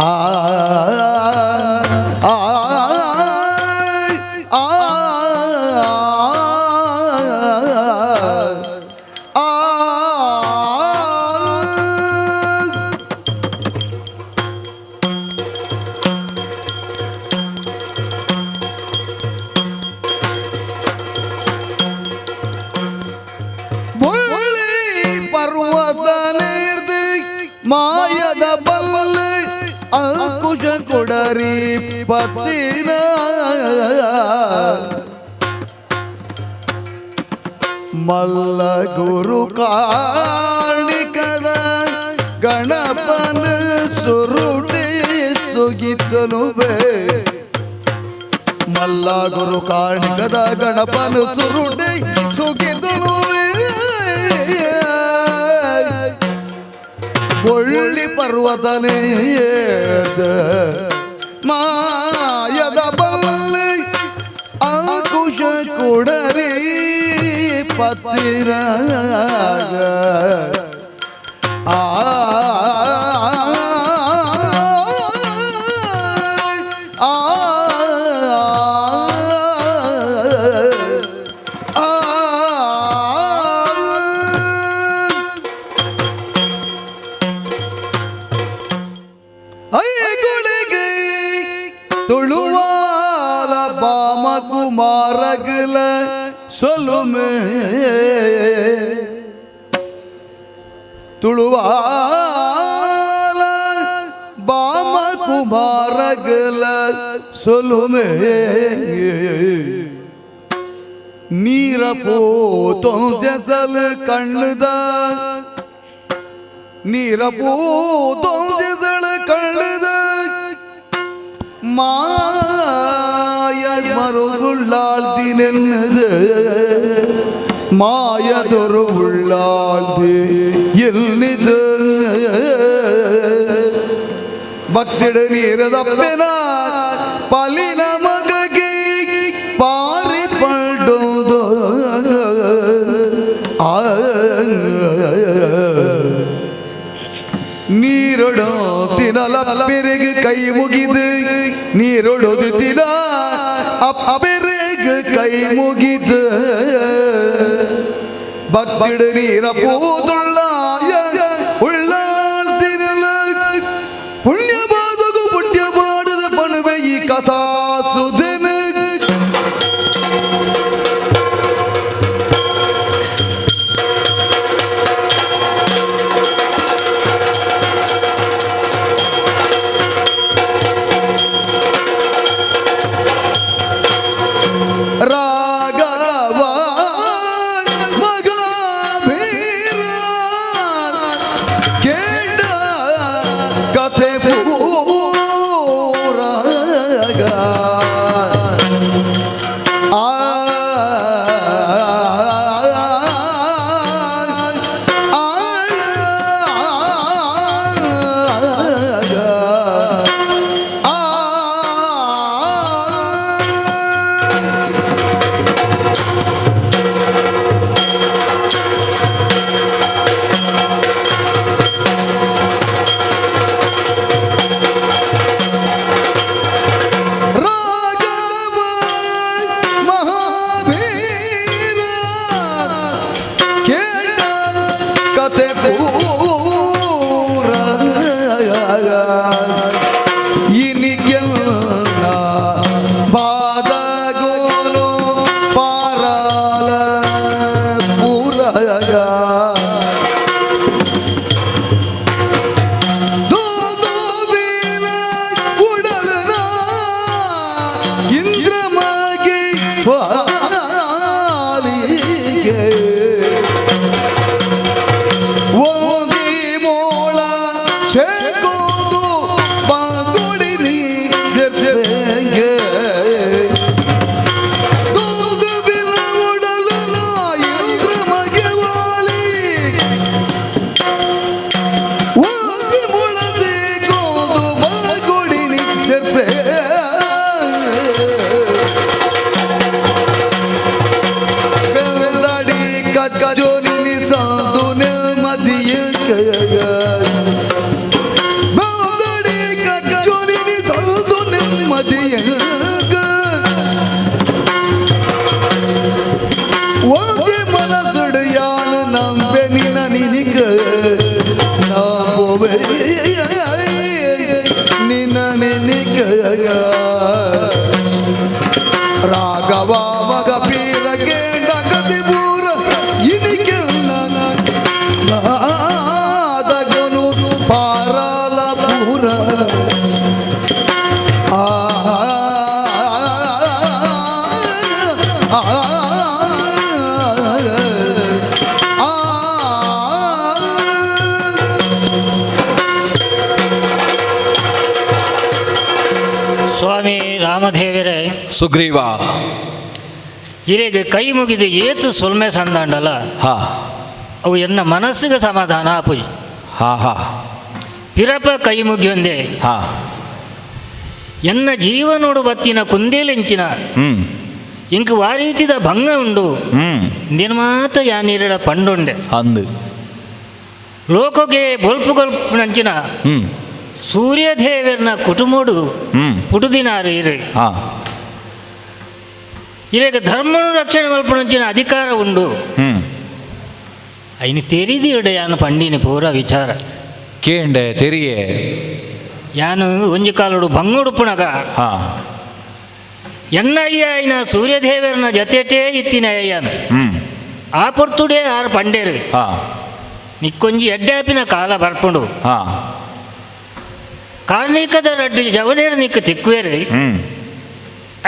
ಆ ಆ ಆ ಆ. ಬೊಳ್ಳಿ ಪರ್ವತ ನೀರ್ದು ಮಾಯದ ಬಲ್ಲೆ ಅಂಕುಶ ಕೊಡರಿ ಪತ್ತಿನ ಮಲ್ಲ ಗುರು ಕಾಣಿಕದ ಗಣಪನ ಸುರುಟಿ ಸುಗಿತನು ಬೇ. ಮಲ್ಲ ಗುರು ಕಾಣಿಕದ ಗಣಪನ ಸುರುಟಿ ಸುಗಿತನು. ಒಳ್ಳಿ ಪರ್ವತನೇ ಮಾಯದ ಬಲ್ಲೆ ಅಂಕುಶ ಕೊಡರಿ ಪತ್ತಿರ ಆ ಆ ಆ. ಐಗುಳಿಗೆ ತುಳುವಾಲ ಬಾಮ ಕುಮಾರಗಲ ಸೊಲುಮೆ. ತುಳುವಾಲ ಬಾಮ ಕುಮಾರಗಲ ಸೊಲುಮೆ. ನೀರ ಪೋತೊಂದೆಸಲ್ ಕಣ್ಣದ, ನೀರ ಪೂತೊಂದೆಸಳ ಕಣ್ಣದ ಮಾಯ ಮರುಗುಳ್ಳಾಳ್ದಿ ನೆನ್ನದು, ಮಾಯದೊರು ಉಳ್ಳಾಳ್ದಿ ಎಲ್ಲಿದು. ಭಕ್ತಿಡ ನೀರದಪ್ಪೆನ ಪಲಿನ ಮಗಗೆ ಪಾರಿ ಪಂಡೋದು. ಆ ನೀರೊಡು ತಿನಲ ಪೆರೆಗೆ ಕೈ ಮುಗಿದು, ನೀರೊಡೋದು ತಿನ ಅಪ್ಪೆರೆಗೆ ಕೈ ಮುಗಿದು, ಭಕ್ತಿಡು ನೀರ ಪೂದುಳ್ಳಾಯ ಉಳ್ಳಾಳ್ತಿರಲ ಪುಣ್ಯ ಬಾದಗು ಪುಣ್ಯ ಮಾಡದ ಪಣುವೆ ಈ ಕಥಾ ಸುಧನ. ರಾಘವ ಮಗ ವೀರ ಕೇಂಡ ಕಥೆ ಪೂರಗ ಆ ಆ ಆ. ರಾಘವ ಮಹಾವೀರ ಕೇಳ ಕಥೆ ಪೂರ ಇನಿಗೆಲ್ಲ ಬಾದಗೋಲು ಪಾರಾಲ ಪೂರ. ದೂದುಬೀನ ಉಡಲನ ಇಂದ್ರಮಾಗಿ ವಾಲಿಗೆ. ಬಂದಡಿ ಕಜ್ಜೊನಿನಿ ಸಂದು ನೆಮ್ಮದಿಯಂಗ ಒಂದೇ ಮನಸ್ಸುಡು ಯಾನು ನಂಬೆ ನಿನ ನಿನಿಕ ನಾ ಪೋವೆ ನಿನ್ನ ನಿನಿಕ ರಾಘವ ಮಗ ಪೀರ ಕೇಂಡ ಗತಿ ಪೂರ ಇನಿಕೆಲ್ಲ ನಾದಗನು ಪಾರಾಲ ಪೂರ ಆ ಆ ಆ ಸ್ವಾಮಿ ರಾಮದೇವರೇ, ಸುಗ್ರೀವ, ಹಿರೇಗೆ ಕೈ ಮುಗಿದು ಏತು ಸೊಲ್ಮೆ ಸಂದಾಂಡಲ್ಲ, ಅವು ಎನ್ನ ಮನಸ್ಸಿಗೆ ಸಮಾಧಾನ ಆಪುಜಿ. ಹಾ ಹಾ ಪಿರಪ ಕೈ ಮುಗಿಯೊಂದೆ, ಎನ್ನ ಜೀವನೋಡು ಬತ್ತಿನ ಕುಂದೇಲೆಂಚಿನ ಇಂಕ್ ವಾರೀತಿದ ಭಂಗ ಉಂಡು ನಿರ್ಮಾತ ಯಾನೀರಡ ಪಂಡುಂಡೆ. ಅಂದು. ಲೋಕಗೆ ಬೊಲ್ಪು ಗೊಲ್ಪುನಂಚಿನ ಸೂರ್ಯದೇವರ್ನ ಕುಟುಂಬಡು ಪುಟುದಿನಾರು ಇರು. ಇರೆಗೆ ಧರ್ಮನು ರಕ್ಷಣೆ ಮಲ್ಪುನಂಚಿನ ಅಧಿಕಾರ ಉಂಡು. ಐನು ತೆರಿದಿ ಯಾನು ಪಂಡಿನ ಪೂರ ವಿಚಾರ. ಕೇಂಡೆ ತೆರಿಯೆ. ಯಾನು ಒಂಜಿ ಕಾಲುಡು ಭಂಗುಡುಪುಣಗ ಎನ್ನ ಅಯ್ಯ ಐನ ಸೂರ್ಯದೇವರನ ಜತೆಟೇ ಇತ್ತಿನ ಅಯ್ಯನು. ಆ ಪೊರ್ತುಡೇ ಆರು ಪಂಡೇರು, ನಿಕ್ಕೊಂಜಿ ಎಡ್ಡಾಪಿನ ಕಾಲ ಬರ್ಪುಂಡು. ಕಾರ್ಣಿಕದ ರಡ್ಡು ಜವನೇರು ನಿಕ್ಕ ತಿಕ್ಕುವೇರು.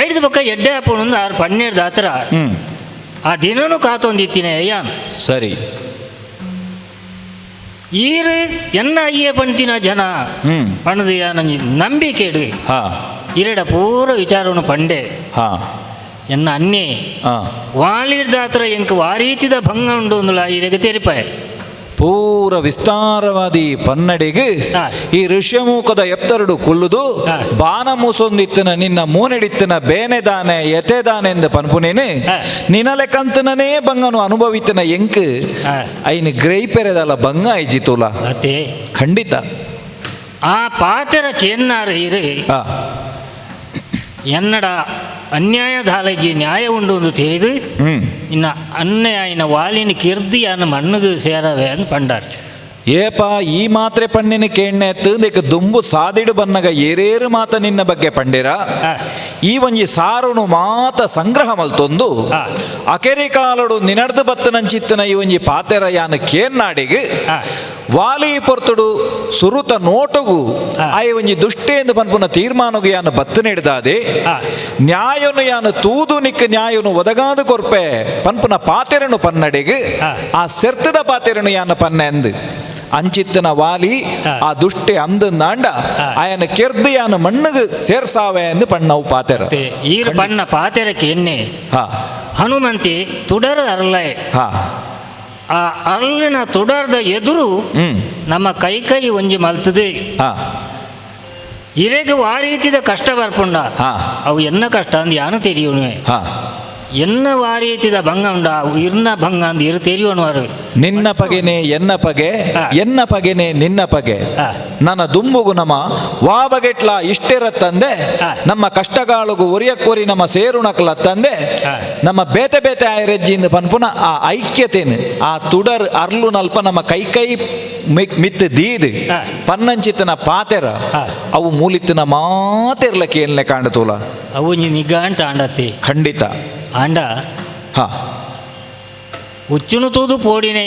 ಐದು ಪಕ್ಕ ಎಡ್ಡೆ ಆಪುಂಡು ಆರು ಪನ್ನೇರು ದಾತ್ರ. ಆ ದಿನನೂ ಕಾತೊಂದಿತ್ತಿನ ಅಯ್ಯಾನು. ಸರಿ. ಈರು ಎನ್ನ ಅಯ್ಯ ಪಂತಿನ ಜನ ಪಣದು ಯಾನ ನಂಬಿಕೆಡು ಇರಡ ಪೂರ ವಿಚಾರವನ್ನು ಪಂಡೆ. ಎನ್ನ ಅನ್ನೆ ವಾಲಿಡ್ದಾತ್ರ ಎಂಕ್ ವಾರೀತಿದ ಭಂಗ ಉಂಡು ಅಂದುಲ ಇರೆಗೆ ತೆರಿಪಾಯ. ಪೂರ ವಿಸ್ತಾರವಾದಿ ಪನ್ನಡಿಗೆ ಈ ಋಷ್ಯಮೂಕದ ಎತ್ತರಡು ಕುಲ್ಲುದು ಬಾನ ಮೂಸೊಂದಿತ್ತನ ನಿನ್ನ ಮೂನೆಡಿತ್ತನ ಬೇನೆ ದಾನೆ ಎತೆ ದಾನೆ ಎಂದು ಪನ್ಪುನೇನೆ. ನಿನಲೆಕಂತನೇ ಬಂಗನು ಅನುಭವಿತನ ಎಂಕ್ ಐನು ಗ್ರೈಪೆರೆದಲ್ಲ ಬಂಗ ಐಜಿ ತೂಲ. ಅತೆ. ಖಂಡಿತ. ಆ ಪಾತೆರ ಕೇನ್ನಾರು ಇರು. ಎನ್ನಡ ಅನ್ಯಾಯ ದಾಲಜಿ ನ್ಯಾಯ ಉಂಡು ಎಂದು ತಿಳಿದು ಇನ್ನ ಅನ್ಯಾಯನ ವಾಲಿನ ಕಿರ್ದಿಯಾನ ಮಣ್ಣುಗೆ ಸೇರವೆ ಅಂತ ಪಂಡಾರ್. ಏಪ ಈ ಮಾತ್ರೆ ಪಣ್ಣಿನ ಕೇಣ್ಣೆ ತಂದೆಕ್ ದುಂಬು ಸಾದಿಡು ಬನ್ನಗ ಏರೇರು ಮಾತ ನಿನ್ನ ಬಗ್ಗೆ ಪಂಡಿರ. ಈ ಒಂಜಿ ಸಾರುನು ಮಾತ ಸಂಗ್ರಹ ಮಲ್ತೊಂದು ಅಕೆರಿ ಕಾಲಡು ನಿನಡ್ದು ಬತ್ತನಂಚಿತ್ತನ ಈ ಒಂಜಿ ಪಾತೆರ ಯಾನ ಕೇರ್ನಾಡಿಗೆ ವಾಲಿ ಪೊರ್ತುಡು ಸುರುತ ನೋಟಗು ಆಯ ಒಂಜಿ ದುಷ್ಟೇಂದು ಪನ್ಪುನ ತೀರ್ಮಾನಗು ಯಾನ ಬತ್ತು ನೀಡ್ದಾದೆ. ನ್ಯಾಯನು ಯಾನ ತೂದು ನಿಕ್ಕ ನ್ಯಾಯನು ಒದಗಾದು ಕೊರ್ಪೆ ಪನ್ಪುನ ಪಾತೆರನು ಪನ್ನಡಿಗೆ ಆ ಸೆರ್ತದ ಪಾತೆರನು ಯಾನ ಪನ್ನೆ ಅಂದು ಅಂಚಿತ್ತನ ವಾಲಿ ಆ ದುಷ್ಟೆ ಅಂದಂದಾಂಡ ಆಯನ ಕೆರ್ದು ಯಾನ ಮಣ್ಣುಗು ಸೇರ್ಸಾವೆ ಎಂದು ಪಣ್ಣವು ಪಾತೆರ. ಈರು ಪಣ್ಣ ಪಾತೆರಕ್ಕೆ ಎನ್ನೆ ಹನುಮಂತಿ ತುಡರ ಅರಲೈ. ಆ ಅರಳಿನ ತುಡರ್ದ ಎದುರು ನಮ್ಮ ಕೈ ಕೈ ಒಂಜಿ ಮಲ್ತದೆ. ಇರೆಗೆ ವಾರೀತಿದ ಕಷ್ಟ ಬರ್ಪುಂಡ, ಅವು ಎನ್ನ ಕಷ್ಟ ಅಂದ್ ಯಾನು ತೆರಿಯೋಣುವೆ. ಎನ್ನ ವಾರೀತಿದ ಭಂಗ ಉಂಡ, ಅವು ಇರ್ನ ಭಂಗ ಅಂದ್ ಇರು ತೆರಿಯೋಣವರು. ನಿನ್ನ ಪಗೆನೆ ಎನ್ನ ಪಗೆ, ಎನ್ನ ಪಗೆನೆ ನಿನ್ನ ಪಗೆ. ನನ್ನ ದುಂಬುಗು ನಮ ವಾ ಬಗೆಟ್ಲ ಇಷ್ಟಿರತ್ತಂದೆ ನಮ್ಮ ಕಷ್ಟಗಾಳುಗು ಒರಿಯಕ್ಕೊರಿ ನಮ್ಮ ಸೇರುಣಕ್ಲ ತಂದೆ ನಮ್ಮ ಬೇತೆ ಬೇತೆ ಆಯರೆಜ್ಜಿಂದ ಪನ್ಪುನ ಆ ಐಕ್ಯತೆನು ಆ ತುಡರ್ ಅರ್ಲು ನಲ್ಪ ನಮ್ಮ ಕೈ ಕೈ ಮಿತ್ ದೀದ್ ಪನ್ನಂಚಿತನ ಪಾತೆರ ಅವು ಮೂಲಿತ್ತಿನ ಮಾತೆರ್ಲ ಕೇನ್ಲೆ ಕಾಂಡತೂಲ. ಅವು ನಿಗಾಂಟ ಆಂಡತ್ತಿ. ಖಂಡಿತ. ಆಂಡ ಉಚ್ಚುನು ತೂದು ಪೋಡಿನೇ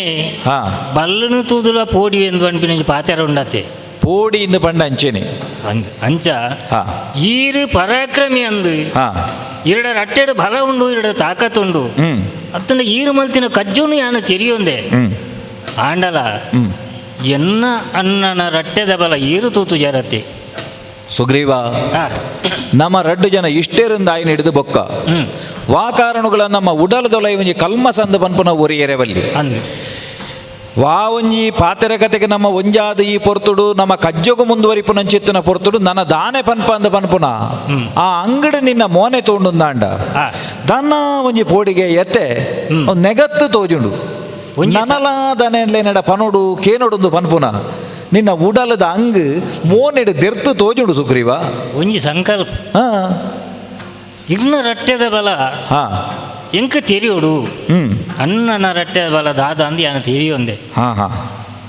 ಬಲ್ಲನು ತೂದುಲ ಪೋಡಿ ಎಂದು ಪನ್ಪಿನ ಪಾತೆರ ಉಂಡತ್ತೆ. ಪೋಡಿ ಇಂದು ಪಂಡ ಅಂಚೇನೆ. ಅಂದ್ ಅಂಚ ಈರು ಪರಾಕ್ರಮಿ ಅಂದು ಇರಡ ರಟ್ಟೆಡು ಬಲ ಉಂಡು, ಇರಡ ತಾಕತ್ತುಂಡು. ಅತ್ತನ ಈರು ಮಲ್ತಿನ ಕಜ್ಜುನು ಯಾನ ತೆರಿಯೊಂದೆ. ಆಂಡಲ ಎನ್ನ ಅಣ್ಣನ ರಟ್ಟೆದ ಬಲ ಈರು ತೂತು ಜರತಿ. ಸುಗ್ರೀವ, ನಮ್ಮ ರಡ್ಡು ಜನ ಇಷ್ಟೇರಿಂದ ಆಯ್ನ ಹಿಡಿದು ಬೊಕ್ಕ ವಾ ಕಾರಣಗಳ ನಮ್ಮ ಉಡಲದೊಲ ಒಂಜಿ ಕಲ್ಮ ಸಂದ ಪನ್ಪುನ ಒರಿಯರೆವಲ್ಲಿ. ಅಂದ್. ವಾ ಒಂಜಿ ಪಾತೆರ ಕತೆಗೆ ನಮ್ಮ ಒಂಜಾದ ಈ ಪೊರ್ತುಡು ನಮ್ಮ ಕಜ್ಜೊಗು ಮುಂದುವರಿಪು ನಂಚಿತ್ತನ ಪೊರ್ತುಡು ನನ್ನ ದಾನೆ ಪನ್ಪ ಅಂದ ಪನ್ಪುನ ಆ ಅಂಗಡಿ ನಿನ್ನ ಮೋನೆ ತೋಂಡುಂದಾಂಡ ದನ್ನ ಒಂಜಿ ಪೋಡಿಗೆ ಎತ್ತೆ ನೆಗತ್ತು ತೋಜುಂಡು. ನನಲಾದನೆಲೆ ಪನೋಡು ಕೇನೋಡೊಂದು ಪನ್ಪುನ ನಿನ್ನ ಉಡಲದ ಅಂಗ್ ಮೋನೆಡು ದೆರ್ತು ತೋಜುಂಡು ಸುಗ್ರೀವ. ಒಂಜಿ ಸಂಕಲ್ಪ ಇರ್ನ ರಟ್ಟೆದ ಬಲ ಎಂಕ ತೆರಿಯೋಡು ಅಣ್ಣನ ರಟ್ಟೆದ ಬಲ ದಾದ ಅಂದ್ ಯಾನ ತೆರಿಯೊಂದೆ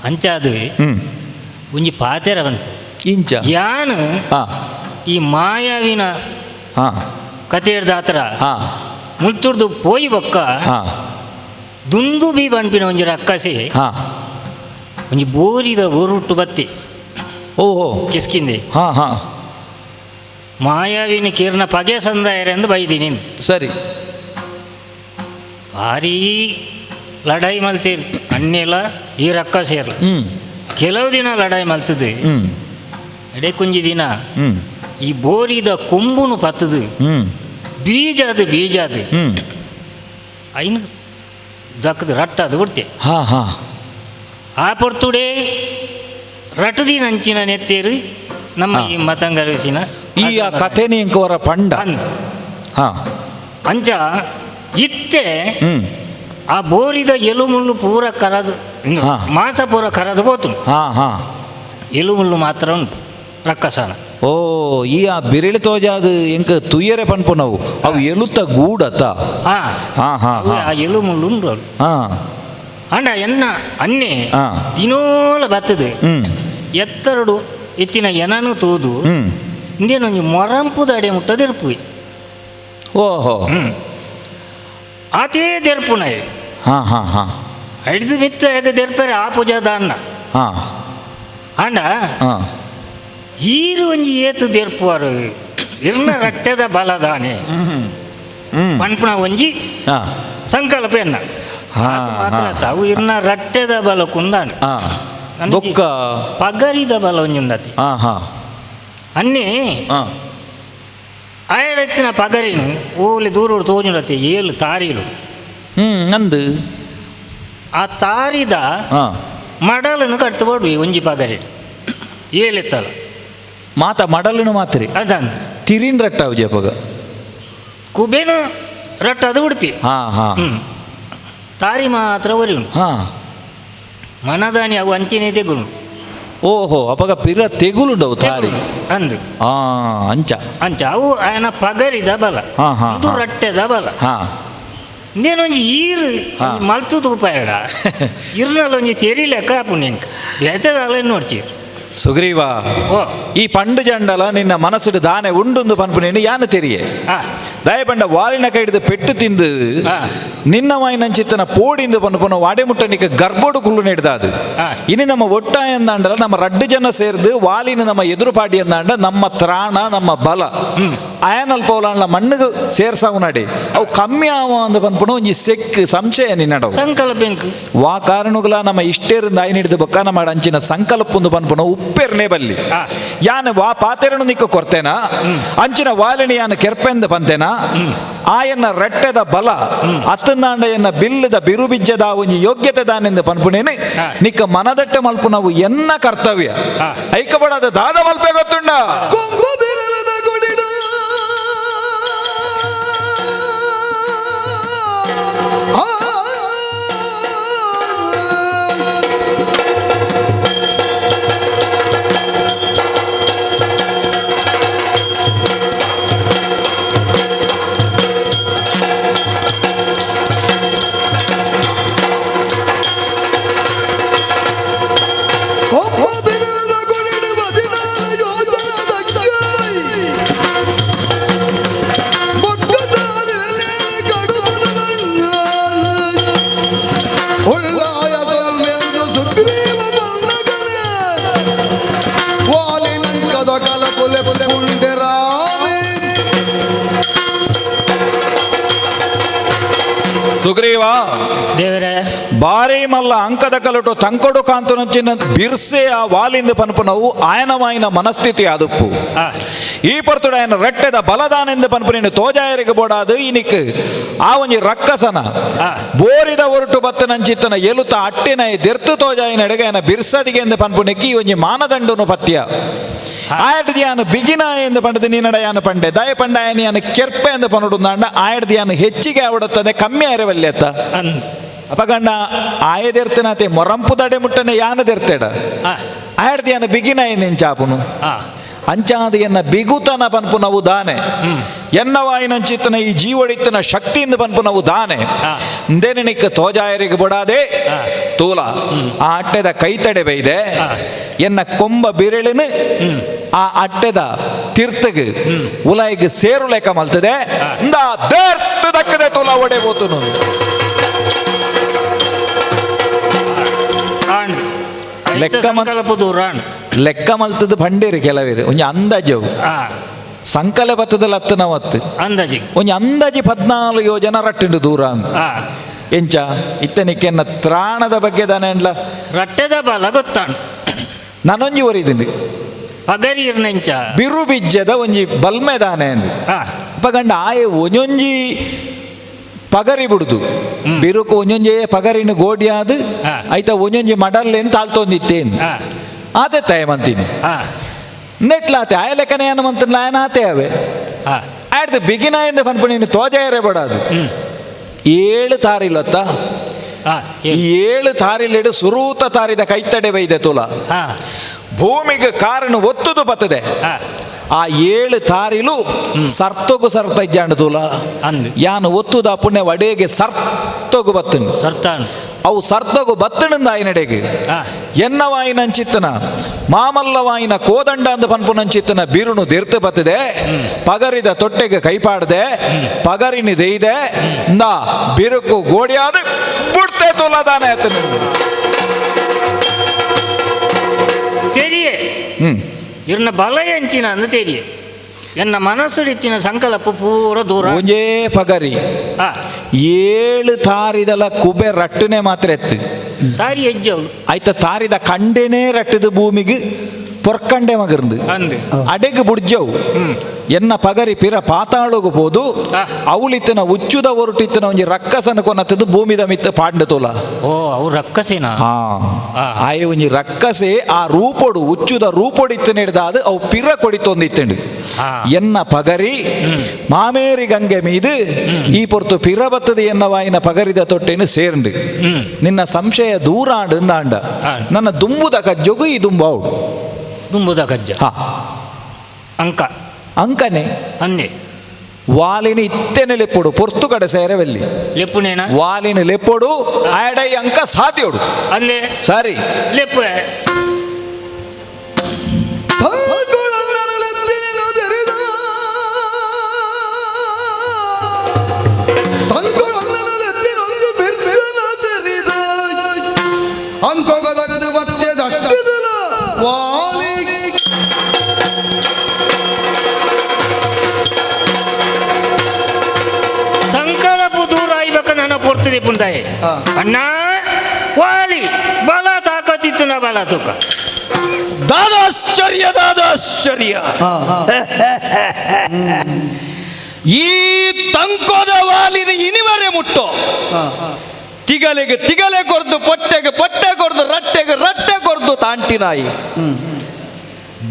ಅಂಚಾದು ಒಂಜಿ ಪಾತೆರ ಪನ್ಪು ಇಂಚ ಯಾನು ಈ ಮಾಯಾವಿನ ಕತೆ ಹಿಡ್ದಾತ್ರ ಮುಲ್ತುರ್ದು ಪೋಯಿ ಬೊಕ್ಕ ದುಂದು ಬಿ ಪನ್ಪಿನ ಒಂಜಿ ರಕ್ಕಸಿ ಒಂಜಿ ಬೋರಿದ ಊರುಟ್ಟು ಬತ್ತಿ ಓಹೋ ಕಿಸ್ಕಿಂದೆ ಮಾಯಾವಿನ ಕಿರಣ ಪಗೆ ಸಂದಾಯರೆಂದು ಬೈದಿನಿ. ಸರಿ. ಭಾರೀ ಲಡಾಯಿ ಮಲ್ತೀರಿ ಅಣ್ಣೆಲ್ಲ ಈ ರಕ್ಕಸೇರ್ಲ ಕೆಲವು ದಿನ ಲಡಾಯಿ ಮಲ್ತದೆ ಎಡೆ ಕುಂಜಿ ದಿನ ಈ ಬೋರಿದ ಕೊಂಬುನು ಪತ್ತದು ಬೀಜಾದು ಬೀಜಾದು ಐನು ದಕ್ಕದು ರಟ್ಟದು ಬಿಡ್ತೆ. ಆ ಪೊರ್ತುಡೆ ರಟದಿನ ಅಂಚಿನ ನೆತ್ತೇರು ನಮ್ಮ ಈ ಮತಂಗರಸಿನ ಈ ಆ ಕಥೆನಿ ಇಂಕೋರ ಪಂಡ ಅಂದ್ ಅಂಚ ಇತ್ತೆ ಆ ಬೋರಿದ ಎಲುಮುಳ್ಳು ಪೂರ ಕರದು ಮಾಂಸ ಪೂರ ಕರದು ಪೋತು ಎಲುಮುಳ್ಳು ಮಾತ್ರ ಉಂಟು ರಕ್ಕಸನ. ಓ ಈ ಆ ಬಿರಿಳು ತೋಜಾದು ಎಂಕ ತುಯ್ಯರೆ ಪನ್ಪುನವು ಅವು ಎಲುತ್ತ ಗೂಡತ. ಆ ಎಲುಮುಳ್ಳು ಉಂಟು ಅವು. ಅಂಡ ಎನ್ನ ಅನ್ನೆ ದಿನೋಲ ಬತ್ತದು ಎತ್ತರಡು ಇತ್ತಿನ ಎನನು ತೂದು ಇಂದೇನೊಂಜಿ ಮೊರಂಪುದ ಅಡೆ ಮುಟ್ಟದಿರ್ಪುವಿ. ಓಹೋ. ಆತೇ ದೆರ್ಪುನೈ ಹಿಡಿದು ಮಿತ್ತ ಹೇಗೆ ದೆರ್ಪರೆ ಆ ಪೂಜಾ ದಾನ್ನ ಅಂಡ ಈರು ಒಂಜಿ ಏತು ದೆರ್ಪುವರು ಇರ್ನ ರಟ್ಟೆದ ಬಲದಾನೆ ಪನ್ಪುನ ಒಂಜಿ ಸಂಕಲ್ಪ ಎನ್ನ ಮಾತ್ರ ತಾವು ಇರ್ನ ರಟ್ಟೆದ ಬಲ ಕುಂದಾನೆ ಬೊಕ್ಕ ಪಗರಿದ ಬಲ ಒಂಜಿ ಉಂಡತಿ ಅನ್ನಿ ಆಯಡತ್ತಿನ ಪಗರಿನು ಓಲಿ ದೂರ ತೋಜುಂಡತಿ ಏಳು ತಾರೀಲು ನಂದು ಆ ತಾರಿದ ಮಡಲನ್ನು ಕಟ್ತು ಪೋಡ್ವಿ ಒಂಜಿ ಪಗರಿ ಏಳೆತ್ತಲ್ಲ ಮಾತ ಮಡಲನು ಮಾತ್ರಿ ಅದಂದು ತಿರಿನ್ ರಟ್ಟ ಜಪಗ ಕುಬೇನು ರಟ್ಟ ಅದು ಉಡುಪಿ ತಾರಿ ಮಾತ್ರ ಒರಿ ಉಂಟು ಮನದಾನಿ ಅವು ಅಂಚಿನೇ ತೆಗುಲು. ಓಹೋ ಅಪಗ ಪಿರ ತೆಗುಲುಂಡವು ತಾರಿ ಅಂದು ಅಂಚ ಅಂಚ ಅವು ಆಯನ ಪಗರಿದ ಬಲ ಇದು ರಟ್ಟೆದ ಬಲ ಇನ್ನೇನೊಂಜಿ ಈರು ಮಲ್ತು ತೂಪ ಎಡ ಇರ್ನಲ್ಲ ಒಂಜಿ ತೆರಿಲೆಕ್ಕ ಆಪುಂಡು ಎಂಕ್ ಬೇತದಾಗಲೇ ನೋಡ್ತೀರಿ. ಸುಗ್ರೀವ ಈ ಪಂಡು ಜಂಡಲ ನಿನ್ನ ಮನಸ್ಸಿಡು ದಾನೆ ಉಂಡುಂದು ಪನ್ಪು ನೀನು ಯಾನ ತೆರಿಯೆ ದಯಪಂಡ ವಾಲಿನ ಕೈಡಿದು ಪೆಟ್ಟು ತಿಂದು ನಿನ್ನ ವಾಯಿನಂಚಿತ್ತನ ಪೋಡಿಂದು ಪನ್ಪುನ ವಾಡೆ ಮುಟ್ಟನಿಕ ಗರ್ಭೋಡು ಕುಲ್ಲು ನೆಡ್ದಾದು ಇನಿ ನಮ್ಮ ಒಟ್ಟಾಯ ಎಂದಾಂಡಲ ನಮ್ಮ ರಡ್ಡು ಜನ ಸೇರ್ದು ವಾಲಿನ ನಮ್ಮ ಎದುರು ಪಾಡಿ ಎಂದಾಂಡ ನಮ್ಮ ತ್ರಾಣ ನಮ್ಮ ಬಲ ಆಯನಲ್ ಪೌಲಾಂಡ್ಲ ಮಣ್ಣಿಗೆ ಸೇರ್ಸಾವು ನಡಿ ಅವು ಕಮ್ಮಿ ಆವ ಅಂದು ಪನ್ಪುನ ಒಂಜಿ ಸೆಕ್ ಸಂಶಯ ನಿನ್ನಡವು ಸಂಕಲ್ಪ ಎಂಕ್ ವಾ ಕಾರಣಗಳ ನಮ್ಮ ಇಷ್ಟೇರಿಂದ ಆಯ್ನ ಹಿಡಿದು ಬೊಕ್ಕ ನಮ್ಮ ಅಂಚಿನ ಸಂಕಲ್ಪ ಒಂದು ಪನ್ಪುನ ಉಪ್ಪೆರ್ನೇ ಬಲ್ಲಿ ಯಾನ ವಾ ಪಾತೆರನು ನಿಕ್ಕ ಕೊರ್ತೇನಾ ಅಂಚಿನ ವಾಲಿನಿ ಯಾನ ಕೆರ್ಪೆಂದು ಪಂತೇನಾ ಆಯನ್ನ ರಟ್ಟೆದ ಬಲ ಅತ್ತನಾಂಡ ಎನ್ನ ಬಿಲ್ಲದ ಬಿರುಬಿಜ್ಜದ ಒಂಜಿ ಯೋಗ್ಯತೆ ದಾನೆಂದು ಪನ್ಪುನೇನೆ ನಿಕ್ಕ ಮನದಟ್ಟೆ ಮಲ್ಪುನವು ಎನ್ನ ಕರ್ತವ್ಯ ಐಕಬಡದ ದಾದ ಮಲ್ಪೆ ಗೊತ್ತುಂಡ ಕೊಂಬು ಬಿರಲದ ಗುಡಿಡ ಆ ಕೊಂಬು ಬಿರಲದ ಗುಡಿಡ 14 ಯೋಜನದ ಕೈ ಬೊಕ್ಕದಾರಿಯಲ್ಲಿ ಕಡುಬಲವನ್ನ ಉಳ್ಳಾಯದಲ್ಮೆಂದು ಸುಗ್ರೀವ ಬಲ್ಲಗನೆ ವಾಲಿನಂಕದ ಕಲಪುಲೆ ಪುಂಡೆರಾಮೆ. ಸುಗ್ರೀವ ದೇವರೇ ಬಾರಿ ಮಲ್ಲ ಅಂಕದ ಕಲಟು ತಂಕೊಡು ಕಾಂತನೊಂಚಿನ ಬಿರ್ಸೆ ಆ ವಾಲಿಂದ ಪನ್ಪುನವು ಆಯನವಾಯಿನ ಮನಸ್ಥಿತಿ ಆದುಪ್ಪು ಈ ಪರ್ತುಡು ಆಯನ ರಟ್ಟೆದ ಬಲದಾನೆಂದು ಪನ್ಪು ನೀನು ತೋಜಾಯರಿಗೆ ಬೋಡಾದು ಇನಿಕ್ ಆ ಒಂಜಿ ರಕ್ಕಸನ ಬೋರಿದ ಒರಟು ಬತ್ತನಂಚಿತ್ತನ ಎಲುತ ಅಟ್ಟಿನ ದೆರ್ತು ತೋಜಾಯಿನ ಎಡಗೈನ ಬಿರ್ಸದಿಗೆ ಎಂದು ಪನ್ಪು ನೆಕ್ಕಿ ಈ ಒಂಜಿ ಮಾನದಂಡನು ಪತ್ಯ ಆಯಡ್ದಿಯಾನು ಬಿಗಿನ ಎಂದು ಪಂಡದು ನೀನಡ ಯಾನು ಪಂಡೆ ದಯ ಪಂಡ ಆಯನ ಯಾನು ಕೆರ್ಪೆ ಎಂದು ಪನ್ನುಡುಂದಾಂಡ ಆಯಡ್ದಿಯಾನು ಹೆಚ್ಚಿಗೆ ಆವಡುತ್ತದೆ ಕಮ್ಮಿ ಅರವಲ್ಯತ್ತ ಅಂದ್ ಅಪಗಂಡ ಆಯದೆರ್ತನಾತೆ ಮೊರಂಪು ತಡೆ ಮುಟ್ಟನೆ ಯಾನ ದೆರ್ತೇಡ ಆಯಡ್ದು ಯಾನ ಬಿಗಿನ ನೆಂಚಾಪುನು ಅಂಚಾದ ಎನ್ನ ಬಿಗುತನ ಪನ್ಪುನವು ದಾನೆ ಎನ್ನ ವಾಯಿನಂಚಿತ್ತನ ಈ ಜೀವಡಿತ್ತನ ಶಕ್ತಿಯಿಂದ ಪನ್ಪುನವು ದಾನೆ ನಿಕ್ಕ ತೋಜಾಯರಿಗೆ ಬೊಡಾದೆ ತೂಲ ಆ ಅಟ್ಟೆದ ಕೈತಡೆ ಬೈದೆ ಎನ್ನ ಕೊಂಬ ಬಿರಳಿನ ಆ ಅಟ್ಟೆದ ತೀರ್ಥಗ್ ಉಲಾಯಿಗೆ ಸೇರು ಲೇಖ ಮಲ್ತದೆ ದೇರ್ತು ದಕ್ಕದೆ ತೂಲ ಒಡೆ ಬೋತುನು ಲೆಕ್ಕ ಮಲ್ತದ ಭಂಡೇರಿ ಕೆಲವೇರು ಒಂಜಿ ಅಂದಾಜು ಸಂಕಲೆ ಬತ್ತದಲ್ಲ ಹತ್ತನವತ್ತು ಅಂದಾಜಿ ಒಂಜಿ ಅಂದಾಜಿ 14 ಯೋಜನ ರಟ್ಟಿಂಡು ದೂರ ಅಂತ ಎಂಚ ಇತ್ತನಿಕ್ಕೆನ್ನ ತ್ರಾಣದ ಬಗ್ಗೆ ದಾನೆ ಅನ್ಲ ರಟ್ಟೆದ ಬಲ ಗೊತ್ತಾಣ್ ನಾನೊಂಜಿ ಒರಿದಿಂದು ಪಗರಿ ಇರ್ನೆಂಚ ಬಿರು ಬಿಜ್ಜದ ಒಂಜಿ ಬಲ್ಮೆ ದಾನೆ ಅಂದು ಅಪಗಂಡ ಆಯೆ ಒಂಜೊಂಜಿ ಪಗರಿ ಬಿಡುದು ಬಿರುಕು ಒಂಜೊಂಜೆ ಪಗರಿನ ಗೋಡಿಯಾದು ಆಯ್ತಾ ಒಂಜೊಂಜಿ ಮಡಲ್ಲೇನು ತಾಳ್ತೊಂದಿತ್ತೇನು ಆತೆ ತಾಯ ಮಂತೀನಿ ನೆಟ್ಲಾತೆ ಆಯ ಲೆಕ್ಕನೆ ಏನು ಮಂತನ ಆಯನ ಆತೆ ಅವೆ ಆಯ್ತು ಬಿಗಿನ ಎಂದು ಪನ್ಪುಣಿ ತೋಜಾಯರೆ ಬಡಾದು 7 ತಾರಿಲತ್ತ ಈ 7 ತಾರಿಲಿಡು ಸುರೂತ ತಾರಿದ ಕೈತಡೆ ಬೈದೆ ತುಲ ಭೂಮಿಗೆ ಕಾರಣ ಒತ್ತುದು ಬತ್ತದೆ ಆ 7 ತಾರಿಲು ಸರ್ತೋಗು ಸರ್ತ ಇಜ್ಜಾಂಡ ತುಲ ಯಾನು ಒತ್ತುದ ಪುಣ್ಯ ವಡೆಗೆ ಸರ್ತೋಗು ಬತ್ತನು ಸರ್ತಾನು ಅವು ಸರ್ತೋಗು ಬತ್ತಣಂದ ಆಯ್ನಡೆಗೆ ಎನ್ನವಾಯಿನಂಚಿತ್ತನ ಮಾಮಲ್ಲವಾಯಿನ ಕೋದಂಡ ಅಂದ ಪನ್ಪುನಂಚಿತ್ತನ ಬಿರುನು ದಿರ್ತು ಬತ್ತದೆ ಪಗರಿದ ತೊಟ್ಟೆಗೆ ಕೈಪಾಡದೆ ಪಗರಿನಿ ದೆಯ್ದೆ ನಾ ಬಿರುಕು ಗೋಡಿಯಾದ ಬುಡ್ತೆ ತುಲದಾನೆ ಆತನ ತೆರಿಯೆ ಇರ್ನ ಬಲ ಎಂಚಿನ ಅಂದ ತೆರಿಯೆ ಎನ್ನ ಮನಸ್ಸುಡಿತ್ತಿನ ಸಂಕಲ್ಪ ಪೂರ ದೂರ ಒಂಜೇ ಪಗರಿ 7 ತಾರಿದಲ ಕುಬೆ ರಟ್ಟನೆ ಮಾತ್ರ ಎತ್ತು ತಾರಿ ಹೆಜ್ಜವು ಆಯ್ತ ತಾರಿದ ಕಂಡೆನೇ ರಟ್ಟದ ಭೂಮಿಗೆ ಪೊರ್ಕಂಡೆ ಮಗರ್ದು ಅಡೆಗೆ ಬುಡ್ಜವು ಎನ್ನ ಪಗರಿ ಪಿರ ಪಾತಾಳಗು ಪೋದು ಅವಳಿತ್ತನ ಉಚ್ಚುದ ಒರಟಿತ್ತನ ಒಂಜಿ ರಕ್ಕಸನ ಕೊನತ್ತದು ಭೂಮಿದ ಮಿತ್ತ ಪಾಂಡ ತೋಲ ಓ ಅವು ರಕ್ಕಸೇನಾ ಆಯೆ ಒಂಜಿ ರಕ್ಕಸೆ ಆ ರೂಪೊಡು ಉಚ್ಚುದ ರೂಪೊಡು ಇತ್ತನ ಹಿಡ್ದಾದು ಅವು ಪಿರ ಕೊಡಿತೊಂದಿತ್ತಂಡು ಎನ್ನ ಪಗರಿ ಮಾಮೇರಿ ಗಂಗೆ ಮೀದು ಈ ಪೊರ್ತು ಪಿರ ಬತ್ತದ ಎನ್ನ ವಾಯಿನ ಪಗರಿದ ತೊಟ್ಟೆನು ಸೇರ್ಂಡು ನಿನ್ನ ಸಂಶಯ ದೂರ ಆಂಡು ಅಂದಾಂಡ ನನ್ನ ದುಂಬುದ ಕಜ್ಜೊಗು ಈ ದುಂಬ ಅವಳು ದುಂಬುದ ಕಜ್ಜ ಅಂಕ ಅಂಕನೆ ಅಂದೆ ವಾಲಿನ ಇತ್ತೆನೆ ಲೆಪ್ಪೊಡು ಪೊರ್ತು ಕಡೆ ಸೇರವೆಲ್ಲಿ ಲೆಪ್ಪುನೇನ ವಾಲಿನ ಲೆಪ್ಪೊಡು ಆಡೈ ಅಂಕ ಸಾಧ್ಯೋಡು ಅಂದೆ ಸರಿ ಲೆಪ್ಪು ಸಂಕಲ್ಪ ದೂರ ಆಯ್ಬೇಕ ನಾನು ಪೊರ್ತದೆ ಪುಂದಾಯೆ ಅಣ್ಣ ವಾಲಿ ಬಲ ತಾಕತ್ತಿತ್ತು ನಾ ಬಲ ತೂಕ ದಾದಾಶ್ಚರ್ಯ ದಾದಾಶ್ಚರ್ಯ ಈ ತಂಕೋದ ವಾಲಿನ ಇನಿವರೆ ಮುಟ್ಟೋ ತಿಗಲೆಗೆ ತಿಗಲೆ ಕೊರ್ದು ಪೊಟ್ಟೆಗೆ ಪೊಟ್ಟೆ ಕೊರ್ದು ರಟ್ಟೆಗೆ ರಟ್ಟೆ ಕೊರ್ದು ತಾಂಟಿನಾಯಿ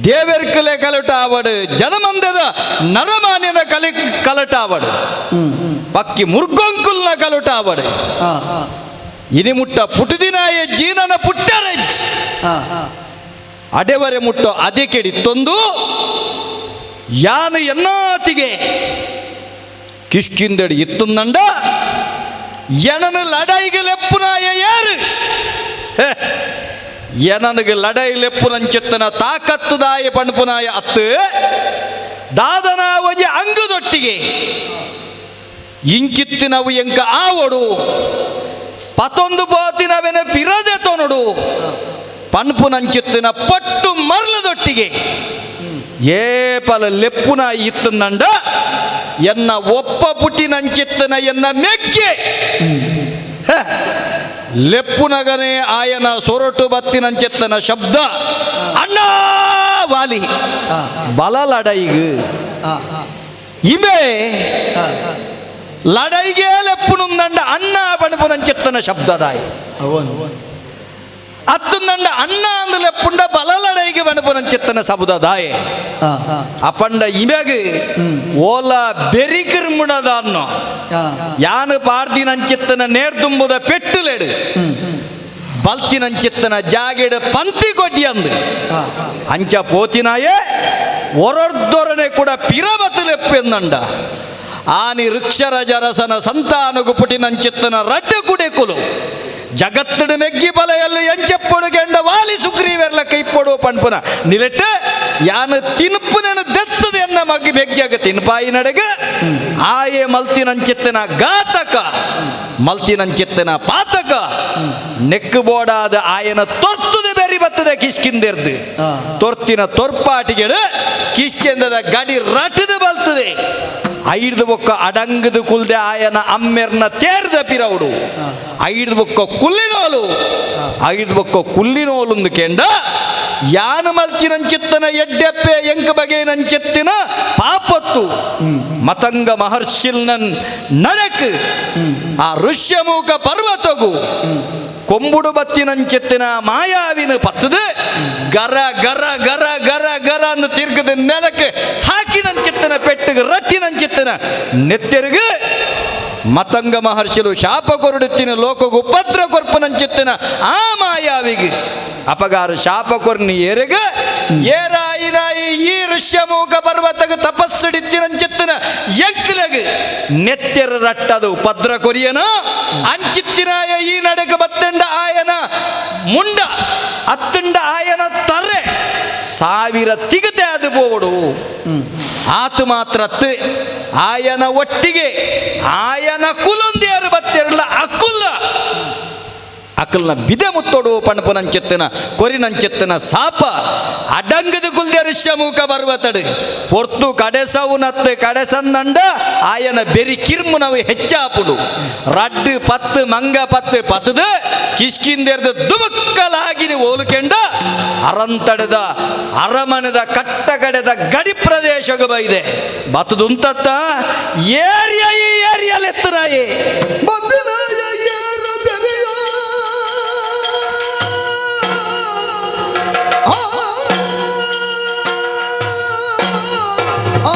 ದೇವೆರ್ಕಲೆ ಕಲಟಾವಡು ಜನಮಂದದ ನರಮಾನ್ಯನ ಕಲಿ ಕಲಟಾವಡು ಪಕ್ಕಿ ಮುರ್ಗೊಂಕುಲ್ನ ಕಲಟಾವಡು ಇನಿ ಮುಟ್ಟ ಪುಟುದಿನಾಯ ಜೀನನ ಪುಟ್ಟರೆಜ್ ಅಡೆವರೆ ಮುಟ್ಟೋ ಅದೇ ಕೆಡಿತ್ತೊಂದು ಯಾನು ಎನ್ನಾತಿಗೆ ಕಿಷ್ಕಿಂದಡಿ ಇತ್ತುಂದಂಡ ಎನನು ಲಡೈಗೆ ಲೆಪ್ಪುನಾಯ ಯಾರು ಎನನಿಗೆ ಲಡೈ ಲೆಪ್ಪುನಂచెತ್ತನ ತಾಕತ್ತುದಾಯ ಪಣಪುನಾಯ ಅತ್ತು ದಾದನ ಒಂಜಿ ಅಂಗುದೊಟ್ಟಿಗೆ ಇಂಚಿತ್ತಿನವು ಎಂಕ ಆವಡು ಪತೊಂದು ಬೋತಿನವೆನ ಪಿರದೆ ತೊನುಡು ಪನ್ಪುನಂಚಿತ್ತಿನ ಪಟ್ಟು ಮರ್ಲದೊಟ್ಟಿಗೆ ಏಪಲ ಲೆಪ್ಪುನ ಇತ್ತಂದಂಡ ಎನ್ನ ಒಪ್ಪ ಪುಟ್ಟಿನಂಚಿತ್ತನ ಎನ್ನ ಮೆಕ್ಕೆ ಲೆಪ್ಪುನಗನೇ ಆಯನ ಸೊರಟು ಬತ್ತಿನಂచెತ್ತನ ಶಬ್ದ ಅಣ್ಣ ವಾಲಿ ಬಲ ಲಡೈಗ್ ಇಮೆ ಲಡೈಗೆ ಲೆಪ್ಪುನುಂದಂಡ ಅಣ್ಣ ಪಣಪುನಂచెತ್ತನ ಶಬ್ದದಾಯಿ ಅತ್ತುಂದಂಡ ಅಣ್ಣ ಅಂದ ಲೆಪ್ಪುಂಡ ಬಲ ಲಡೈಗೆ ಪಣಪುನಂಚ ಪನ್ಪುನಂಚಿತ್ತನ ಸಬುದ ದಾಯೆ ಅಪಂಡ ಇಮೆಗ್ ಓಲ ಬೆರಿಕಿರ್ಮುಣದ ಅನ್ನೋ ಯಾನು ಪಾರ್ದಿನಂಚಿತ್ತನ ನೇರ್ದುಂಬುದ ಪೆಟ್ಟುಲೆಡು ಬಲ್ತಿನಂಚಿತ್ತನ ಜಾಗೆಡು ಪಂತಿ ಕೊಡ್ಡಿ ಅಂದು ಅಂಚ ಪೋತಿನಾಯೇ ಒರೊರ್ದೊರನೆ ಕೂಡ ಪಿರಬತಲೆಪ್ಪು ಎಂದಂಡ ಆನಿ ವೃಕ್ಷರಜರಸನ ಸಂತಾನಗು ಪುಟಿನಂಚಿತ್ತನ ರಡ್ಡು ಕುಡೆಕುಲು ಜಗತ್ತಡು ಮೆಗ್ಗಿ ಬಲೆಯಲ್ಲಿ ಎಂಚಪ್ಪೊಡು ಗೆಂಡ ವಾಲಿ ಸುಗ್ರೀವೆರ್ಲ ಕೈಪೊಡು ಪಣ್ಪುನ ನಿಲೆಟ್ಟು ಯಾನು ತಿನ್ಪುನನು ದೆತ್ತದ ಎನ್ನ ಮಗ್ಗಿ ಬೆಗ್ಗಿಯಾಗ ತಿನ್ಪಾಯಿ ನಡೆಗ ಆಯೆ ಮಲ್ತಿನಂಚಿತ್ತನ ಘಾತಕ ಮಲ್ತಿನಂಚಿತ್ತನ ಪಾತಕ ನೆಕ್ಕು ಬೋಡಾದ ಆಯನ ತೊರ್ತದೆ ಬೆರಿ ಬತ್ತದೆ ಕಿಷ್ಕಿಂದೆರ್ದು ತೊರ್ತಿನ ತೊರ್ಪಾಟಿಗೆಡು ಕಿಷ್ಕಿಂದದ ಗಡಿ ರಟದು ಬಲ್ತದೆ ಐದು ಬೊಕ್ಕ ಅಡಂಗದು ಕುಲ್ದೆ ಆಯನ ಅಮ್ಮೆರ್ನ ತೇರ್ದ ಪಿರೌಡು ಐದು ಬೊಕ್ಕ ಕುಲ್ಲಿನೋಲು ಐದು ಬೊಕ್ಕ ಕುಲ್ಲಿನೋಲುಂದು ಕೆಂಡ ಯಾನು ಮಲ್ತಿನಂಚಿತ್ತನ ಎಡ್ಡೆಪ್ಪೆ ಎಂಕ ಬಗೆನಂಚಿತ್ತಿನ ಪಾಪತ್ತು ಮತಂಗ ಮಹರ್ಷಿಲ್ನನ್ ನಡಕ್ ಆ ಋಷ್ಯಮೂಕ ಪರ್ವತಗು ಕೊಂಬುಡು ಬತ್ತಿನಂచెತ್ತಿನ ಮಾಯಾವಿನ ಪತ್ತದ ಗರ ಗರ ಗರ ಗರ ಗರ ಅನ್ನು ತಿರ್ಗದ ನೆಲಕ್ಕೆ ಹಾಕಿನಂಚಿತ್ತನ ಪೆಟ್ಟಿಗೆ ರಟ್ಟಿನಂಚಿತ್ತನ ನೆತ್ತೆರುಗು ಮತಂಗ ಮಹರ್ಷಿಲು ಶಾಪ ಕೊರಡುತ್ತಿನ ಲೋಕಗು ಉಪದ್ರ ಕೊರ್ಪನಂಚಿತ್ತಿನ ಆ ಮಾಯಾವಿಗೆ ಅಪಗಾರು ಶಾಪ ಕೊರ್ನಿ ಏರೆಗ ಏರಾಯಿನಾಯಿ ಈ ಋಷ್ಯಮೂಕ ಪರ್ವತಗ ತಪಸ್ಸುಡಿತ್ತಿನಂಚಿತ್ತಿನ ಎಂಕ್ಲಗ್ ನೆತ್ತೆರ ರಟ್ಟದು ಉಪದ್ರ ಕೊರಿಯನ ಅಂಚಿತ್ತಿನಾಯ ಈ ನಡಕ ಬತ್ತಂಡ ಆಯನ ಮುಂಡ ಅತ್ತಂಡ ಆಯನ ತರ್ರೆ ಸಾವಿರ ತಿಗತೆ ಅದು ಬೋಡು ಆತು ಮಾತ್ರತ್ತು ಆಯನ ಒಟ್ಟಿಗೆ ಆಯನ ಕುಲೊಂದೇರು ಬತ್ತಿರಲ್ಲ ಅಕುಲ್ಲ ಅಕಲ್ನ ಬಿದೆ ಮುತ್ತೋಡು ಪಣಪನಂచెತ್ತಿನ ಕೊರಿನಂచెತ್ತಿನ ಸಾಪ ಅಡಂಗದ ಕುಲ್ದೆ ಋಷ್ಯಮೂಕ ಪರ್ವತಡು ಪೊರ್ತು ಕಡೆಸವು ನತ್ತು ಕಡೆಸಂದಂಡ ಆಯನ ಬೆರಿ ಕಿರ್ಮುನವು ಹೆಚ್ಚಾಪುಡು ರಡ್ಡು ಪತ್ತು ಮಂಗ ಪತ್ತು ಪತ್ತದು ಕಿಷ್ಕಿಂದೆರ್ದು ದುಮುಕ್ಕಲಾಗಿನಿ ಓಲುಕೆಂಡ ಅರಂತಡೆದ ಅರಮನೆದ ಕಟ್ಟ ಕಡೆದ ಗಡಿ ಪ್ರದೇಶಗ ಬೈದೆ ಬತ್ತದುಂತತ್ತ ಏರಿಯ ಈ ಏರಿಯಲೆತ್ತರಾಯೇ ಬದಲಾಯ ಏರ ತೆರೆಯ. ಆ, ಆ,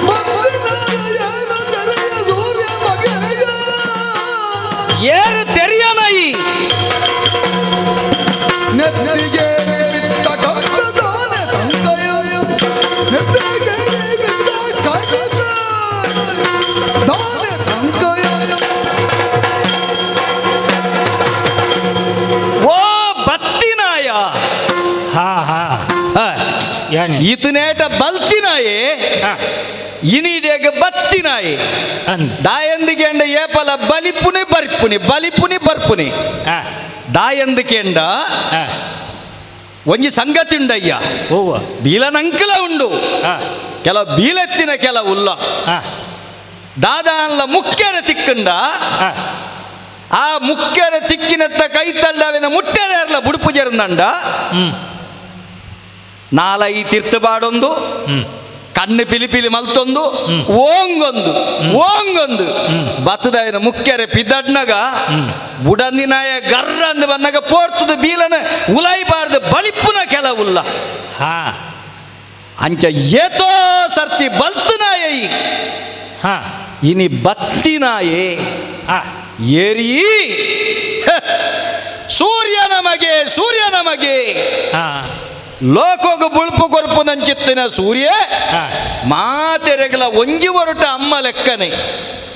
ಬದಲಾಯ ಏರ ತೆರೆಯ ಸೂರ್ಯ ಮಗನೆಯ. ಏರು ತೆರೆಯನಾಯಿ ನೆತ್ತಿಗೆ ಬಿದ್ದ ಕಪ್ಪದಾನೆ ತಂಕಯ. ನೆತ್ತಿಗೆ ಬಿದ್ದ ಕಪ್ಪದಾನೆ ತಂಕಯ. ಓ ಬತ್ತಿನಾಯ ಹಾ ಹಾ ಯಾನೆ ಇತನೇಟ ಬಲ್ತಿನಾಯೇ ಹಾ ಇನಿಡೇಗ ಬತ್ತಿನಾಯೆ ಅಂದ್ ದಾಯಂದಿಗೆಂಡ ಏಪಲ ಬಲಿಪುನಿ ಬರ್ಪುನಿ ಬಲಿಪುನಿ ಬರ್ಪುನಿ ಹಾ ದಾಯಂದಿಕೆಂಡ ಹಾ ಒಂಜಿ ಸಂಗತಿ ಉಂಡಯ್ಯ ಹೋಗುವ ಬೀಲನಂಕಲ ಉಂಡು ಹಾ ಕೆಲವು ಬೀಲೆತ್ತಿನ ಕೆಲವು ಉಲ್ಲ ಹಾ ದಾದಾನ್ಲ ಮುಖ್ಯರ ತಿಕ್ಕಂಡ ಹಾ ಆ ಮುಖ್ಯರ ತಿಕ್ಕಿನತ್ತ ಕೈ ತಳ್ಳವಿನ ಮುಟ್ಟೆರ ಬುಡುಪು ಜರಂದಂಡ ಹ್ಮ್ ನಾಲೈ ತಿರ್ತುಬಾಡೊಂದು ಹ್ಮ್ ಕಣ್ಣು ಪಿಲಿ ಪಿಲಿ ಮಲ್ತೊಂದು ಓಂಗೊಂದು ಓಂಗೊಂದು ಬತ್ತದಾಯನ ಮುಖ್ಯರೆ ಪಿದಡ್ನಗ ಬುಡಂದಿನಾಯ ಗರ್ರ ಅಂದು ಬನ್ನಗ ಪೋರ್ತದ ಬೀಲನ ಉಲಾಯಿಬಾರ್ದು ಬಲಿಪ್ಪುನ ಕೆಲವುಲ್ಲ ಹಾ ಅಂಚ ಏತೋ ಸರ್ತಿ ಬಲ್ತನಾಯ ಹಾ ಇನಿ ಬತ್ತಿನಾಯೇ ಹಾ ಏರಿ ಹ, ಸೂರ್ಯ ನಮಗೆ ಸೂರ್ಯ ನಮಗೆ ಹಾ ಲೋಕೋಗು ಬುಳ್ಪು ಕೊರ್ಪು ನಂಚಿತ್ತಿನ ಸೂರ್ಯ ಹಾ ಮಾತೆರೆಗಲ ಒಂಜಿ ಒರಟ ಅಮ್ಮ ಲೆಕ್ಕನೆ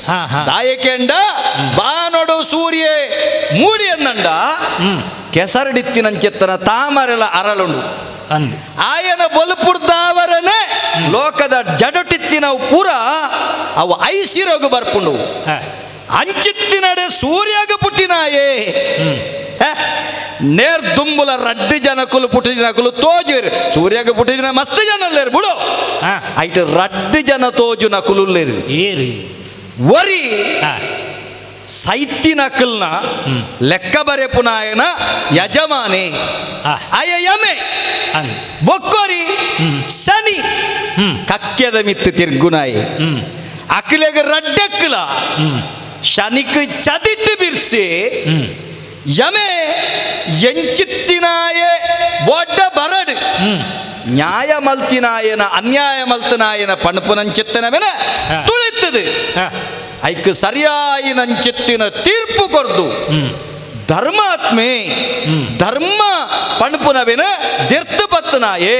ಹಾ ಹಾ ದಾಯಕೆಂಡ ಬಾನೊಡು ಸೂರ್ಯ ಮೂಡಿ ಎಂದಂಡ ಹ್ಮ್ ಕೆಸರಡಿತ್ತಿನಂచెತ್ತನ ತಾಮರೆಲ ಅರಳುಂಡು ಅಂದ್ ಆಯನ ಬೊಲುಪುರ್ದಾವರನೆ ಲೋಕದ ಜಡಟಿತ್ತಿನ ಪೂರ ಅವು ಐಸಿರೋಗು ಬರ್ಪುಂಡು ಹಾ ಅಂಚಿತ್ತಿನಡೆ ಸೂರ್ಯಾಗ ಪುಟ್ಟಿನಾಯೇ ಹ್ಮ್ ಹೆ? ನೇರ್ ದುಂಬುಲ ರಡ್ಡು ಜನಕುಲು ಪುಟ್ಟಿನಕುಲು ತೋಜುರು ಸೂರ್ಯಾಗ ಪುಟ್ಟಿನ ಮಸ್ತ್ ಜನ ಲೇರು ಬಿಡು ಹಾ ಐಟ್ ರಡ್ಡು ಜನ ತೋಜು ನಕುಲುಲ್ಲೇರು ಏರಿ ಒರಿ ಹಾ ಸೈತಿನಕಲ್ನ ಲೆಕ್ಕ ಬರೆಪುನಾಯನ ಯಜಮಾನೆ ಅಯ ಯಮೆ ಬೊಕ್ಕೊರಿ ಶನಿ ಕಕ್ಕೆದ ಮಿತ್ತು ತಿರ್ಗುನಾಯಿ ಅಕ್ಲೆಗ ರಡ್ಡಕ್ಕಲ ಶನಿಕ್ ಚದಿಟ್ಟು ಬಿರ್ಸಿ ಯಮೆ ಎಂಚಿತ್ತಿನಾಯೆ ಬೊಡ್ಡ ಬರಡು ನ್ಯಾಯ ಮಲ್ತಿನಾಯನ ಅನ್ಯಾಯ ಮಲ್ತನಾಯನ ಪಣಪುನಂಚಿತ್ತನವೆನ ತುಳಿತದೆ ಐಕ್ ಸರಿಯಾಯಿನಂಚಿತ್ತಿನ ತೀರ್ಪು ಕೊರ್ದು ಧರ್ಮಾತ್ಮೆ ಧರ್ಮ ಪಣಪುನವೆನ ದಿರ್ತು ಪತ್ತನಾಯೇ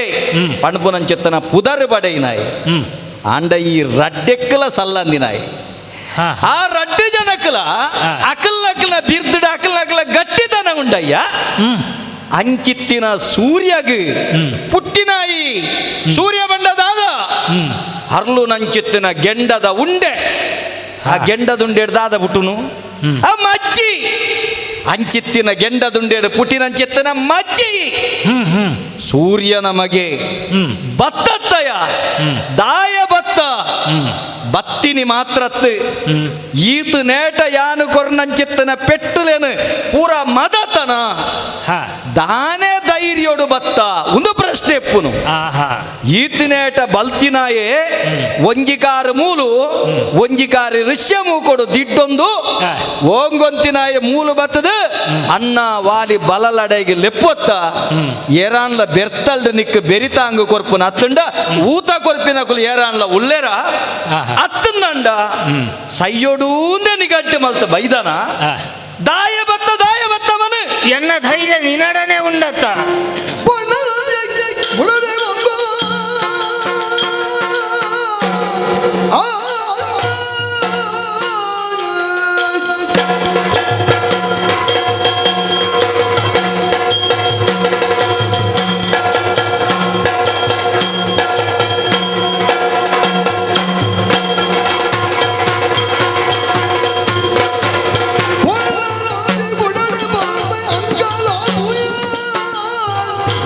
ಪಣಪುನಂಚಿತ್ತನ ಪುದರ್ ಬಡೈನಾಯೆ ಆಂಡ ಈ ರಡ್ಡೆಕ್ಕಲ ಸಲ್ಲಂದಿನಾಯೆ ಆ ರಡ್ಡು ಜನಕ್ಕಲ ಅಕಲ್ ನಕಲ ಬಿರ್ದುಡ ಅಕಲ್ ನಕಲ ಗಟ್ಟಿತನ ಉಂಡಯ್ಯ ಅಂಚಿತ್ತಿನ ಸೂರ್ಯಗ್ ಪುಟ್ಟಿನಾಯಿ ಸೂರ್ಯ ಬಂಡದಾದ ಹರ್ಲು ನಂಚಿತ್ತಿನ ಗೆಂಡದ ಉಂಡೆ ಆ ಗೆಂಡದುಂಡೆ ದಾದ ಪುಟ್ಟುನು ಆ ಮಜ್ಜಿ ಅಂಚಿತ್ತಿನ ಗೆಂಡದುಂಡೆ ಪುಟ್ಟಿನಂಚಿತ್ತಿನ ಮಜ್ಜಿ ಸೂರ್ಯನ ಮಗೆ ಬತ್ತತ್ತಯ ದಾಯ ಬತ್ತ ಬತ್ತಿನಿ ಮಾತ್ರತ್ತು ಈತು ನೇಟ ಯಾನು ಕೊರ್ನಂಚಿತ್ತನ ಪೆಟ್ಟುಲೇನು ಪೂರ ಮದತನ ದಾನೆ ಧೈರ್ಯೋಡು ಬತ್ತ ಒಂದು ಪ್ರಶ್ನೆ ಎಪ್ಪುನು ಈತು ನೇಟ ಬಲ್ತಿನಾಯೇ ಒಂಜಿಕಾರು ಮೂಲು ಒಂಜಿಕಾರು ಋಷ್ಯ ಮೂಕೊಡು ದಿಡ್ಡೊಂದು ಓಂಗೊಂತಿನಾಯ ಮೂಲು ಬತ್ತದ ಅನ್ನ ವಾಲಿ ಬಲಲಡೆಗೆ ಲೆಪ್ಪೊತ್ತ ಏರಾನ್ಲ ಬೆರ್ತಲ್ದ ನಿಕ್ ಬೆರಿತಾಂಗ ಕೊರ್ಪುನ ಅತ್ತುಂಡ ಊತ ಕೊರ್ಪಿನ ಕುಲು ಏರಾನ್ಲ ಉಲ್ಲೇರ ಅತ್ತಂದಂಡ ಸೈಯೋಡೂಂದೆ ನಿಗಟ್ಟು ಮಲ್ತ ಬೈದನ ದಾಯ ಬತ್ತ ದಾಯ ಬತ್ತವನು ಎನ್ನ ಧೈರ್ಯ ನಿನ್ನಡನೆ ಉಂಡತ್ತ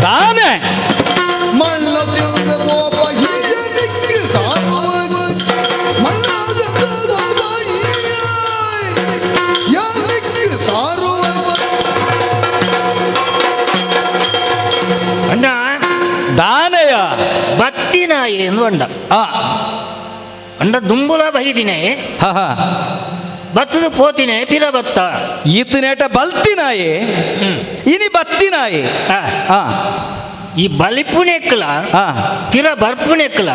ತಾನೆ ಅಣ್ಣ ದಾನೆಯ ಬತ್ತಿನಾಯಿ ಎಂದು ಅಂಡ ಅಂಡ ದುಂಬುಲ ಬೈದಿನೇ ಬತ್ತದ ಪೋತಿನೇ ಪಿರ ಬತ್ತ ಈತನೇಟ ಬಲ್ತಿನಾಯೆ ಇನಿ ಬತ್ತಿನಾಯೆ ಈ ಬಲಿಪುನೆಕ್ಕಲ ಪಿರ ಬರ್ಪುನೆಕ್ಕಲ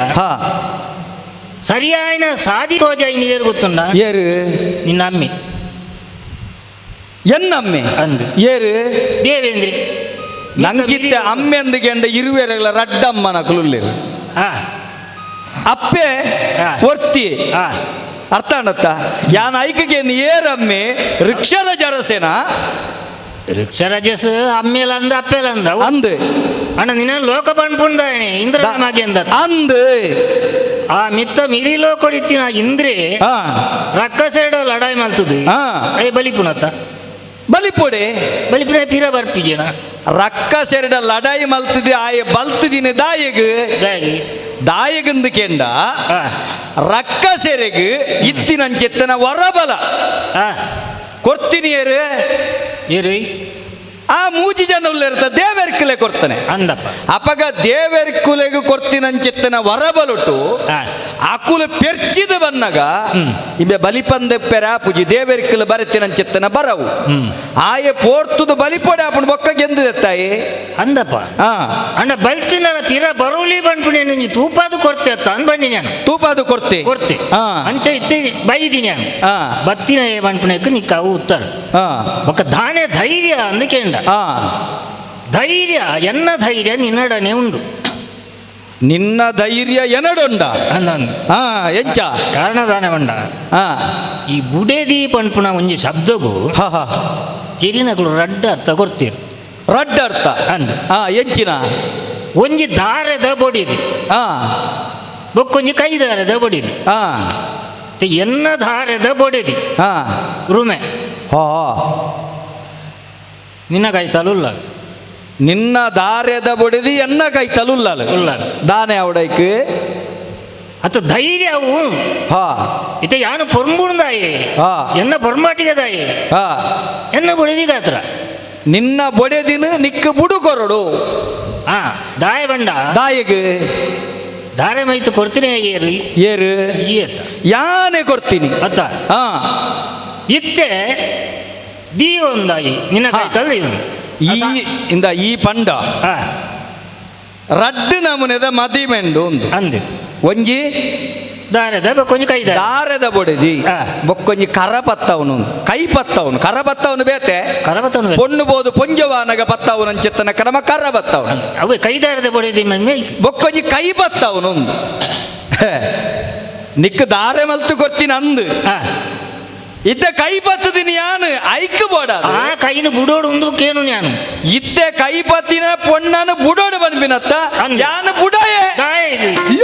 ಸರಿಯಾಯಿನ ಸಾದಿ ತೋಜ ಇನಿ ಏರು ಗೊತ್ತುಂಡ ಏರು ನಿನ್ನ ಅಮ್ಮಿ ಎನ್ನಮ್ಮೆ ಅಂದು ಏರು ದೇವೇಂದ್ರಿ ನಂಗಿತ್ತ ಅಮ್ಮೆಂದಿಗೆಂಡ ಇರುವೆರಗಳ ರಡ್ಡಮ್ಮನ ಕುಲುಲ್ಲೇರು ಅಪ್ಪೆ ಒರ್ತಿ ಅರ್ಥ ಅಣ್ಣತ್ತ ಯಾನ್ ಐಕಿಗೆ ಏರಮ್ಮೆ ರಿಕ್ಷದ ಜರಸೇನ ರಿಕ್ಷ ರಜಸ್ ಅಮ್ಮೇಲಂದ ಅಪ್ಪೇಲಂದ ಅಂದು ಅಣ್ಣ ನಿನ್ನ ಲೋಕ ಪಣ್ಪುಂದಾಣೆ ಇಂದ್ರ ಮಾಗೆ ಅಂದ ಅಂದು ಆ ಮಿತ್ತ ಮಿರಿ ಲೋಕೊಡಿತ್ತಿನ ಇಂದ್ರೆ ರಕ್ಕಸೆರಡ ಲಡಾಯಿ ಮಲ್ತದು I ಬಲಿಪುನತ್ತ ಬಲಿಪೊಡೆ ಬಲಿಪುನ ಪಿರ ಬರ್ಪಿಜೇನ ರಕ್ಕಸೆರಡ ಲಡಾಯಿ ಮಲ್ತದೆ ಆಯ ಬಲ್ತದಿನ ದಾಯಗ್ ದಾಯಿ ದಾಯಗಂದು ಕೆಂಡ ರಕ್ಕಸೆರೆಗ್ ಇತ್ತಿನಂಚೆತ್ತನ ವರಬಲ ಕೊರ್ತಿನಿಯರು ಏರಿ ಆ ಮೂಜಿ ಜನ ಉಳ್ಳಿರ್ತ ದೇವೆರ್ಕುಲೆ ಕೊಡ್ತಾನೆ ಅಂದಪ್ಪ ಅಪಗ ದೇವೆರ್ಕುಲೆಗು ಕೊರ್ತಿನಂಚೆತ್ತನ ವರಬಲುಟು ಅಕುಲು ಪೆರ್ಚಿದ ಬನ್ನಗ ಇಂಬೆ ಬಲಿಪಂದ ಪೆರಾಪುಜಿ ದೇವೆರ್ಕುಲು ಬರೆತಿನಂಚೆತ್ತನ ಬರವು ಆಯೆ ಪೋರ್ತುದು ಬಲಿಪೊಡೆ ಆಪುಂಡು ಬೊಕ್ಕ ಗೆಂದುದೆತ್ತಾಯಿ ಅಂದಪ್ಪ ಅಣ್ಣ ಬಲ್ತಿನ ಪಿರ ಬರೋಲಿ ಬಂದ್ಪುಣೆ ನಿಂಜಿ ತೂಪಾದು ಕೊರ್ತೆ ಅತ್ತ ಅಂದ್ ಬನ್ನಿ ನಾನು ತೂಪಾದು ಕೊರ್ತೆ ಕೊರ್ತೆ ಅಂಚ ಇತ್ತೆ ಬೈದಿ ನಾನು ಬತ್ತಿನ ಬಂದ್ಪುಣೆಕ್ ನಿಕ್ಕಾವು ಉತ್ತರ ಬೊಕ್ಕ ದಾನೆ ಧೈರ್ಯ ಅಂದಕೇಂಡ ಧೈರ್ಯ ಎನ್ನ ಧೈರ್ಯ ನಿನ್ನಡನೆ ಉಂಡು ನಿನ್ನ ಧೈರ್ಯ ಎನಡೊಂಡ ಅಂದಂದು ಎಂಚ ಕಾರಣ ದಾನೆ ಬಂಡ ಈ ಬುಡೇದಿ ಪನ್ಪುನ ಒಂಜಿ ಶಬ್ದಗೂ ತಿರಿನಗಳು ರಡ್ಡ ಅರ್ಥ ಕೊಡ್ತೀರು ರಡ್ಡ ಅರ್ಥ ಅಂದು ಎಂಚಿನ ಒಂಜಿ ದಾರದ ಬೊಡಿದು ಬೊಕ್ಕೊಂಜಿ ಕೈ ದಾರದ ಬೊಡಿದು ಎನ್ನ ದಾರದ ಬೊಡಿದಿ ರುಮೆ ನಿನ್ನ ಕೈ ತಲುಲ್ಲ ನಿನ್ನ ದಾರ್ಯದ ಬೊಡಿದಿ ಎನ್ನ ಕೈ ತಲುಲ್ಲ ಉಲ್ಲ ದಾನೆ ಅವಡೈಕ್ ಅತ್ತ ಧೈರ್ಯ ಅವು. ಹಾ. ಇತ ಯಾನು ಪೊರ್ಂಬುಣದಾಯಿ. ಹಾ. ಎನ್ನ ಪೊರ್ಂಬಾಟಿಗೆದಾಯಿ. ಹಾ. ಎನ್ನ ಬೊಡೆದಿಗಾತ್ರ. ನಿನ್ನ ಬೊಡೆದಿನ ನಿಕ್ಕ ಬುಡು ಕೊರಡು. ಹಾ, ದಾಯ ಬಂಡ. ದಾಯಿಗ್. ದಾರೆ ಮೈತು ಕೊಡ್ತೀನಿ ಏರು. ಏರು? ಈ ಅತ್ತ. ಯಾನೆ ಕೊಡ್ತೀನಿ. ಅತ್ತ. ಹಾ. ಇತ್ತೆ ದೀ ಒಂದಾಯಿ ನಿನ್ನ ಹಾ. ಕೈತಲ್ಲ ಒಂದು. ಈ ಇಂದ ಈ ಪಂಡ. ಹಾ. ರಡ್ಡು ನಮೂನೆದ ಮದಿಮೆಂಡು ಒಂದು. ಅಂದು. ಒಂಜಿ ದಾರದ ಕೊಂಚ ಕೈ ದಾರೆ. ದಾರದ ಬೊಡೆದಿ. ಹಾ. ಬೊಕ್ಕೊಂಜಿ ಕರ ಪತ್ತವನು, ಕೈ ಪತ್ತವನು, ಕರ ಪತ್ತವನು ಬೇತೆ. ಕರಬತ್ತವನು. ಪೊಣ್ಣು ಬೋದು ಪೊಂಜವಾನಗ ಪತ್ತವನು ಅಂಚೆತ್ತನ ಕ್ರಮ ಕರ ಬತ್ತವನು. ಅವೆ ಕೈ ದಾರದ ಬೊಡೆದಿ ಮಮ್ಮಿ. ಬೊಕ್ಕೊಂಜಿ ಕೈ ಬತ್ತವನು ಒಂದು. ನಿಕ್ಕ ದಾರೆ ಮಲ್ತು ಕೊರ್ತೀನಿ ಅಂದು. ಹಾ. ಇದ್ದ ಕೈ ಪತ್ತದಿನಿ ಯಾನು ಐಕ್ ಬೋಡ. ಆ ಕೈನು ಬುಡೋಡು ಉಂದು ಕೇನು ನಾನು. ಇತ್ತೆ ಕೈ ಪತ್ತಿನ ಪೊಣ್ಣನು ಬುಡೋಡು ಬಂದ್ಬಿನತ್ತ. ಅಂದು. ಯಾನು ಬುಡಯೇ. ದಾಯ ಇದು.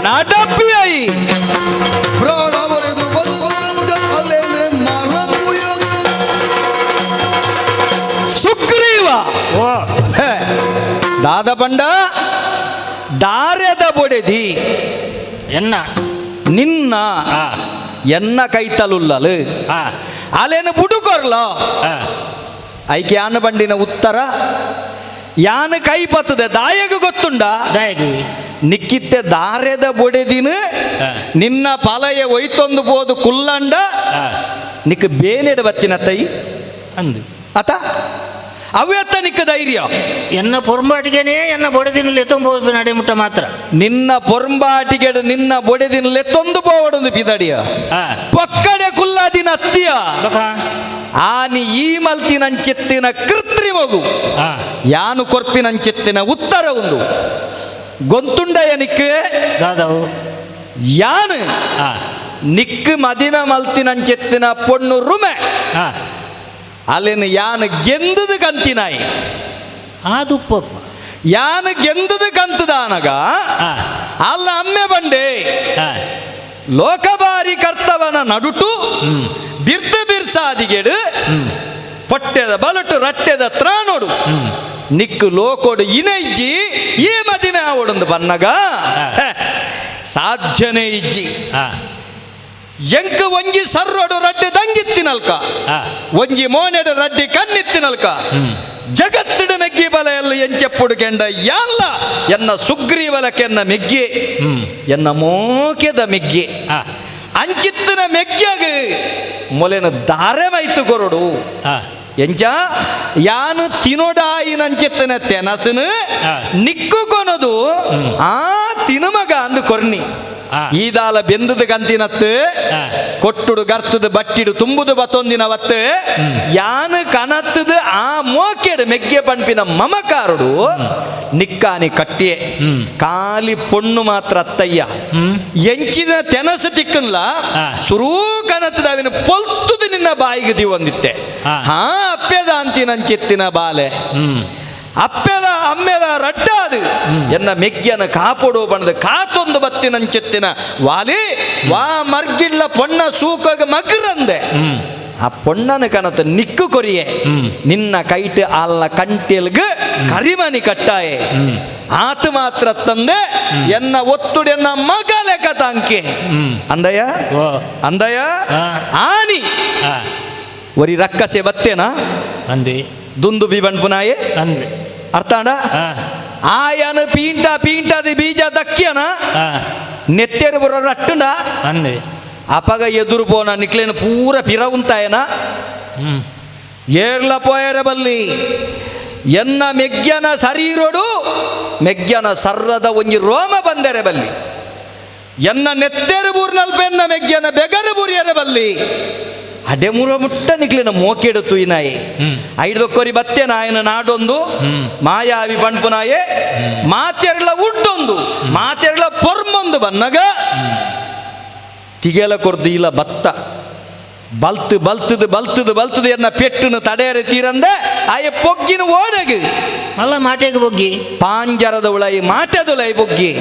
ನಡಪಿಯೈ. ಪ್ರಾಣವರೆದು ಬದುಕುವಂತ ಅಲೆನೆ ಮರಪುಯ. ಸುಗ್ರೀವ. ಓ. ಹೇ, ದಾದ ಬಂಡ ದಾರ್ಯದ ಬೊಡೆದಿ. ಎನ್ನ. ನಿನ್ನ. ಹಾ. ಎನ್ನ ಕೈತಲುಲ್ಲಲು. ಹಾ. ಅಲೇನು ಬುಡುಕೊರ್ಲ. ಹಾ. ಐಕೆ ಯಾನ ಬಂಡಿನ ಉತ್ತರ ಯಾನ ಕೈ ಪತ್ತದೆ ದಾಯಗ ಗೊತ್ತುಂಡ. ದಾಯಗು. ನಿಕ್ಕಿತ್ತೆ ದಾರ್ಯದ ಬೊಡೆದಿನ. ಹಾ. ನಿನ್ನ ಪಲಯ ಒಯ್ತೊಂದು ಬೋದು ಕುಲ್ಲಂಡ. ಹಾ. ನಿಕ್ಕ ಬೇನೆಡ ಬತ್ತಿನ ತೈ. ಅಂದು. ಅತ ಅವ್ಯತ್ತ ನಿಕ್ಕ ಧೈರ್ಯ. ಎನ್ನ ಪೊರ್ಂಬಾಟಿಗೆನೇ ಎನ್ನ ಬೊಡೆದಿನ ಎತ್ತೊಂಬೋದು ನಡೆ ಮುಟ್ಟ ಮಾತ್ರ. ನಿನ್ನ ಪೊರ್ಂಬಾಟಿಗೆಡು ನಿನ್ನ ಬೊಡೆದಿನ ತೊಂದು ಪೋವಡೊಂದು ಪಿದಡಿಯ. ಹಾ. ಪೊಕ್ಕಡೆ ಕುಲ್ಲಾದಿನ ಅತ್ತಿಯ. ಬಕ. ಆನಿ ಈ ಮಲ್ತಿನಂಚೆತ್ತಿನ ಕೃತ್ರಿಮಗು. ಹಾ. ಯಾನು ಕೊರ್ಪಿನಂಚೆತ್ತಿನ ಉತ್ತರ ಒಂದು ಗೊಂತುಂಡಯ ನಿಕ್. ದಾದವು. ಯಾನು ಹಾ. ನಿಕ್ ಮದಿಮೆ ಮಲ್ತಿನಂಚೆತ್ತಿನ ಪೊಣ್ಣು ರುಮೆ. ಹಾ. ಅಲ್ಲಿನ ಯಾನು ಗೆಂದದ ಕಂತಿನಾಯಿ. ಆದುಪ್ಪಪ್ಪ. ಯಾನು ಗೆಂದದ ಕಂತದಾನಗ. ಹಾ. ಅಲ್ಲ ಅಮ್ಮೆ ಬಂಡೆ. ಹಾ. ಲೋಕಬಾರಿ ಕರ್ತವನ ನಡುಟು ಹ್ಮ್. ಬಿರ್ದು ಬಿರ್ಸಾದಿಗೆಡು ಹ್ಮ್. ಪೊಟ್ಟೆದ ಬಲಟು ರಟ್ಟೆದ ತ್ರಾಣೋಡು. ಹ್ಮ್. ನಿಕ್ಕು ಲೋಕೋಡು ಇನ ಇಜ್ಜಿ ಈ ಮದಿಮೆ ಆವಡೊಂದು ಬನ್ನಗ. ಹಾ. ಹೆ, ಸಾಧ್ಯನೇ ಇಜ್ಜಿ. ಹಾ. ಎಂಕ್ ಒಂಜಿ ಸರ್ರೋಡು ರಡ್ಡೆ ದಂಗಿತ್ತಿನಲ್ಕ. ಹಾ. ಒಂಜಿ ಮೋನೆಡು ರಡ್ಡಿ ಕಣ್ಣಿತ್ತಿನಲ್ಕ. ಹ್ಮ್. ಜಗತ್ತಿಡ ಮೆಗ್ಗಿ ಬಲೆಯಲ್ಲಿ ಎಂಚೆಪ್ಪುಡು ಕೆಂಡ ಯಾಲ್ಲ ಎನ್ನ ಸುಗ್ರೀವಲಕ್ಕೆನ್ನ ಮೆಗ್ಗಿ. ಹ್ಮ್. ಎನ್ನ ಮೋಕೆದ ಮೆಗ್ಗಿ. ಹಾ. ಅಂಚಿತ್ತಿನ ಮೆಗ್ಗ್ಯಾಗ ಮೊಲೆನ ದಾರೆ ಮೈತು ಕೊರಡು. ಹಾ. ಎಂಚ ಯಾನು ತಿನೊಡಾಯಿನಂಚಿತ್ತಿನ ತೆನಸನು ಹಾ. ನಿಕ್ಕು ಕೊನದು ಆ ತಿನುಮಗ ಅಂದು ಕೊರ್ನಿ. ಹಾ. ಈದಾಲ ಬೆಂದದ ಕಂತಿನತ್ತು. ಹಾ. ಕೊಟ್ಟುಡು ಗರ್ತದ ಬಟ್ಟಿಡು ತುಂಬುದು ಬತ್ತೊಂದಿನ ವತ್ತು ಯಾನು ಕನತ್ತದ ಆ ಮೋಕೆಡು ಮೆಗ್ಗೆ ಪಂಪಿನ ಮಮಕಾರುಡು ನಿಕ್ಕಾನಿ ಕಟ್ಟಿಯೆ. ಹ್ಮ್. ಖಾಲಿ ಪೊಣ್ಣು ಮಾತ್ರ ಅತ್ತಯ್ಯ. ಹ್ಮ್. ಎಂಚಿನ ತೆನಸು ತಿಕ್ಕನ್ಲ. ಹಾ. ಸುರೂ ಕನತ್ತದ ಅವಿನ ಪೊಲ್ತುದು ನಿನ್ನ ಬಾಯಿಗೆ ದಿವಂದಿತ್ತೆ. ಹಾ. ಹಾ, ಅಪ್ಪೆದ ಅಂತಿನಂಚಿತ್ತಿನ ಬಾಲೆ. ಹ್ಮ್. ಅಪ್ಪೆಲ ಅಮ್ಮೆಲ ರಡ್ಡಾದು ಎನ್ನ ಮೆಗ್ಗ್ಯನ ಕಾಪೊಡು ಬಣ್ಣದ ಕಾತೊಂದು ಬತ್ತಿನಂచెತ್ತಿನ ವಾಲಿ ವಾ ಮರ್ಗಿಲ್ಲ ಪೊಣ್ಣ ಸೂಕಾಗ ಮಗ್ರಂದೆ. ಹ್ಮ್. ಆ ಪೊಣ್ಣನ ಕನತ ನಿಕ್ಕು ಕೊರಿಯೆ. ಹ್ಮ್. ನಿನ್ನ ಕೈಟ್ ಆಲ್ನ ಕಂಟೆಲ್ಗ್ ಕರಿಮಣಿ ಕಟ್ಟಾಯೆ. ಹ್ಮ್. ಆತ ಮಾತ್ರ ತಂದೆ ಎನ್ನ ಒತ್ತುಡು ಎನ್ನ ಮಗ ಲೆಕ್ಕ ತಾಂಕೆ. ಹ್ಮ್. ಅಂದಯ್ಯ. ಓ. ಅಂದಯ್ಯ. ಹಾ. ಆನಿ ಹಾ. ಒರಿ ರಕ್ಕಸೆ ಬತ್ತೇನಾ? ಅಂದೆ. ದುಂದು ಬಿ ಪುನಾಯೆ. ಅಂದೆ. ಅರ್ಥಾಂಡ. ಹಾ. ಆಯನ ಪೀಂಟ ಪೀಂಟದ ಬೀಜ ದಕ್ಕಿಯನ. ಹಾ. ನೆತ್ತೆರು ಬರೋ ರಟ್ಟುಂಡ. ಅಂದೆ. ಅಪಗ ಎದುರು ಪೋನ ನಿಕ್ಲೇನು ಪೂರ ಪಿರವುಂತಾಯನ. ಹ್ಮ್. ಏರ್ಲ ಪೋಯರ ಬಲ್ಲಿ ಎನ್ನ ಮೆಗ್ಯನ ಶರೀರೊಡು ಮೆಗ್ಯನ ಸರ್ರದ ಒಂಜಿ ರೋಮ ಬಂದರೆ ಬಲ್ಲಿ ಎನ್ನ ನೆತ್ತೆರು ಬೂರ್ನಲ್ಪ ಎನ್ನ ಮೆಗ್ಯನ ಬೆಗರು ಬೂರಿಯರ ಬಲ್ಲಿ ಅಡೆ ಮುರ ಮುಟ್ಟ ನಿಕ್ಲಿನ ಮೋಕೆಡು ತುಯಿನಾಯಿ. ಹ್ಮ್. ಐದೊಕ್ಕೊರಿ ಬತ್ತೆ ನಾಯನ ನಾಡೊಂದು. ಹ್ಮ್. ಮಾಯಾವಿ ಪಣ್ಪುನಾಯೆ ಮಾತೆರ್ಲ ಉಡ್ಡೊಂದು ಮಾತೆರ್ಲ ಪೊರ್ಮೊಂದು ಬನ್ನಗ. ತಿಗೆಲ ಕೊರ್ದು ಇಲ್ಲ ಬತ್ತ ಬಲ್ತು ಬಲ್ತದು ಬಲ್ತದು ಬಲ್ತದು ಎನ್ನ ಪೆಟ್ಟುನು ತಡೆಯರೆ ತೀರಂದೆ ಆಯ ಪೊಗ್ಗಿನ ಓಡಗು ಮಲ್ಲ ಮಾಟೆಗೆ ಬೊಗ್ಗಿ ಪಾಂಜರದ ಉಳೈ ಮಾಟೆದುಲೈ ಬೊಗ್ಗಿ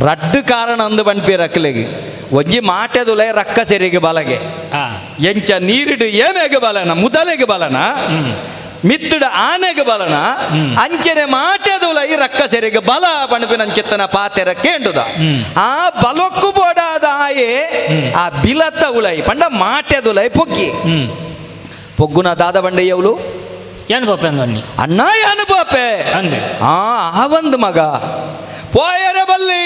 ರಡ್ಡು ಕಾರಣ ಅಂದು ಪನ್ಪಿ ರಕ್ಕಲೆಗೆ ಒಂಜಿ ಮಾಟೆದುಲೈ ರಕ್ಕ ಸೆರಿಗೆ ಬಲಗೆ ಎಂಚ ನೀರಿಡು ಏಮೆಗೆ ಬಲನ ಮುದಲೆಗೆ ಬಲನ ಮಿತ್ತುಡ ಆನೆಗೆ ಬಲನ ಅಂಚನೆ ಮಾಟೆದುಲೈ ರಕ್ಕ ಸೆರಿಗೆ ಬಲ ಪಣಪಿನ ಅಂಚೆತ್ತನ ಪಾತೆರ ಕೇಂಡುದ ಆ ಬಲಕ್ಕು ಬೋಡಾದ ಆಯೆ ಆ ಬಿಲತ್ತ ಉಳೈ ಪಂಡ ಮಾಟೆದುಲೈ ಪೊಗ್ಗಿ ಪೊಗ್ಗುನ ದಾದ ಬಂಡೆಯವಳು ಏನು ಪಾಪೆ ಅಂದ್ವನ್ನಿ ಅಣ್ಣ ಏನು ಪಾಪೆ ಅಂದೆ ಆ ಆವಂದು ಮಗ ಪೋಯರ ಬಲ್ಲಿ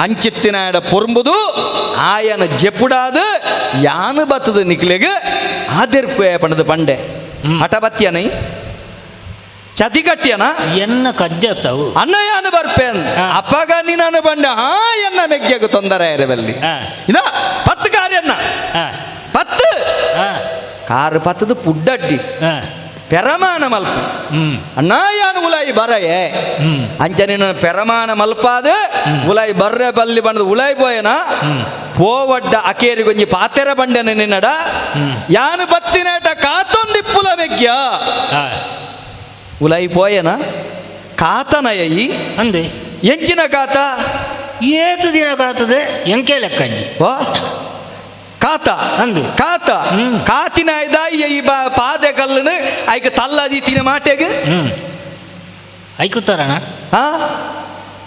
ಅಂಚಿತ್ತಿನ ಎಡ ಪೊರ್ಂಬುದು ಆಯನ ಜೆಪುಡಾದು ಯಾನು ಬತ್ತದು ನಿಕ್ಲೆಗ್ ಆದಿರ್ಪೆ ಪಂಡದು ಪಂಡೆ ಹಠ ಬತ್ತಿಯನೈ ಚತಿ ಕಟ್ಟಿಯನ ಎನ್ನ ಕಜ್ಜತ್ತವು ಅಣ್ಣ ಯಾನು ಬರ್ಪೆ ಅಪ್ಪಗ ನೀನು ಬಂಡೆ ಆ ಎನ್ನ ಮೆಗ್ಗೆಗು ತೊಂದರೆ ಇರಬಲ್ಲಿ ಇದ ಪತ್ತು ಕಾರ್ಯನ್ನ ಪತ್ತು ಕಾರು ಪತ್ತದು ಪುಡ್ಡಡ್ಡಿ ಪೆರಮಾನ ಮಲ್ಪ ಅಣ್ಣ ಯಾನು ಉಲಾಯಿ ಬರಯೇ ಅಂಚನೆ ಪೆರಮಾನ ಮಲ್ಪಾದ ಉಲಾಯಿ ಬರ್ರೆ ಬಲ್ಲಿ ಬಂದದು ಉಲಾಯಿ ಪೋಯನ ಪೋವಡ್ಡ ಅಕೇರಿ ಗೊಂಜಿ ಪಾತೆರ ಬಂಡೆನ ನಿನ್ನಡ ಯಾನು ಬತ್ತಿನೇಟ ಕಾತೊಂದಿಪ್ಪುಲ ಮೆಗ್ಯ ಉಲಾಯಿ ಪೋಯನ ಕಾತನಯ ಅಂದೆ ಎಂಚಿನ ಕಾತ ಏತು ದಿನ ಕಾತದೆ ಎಂಕೆ ಲೆಕ್ಕಜ್ಜಿ ವಾ ಕಾತ ಅಂದು ಕಾತ ಕಾತಿನ ಈ ಪಾದೆ ಕಲ್ಲನು ಐಕ ತಲ್ಲದಿ ತಿನ ಮಾಟೆಗೆ ಐಕುತ್ತಾರಣ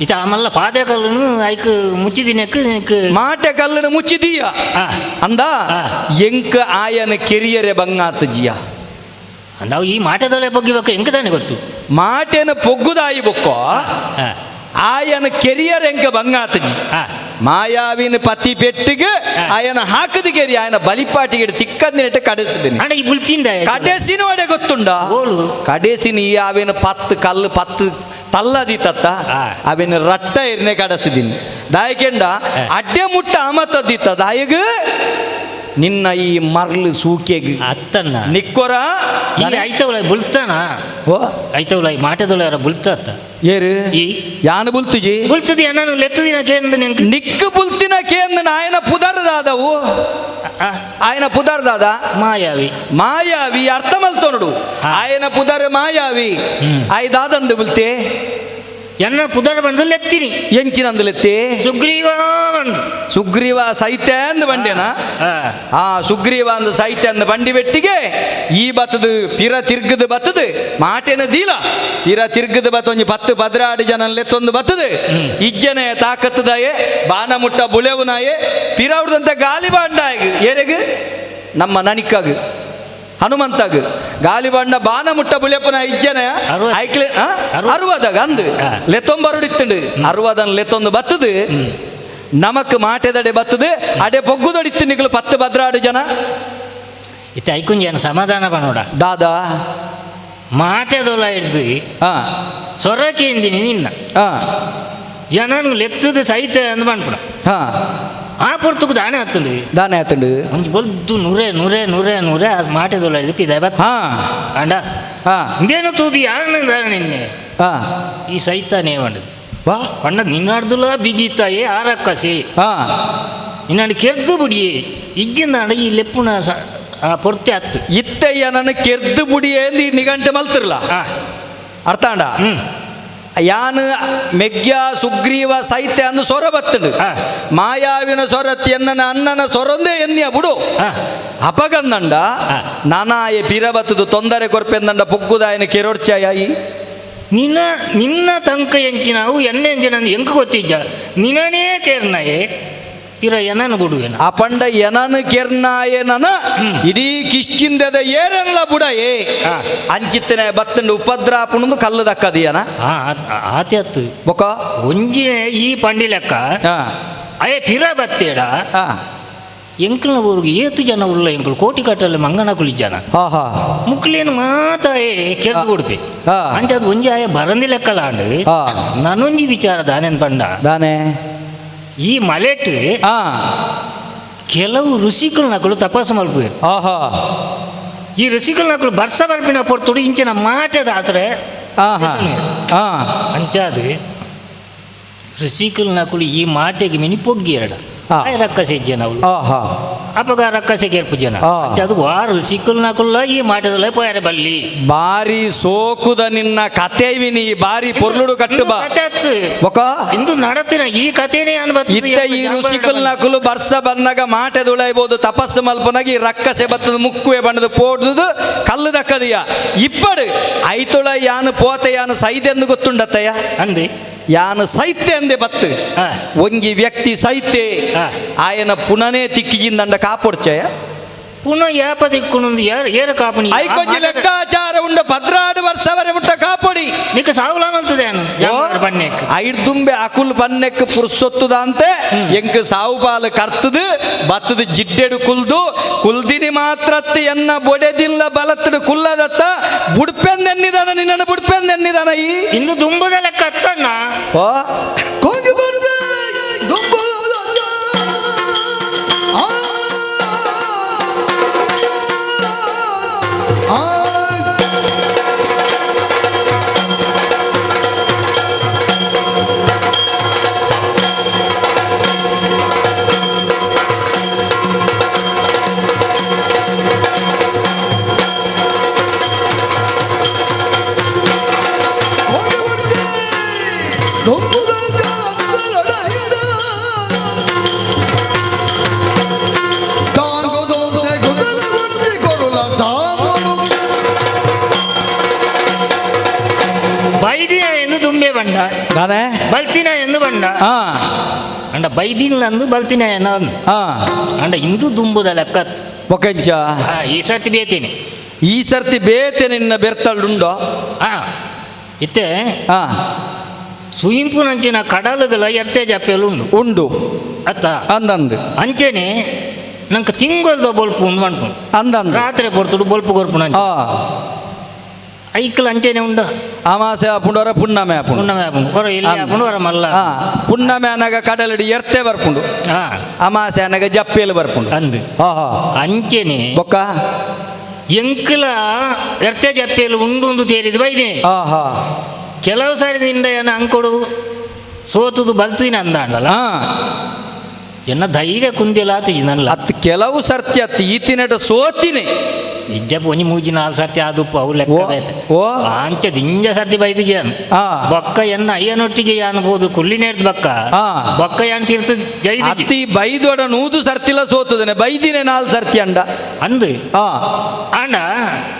ಇತ ಆಮಲ್ಲ ಪಾದೆ ಕಲ್ಲನು ಐಕ್ ಮುಚ್ಚಿದಿನಕ್ಕೆ ಮಾಟೆ ಕಲ್ಲನು ಮುಚ್ಚಿದೀಯ ಅಂದ ಎಂಕ ಆಯನ ಕೆರಿಯರೆ ಬಂಗಾತ ಜಿಯ ಅಂದಾವು ಈ ಮಾಟೆದೊಲೆ ಬೊಗ್ಗಿಬೇಕು ಎಂಕ ತಾನೆ ಗೊತ್ತು ಮಾಟೆನ ಪೊಗ್ಗುದಾಯಿ ಬೊಕ್ಕೋ ಆಯನ ಕೆರಿಯರ್ ಎಂಕ ಬಂಗಾತ ಜಿ ಮಾಯಾವಿನ ಪತಿ ಪೆಟ್ಟಿಗೆ ಆಯನ ಹಾಕದ ಕೆರಿ ಆಯನ ಬಲಿಪಾಟಿಗೆ ತಿಕ್ಕಂದಿನೆಟ್ಟ ಕಡೆಸಿದ್ದೀನಿ ಅಣ್ಣ ಈ ಬುಲ್ತಿಂದ ಕಡೆಸಿನ ಒಡೆ ಗೊತ್ತುಂಡ ಕಡೆಸಿನ ಈ ಆವಿನ ಪತ್ತು ಕಲ್ಲು ಪತ್ತು ತಲ್ಲದಿ ತತ್ತ ಅವಿನ ರಟ್ಟ ಎರ್ನೆ ಕಡಸಿದ್ದೀನಿ ದಾಯಕೆಂಡ ಅಡ್ಡೆ ಮುಟ್ಟ ಆಮತದ್ದಿತ್ತ ದಾಯಗ ನಿನ್ನ ಈ ಮರ್ಲು ಸೂಕೆಗ್ ಅತ್ತನ್ನ ನಿಕ್ಕೊರ ಈ ಐತವಳ ಬುಲ್ತಾನ ಓ ಐತವಳ ಈ ಮಾಟದೊಳ ಬುಲ್ತ ಏರು ಈ ಯಾನು ಬುಲ್ತುಜಿ ಬುಲ್ತದಿ ಅಣ್ಣನು ಲೆತ್ತದಿನ ಕೇಂದ್ರ ನಿಂಕ್ ನಿಕ್ಕು ಬುಲ್ತಿನ ಕೇಂದ್ರ ನಾಯನ ಪುದರ್ದಾದವು ఆయన ಪುದರ್ದಾದ ಮಾಯಾವಿ ಮಾಯಾವಿ ಅರ್ಥ ಮಲ್ತೋನುಡು ఆయన ಪುದರ್ ಮಾಯಾವಿ ಆಯ್ದಾದಂದು ಬುಲ್ತೆ ಎನ್ನ ಪುದರ್ ಬಂದು ಲೆತ್ತೀನಿ ಎಂಚಿನಂದು ಲೆತ್ತಿ ಸುಗ್ರೀವ ಬಂದು ಸುಗ್ರೀವ ಸೈತೆ ಅಂದ್ ಬಂಡೆನಾ ಆ ಸುಗ್ರೀವ ಅಂದ್ ಸೈತೆ ಅಂದ್ ಬಂಡಿ ಬೆಟ್ಟಿಗೆ ಈ ಬತ್ತದು ಪಿರ ತಿರ್ಗದ ಬತ್ತದು ಮಾಟೆನ ದೀಲ ಪಿರ ತಿರ್ಗದ ಬತ್ತ ಒಂಜಿ ಪತ್ತು ಪದ್ರಾಡು ಜನ ಲೆತ್ತೊಂದು ಬತ್ತದು ಇಜ್ಜನೆ ತಾಕತ್ತದಾಯೆ ಬಾನ ಮುಟ್ಟ ಬುಳೆವುನಾಯೆ ಪಿರ ಹುಡ್ದಂತ ಗಾಲಿ ಬಾಂಡಾಯಗ್ ಏರೆಗ್ ನಮ್ಮ ನನಿಕ್ಕಾಗ ಹನುಮಂತಾಗ ಗಾಲಿ ಬಾಂಡ ಬಾನ ಮುಟ್ಟ ಬುಳೆಪನ ಇಜ್ಜನೆ ಐಕ್ಲೆ ಅರುವದಾಗ ಅಂದು ಲೆತ್ತೊಂಬರುಡಿತ್ತುಂಡು ಅರುವದನ್ ಲೆತ್ತೊಂದು ಬತ್ತದು ನಮಕ್ ಮಾಟೆದಡೆ ಬತ್ತದು ಅಡೆ ಪೊಗ್ಗುದೊಡಿತ್ತು ನಿಗಳು ಪತ್ತು ಭದ್ರಾಡು ಜನ ಇತ್ತ ಐಕುಂಜನ ಸಮಾಧಾನ ಪನೋಡ ದಾದಾ ಮಾಟೆದೊಲ ಹಿಡ್ದು ಸೊರಕೆಂದಿನಿ ನಿನ್ನ ಜನನು ಲೆತ್ತದು ಸಹಿತ ಅಂದ್ ಪನ್ಪುಣ ಆ ಪೊರ್ತುಕು ದಾನೆ ಆತುಂಡು ದಾನೆ ಆತುಂಡು ಒಂಜಿ ಬೊಲ್ದು ನುರೆ ನುರೆ ನುರೆ ನುರೆ ಆ ಮಾಟೆದೊಲ ಹಿಡ್ದು ಪಿದಾಯ್ ಬತ್ತ ಅಂಡ ಇಂದೇನು ತೂದು ಯಾರನ್ನ ದಾನೆ ನಿನ್ನೆ ಈ ಸಹಿತಾನೇ వండదు ವಾ ಪಂಡ ನಿನ್ನಾಡ್ದುಲ ಬಿಗಿತಾಯೇ ಆರಕ್ಕಸಿ ನಿನ್ನಾಡು ಕೆರ್ದು ಬುಡಿಯೇ ಇಜ್ಜಿಂದಾಂಡ ಈ ಲೆಪ್ಪುನ ಆ ಪೊರ್ತೆ ಅತ್ತು ಇತ್ತಯ್ಯ ನನ್ನ ಕೆರ್ದು ಬುಡಿಯೇ ಈ ನಿಗಂಟೆ ಮಲ್ತಿರ್ಲ ಅರ್ಥ ಅಂಡ ಯಾನು ಮೆಗ್ಯ ಸುಗ್ರೀವ ಸೈತ್ಯ ಅಂದು ಸೊರ ಬತ್ತುಂಡು ಮಾಯಾವಿನ ಸೊರತ್ ಎನ್ನನ ಅಣ್ಣನ ಸೊರೊಂದೇ ಎನ್ನಿಯ ಬುಡು ಅಪಗಂದಂಡ ನಾನಾಯ ಪಿರ ಬತ್ತದು ತೊಂದರೆ ಕೊರ್ಪೆಂದಂಡ ಪೊಗ್ಗುದಾಯನ ಕೆರೊಡ್ಚಾಯಿ ನಿನ್ನ ನಿನ್ನ ತಂಕ ಎಂಚಿನಾವು ಎಣ್ಣೆ ಎಂಚಿನ ಎಂಕ ಗೊತ್ತಿದ್ದ ನಿನ್ನನೇ ಕೇರ್ನಾಯೆ ಪಿರ ಎನನು ಬುಡುವೆನ ಆ ಪಂಡ ಎನನು ಕೆರ್ನಾಯನನ ಇಡೀ ಕಿಷ್ಕಿಂದದ ಏರನ್ಲ ಬುಡಯೇ ಅಂಚಿತ್ತನೆ ಬತ್ತಂಡು ಉಪದ್ರಾಪುಣಂದು ಕಲ್ಲು ದಕ್ಕದಿಯನ ಆತೆ ಅತ್ತು ಬೊಕ ಒಂಜಿನೆ ಈ ಪಂಡಿ ಲೆಕ್ಕ ಅಯ್ಯ ಪಿರ ಬತ್ತೇಡ ಎಂಕಲ್ನ ಊರಿಗೆ ಏತು ಜನ ಉಳ್ಳ ಎಂಕಲ್ ಕೋಟಿ ಕಟ್ಟಲ್ಲಿ ಮಂಗನ ಕುಳಿ ಜನ ಮುಕ್ಲೇನು ಮಾತಾಯೇ ಕೆರ್ದು ಕೊಡ್ಪೆ ಅಂಚ ಅದು ಒಂಜಿ ಆಯ ಬರಂದಿ ಲೆಕ್ಕಲಾಂಡು ನಾನೊಂಜಿ ವಿಚಾರ ದಾನೇನ್ ಪಂಡ ದಾನೆ ಈ ಮಲೆಟ್ ಕೆಲವು ಋಷಿಕಲ್ ನಕಲು ತಪಾಸು ಮಲ್ಪುವೆರು ಈ ಋಷಿಕಲ್ ನಕಲು ಬರ್ಸ ಬರ್ಪಿನ ಪೊರ್ತುಡು ಇಂಚಿನ ಮಾಟೆದ ಆಸರೆ ಅಂಚಾದು ಋಷಿಕಲ್ ನಕಲು ಈ ಮಾಟೆಗೆ ಮಿನಿ ಪೊಗ್ಗಿ ಎರಡ ರಕ್ಕಸೆ ಇಜ್ಜನ ಅವಳು ಅಪಗ ರಕ್ಕಸೆ ಕೇರ್ಪು ಜನ ಅದು ವಾರು ಸಿಕ್ಕುಲ್ ನಕುಲ್ಲ ಈ ಮಾಟದಲ್ಲ ಪೋಯಾರೆ ಬಲ್ಲಿ ಬಾರಿ ಸೋಕುದ ನಿನ್ನ ಕತೆ ವಿನಿ ಬಾರಿ ಪೊರ್ಲುಡು ಕಟ್ಟು ಬಾ ಇಂದು ನಡತಿನ ಈ ಕಥೆನೇ ಇತ್ತ ಈ ಋಷಿಕುಲ್ ನಕುಲು ಬರ್ಸ ಬಂದಾಗ ಮಾಟೆ ದುಳೈಬೋದು ತಪಸ್ಸು ಮಲ್ಪನಾಗ ಈ ರಕ್ಕಸೆ ಬತ್ತದ ಮುಕ್ಕುವೆ ಬಣ್ಣದ ಪೋಡ್ದು ಕಲ್ಲು ದಕ್ಕದಿಯ ಇಬ್ಬಡು ಐತೊಳ ಯಾನು ಪೋತೆ ಯಾನು ಸೈದೆಂದು ಗೊತ್ತುಂಡತ್ತಯ್ಯ ಅಂದೆ ಯಾನು ಸೈತೆ ಅಂದೆ ಬತ್ತು ಒಂಜಿ ವ್ಯಕ್ತಿ ಸೈತೆ ಆಯನ ಪುನನೇ ತಿಕ್ಕಿಜಿಂದಂಡ ಕಾಪೊಡ್ಚಯ ಪುನಃ ಯಾಪ ದಿಕ್ಕುನೊಂದು ಯಾರು ಏರು ಕಾಪುನಿ ಐಕೊಂಜಿ ಲೆಕ್ಕಾಚಾರ ಉಂಡ 14 ವರ್ಷವರೆ ಮುಟ್ಟ ಕಾಪೊಡಿ ನಿಕ್ಕ ಸಾವುಲ ಮಲ್ತದೆ ಬನ್ನೆಕ್ ಐದುಂಬೆ ಅಕುಲ್ ಬನ್ನೆಕ್ ಪುರ್ಸೊತ್ತುದ ಅಂತೆ ಎಂಕ್ ಸಾವು ಪಾಲು ಕರ್ತದು ಬತ್ತದ ಜಿಡ್ಡೆಡು ಕುಲ್ದು ಕುಲ್ದಿನಿ ಮಾತ್ರತ್ತು ಎನ್ನ ಬೊಡೆದಿಲ್ಲ ಬಲತ್ತಡು ಕುಲ್ಲದತ್ತ ಬುಡ್ಪೆಂದೆನ್ನಿದಾನ ನಿನ್ನನ್ನು ಬುಡ್ಪೆಂದೆನ್ನಿದಾನ ಈ ಇಂದು ದುಂಬದ ಲೆಕ್ಕ ಅತ್ತಣ್ಣ ಓ ಕೊಂಗಿ ಬರ್ದೆ ದುಂಬುದ ಆ ಆ ಕೊಂಗಿ ಬರ್ದೆ ದುಂಬುದ ಬೈದಿನ ಎಂದು ದುಂಬೆ ಬಂಡ ಬಲ್ತಿನ ಎಂದು ಬಂಡ ಅಂಡ ಬೈದಿನ ಅಂದು ಬಲ್ತಿನ ಅಂದು ಅಂಡ ಇಂದು ದುಂಬುದ ಲೆಕ್ಕತ್ ಒಕಂಚ ಈ ಸರ್ತಿ ಬೇತೇನೆ ಈ ಸರ್ತಿ ಬೇತೆ ನಿನ್ನ ಬೆರ್ತಳ್ಳುಂಡೋ ಇತ್ತೆ ಸುಯಿಂಪುನಂಚಿನ ಕಡಲುಗಳ ಎರ್ತೆ ಜಪ್ಪೆಲು ಉಂಡು ಉಂಡು ಅತ್ತ ಅಂದಂದು ಅಂಚೆನೆ ನಂಗೆ ತಿಂಗೊಳ್ದ ಬೊಲ್ಪು ಉಂಡು ಮನ್ಪು ಅಂದಂದು ರಾತ್ರಿ ಪೊರ್ತುಡು ಬೊಲ್ಪು ಕೊರ್ಪುನ ಐಕ್ಲ ಅಂಚೆನೆ ಉಂಡ ಅಮಾಸೆ ಆಪುಂಡು ಹೊರ ಪುಣ್ಣಮೆ ಆಪುಂಡು ಪುಣ್ಣಮೆ ಆಪುಂಡು ಹೊರ ಇಲ್ಲಿ ಆಪುಂಡು ಹೊರ ಮಲ್ಲ ಪುಣ್ಣಮೆ ಅನಗ ಕಡಲಡಿ ಎರ್ತೆ ಬರ್ಪುಂಡು ಅಮಾಸೆ ಅನಗ ಜಪ್ಪೇಲು ಬರ್ಪುಂಡು ಅಂದು ಅಂಚೆನೆ ಬೊಕ್ಕ ಎಂಕ್ಲ ಎರ್ತೆ ಜಪ್ಪೇಲು ಉಂಡು ಉಂದು ತೇರಿದ್ ಬೈದಿನಿ ಕೆಲವು ಸಾರಿ ನಿಂದ ಏನ ಅಂಕೊಡು ಸೋತುದು ಬಲ್ತಿನ ಅಂದಾಂಡಲ್ಲ ಎನ್ನ ಧೈರ್ಯ ಕುಂದಿಲ್ಲ ಆತು ನನ್ನ ಅತ್ ಕೆಲವು ಸರ್ತಿ ಅತ್ ಈತಿನಟ ಸೋತಿನಿ ಇಜ್ಜಪ್ಪ ಒಂಜಿ ಮೂಜಿ ನಾಲ್ ಸರ್ತಿ ಆದುಪ್ಪ ಅವು ಲೆಕ್ಕ ಬೇತೆ ಆಂಚೆ ದಿಂಜ ಸರ್ತಿ ಬೈದು ಜಾನ್ ಬೊಕ್ಕ ಎನ್ನ ಅಯ್ಯನೊಟ್ಟಿಗೆ ಯಾನ್ ಬೋದು ಕುಲ್ಲಿನೇರ್ದ ಬಕ್ಕ ಬೊಕ್ಕ ಯಾನ್ ತೀರ್ಥ ಜೈದಿ ಅತ್ತಿ ಬೈದೊಡ ನೂದು ಸರ್ತಿಲ ಸೋತದನೆ ಬೈದಿನೆ ನಾಲ್ ಸರ್ತಿ ಅಂಡ ಅಂದು ಆಂಡ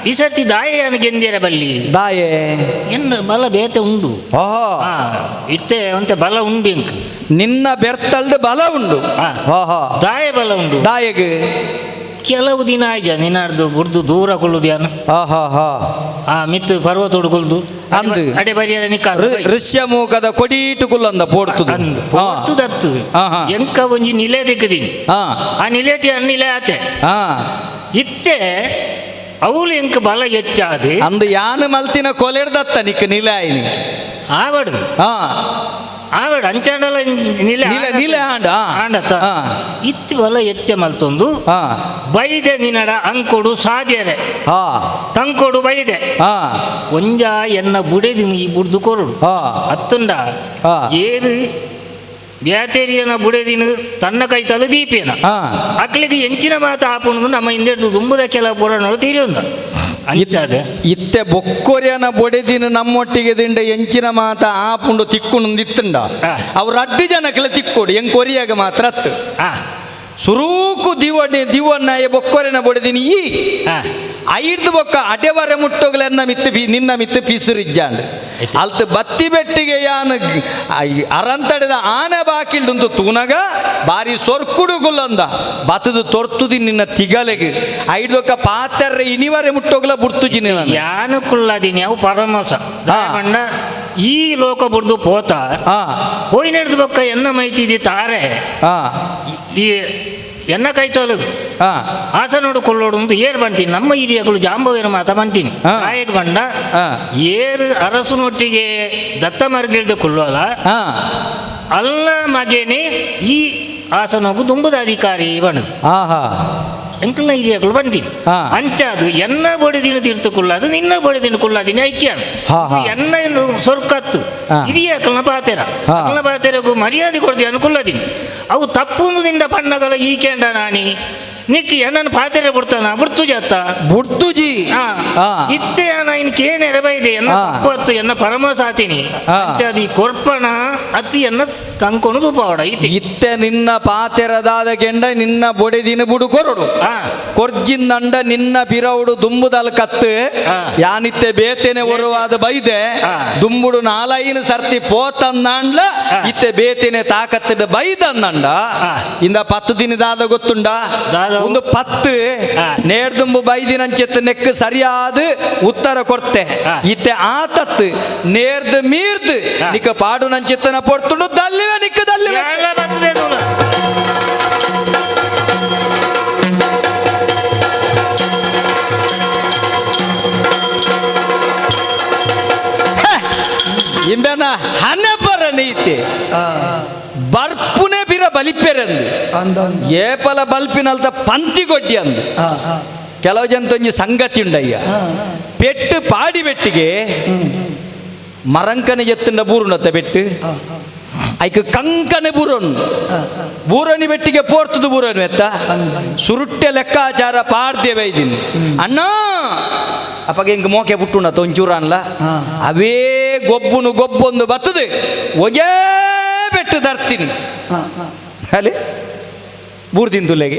ಈ ಸರ್ತಿ ದಾಯ ಯಾನ್ ಗೆಂದಿರ ಬಲ್ಲಿ ದಾಯೆ ಎನ್ನ ಬಲ ಬೇತೆ ಉಂಡು ಇತ್ತೆ ಒಂತೆ ಬಲ ಉಂಡು ಎಂಕ್ ನಿನ್ನ ಬೆರ್ತಲ್ದು ಬಲ ಉಂಡು ದಾಯ ಬಲ ಉಂಡು ದಾಯೆಗ್ ಕೆಲವು ದಿನ ಆಯ್ಜ ನಿನ್ನಾಡ್ದು ಬುಡ್ದು ದೂರ ಕೊಲ್ಲುದು ಯಾನು ಆ ಮಿತ್ತು ಪರ್ವತೋಡು ಕೊಲ್ದು ಅಂದು ಅಡೆ ಬರಿಯರ ನಿಕ್ಕ ಋಷ್ಯಮೂಕದ ಕೊಡೀಟು ಕುಲ್ಲಂದ ಪೋಡ್ತುದು ಅಂದು ಪೋಡ್ತುದತ್ತು ಎಂಕ ಒಂಜಿ ನಿಲೆ ದಿಕ್ಕದೀನಿ ಆ ನಿಲೆಟಿ ನಿಲೆ ಆತೆ ಇತ್ತೆ ಅವಳು ಎಂಕ ಬಲ ಹೆಚ್ಚಾದ ಅಂದು ಯಾನು ಮಲ್ತಿನ ಕೊಲೆಡ್ದತ್ತ ನಿಕ್ಕ ನಿಲೆ ಆಯ್ನಿ ಆವಡು ಆವಡು ಅಂಚಾಂಡಲ ನಿಲೆ ನಿಲೆ ಆಂಡ ಆಂಡತ್ತ ಇತ್ತು ಬಲ ಹೆಚ್ಚ ಮಲ್ತೊಂದು ಬೈದೆ ನಿನ್ನಡ ಅಂಕೊಡು ಸಾಧ್ಯರೆ ತಂಕೊಡು ಬೈದೆ ಒಂಜ ಎನ್ನ ಬುಡೆದಿ ಈ ಬುಡ್ದು ಕೊರಡು ಅತ್ತುಂಡ ಏರು ಬ್ಯಾತೇರಿಯನ ಬುಡೆದಿನ ತನ್ನ ಕೈ ತಲೆ ದೀಪೇನ ಅಕ್ಲಿಗೆ ಎಂಚಿನ ಮಾತು ಆಪುನು ನಮ್ಮ ಹಿಂದೆಡ್ದು ದುಂಬುದ ಕೆಲ ಪುರಾಣಗಳು ತೀರಿಯೊಂದ ಅಂಚಾದ ಇತ್ತೆ ಬೊಕ್ಕೊರ್ಯನ ಬೊಡೆದಿನ ನಮ್ಮೊಟ್ಟಿಗೆ ದಿಂಡ ಎಂಚಿನ ಮಾತ ಆಪುಂಡು ತಿಕ್ಕುಂಡು ಇತ್ತುಂಡ ಅವ್ರ ಅಡ್ಡಿ ಜನಕ್ಲೆ ತಿಕ್ಕೋಡು ಎಂಗ್ ಕೊರಿಯಾಗ ಮಾತ್ರ ಅತ್ತು ಸುರೂಕು ದಿವಣ್ಣೆ ದಿವಣ್ಣಾಯ ಬೊಕ್ಕೊರೆನ ಬೊಡೆದಿನ ಈ ಐದು ಬೊಕ್ಕ ಅಡೆವರೆ ಮುಟ್ಟೋಗ್ಲೆನ್ನ ಮಿತ್ತು ಪಿ ನಿನ್ನ ಮಿತ್ತು ಪಿಸುರಿಜ್ಜಾಂಡ್ ಅಲ್ತು ಬತ್ತಿ ಬೆಟ್ಟಿಗೆ ಯಾನ್ ಅರಂತಡೆದ ಆನೆ ಬಾಕಿಲ್ಡುಂತು ತೂನಗ ಬಾರಿ ಸೊರ್ಕುಡು ಗುಲ್ಲಂದ ಬತ್ತದು ತೊರ್ತುದಿ ನಿನ್ನ ತಿಗಲೆಗೆ ಐದು ಬೊಕ್ಕ ಪಾತೆರ್ರೆ ಇನಿವರೆ ಮುಟ್ಟೋಗ್ಲ ಬುಡ್ತುಜಿ ನಿನ್ನ ಯಾನು ಕುಳ್ಳದಿನಿ ಅವು ಪರಮೋಸ ಬಣ್ಣ ಈ ಲೋಕ ಬುಡ್ದು ಪೋತ ಪೋಯಿನೆಡ್ದು ಬೊಕ್ಕ ಎನ್ನ ಮೈತಿದಿ ತಾರೆ ಈ ಎನ್ನ ಕೈತಲು ಆಸನೋಡು ಕೊಲ್ಲೋಡು ಅಂತ ಏರ್ ಬಂತೀನಿ ನಮ್ಮ ಹಿರಿಯಗಳು ಜಾಂಬವೇರು ಮಾತ ಬಂತೀನಿ ನಾಯಕ ಬಂಡ ಏರು ಅರಸುನೊಟ್ಟಿಗೆ ದತ್ತ ಮರ್ಗಿಲ್ದ ಕೊಲ್ಲೋಲ್ಲ ಅಲ್ಲ ಮಗೇನೆ ಈ ಆಸನೋಗು ದುಂಬುದ ಅಧಿಕಾರಿ ಬಣ್ಣದು ಎಂಕಲ್ನ ಹಿರಿಯಕುಲು ಬಂದಿನಿ. ಅಂಚಾದು ಎನ್ನ ಬೊಡೆದಿನ ತೀರ್ಥ ಕುಲ್ಲಾದು ನಿನ್ನ ಬೊಡೆದಿನ ಕುಲ್ಲಾದಿನ ಐಕ್ಯ. ಹಾ, ಹಾ. ಎನ್ನ ಸೊರ್ಕತ್ತು ಹಿರಿಯಕಲ್ನ ಪಾತೆರ ಅಕಲ್ನ ಪಾತೆರಗು ಮರ್ಯಾದೆ ಕೊಡ್ದಿ ಅನುಕೂಲದಿನಿ. ಅವು ತಪ್ಪು ನಿಂಡ ಪಣ್ಣಗಲ ಈ ಕೇಂಡ ನಾನಿ ನಿಕ್ ಎನ್ನನ್ನು ಪಾತೆರೆ ಬಿಡ್ತಾನ ಬುಡ್ತು ಜಾತ ಬುಡ್ತುಜಿ. ಇತ್ತೆ ಇನ್ ಕೇನೆರೆ ಬೈದೆ ಎನ್ನ ತಪ್ಪು ಅತ್ತು ಎನ್ನ ಪರಮ ಸಾತಿನಿ. ಅಂಚಾದಿ ಕೊರ್ಪಣ ಅತಿ ಎನ್ನ ತಂಕೊನು ತೂಪಾವಡ ಇತ್ತೆ. ಇತ್ತೆ ನಿನ್ನ ಪಾತೆರದಾದ ಕೆಂಡ ನಿನ್ನ ಬೊಡೆದಿನ ಬುಡು ಕೊರಡು ಕೊರ್ಜಿಂದಂಡ ನಿನ್ನ ಬಿರೌಡು ದುಂಬುದಲ್ ಕತ್ತು ಯಾನಿತ್ತೆ ಬೇತೆನೆ ಒರುವಾದ ಬೈದೆ ದುಂಬುಡು ನಾಲೈನು ಸರ್ತಿ ಪೋತಂದಾಂಡ್ಲ ಇತ್ತೆ ಬೇತೆನೆ ತಾಕತ್ತಿಡ ಬೈದಂದಂಡ ಇಂದ 10 ದಿನದಾದ ಗೊತ್ತುಂಡ ಒಂದು 10 ನೇರ್ದುಂಬು ಬೈದಿನಂಚೆತ್ತು ನೆಕ್ ಸರಿಯಾದ ಉತ್ತರ ಕೊಡ್ತೆ ಇತ್ತೆ ಆ ತತ್ತು ನೇರ್ದು ಮೀರ್ದು ನಿಕ್ಕ ಪಾಡು ನಂಚೆತ್ತನ ಪೊರ್ತುಂಡು ದಲ್ಲಿವೆ ನಿಕ್ಕ ದಲ್ಲಿವೆ. ಇಂಬೆನ ಹನೆ ಬರ ನೀತಿ ಬರ್ಪುನೆ ಬಿರ ಬಲಿಪೆರಂದು ಏಪಲ ಬಲ್ಪಿನಲ್ತ ಪಂತಿ ಕೊಡ್ಡಿ ಅಂದು. ಕೆಲವು ಜನ ಒಂಜಿ ಸಂಗತಿ ಉಂಡಯ್ಯ ಪೆಟ್ಟು ಪಾಡಿ ಬೆಟ್ಟಿಗೆ ಮರಂಕನೆ ಎತ್ತಂಡ ಬೂರುನತ್ತ ಬೆಟ್ಟು ಐಕ್ ಕಂಕನೆ ಬೂರೊಂಡು ಬೂರಣಿ ಬೆಟ್ಟಿಗೆ ಪೋರ್ತುದು ಬೂರನು ಎತ್ತ ಸುರುಟ್ಟೆ ಲೆಕ್ಕಾಚಾರ ಪಾಡ್ದೇವೆ ಇದೀನಿ ಅಣ್ಣ ಅಪ್ಪಗೆ ಹಿಂಗೆ ಮೋಕೆ ಪುಟ್ಟುಂಡ ತೊಂಚೂರ ಅನ್ಲ ಅವೇ ಗೊಬ್ಬುನು ಗೊಬ್ಬೊಂದು ಬರ್ತದೆ ಒಜೇ ಬೆಟ್ಟು ತರ್ತೀನಿ ಅಲ್ಲಿ ಬೂರ್ದಿಂದುಲೆಗೆ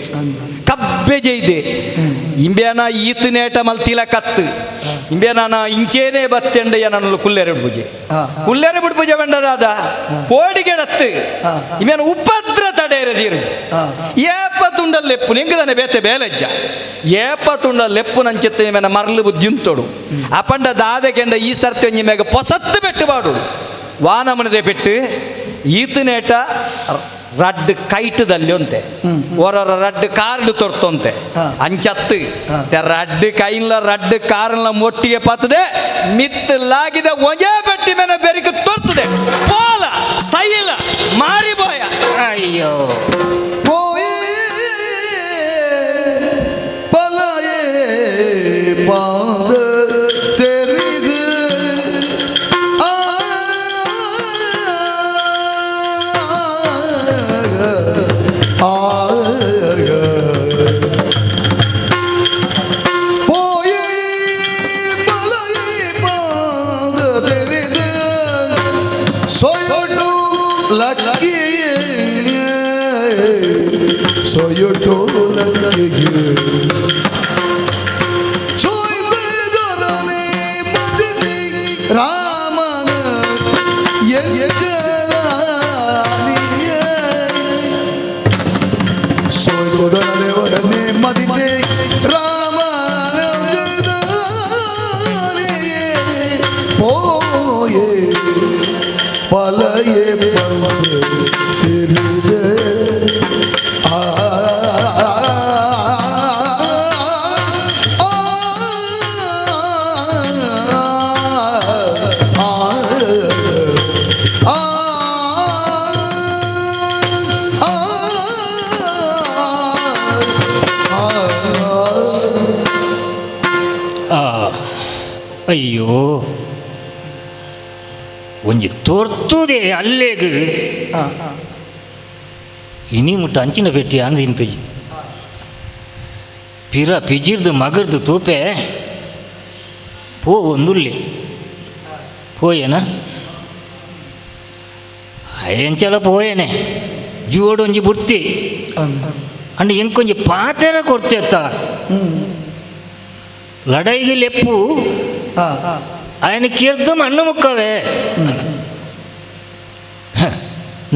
ಕಬ್ಬೆ ಜೈದೆ ಇಂಬೇನ ಈತನೇಟ ಮಲ್ತಿಲ ಕತ್ತು ಇಂಬೇನ ಇಂಚೇನೆ ಬತ್ತೆಂಡ ನನ್ನಲು ಕುಲ್ಲೆರೆ ಪೂಜೆ ಕುಲ್ಲೆರೆ ಬಿಡು ಪೂಜೆ ಬೆಂಡದಾದ ಪೋಡಿಗೆಡತ್ತು ಇಂಬೇನ ಉಪದ್ರ ತಡೆಯರ ಏಪ ತುಂಡಲ್ ಲೆಪ್ಪು ನಿಂಗದಾನೆ ಬೇತೆ ಬೇಲಜ್ಜ ಏಪ ತುಂಡಲ್ ಲೆಪ್ಪು ನಂచెತ್ತು ನಿಮೇನ ಮರಲು ಬುದ್ಧಿಂತೋಡು ಅಪಂಡ ದಾದ ಕೆಂಡ ಈ ಸರ್ತಿ ಒಂಜಿ ಪೊಸತ್ತು ಪೆಟ್ಟು ಬಾಡು ವಾನಮನದೆ ಪೆಟ್ಟು ಈತನೇಟ ರಡ್ಡ್ ಕೈಟದಲ್ಲಿ ಅಂತೆ ಹೊರರ ರಡ್ಡ್ ಕಾರ್ಡ್ ತೊರ್ತಂತೆ ಅಂಚತ್ತು ರಡ್ಡ್ ಕೈನ್ಲ ರಡ್ಡ್ ಕಾರ್ನ್ಲ ಒಟ್ಟಿಗೆ ಪತ್ತದೆ ಮಿತ್ ಲಾಗಿದ ಒಂಜೇ ಬೆಟ್ಟಿ ಮೇಲೆ ಬೆರಿಕೆ ತೊರ್ತದೆ ಪೋಲ ಸೈಲ ಮಾರಿಬೋಯ. ಅಯ್ಯೋ ಅಯ್ಯೋ ಒಂಜಿ ತೋರ್ತುದೆ ಅಲ್ಲೇಗ್ ಇನಿ ಮುಟ್ಟ ಅಂಚಿನ ಪೆಟ್ಟಿ ಅಂದ ಇಂತಜಿ ಪಿರ ಪಿಜಿರ್ದು ಮಗರ್ದು ತೂಪೆ ಪೋ ಒಂದುಲ್ಲೆ ಪೋಯೇನ ಎಂಚಲ ಪೋಯೇನೆ ಜೋಡೊಂಜಿ ಬುಡ್ತಿ ಅಂಡ್ ಎಂಕೊಂಜಿ ಪಾತೆರ ಕೊಡ್ತೇತ್ತ ಲಡೈಗೆ ಲೆಪ್ಪು ఆయన ಕಿರ್ದು ಮಣ್ಣು ಮುಕ್ಕವೇ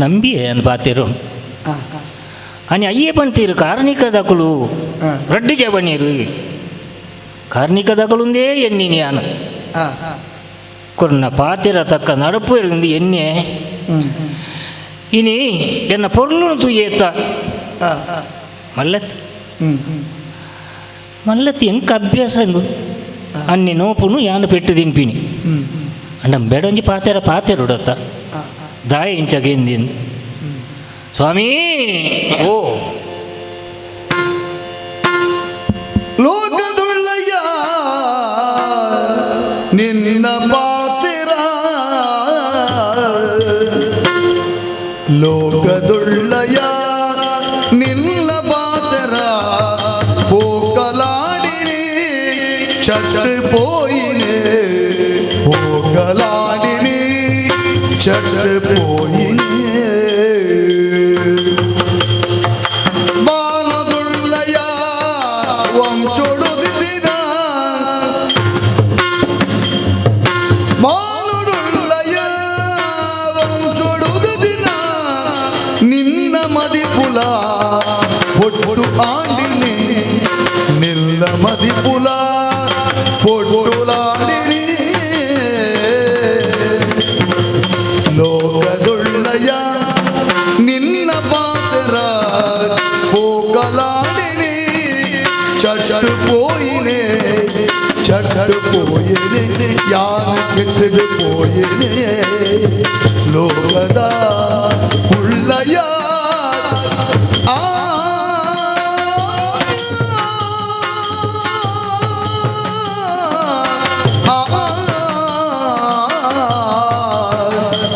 ನಂಬಿ అని ಪಾತೆರು అని ಅಯ್ಯೇ ಪಂತೀರು ಕಾರ್ಣಿಕ ದಕುಲು ರಡ್ಡು ಜಬನೀರು ಕಾರ್ಣಿಕ ದಕುಲುಂದೇ ಎನ್ನಿನಿ ಯಾನು ಕೊರ್ನ ಪಾತೆರ ತಕ್ಕ ನಡಪು ಇருந்து ಎನ್ನೆ ಇನಿ ಎನ್ನ ಪೊರ್ಲುನು ತುಯ್ಯೇತ್ತ ಮಲ್ಲತ್ ಮಲ್ಲತ್ ಎಂಕ ಅಭ್ಯಾಸ ಇಂದು ಅನ್ನಿ ನೋಪುನು ಯಾನು ಪೆಟ್ಟು ತಿನ್ಪಿನಿ ಅಂಡ ಬೆಡೊಂಜಿ ಪಾತೆರ ಪಾತೆರುಡತ್ತ ದಾಯ ಇಂಚಗೆಂದಿಂದು ಸ್ವಾಮಿ. ಓ. ಲೋಕದುಳ್ಳಯ್ಯ ನಿನ್ನ ಪಾತಿರ ಲೋಕದುಳ್ಳಯ್ಯ ನಿನ್ನ ಪಾತ್ರ ಪೋಕಲಾಡಿನಿ ಚಟ್ ಪೋಯಿನೆ ಪೋಕಲಾಡಿನಿ ಚಟ್ ಪೋಯಿನೆ ಬಾಲದುಳ್ಳಯ್ಯ ವಂಶೊಡುದಿನ ಮಾಲುಡುಳ್ಳಯ್ಯ ವಂಶೊಡುದಿನ ನಿನ್ನ ಮದಿಪುಲ ಪೊಟ್ಟು ಆಂಡಿನಿ ನಿನ್ನ ಮದಿಪುಲ ಪೊಟ್ಟುಲಾಡಿನಿ ಲೋಕದುಳ್ಳಯ್ಯ ನಿನ್ನ ಪಾತ್ರ ಪೋಕಲಾಡಿನಿ ಚಟ್ಟು ಪೋಯಿನೆ ಚಟ್ಟು ಪೋಯಿನೆ ಯಾನ ಕೆಟ್ಟದು ಪೋಯಿನೆ ಲೋಕದ ಉಳ್ಳಯ್ಯ ಆ ಆ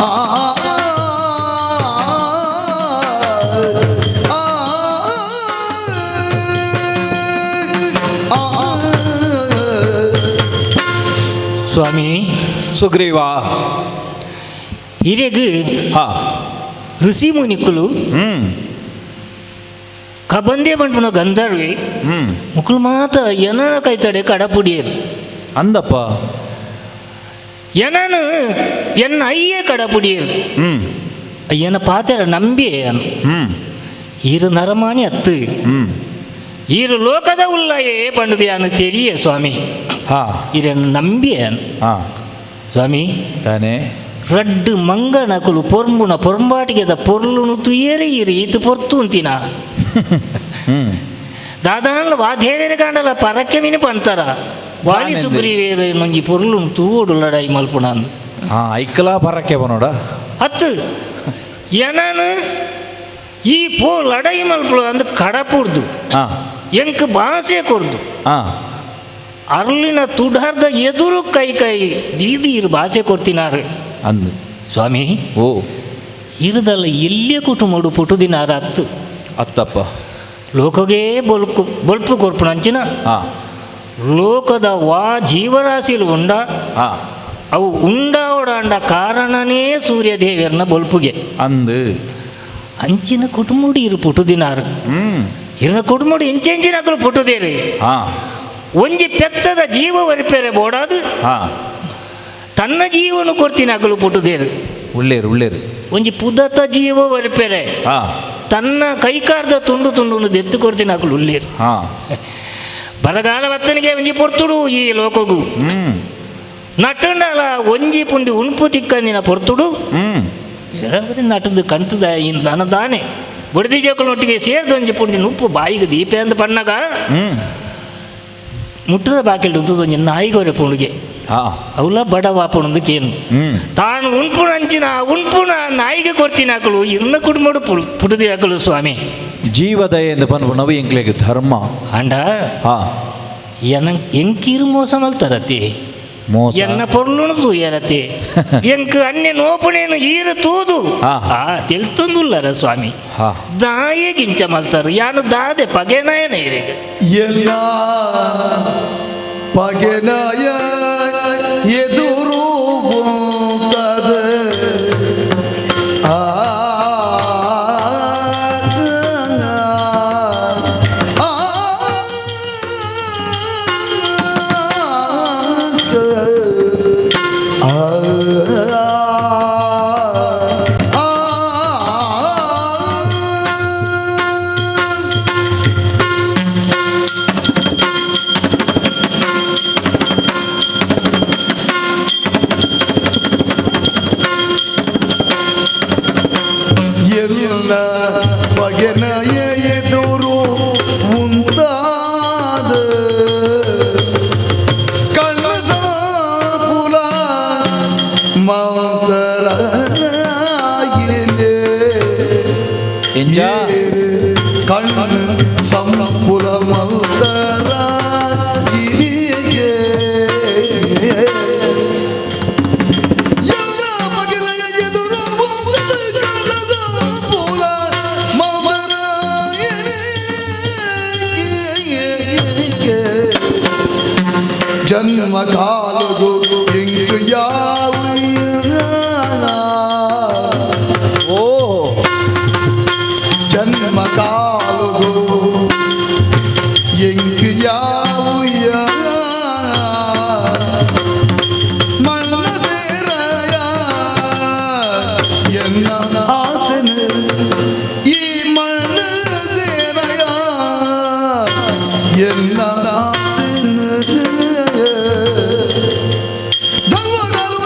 ಆ ಆ ಆ ಸ್ವಾಮಿ ಸುಗ್ರೀವ ಹಿರಿಯಗ್ ಹಾ ಋಷಿ ಮುನಿಕುಲು ಹ್ಮ್ ಕಬಂದೆ ಬಂಡ್ಪುನ ಗಂಧರ್ವಿ ಹ್ಮ್ ಮುಕುಲು ಮಾತ ಎನನ ಕೈತಡೆ ಕಡಪುಡಿಯರು ಅಂದಪ್ಪ ಎನನು ಎನ್ನ ಅಯ್ಯೇ ಕಡಪುಡಿಯರು ಹ್ಮ್ ಅಯ್ಯನ ಪಾತೆರ ನಂಬಿ ಅನ್ ಹ್ಮ್ ಈರು ನರಮಾಣಿ ಅತ್ತು ಹ್ಮ್ ಈರು ಲೋಕದ ಉಲ್ಲಯೇ ಪಂಡದು ಯಾನು ತೆರಿಯೆ ಸ್ವಾಮಿ ಹಾ ಈರನ್ನು ನಂಬಿಯೇ ಅನ್ ಹಾ ಸ್ವಾಮಿ ತಾನೇ ರಡ್ಡು ಮಂಗನಕುಲು ಪೊರ್ಂಬುನ ಪೊರ್ಂಬಾಟಿಗೆದ ಪೊರ್ಲುನು ತುಯೇರೆ ಈರು ಈತು ಪೊರ್ತು ಅಂತಿನ ಹ್ಮ್ ದಾದಾನ್ಲ ವಾದೇವೇರೆ ಕಾಂಡಲ ಪರಕ್ಕೆ ಮೀನು ಪಂತಾರ ವಾಲಿ ದಾನೆಂದೆ? ಸುಗ್ರೀವೇರು ನೊಂಜಿ ಪೊರ್ಲುನು ತೂವೊಡು ಲಡಾಯಿ ಮಲ್ಪುಣ ಅಂದು ಹಾ ಐಕ್ಕಲಾ ಪರಕ್ಕೆ ಬನೋಡ ಹತ್ತು ಎನನು ಈ ಪೋ ಲಡಾಯಿ ಮಲ್ಪುಳು ಅಂದು ಕಡಪುರ್ದು ಹಾ ಎಂಕ್ ಬಾಸೆ ಕೊರ್ದು ಹಾ ಅರ್ಲಿನ ತುಡಾರ್ದ ಎದುರು ಕೈ ಕೈ ದೀದಿ ಇರು ಬಾಸೆ ಕೊರ್ತಿನಾರು ಅಂದು ಸ್ವಾಮಿ ಓ ಇರುದಲ್ಲ ಎಲ್ಲಿಯ ಕುಟುಂಬಡು ಪುಟುದಿನಾರ ಅತ್ತು ಅತ್ತಪ್ಪ ಲೋಕಗೇ ಬೊಲ್ಕು ಬೊಲ್ಪು ಕೊರ್ಪುಣಂಚಿನ ಹಾ ಲೋಕದ ವಾ ಜೀವರಾಶಿಲು ಉಂಡ ಹಾ ಅವು ಉಂಡಾವಡಾಂಡ ಕಾರಣನೇ ಸೂರ್ಯದೇವಿಯರ್ನ ಬೊಲ್ಪುಗೆ ಅಂದು ಅಂಚಿನ ಕುಟುಂಬಡು ಇರು ಪುಟುದಿನಾರು ಹ್ಮ್ ಇರನ ಕುಟುಂಬಡು ಇಂಚೆಂಚಿನ ಅಕಲು ಪುಟುದೇರು ಹಾ ಒಂಜಿ ಪೆತ್ತದ ಜೀವ ವರಿಪೇರೆ ಬೋಡಾದು ಹಾ ತನ್ನ ಜೀವನ ಕೊರ್ತಿನ ಅಕಲು ಪುಟುದೇರು ಉಳ್ಳೇರು ಉಳ್ಳೇರು ಒಂಜಿ ಪುದತ ಜೀವ ವರಿಪೇರೆ ಹಾ ತನ್ನ ಕೈಕಾರ್ದ ತುಂಡು ತುಂಡುನು ದೆತ್ತು ಕೊರ್ತಿನ ಅಕಲು ಉಳ್ಳೇರು ಹಾ ಬರಗಾಲ ಬತ್ತನಿಗೆ ಒಂಜಿ ಪೊರ್ತುಡು ಈ ಲೋಕಗು ಹ್ಮ್ ನಟಂಡಲ ಒಂಜಿ ಪುಂಡಿ ಉಣ್ಪು ತಿಕ್ಕಂದಿನ ಪೊರ್ತುಡು ಹ್ಮ್ ನಟದು ಕಂತದ ದನ ದಾನೆ ಬುಡದಿ ಜೋಕುಲೊಟ್ಟಿಗೆ ಸೇರ್ದ ಒಂಜಿ ಪುಂಡಿ ನುಪ್ಪು ಬಾಯಿಗೆ ದೀಪೆ ಅಂದ ಪಣ್ಣಗ ಹ್ಮ್ ಮುಟ್ಟದ ಬಾಕಿಲ್ ಉಂತುದು ಒಂಜಿ ನಾಯಿಗೊರೆ ಪುಂಡಿಗೆ ಹಾ ಅವಲ ಬಡವ ಪುಣದು ಕೇನು ಹ್ಮ್ ತಾನು ಉಣ್ಪುಣ ಅಂಚಿನ ಉಣ್ಪುಣ ನಾಯಿಗೆ ಕೊಡ್ತೀನಿ ಹಾಕಲು ಇರ್ನ ಕುಟುಂಬಡು ಪುಟದಿ ಹಾಕಲು ಸ್ವಾಮಿ ಜೀವದಯ ಎಂದು ಪನ್ಪುನವು ಎಂಕ್ಲೆಗ್ ಧರ್ಮ ಅಂಡ ಹಾ ಎನ ಎಂಕೀರು ಮೋಸ ಮಲ್ತಾರತಿ ಮೋಸ ಎನ್ನ ಪೊರ್ಲುನು ತೂಯರತಿ ಎಂಕ್ ಅನ್ಯ ನೋಪುಣೇನು ಈರು ತೂದು ಹಾ. ಆ ತೆಲ್ತೊಂದುಲ್ಲರ ಸ್ವಾಮಿ ಹಾ ದಾಯೆ ಗಿಂಚ ಮಲ್ತಾರು ಯಾನು ದಾದೆ ಪಗೆನಾಯನ ಇರಿಗೆ ಎಲ್ಲ ಪಗೆನಾಯ ಎದುರು ಬಂತದ ಆ ಆ, ಆ, ಆ, ಆ. ಎಲ್ಲ ಬಗೆನ ಎದುರು ಉಂತಾದ ಕಣ್ಣದ ಪುಲ ಮಾತರಾಯಿಲೆ ಎಂಜ ಕಣ್ಣು ಸಂಪುಲ ಮಲ್ತರ ಕಾಲುಗು ಇಂಕು ಯಾವ ಓ ಜನ್ಮ ಕಾಲುಗು ಇಂಕು ಯಾವ ಮಣ್ಣ ಸೇರಯ ಎನ್ನ ಆಸನ ಈ ಮಣ್ಣ ಸೇರಯ ಎನ್ನ ಆಸನ ಜನ್ಮಗಳು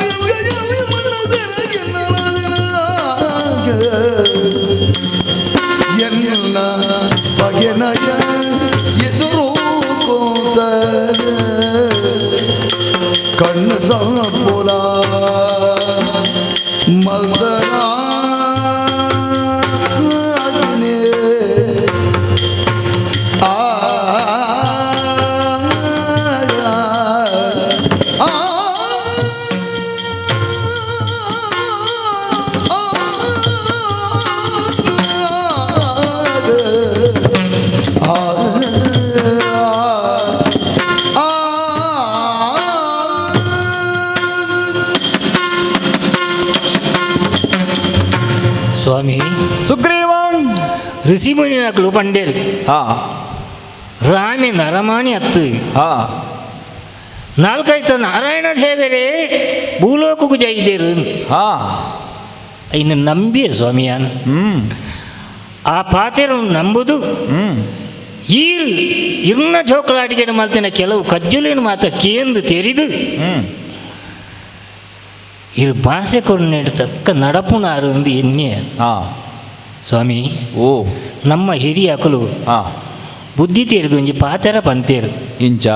ಎನ್ನ ಬಗೆನಯ ಎದುರು ಕೋತ ಕಣ್ಣು ಸಂಪುಲ ಮಲ್ದರಾಗಿನೇ ಆ ಆ ಸ್ವಾಮಿ ಸುಗ್ರೀವ ಋಷಿಮುನಿನಕಲು ಪಂಡೇರು ಹಾ ರಾಮೆ ನರಮಾಣಿ ಅತ್ತು ಹಾ ನಾಲ್ಕೈತ ನಾರಾಯಣ ದೇವರೇ ಭೂಲೋಕಕ್ಕೂ ಜೈದೇರು ಹಾ ಇನ್ನು ನಂಬಿಯೇ ಸ್ವಾಮಿಯಾನ ಹ್ಮ್ ಆ ಪಾತೆರನ್ನು ನಂಬುದು ಹ್ಮ್ ಈರು ಇರ್ನ ಜೋಕಲಾಟಿಗೆ ಮಲ್ತಿನ ಕೆಲವು ಕಜ್ಜುಲಿನ ಮಾತ ಕೇಂದು ತೆರಿದು ಹ್ಮ್ ಇರು ಭಾಷೆ ಕೊರ್ನೆಡು ತಕ್ಕ ನಡಪುನಾರು ಎಂದು ಎನ್ನೆ ಹಾ ಸ್ವಾಮಿ ಓ ನಮ್ಮ ಹಿರಿಯಕಲು ಹಾ ಬುದ್ಧಿ ತೇರಿದು ಒಂಜಿ ಪಾತೆರ ಪಂತೇರು ಇಂಚ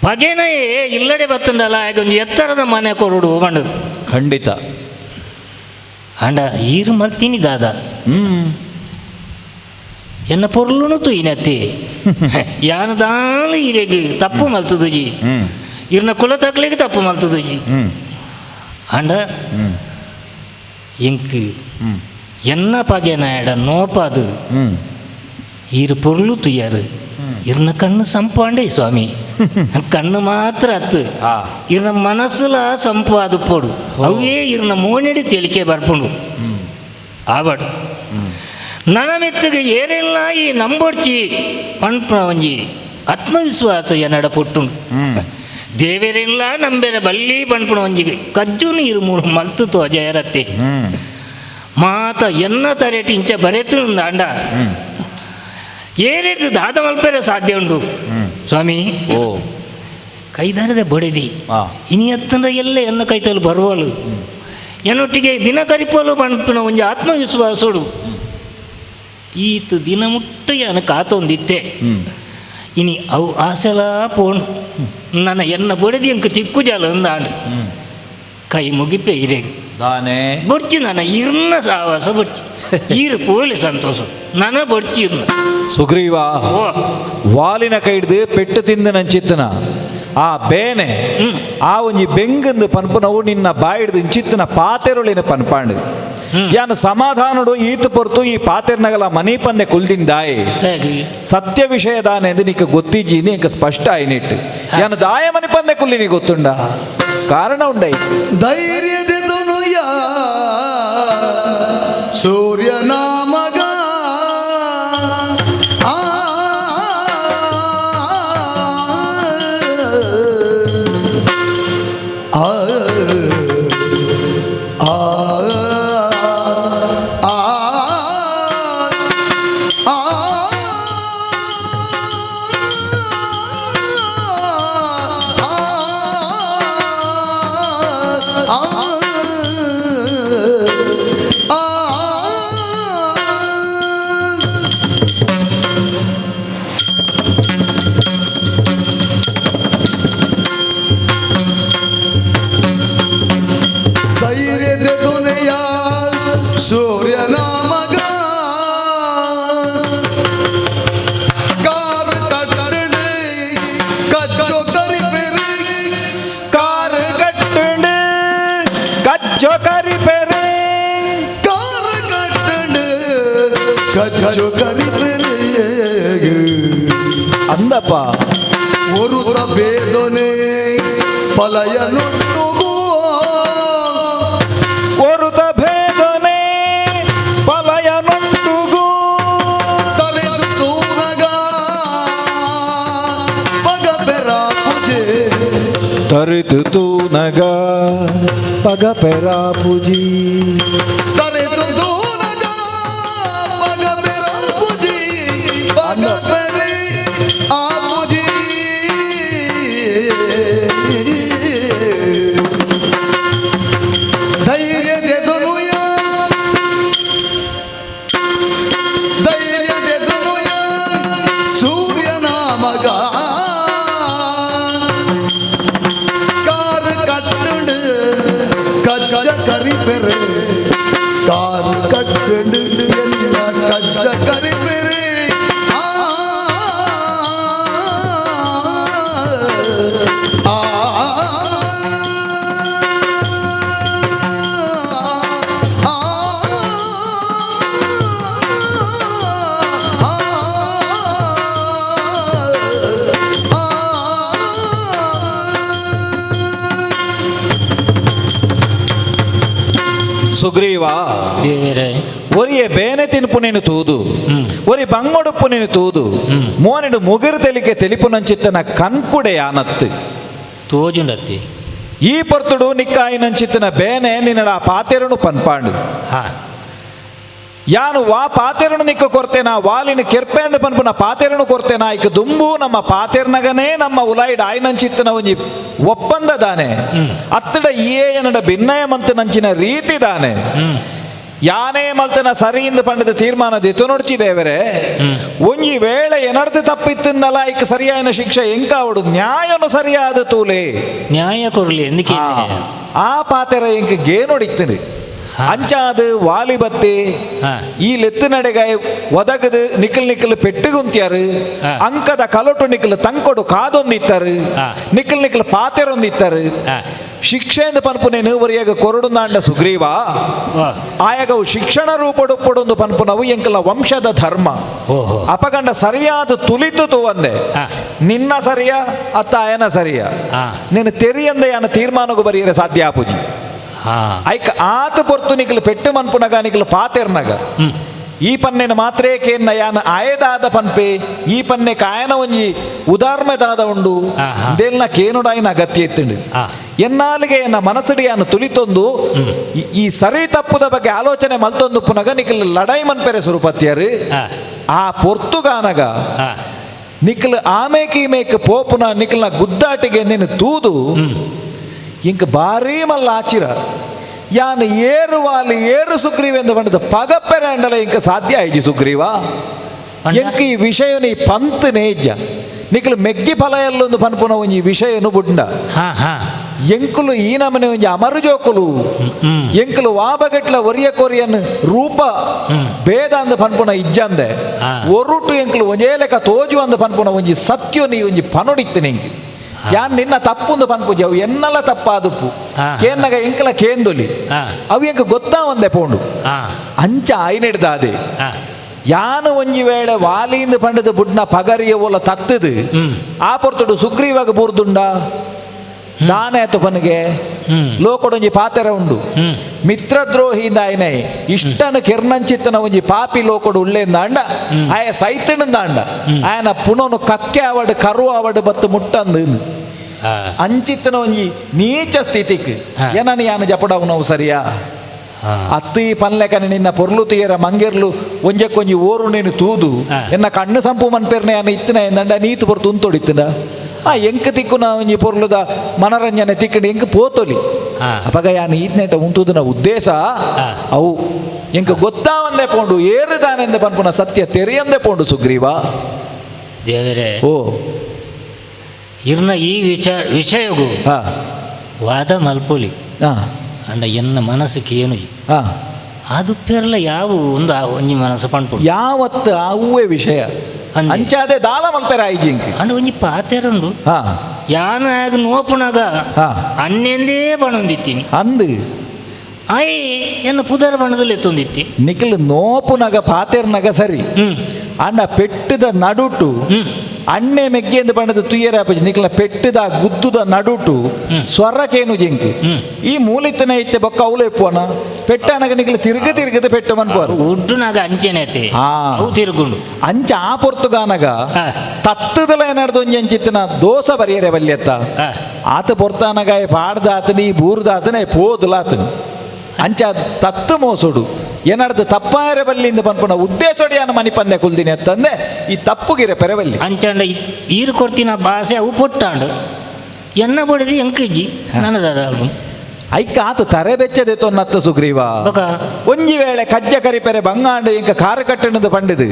ಪಗೆನಯೇ ಇಲ್ಲಡೆ ಬತ್ತಂಡಲ್ಲ ಆಗ ಒಂಜಿ ಎತ್ತರದ ಮನೆ ಕೊರಡು ಬಂಡದು ಖಂಡಿತ ಅಂಡ ಈರು ಮಲ್ತೀನಿ ದಾದ ಹ್ಮ್ ಎನ್ನ ಪೊರ್ಲುನು ತುಯ್ನತ್ತೆ ಯಾನದಾನು ಈರೆಗ್ ತಪ್ಪು ಮಲ್ತದುಜಿ ಹ್ಮ್ ಇರ್ನ ಕುಲ ತಕ್ಲಿಗೆ ತಪ್ಪು ಮಲ್ತದುಜಿ ಹ್ಮ್ ಅಂಡ ಹ್ಮ್ ಎಂಕ್ ಹ್ಮ್ ಎನ್ನ ಪಗೆನ ಎಡ ನೋಪಾದು ಹ್ಮ್ ಈರು ಪೊರ್ಲು ತುಯ್ಯಾರು ಇರ್ನ ಕಣ್ಣು ಸಂಪಾಂಡೆ ಸ್ವಾಮಿ ಕಣ್ಣು ಮಾತ್ರ ಅತ್ತು ಆ. ಇರ್ನ ಮನಸ್ಸುಲ ಸಂಪು ಅದು ಪೋಡು ಅವೇ ಇರ್ನ ಮೋನೆಡಿ ತೇಲಿಕೆ ಬರ್ಪುಂಡು ಆವಡು ನನಮೆತ್ತಗೆ ಏರೆಲ್ಲ ಈ ನಂಬೊಡ್ಚಿ ಪಣ್ಪುನ ಒಂಜಿ ಆತ್ಮವಿಶ್ವಾಸ ಎನ್ನಡ ಪುಟ್ಟುಂಡು ಹ್ಮ್ ದೇವರೆಲ್ಲ ನಂಬೆರ ಬಲ್ಲಿ ಪಣ್ಪುನ ಒಂಜಿಗೆ ಕಜ್ಜುನು ಇರು ಮೂರು ಮಲ್ತು ತೋಜಯರತ್ತೆ ಹ್ಮ್ ಮಾತ ಎನ್ನ ತರೆಟಿ ಇಂಚ ಬರೆತು ಅಂಡ ಹ್ಮ್ ಏರಿಡ್ದು ದಾದ ಮಲ್ಪೆರೆ ಸಾಧ್ಯ ಉಂಡು ಹ್ಮ್ ಸ್ವಾಮಿ ಓ ಕೈದಾರದ ಬಡಿದಿ ಆ ಇನಿ ಹತ್ತಂದ್ರೆ ಎಲ್ಲ ಎನ್ನ ಕೈತಲ್ಲಿ ಬರುವಲು ಎನ್ನೊಟ್ಟಿಗೆ ದಿನ ಕರಿಪೋಲು ಪಣ್ಪಿನ ಒಂಜಿ ಆತ್ಮವಿಶ್ವಾಸೋಡು ಈತ ದಿನ ಮುಟ್ಟ ಎನ ಕಾತೊಂದಿತ್ತೆ ಹ್ಮ್ ಇನಿ ಅವು ಆಸೆಲ ಪೋಣ್ ನನ್ನ ಎನ್ನ ಬೊಡೆದಿ ಅಂಕ ತಿಕ್ಕು ಜಾಲ ಅಂದಾಂಡು ಹ್ಮ್ ಕೈ ಮುಗಿಪೆ ಇರೇಗ ದಾನೆ ಬೊಡ್ಚಿ ನನ್ನ ಇರ್ನ ಸಾವಾಸ ಬೊಡ್ಚಿ ಈರು ಪೋಲಿ ಸಂತೋಷ ನನ್ನ ಬೊಡ್ಚಿ ಇರ್ನ ಸುಗ್ರೀವ ಓ ವಾಲಿನ ಕೈಡ್ದು ಪೆಟ್ಟು ತಿಂದು ನಂಚಿತ್ತನ ಆ ಬೇನೆ ಆ ಒಂಜಿ ಬೆಂಗಂದು ಪನ್ಪುನವು ನಿನ್ನ ಬಾಯಿಡ್ದು ಇಂಚಿತ್ತನ ಪಾತೆರುಳಿನ ಪನ್ಪಾಂಡು ಯಾನ ಸಮಾಧಾನಡು ಈತ ಪೊರ್ತು ಈ ಪಾತೆರ್ನಗಲ ಮನಿ ಪಂದೆ ಕುಲ್ದಿಂದಾಯಿ ಸರಿ ಸತ್ಯ ವಿಷಯ ದಾನೆ ಎಂದು ನಿಕ್ಕ ಗೊತ್ತಿಜ್ಜಿ ಇಂಕ ಸ್ಪಷ್ಟ ಆಯ್ನಿಟ್ಟು ಯಾನ ದಾಯ ಮನಿ ಪಂದೆ ಕುಲ್ಲಿ ನೀ ಗೊತ್ತುಂಡ ಕಾರಣ ಉಂಡೈ ಧೈರ್ಯದ ಸೂರ್ಯನ ಮಗ ಆ ಆ ಆ ಆ ಧೈರ್ಯದ ದುನಿಯ ಸೂರ್ಯನ ಮಗ ಕಾರ್ ಕಟ್ಟಡೆ ಕಚ್ಚೋ ಕರಿ ಪೆರಿ ಕಾರ್ ಕಟ್ಟಂಡು ಕಚ್ಚೋ ಕರಿ ಪೆರೆ ಕಾರ್ ಕಟ್ಟಡೆ ಕಚ್ಚೋ ಕರಿ ಪೆರಿ ಅಂದಪ್ಪ ಒರುತ ಬೇದನೆ ಪಲಯನೊಟ್ಟುಗು ಒರುತ ಭೇದನೆ ಪಲಯನೊಟ್ಟುಗು ತಲೆದು ತೂನಗ ಪಗ ಪೆರ ಪೂಜೆ ತರಿತು ತೂನಗ ಪಗ ಪೆರ ಪೂಜಿ ತಲೆದು ತೂನಗ ಪಗ ಪೆರ ಪೂಜಿ ಪಗ ಪೆರೆ ಆ ಪೂಜಿ ಧೈರ್ಯ ದೆದನುಯ ಧೈರ್ಯ ದೆದನುಯ ಸೂರ್ಯನ ಮಗ ಕಾರ್ ಕಟ್ಟುಂಡು ಕಜ್ಜ ಕರಿಪೆರೆ ಕಾರ್ ಕಟ್ಟುಂಡು ಎಲ್ಲ ಕಜ್ಜ ಕರಿಪೆರೆ ಆ ಆ ಸುಗ್ರೀವ ದೇವರೇ ಒರಿಯೆ ಬೇನೆ ತಿನ್ಪು ನೀನು ತೂದು ಒರಿ ಬಂಗೊಡುಪ್ಪು ನೀನು ತೂದು ಮೋನೆಡು ಮುಗಿರು ತೆಲಿಕೆ ತೆಲಿಪುನಂಚಿತ್ತನ ಕನ್ಕುಡೆ ಯಾನತ್ತು ತೋಜುಂಡತ್ತಿ ಈ ಪೊರ್ತುಡು ನಿಕ್ಕಾಯಿನಂಚಿತ್ತನ ಬೇನೆ ನಿನ್ನಡ ಆ ಪಾತೆರನು ಪನ್ಪಾಂಡು ಹಾ ಯಾನು ವಾ ಪಾತೆರನು ನಿಕ್ಕ ಕೊರ್ತೇನಾ ವಾಲಿನ ಕೆರ್ಪೆಂದ ಪನ್ಪುನ ಪಾತೆರನು ಕೊರ್ತೇನಾ ಇಕ ದುಂಬು ನಮ್ಮ ಪಾತೆರ್ನಗನೇ ನಮ್ಮ ಉಲಾಯಿಡ್ ಆಯ್ನಂಚಿತ್ತನ ಒಂಜಿ ಒಪ್ಪಂದ ದಾನೆ ಅತ್ತಡ ಏ ಎನ್ನಡ ಭಿನ್ನಯ ಮಂತ ನಂಚಿನ ರೀತಿ ದಾನೆ ಯಾನೇ ಮಲ್ತನ ಸರಿಯಿಂದ ಪಂಡದ ತೀರ್ಮಾನ ದಿತ್ತು ನೋಡ್ಚಿ ದೇವರೇ ಒಂಜಿ ವೇಳೆ ಏನರ್ಥ ತಪ್ಪಿತ್ತನ್ನಲ್ಲ ಇಕ ಸರಿಯಾದ ಶಿಕ್ಷೆ ಎಂಕಾವಡು ನ್ಯಾಯನು ಸರಿಯಾದ ತೂಲೆ ನ್ಯಾಯ ಕೊರಲಿ ఎందుకే ಆ ಪಾತೆರ ಎಂಕ ಗೇನೊಡಿತ್ತನು ಅಂಚಾದ ವಾಲಿಬತ್ತಿ ಈ ಲೆತ್ತು ನಡೆಗಾಯ ಒದಗದು ನಿಕ್ಕಲ್ ನಿಕ್ಕಲ್ ಪೆಟ್ಟುಗುಂತ್ಯಾರು ಅಂಕದ ಕಲೊಟು ನಿಕ್ಕಲ್ ತಂಕೊಡು ಕಾದೊಂದಿತ್ತಾರೆ ನಿಕ್ಕಲ್ ನಿಕ್ಕಲ್ ಪಾತೆರೊಂದಿತ್ತಾರೆ ಶಿಕ್ಷೆಯಿಂದ ಪನ್ಪುನೇನು ಒರಿಯಾಗ ಕೊರಡುಂದಾಂಡ ಸುಗ್ರೀವ ಆಯಾಗವು ಶಿಕ್ಷಣ ರೂಪಡುಪ್ಪಡೊಂದು ಪನ್ಪುನವು ಎಂಕಲ ವಂಶದ ಧರ್ಮ ಅಪಗಂಡ ಸರಿಯಾದ ತುಲಿತು ತೂವಂದೆ ನಿನ್ನ ಸರಿಯ ಅತ್ತ ಆಯನ ಸರಿಯ ನೀನು ತೆರಿಯಂದೆ ಯಾನ ತೀರ್ಮಾನಗೂ ಬರೆಯರೆ ಸಾಧ್ಯ ಆಪುಜಿ ಐಕ್ ಆತ ಪೊರ್ತು ನಿಕ್ಕಲು ಪೆಟ್ಟು ಮನ್ಪುನಗ ನಿಕ್ಕಲು ಪಾತೆರ್ನಗ ಈ ಪನ್ನೆನ ಮಾತ್ರೇ ಕೇನ್ನ ಯಾನ ಆಯದಾದ ಪನ್ಪೆ ಈ ಪನ್ನೆ ಕಾಯನ ಒಂಜಿ ಉದಾರ್ಮೆದಾದ ಉಂಡು ಇದೆಲ್ಲ ಕೇನುಡಾಯಿನ ಅಗತ್ಯ ಇತ್ತುಂಡು ಎನ್ನಾಲಿಗೆ ಎನ್ನ ಮನಸ್ಸಿಗೆ ಯಾನ ತುಲಿತೊಂದು ಈ ಸರಿ ತಪ್ಪುದ ಬಗ್ಗೆ ಆಲೋಚನೆ ಮಲ್ತೊಂದು ಪುನಗ ನಿಕ್ಕಲು ಲಡಾಯಿ ಮನ್ಪೆರೆ ಸುರುಪತ್ಯಾರು ಆ ಪೊರ್ತುಗಾನಗ ನಿಕ್ಕಲು ಆಮೇಕ್ ಈಮೇಕ್ ಪೋಪುನ ನಿಕ್ಕಲ್ನ ಗುದ್ದಾಟಿಗೆ ನೀನು ತೂದು ಇಂಕ ಭಾರೀ ಮಲ್ಲ ಆಚಿರ ಯಾನ್ ಏರುವಾಲಿ ಏರು ಸುಗ್ರೀವೆಂದು ಬಂಡದ ಪಗಪ್ಪೆರೆ ಅಂಡಲ ಇಂಕ ಸಾಧ್ಯ ಆಯ್ಜಿ ಸುಗ್ರೀವ ಎಂಕ ಈ ವಿಷಯನ ಈ ಪಂತ್ ನೇಜ್ಜ ನಿಕ್ಕಲು ಮೆಗ್ಗಿ ಫಲ ಎಲ್ಲೊಂದು ಪನ್ಪುನ ಒಂಜಿ ವಿಷಯನು ಬುಡ್ಡ ಎಂಕುಲು ಈ ನಮನೆ ಒಂಜಿ ಅಮರು ಜೋಕುಲು ಎಂಕುಲು ವಾಬಗಟ್ಲ ಒರಿಯ ಕೊರಿಯನ್ ರೂಪ ಭೇದ ಅಂದ ಪನ್ಪುನ ಇಜ್ಜಂದೆ ಒರುಟು ಎಂಕುಲು ಒಂಜೇ ಲೆಕ್ಕ ತೋಜು ಅಂದ ಪನ್ಪುನ ಒಂಜಿ ಸತ್ಯೋ ನೀ ಒಂಜಿ ಪನೊಡಿತ್ತು ನಿಂಗೆ ಯಾನ್ ನಿನ್ನ ತಪ್ಪುಂದು ಪನ್ಪುಜಿ ಅವು ಎನ್ನಲ ತಪ್ಪಾದುಪ್ಪು ಕೇನ್ನಗ ಎಂಕಲ ಕೇಂದೊಲಿ ಅವು ಎಂಕ ಗೊತ್ತಾ ಒಂದೆ ಪೋಂಡು ಅಂಚ ಆಯ್ನೆಡ್ದಾದೆ ಯಾನು ಒಂಜಿ ವೇಳೆ ವಾಲಿಂದ ಪಂಡದ ಬುಡ್ನ ಪಗರಿಯ ಓಲ ತತ್ತದು ಆ ಪೊರ್ತುಡು ಸುಗ್ರೀವಾಗ ಬೂರ್ದುಂಡ ದಾನೆ ಆತು ಪನಿಗೆ ಲೋಕೊಡೊಂಜಿ ಪಾತೆರ ಉಂಡು ಮಿತ್ರದ್ರೋಹಿಯಿಂದ ಆಯ್ನೈ ಇಷ್ಟನ ಕಿರ್ನಂಚಿತ್ತನ ಒಂಜಿ ಪಾಪಿ ಲೋಕೊಡು ಉಳ್ಳೇಂದಾಂಡ ಆಯ ಸೈತಣಂದಾಂಡ ಆಯನ ಪುನೋನು ಕಕ್ಕೆ ಆವಡ್ ಕರು ಆವಡ್ ಬತ್ತು ಮುಟ್ಟಂದು ಅಂಚಿತ್ತನ ಒಂಜಿ ನೀಚ ಸ್ಥಿತಿಕ್ ಏನನ ಯಾನ ಜಪಡವು ಸರಿಯಾ ಅತ್ತಿ ಪನ್ಲೆಕನೆ ನಿನ್ನ ಪೊರ್ಲು ತೀರ ಮಂಗೆರ್ಲು ಒಂಜಕ್ಕೊಂಜಿ ಓರು ನೀನು ತೂದು ಎನ್ನ ಕಣ್ಣು ಸಂಪು ಮನ್ಪೆರ್ನೆ ಯಾನ ಇತ್ತಿನ ಎಂದಂಡ ನೀತು ಪೊರ್ತು ಉಂತೊಡಿತ್ತಿನ ಆ ಎಂಕ್ ತಿಕ್ಕುನ ಒಂಜಿ ಪೊರ್ಲುದ ಮನರಂಜನೆ ತಿಕ್ಕಂಡು ಎಂಕ್ ಪೋತೊಲಿ ಅಪಗ ಯಾನ್ ಈತ್ನೇಟ ಉಂತುದನ ಉದ್ದೇಶ ಅವು ಎಂಕ್ ಗೊತ್ತಾ ಒಂದೇ ಪೋಂಡು ಏರುದಾನೆಂದ ಪನ್ಪುನ ಸತ್ಯ ತೆರೆಯಂದೆ ಪೋಂಡು ಸುಗ್ರೀವ ದೇವರೇ ಓ ಇರ್ನ ಈ ವಿಷಯಗು ವಾದ ಮಲ್ಪೊಲಿ ಅಂಡ ಎನ್ನ ಮನಸ್ಸು ಏನು ಅದು ಪೆರ್ಲ ಯಾವ ಒಂದು ಒಂಜಿ ಮನಸ್ಸು ಪನ್ಪುಂಡು ಯಾವತ್ತು ಆವುವೇ ವಿಷಯ ಅಂಚಾದೆ ದಾಲ ಮಲ್ಪೆರ ಆಯ್ಜಿಂಕ್ ಅಂಡ ಒಂಜಿ ಪಾತೆರುಂಡು ಯಾನ ಆಗ ನೋಪುನಾಗ ಅನ್ನೆಂದೇ ಬಣೊಂದಿತ್ತೀನಿ ಅಂದು ಆಯ್ ಎನ್ನ ಪುದರ್ ಬಣ್ಣದಲ್ಲಿ ಎತ್ತೊಂದಿತ್ತಿ ನಿಖಿಲ್ ನೋಪುನಗ ಪಾತೆರ್ನಗ ಸರಿ ಅಂಡ ಪೆಟ್ಟದ ನಡುಟು ಅಣ್ಣೆ ಮೆಗ್ಗೆಂದು ಪಂಡದ ತುಯ್ಯರ ಅಪ್ಪಜಿ ನಿಕ್ಲ ಪೆಟ್ಟದ ಗುದ್ದುದ ನಡುಟು ಸ್ವರಕೇನು ಜಿಂಕ್ ಈ ಮೂಲಿತನ ಇತ್ತೆ ಬೊಕ್ಕ ಅವಳು ಎಪ್ಪುವನ ಪೆಟ್ಟನಗ ನಿಕ್ಲ ತಿರುಗ ತಿರುಗದ ಪೆಟ್ಟ ಮನ್ಪುವರು ಉಡ್ಡುನಾಗ ಅಂಚೆನೆ ಐತೆ. ಅವು ತಿರುಗುಂಡು ಅಂಚ ಆ ಪೊರ್ತುಗಾನಗ ತತ್ತದಲ ಏನಾಡ್ದು ಒಂಜಿ ಅಂಚಿತ್ತನ ದೋಸ ಬರಿಯರೆ ಬಲ್ಯತ್ತ ಆತ ಪೊರ್ತಾನಗ ಪಾಡ್ದ ಆತನ ಈ ಬೂರ್ದ ಆತನ ಪೋದುಲ ಆತನ ಅಂಚ ತತ್ತು ಮೋಸುಡು ಏನಾಡ್ದು ತಪ್ಪಾಯರೆ ಬಲ್ಲಿಂದ ಪನ್ಪುನ ಉದ್ದೇಶಡಿಯಾನ ಮನಿಪಂದೆ ಕುಲ್ದಿನಿ ಅತ್ತಂದೆ ಈ ತಪ್ಪುಗಿರೆ ಪೆರವಲ್ಲಿ ಅಂಚಾಂಡ ಈರು ಕೊಡ್ತಿನ ಭಾಷೆ ಅವು ಪೊಟ್ಟಾಂಡು ಎನ್ನ ಬಡಿದು ಎಂಕಿಜ್ಜಿ ನನ್ನದಾದ ಐಕ ಆತ ತರೆ ಬೆಚ್ಚದೆ ತೊನ್ನತ್ತ ಸುಗ್ರೀವ. ಒಂಜಿ ವೇಳೆ ಕಜ್ಜ ಕರಿಪೆರೆ ಬಂಗಾಂಡು ಇಂಕ ಖಾರ ಕಟ್ಟಣದ ಪಂಡಿದು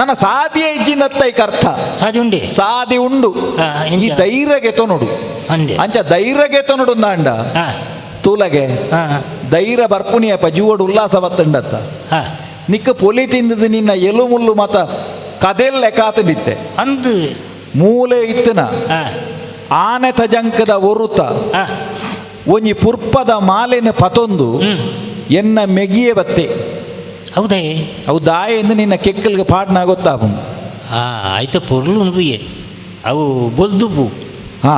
ನನ್ನ ಸಾದಿಯ ಇಜ್ಜಿನತ್ತ ಐಕ ಅರ್ಥ. ಸಾದಿ ಉಂಡೆ. ಸಾದಿ ಉಂಡು. ಈ ಧೈರ್ಯಗೆ ತೊನುಡು ಅಂಚ ಧೈರ್ಯಗೆ ತೊನುಡು ಅಂಡ ತೂಲಗೆ ಧೈರ್ಯ ಬರ್ಪುಣಿಯಪ್ಪ ಜೀವಡು ಉಲ್ಲಾಸ ಬತ್ತಂಡತ್ತ ನಿಕ್ಕ ಪೊಲಿ ತಿಂದದು ನಿನ್ನ ಎಲು ಮುಳ್ಳು ಮತ ಕದೆಲ್ ಲೆಕ್ಕಾತಂದಿತ್ತೆ ಅಂದು ಮೂಲೆ ಇತ್ತನ ಆನೆ ತಜಂಕದ ಒರುತ ಒಂಜಿ ಪುರ್ಪದ ಮಾಲೆನ ಪತೊಂದು ಎನ್ನ ಮೆಗಿಯೇ ಬತ್ತೆ. ಹೌದೇ? ಅವು ದಾಯಿಂದ ನಿನ್ನ ಕೆಕ್ಕಲ್ಗೆ ಪಾಡ್ನ ಗೊತ್ತಾಪು. ಆಯ್ತ ಪೊರ್ಲು ಉಂದುಯೆ ಅವು ಬೊಲ್ದು ಪೂ. ಹಾ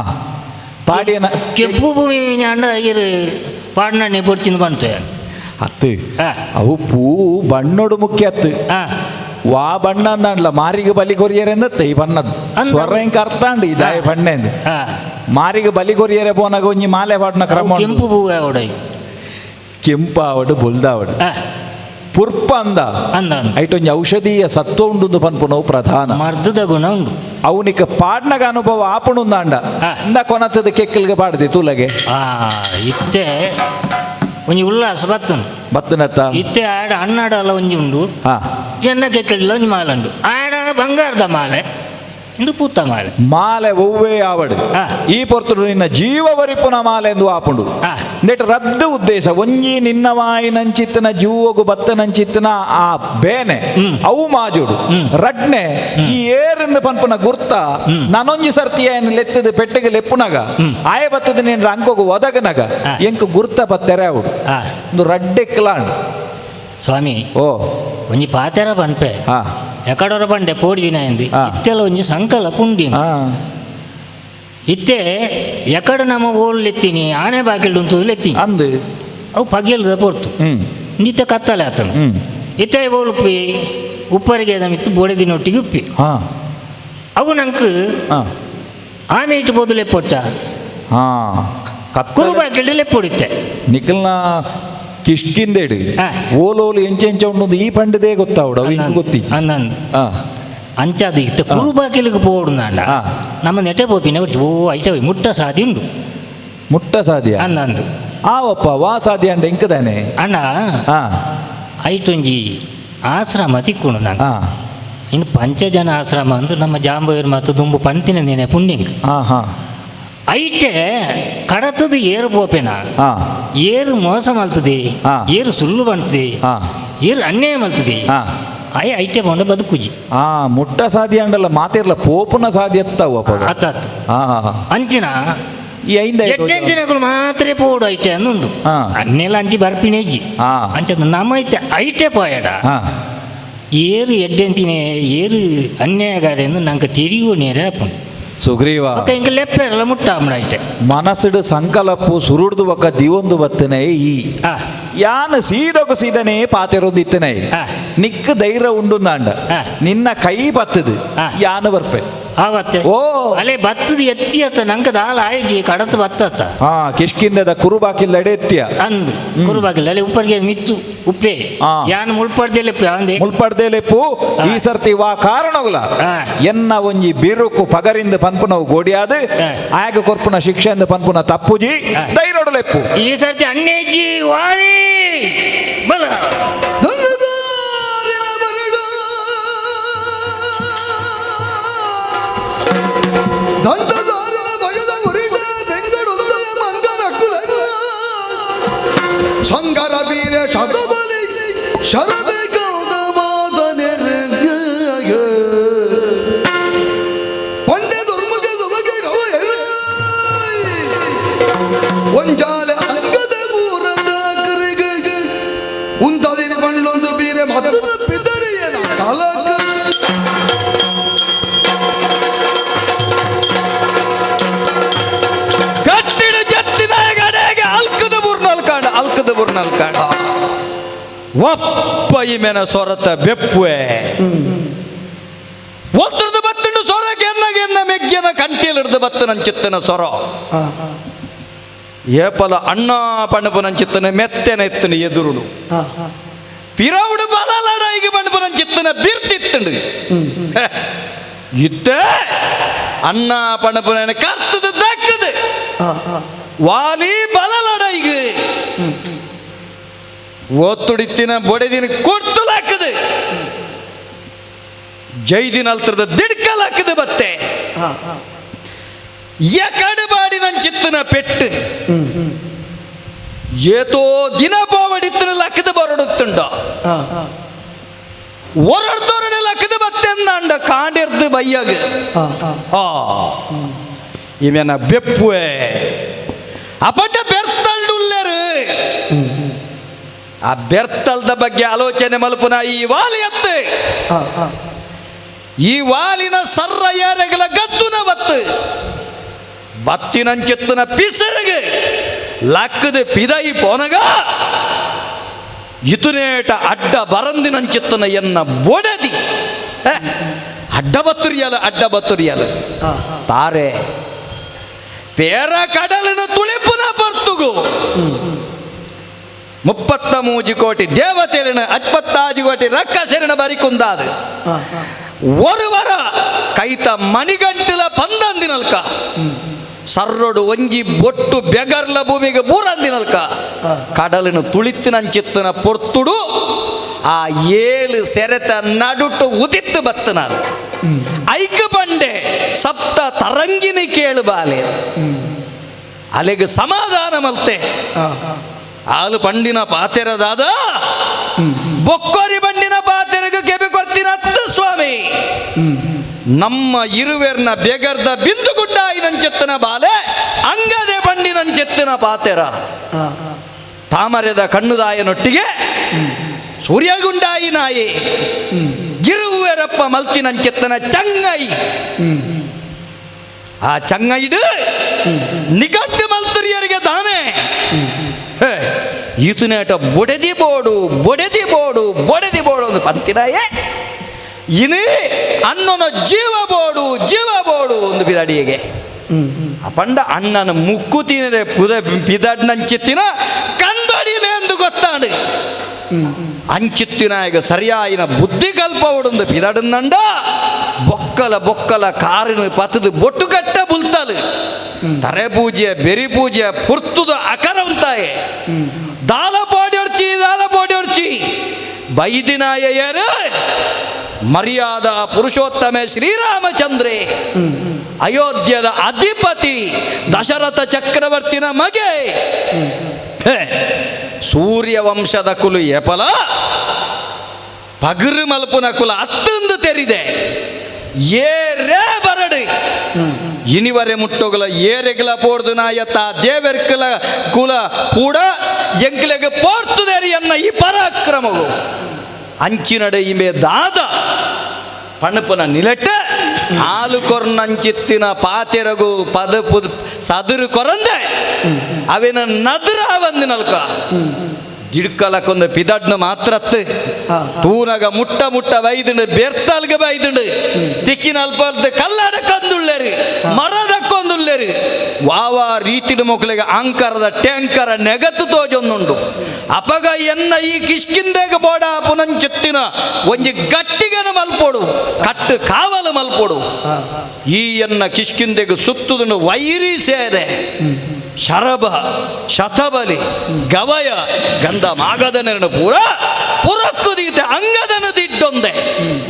ಪಾಡಿಯನ ಕೆಂಪು ಭೂಮಿ ಅಂಡ ಇರು ಪಾಡ್ನ ಬೊಡ್ಚಿನ ಬಂತು. ಅತ್ತು ಅವು ಪೂ ಬಣ್ಣೋಡು ಮುಖ್ಯ ಅತ್ತು. ವಾ ಬಣ್ಣ ಅಂದಾಂಡ್ಲ ಮಾರಿಗೆ ಬಲಿ ಕೊರಿಯರೆಂದತ್ತೆ ಈ ಬಣ್ಣದ್ದು ಸ್ವರ ಇಂಕ ಅರ್ಥ ಅಂಡು ಈ ದಾಯ ಬಣ್ಣ ಎಂದು ಮಾರಿಗೆ ಬಲಿ ಕೊರಿಯರೆ ಪೋನಾಗ ಒಂಜಿ ಮಾಲೆ ಪಾಡ್ನ ಕ್ರಮ. ಕೆಂಪು ಹೂವು ಆವಡ. ಕೆಂಪಾವಡು ಬೊಲ್ದಾವಡು ಪುರ್ಪ ಅಂದ ಅಂದ ಐಟೊಂಜಿ ಔಷಧೀಯ ಸತ್ವ ಉಂಡು ಪನ್ಪುನವು ಪ್ರಧಾನ ಮರ್ದದ ಗುಣ ಉಂಡು. ಅವನಿಕ ಪಾಡ್ನಗ ಅನುಭವ ಆಪುಣುಂದಾಂಡ ಇಂದ ಕೊನತ್ತದ ಕೆಕ್ಕಲ್ಗೆ ಪಾಡ್ದೆ ತೂಲಗೆ. ಇತ್ತೆ ಒಂಜಿ ಉಲ್ಲಾಸ ಬತ್ತನು ಬತ್ತನತ್ತ ಇತ್ತೆ ಆಡ ಅನ್ನಾಡಲ ಒಂಜಿ ಉಂಡು ಎನ್ನ ಕೆಕ್ಕಲಿಲ್ಲ ಒಂಜಿ ಮಾಲೆ ಉಂಡು ಆಡ ಬಂಗಾರದ ಮಾಲೆ ಇಂದು ಪೂತ ಮಾಲೆ ಮಾಲೆ ಒವ್ವೇ ಆವಡು ಈ ಪೊರ್ತುಡು ನಿನ್ನ ಜೀವ ವರಿಪುನ ಮಾಲೆ ಎಂದು ಆಪುಂಡು ನೆಟ್ ರದ್ದು ಉದ್ದೇಶ ಒಂಜಿ ನಿನ್ನ ವಾಯಿನಂಚಿತ್ತನ ಜೀವಗು ಬತ್ತನಂಚಿತ್ತನ ಆ ಬೇನೆ ಅವು ಮಾಜುಡು ರಡ್ನೆ ಈ ಏರಿಂದ ಪನ್ಪುನ ಗುರ್ತ ನಾನೊಂಜಿ ಸರ್ತಿ ಏನು ಲೆತ್ತದ ಪೆಟ್ಟಿಗೆ ಲೆಪ್ಪುನಗ ಆಯ ಬತ್ತದ ನಿನ್ನ ಅಂಕೋಗು ಒದಗನಗ ಎಂಕ್ ಗುರ್ತ ಬತ್ತೆರೆ ಅವಡು ಒಂದು ರಡ್ಡೆ ಕ್ಲಾಂಡ್ ಸ್ವಾಮಿ ಓ ಒಂಜಿ ಪಾತೆರ ಪನ್ಪೆ ಎಕಡೊರ ಬಂಡೆ ಪೋಡಿ ದಿನ ಇಂದು ಇತ್ತೆಲ ಒಂಜಿ ಸಂಕಲ್ಪ ಉಂಡಿ ಇತ್ತೆ ಎಕಡ ನಮ್ಮ ಓಲ್ ಎತ್ತೀನಿ ಆನೆ ಬಾಗಿಲು ಉಂಟು ಎತ್ತೀನಿ ಅಂದು ಅವು ಪಗೆಲ್ದ ಪೊರ್ತು ನಿತ್ಯ ಕತ್ತಲೆ ಆತನು ಇತ್ತೆ ಓಲ್ ಉಪ್ಪಿ ಉಪ್ಪರಿಗೆ ನಮಿತ್ತು ಬೋಡೆ ದಿನೊಟ್ಟಿಗೆ ಉಪ್ಪಿ ಅವು ನಂಗೆ ಆಮೆ ಇಟ್ಟು ಬೋದು ಲೆಪ್ಪೊಚ್ಚ ಕುರು ಬಾಗಿಲು ಲೆಪ್ಪೊಡಿತ್ತೆ ನಿಖಲ್ನ ಕಿಷ್ಕಿಂದೇಡು ಓಲೋಲು ಎಂಚೆಂಚ ಉಂಡು ಈ ಪಂಡದೇ ಗೊತ್ತಾವಡು ಅವು ಇಂಕು ಗೊತ್ತಿಜ್ಜಿ ಅಂದಂದು ಅಂಚಾದ ಇತ್ತ ಕುರು ಬಾಗಿಲಿಗೆ ಪೋಡು ನಾಂಡ ನಮ್ಮ ನೆಟೆ ಪೋಪಿನ ಓ ಐಟ ಮುಟ್ಟ ಸಾದಿ ಉಂಡು. ಮುಟ್ಟ ಸಾಧ್ಯ ಅಂದಂದು ಆವಪ್ಪ ವಾ ಸಾಧ್ಯ ಅಂಡ ಇಂಕದಾನೆ ಅಣ್ಣ ಐಟೊಂಜಿ ಆಶ್ರಮ ತಿಕ್ಕೊಂಡು ನಾನು ಇನ್ನು ಪಂಚಜನ ಆಶ್ರಮ ಅಂದು ನಮ್ಮ ಜಾಂಬವೀರ್ ಮತ್ತು ದುಂಬು ಪಂತಿನ ನೆನೆ ಪುಣ್ಯಂಗ್ ಐಟೆ ಕಡತದ ಏರು ಪೋಪೆನ ಏರು ಮೋಸ ಮಲ್ತದೆ ಏರು ಸುಳ್ಳು ಬಂತದೆ ಏರು ಅನ್ಯಾಯ ಮಲ್ತದೆ ಆಯ್ ಐಟೆ ಬಂಡ ಬದುಕುಜಿ ಮುಟ್ಟ ಸಾಧ್ಯ ಅಂಡಲ್ಲ ಮಾತಿರ್ಲ ಪೋಪುನ ಸಾಧ್ಯ ಅತ್ತ ಅಂಚಿನ ಈ ಐಂದ ಎಟ್ಟೆಂಚಿನಗಳು ಮಾತ್ರ ಪೋಡು ಐಟೆ ಅನ್ನುಂಡು ಅನ್ನೆಲ್ಲ ಅಂಚಿ ಬರ್ಪಿನೆಜ್ಜಿ ಅಂಚ ನಮ್ಮ ಐತೆ ಐಟೆ ಪೋಯಡ ಏರು ಎಡ್ಡೆಂತಿನೇ ಏರು ಅನ್ಯಾಯಗಾರೆಂದು ನಂಗೆ ತಿರಿಯು ನೇರ ಆಪುಂಡು ಸುಗ್ರೀವ ಇಂಕ ಲೆಪ್ಪೆರಲ ಮುಟ್ಟ ಐಟೆ ಮನಸ್ಸುಡು ಸಂಕಲಪ್ಪು ಸುರುಡ್ದು ಬೊಕ್ಕ ದಿವೊಂದು ಬತ್ತನೆ ಈ ಯಾನು ಸೀದೊಗು ಸೀದನೆ ಪಾತೆರೊಂದಿತ್ತನೆ ನಿಕ್ಕ ಧೈರ್ಯ ಉಂಡುಂದಾಂಡ ನಿನ್ನ ಕೈ ಬತ್ತದು ಯಾನು ಬರ್ಪೆ ಆವತ್ತೆ ಓ ಅಲೆ ಬತ್ತದ ಎತ್ತಿ ಅತ್ತ ನಂಗೆ ದಾಲ ಆಯ್ಜಿ ಕಡತ ಬತ್ತತ್ತ ಕಿಷ್ಕಿಂದದ ಕುರುಬಾಕಿಲ್ಲ ಎತ್ತಿಯ ಅಂದು ಕುರುಬಾಕಿಲ್ಲ ಅಲ್ಲಿ ಉಪ್ಪರಿಗೆ ಮಿತ್ತು ಉಪ್ಪೆ ಯಾನ್ ಮುಳ್ಪಡ್ದೆಲೆಪ್ಪು ಅಂದೆ ಮುಳ್ಪಡ್ದೆಲೆಪ್ಪು ಈ ಸರ್ತಿ ವಾ ಕಾರಣಗುಲ ಎನ್ನ ಒಂಜಿ ಬಿರುಕು ಪಗರಿಂದ ಪನ್ಪುನವು ಗೋಡಿಯಾದ ಆಗ ಕೊರ್ಪುನ ಶಿಕ್ಷೆಯಿಂದ ಪನ್ಪುನ ತಪ್ಪುಜಿ ಧೈರ್ಯೊಡಲೆಪ್ಪು ಈ ಸರ್ತಿ ಅನ್ನೇಜಿ ವಾಲಿ ಬಲ ದಂಡದಾರನ ಭಯದ ಉರಿಡ ಬೆಂಗಡುಂದಯ ಮಂಗನ ಕುಲ ಸಂಗರ ವೀರ ಶತಬಲಿ ಶರಬೆ ಪಂಡೆ ದುರ್ಮುಖ ದುಮುಖ ಒಂಜಾಲೆ ಅಂಗದ ಮೂರದ ಕರೆಗೆ ಉಂತದಿನ ಬಣ್ಣೊಂದು ಬೀರೆ ಮತ್ತದ ಪಿದಡಿಯನ ಕಲಕ. ಬುರ್ನಲ್ಕ ಒಪ್ಪ ಇಮೆನ ಸೊರತ ಬೆಪ್ಪುವೆ ಒತ್ತರದ ಬತ್ತಂಡು ಸೊರ ಗೆನ್ನ ಮೆಗ್ಗೆನ ಕಂಟಿಲಿಡ್ದು ಬತ್ತ ನಂಚಿತ್ತನ ಸೊರ ಏಪಲ ಅಣ್ಣ ಪಣಪು ನಂಚಿತ್ತನ ಮೆತ್ತೆನ ಎತ್ತನ ಎದುರುಡು ಪಿರವುಡು ಬಲಲಡೈಗೆ ಪಣಪು ನಂಚಿತ್ತನ ಬಿರ್ತಿತ್ತಂಡು ಇತ್ತೆ ಅಣ್ಣ ಪಣಪುನ ಕರ್ತದ ದಕ್ಕದು ವಾಲಿ ಬಲಲಡೈಗೆ ಒತ್ತುಡಿತ್ತಿನ ಬೊಡೆದಿನ ಕೊಡ್ತುಲಾಕದು ಜೈದಿನ ಅಲ್ತ್ರದ ದಿಡ್ಕಲಾಕದು ಬತ್ತೆ ಎಕಡು ನಂಚಿತ್ತನ ಪೆಟ್ಟು ಏತೋ ದಿನ ಪೋವಡಿತ್ತಿನ ಲಕ್ಕದ ಬರಡುತ್ತುಂಡ ಒರಡ್ದೊರಡೆ ಲಕ್ಕದ ಬತ್ತೆಂದಾಂಡ ಕಾಂಡಿರ್ದು ಬಯ್ಯಾಗ ಆ ಇವೆನ ಬೆಪ್ಪುವೆ ಅಪಟ ಬೆರ್ತಲ್ಡುಲ್ಲೇರು ಆ ಬೆರ್ತಲ್ದ ಬಗ್ಗೆ ಆಲೋಚನೆ ಮಲ್ಪುನ ಈ ವಾಲಿ ಅತ್ತೆ ಈ ವಾಲಿನ ಸರ್ರ ಯಾರೆಗಲ ಗದ್ದುನ ಬತ್ತು ಬತ್ತಿನಂచెತ್ತುನ ಪಿಸರಗೆ ಲಕ್ಕದ ಪಿದೈ ಪೋನಗ ಇತುನೇಟ ಅಡ್ಡ ಬರಂದಿನಂచెತ್ತುನ ಎನ್ನ ಬೊಡದಿ ಅಡ್ಡ ಬತ್ತುರಿಯಲ ಅಡ್ಡ ಬತ್ತುರಿಯಲ ತಾರೆ ಪೇರ ಕಡಲಿನ ತುಳಿಪುನ ಬರ್ತುಗು 33 ಕೋಟಿ ದೇವತೆಲಿನ 65 ಕೋಟಿ ರಕ್ಕಸರಿನ ಬರಿಕುಂದಾದು ಒರುವರ ಕೈತ ಮಣಿಗಂಟಿಲ ಪಂದಂದಿನಲ್ಕ ಸರ್ರೊಡು ಒಂಜಿ ಬೊಟ್ಟು ಬೆಗರ್ಲ ಭೂಮಿಗೆ ಬೂರಂದಿನಲ್ಕ ಕಡಲಿನ ತುಳಿತಿನಂಚಿತ್ತನ ಪೊರ್ತುಡು ಆ ಏಳು ಸೆರೆತ ನಡುಟು ಉದಿತ್ತು ಬತ್ತನಾರು ಐಕ ಬಂಡೆ ಸಪ್ತ ತರಂಗಿನಿ ಕೇಳು ಬಾಲೆ ಅಲೆಗೆ ಸಮಾಧಾನ ಮಲ್ತೆ ಆಲು ಪಂಡಿನ ಪಾತೆರದಾದ ಬೊಕ್ಕೋರಿ ಬಂಡಿನ ಪಾತೆರಗ ಕೆಬಿ ಕೊಡ್ತೀನ ಅತ್ತ ಸ್ವಾಮಿ ನಮ್ಮ ಇರುವೆರ್ನ ಬೆಗರ್ದ ಬಿಂದು ಗುಡ್ಡಾಯಿನಂచెತ್ತನ ಬಾಲೆ ಅಂಗದೆ ಬಂಡಿನಂచెತ್ತಿನ ಪಾತೆರ ತಾಮರೆದ ಕಣ್ಣುದಾಯನೊಟ್ಟಿಗೆ ಸೂರ್ಯಗುಂಡಾಯಿ ನಾಯಿ ಗಿರುವೆರಪ್ಪ ಮಲ್ತಿನಂచెತ್ತನ ಚಂಗೈ ಆ ಚಂಗೈಡು ನಿಗಟ್ಟು ಮಲ್ತುರಿಯರಿಗೆ ದಾನೆ ಈತನೇಟ ಬೊಡೆದಿ ಬೋಡು ಬೊಡೆದಿ ಬೋಡು ಬೊಡೆದಿ ಬೋಡು ಒಂದು ಪಂತಿನಾಯೇ ಇನಿ ಅನ್ನನ ಜೀವ ಬೋಡು ಜೀವ ಬೋಡು ಒಂದು ಬಿದಡಿಗೆ ಅಪಂಡ ಅಣ್ಣನ ಮುಕ್ಕು ತಿನ್ನರೆ ಪುದ ಪಿದಡ್ನಂಚಿತ್ತಿನ ಕಂದೊಡಿ ಎಂದು ಗೊತ್ತಾಂಡು ಅಂಚಿತ್ತಿನಾಯಗ ಸರಿಯಾಯಿನ ಬುದ್ಧಿ ಕಲ್ಪ ಉಡುಂದು ಪಿದಡನ್ನಂಡ ಬೊಕ್ಕಲ ಬೊಕ್ಕಲ ಕಾರಿನ ಪತದು ಬೊಟ್ಟು ಕಟ್ಟ ಬುಲ್ತಲು ತರೆ ಪೂಜೆ ಬೆರಿ ಪೂಜೆ ಪುರ್ತುದ ಅಕರ ಉಂತಾಯೆ ದಾಲ ಪೋಡಿ ದಾಲ ಪೋಡಿ ಬೈದಿನಾಯರು ಮರ್ಯಾದ ಪುರುಷೋತ್ತಮೆ ಶ್ರೀರಾಮಚಂದ್ರೆ ಅಯೋಧ್ಯದ ಅಧಿಪತಿ ದಶರಥ ಚಕ್ರವರ್ತಿನ ಮಗೆ ಸೂರ್ಯವಂಶದ ಕುಲು ಎಪಲ ಪಗರು ಮಲ್ಪುನ ಕುಲ ಅತ್ತಂದು ತೆರಿದೆ ಏರೇ ಬರಡು ಇನಿವರೆ ಮುಟ್ಟೋಗಲ ಏರೆಗಲ ಪೋರ್ದು ನಾಯತ್ತ ದೇವೆರ್ಕಲ ಕುಲ ಕೂಡ ಎಂಕ್ಲೆಗೆ ಪೋರ್ತುದೇರಿ ಎನ್ನ ಈ ಪರಾಕ್ರಮವು ಅಂಚಿನಡೆ ಇಮೆ ದಾದ ಪಣಪನ ನಿಲೆಟ ಆಲು ಕೊರ್ನಂಚಿತ್ತಿನ ಪಾತೆರಗು ಪದ ಪುದ ಸದುರು ಕೊರಂದೆ ಅವಿನ ನದುರ ಬಂದಿನಲ್ಕ ಜಿಡ್ಕಲಕ್ಕೊಂದು ಪಿದಡ್ನು ಮಾತ್ರತ್ತು ತೂನಗ ಮುಟ್ಟ ಮುಟ್ಟ ಬೈದುಂಡು ಬೆರ್ತಲ್ಗ ಬೈದುಂಡು ತಿಕ್ಕಿನ ಅಲ್ಪಲ್ದು ಕಲ್ಲಡಕ್ಕೊಂದುಳ್ಳೇರಿ ಮರದಕ್ಕೊಂದುಳ್ಳೇರಿ ವಾವಾ ರೀತಿಡು ಮೊಕ್ಕಲಿಗೆ ಅಂಕರದ ಟ್ಯಾಂಕರ ನೆಗತ್ತು ತೋಜೊಂದುಂಡು ಅಪಗ ಎನ್ನ ಈ ಕಿಷ್ಕಿಂದೆಗ ಬೋಡ ಪುನಂಚೆತ್ತಿನ ಒಂಜಿ ಗಟ್ಟಿಗನ ಮಲ್ಪೋಡು ಕಟ್ಟು ಕಾವಲು ಮಲ್ಪೋಡು ಈ ಎನ್ನ ಕಿಷ್ಕಿಂದೆಗೆ ಸುತ್ತುದುಂಡು ವೈರಿ ಸೇರೆ ಶರಭ ಶತಬಲಿ ಗವಯ ಗಂಧ ಮಾಗದ ನೆರಳು ಪೂರ ಪುರಕ್ಕುದೀತೆ ಅಂಗದನ ದಿಡ್ಡೊಂದೆ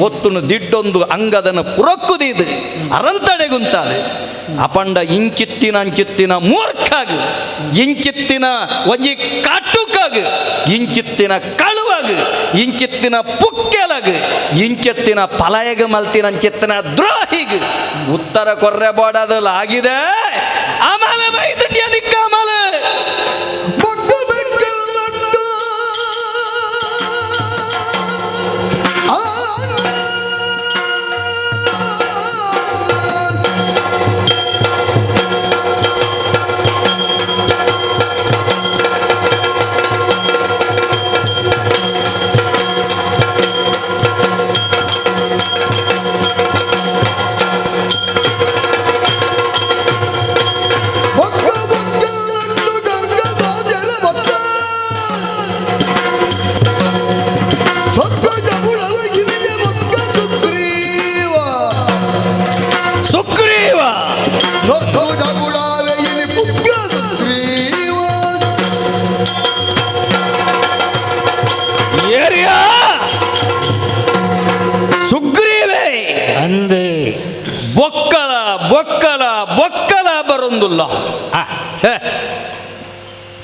ಒತ್ತುನು ದಿಡ್ಡೊಂದು ಅಂಗದನ ಪುರಕ್ಕುದೀದು ಅರಂತಡೆಗುಂತಾದೆ ಅಪಂಡ ಇಂಚಿತ್ತಿನ ಅಂಚಿತ್ತಿನ ಮೂರ್ಖಾಗು ಇಂಚಿತ್ತಿನ ಒಂಜಿ ಕಾಟುಕಾಗು ಇಂಚಿತ್ತಿನ ಕಳುವಾಗು ಇಂಚಿತ್ತಿನ ಪುಕ್ಕೆಲಗು ಇಂಚಿತ್ತಿನ ಪಲಯಗ ಮಲ್ತಿನ ಅಂಚಿತ್ತಿನ ದ್ರೋಹಿಗು ಉತ್ತರ ಕೊರ್ರೆ ಬೋಡದಲ್ಲ ಆಗಿದೆ ಆಮೇಲೆ ಬೈದುಂಡ್ಯ ನಿಕ್ಕ ಆಮೇಲೆ ಬಗ್ಗ ಪಾತೆರಿಯ ಸುಗ್ರೀವೆ ಅಂದ್ ಬೊಕ್ಕಲ ಬೊಕ್ಕಲ ಬೊಕ್ಕಲ ಬರೊಂದುಲ್ಲ.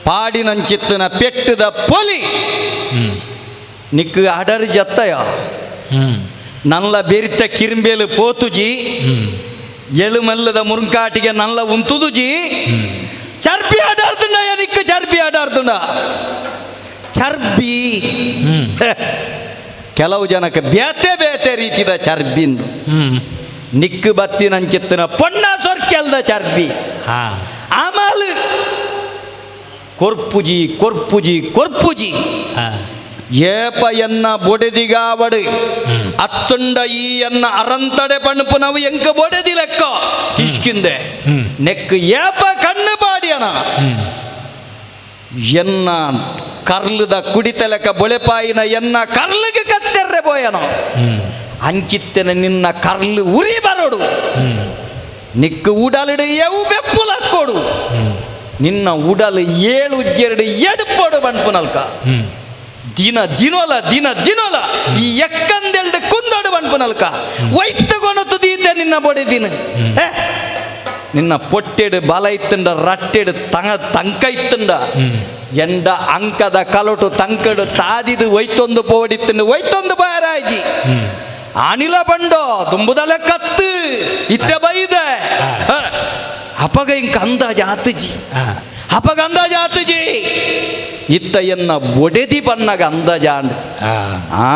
ಪಾಡಿನಂಚಿತ್ತನ ಪೆಟ್ಟದ ಪೊಲಿ ನಿಕ್ ಅಡರ್ ಜತ್ತಯ ನಲ್ಲ ಬೆರಿತ ಕಿರಿಂಬೇಲು ಪೋತುಜಿ ಎಳುಮಲ್ಲದ ಮುರುಂಕಾಟಿಗೆ ನಲ್ಲ ಉಂತುದುಜಿ ಚರ್ಬಿ ಆಡಾರ್ದುಂಡ ನಿಕ್ ಚರ್ಬಿ ಆಡಾರ್ದುಂಡ ಚರ್ಬಿ. ಕೆಲವು ಜನಕ್ಕೆ ಬೇತೆ ಬೇತೆ ರೀತಿದ ಚರ್ಬಿಂದು ನಿಕ್ಕು ಬತ್ತಿನಂಚಿತ್ತನ ಪೊಣ್ಣ ಸೊರ್ಕೆಲ್ದ ಚರ್ಬಿ ಆಮಾಲು ಕೊರ್ಪುಜಿ ಕೊರ್ಪುಜಿ ಕೊರ್ಪುಜಿ ಏಪ ಎನ್ನ ಬೊಡೆದಿಗಾವಡು ಅತ್ತುಂಡ ಈ ಎನ್ನ ಅರಂತಡೆ ಪಣಪುನವು ಎಂಕ ಬೊಡೆದಿ ಲೆಕ್ಕ ಕಿಷ್ಕಿಂದೆ ನೆಕ್ ಏಪ ಕಣ್ಣು ಪಾಡಿಯನ ಎನ್ನ ಕರ್ಲದ ಕುಡಿತ ಲೆಕ್ಕ ಬೊಳೆಪಾಯಿನ ಎನ್ನ ಕರ್ಲಿಗೆ ಕತ್ತೆರ್ರೆ ಬೋಯನ ಅಂಕಿತ್ತನ ನಿನ್ನ ಕರ್ಲು ಉರಿ ಬರೋಡು ನಿಕ್ಕು ಉಡಲಿಡು ಎವು ಬೆಪ್ಪುಲಕ್ಕೋಡು ನಿನ್ನ ಉಡಲು ಏಳು ಜೆರಡು ಎಡುಪೋಡು ಬಣ್ಪುನಲ್ಕ ದಿನ ದಿನೋಲ ದಿನ ದಿನೋಲ ಈ ಎಕ್ಕಂದೆಲ್ಡು ಕುಂದೋಡು ಬಣ್ಪುನಲ್ಕ ವೈತ್ತಗೊಣತು ದೀತೆ ನಿನ್ನ ಬೊಡೆ ದಿನ ನಿನ್ನ ಪೊಟ್ಟೆಡು ಬಲ ಇತ್ತಂಡ ರಟ್ಟೆಡು ತಂಗ ತಂಕ ಇತ್ತಂಡ ಎಂಡ ಅಂಕದ ಕಲೊಟು ತಂಕಡು ತಾದಿದು ಒಯ್ತೊಂದು ಪೋಡಿತ್ತಂಡು ಒಯ್ತೊಂದು ಬಾರಾಜಿ ಅನಿಲ ಬಂಡೋ ತುಂಬುದಲೆ ಕತ್ತು ಇತ್ತೆ ಬೈದೆ ಅಪಗ ಇಂಕ ಅಂದಾಜು ಆತುಜಿ ಅಪಗ ಅಂದಾಜು ಆತುಜಿ ಇತ್ತ ಎನ್ನ ಒಡೆದಿ ಬನ್ನಗ ಅಂದಾಜಾಂಡ್ ಆ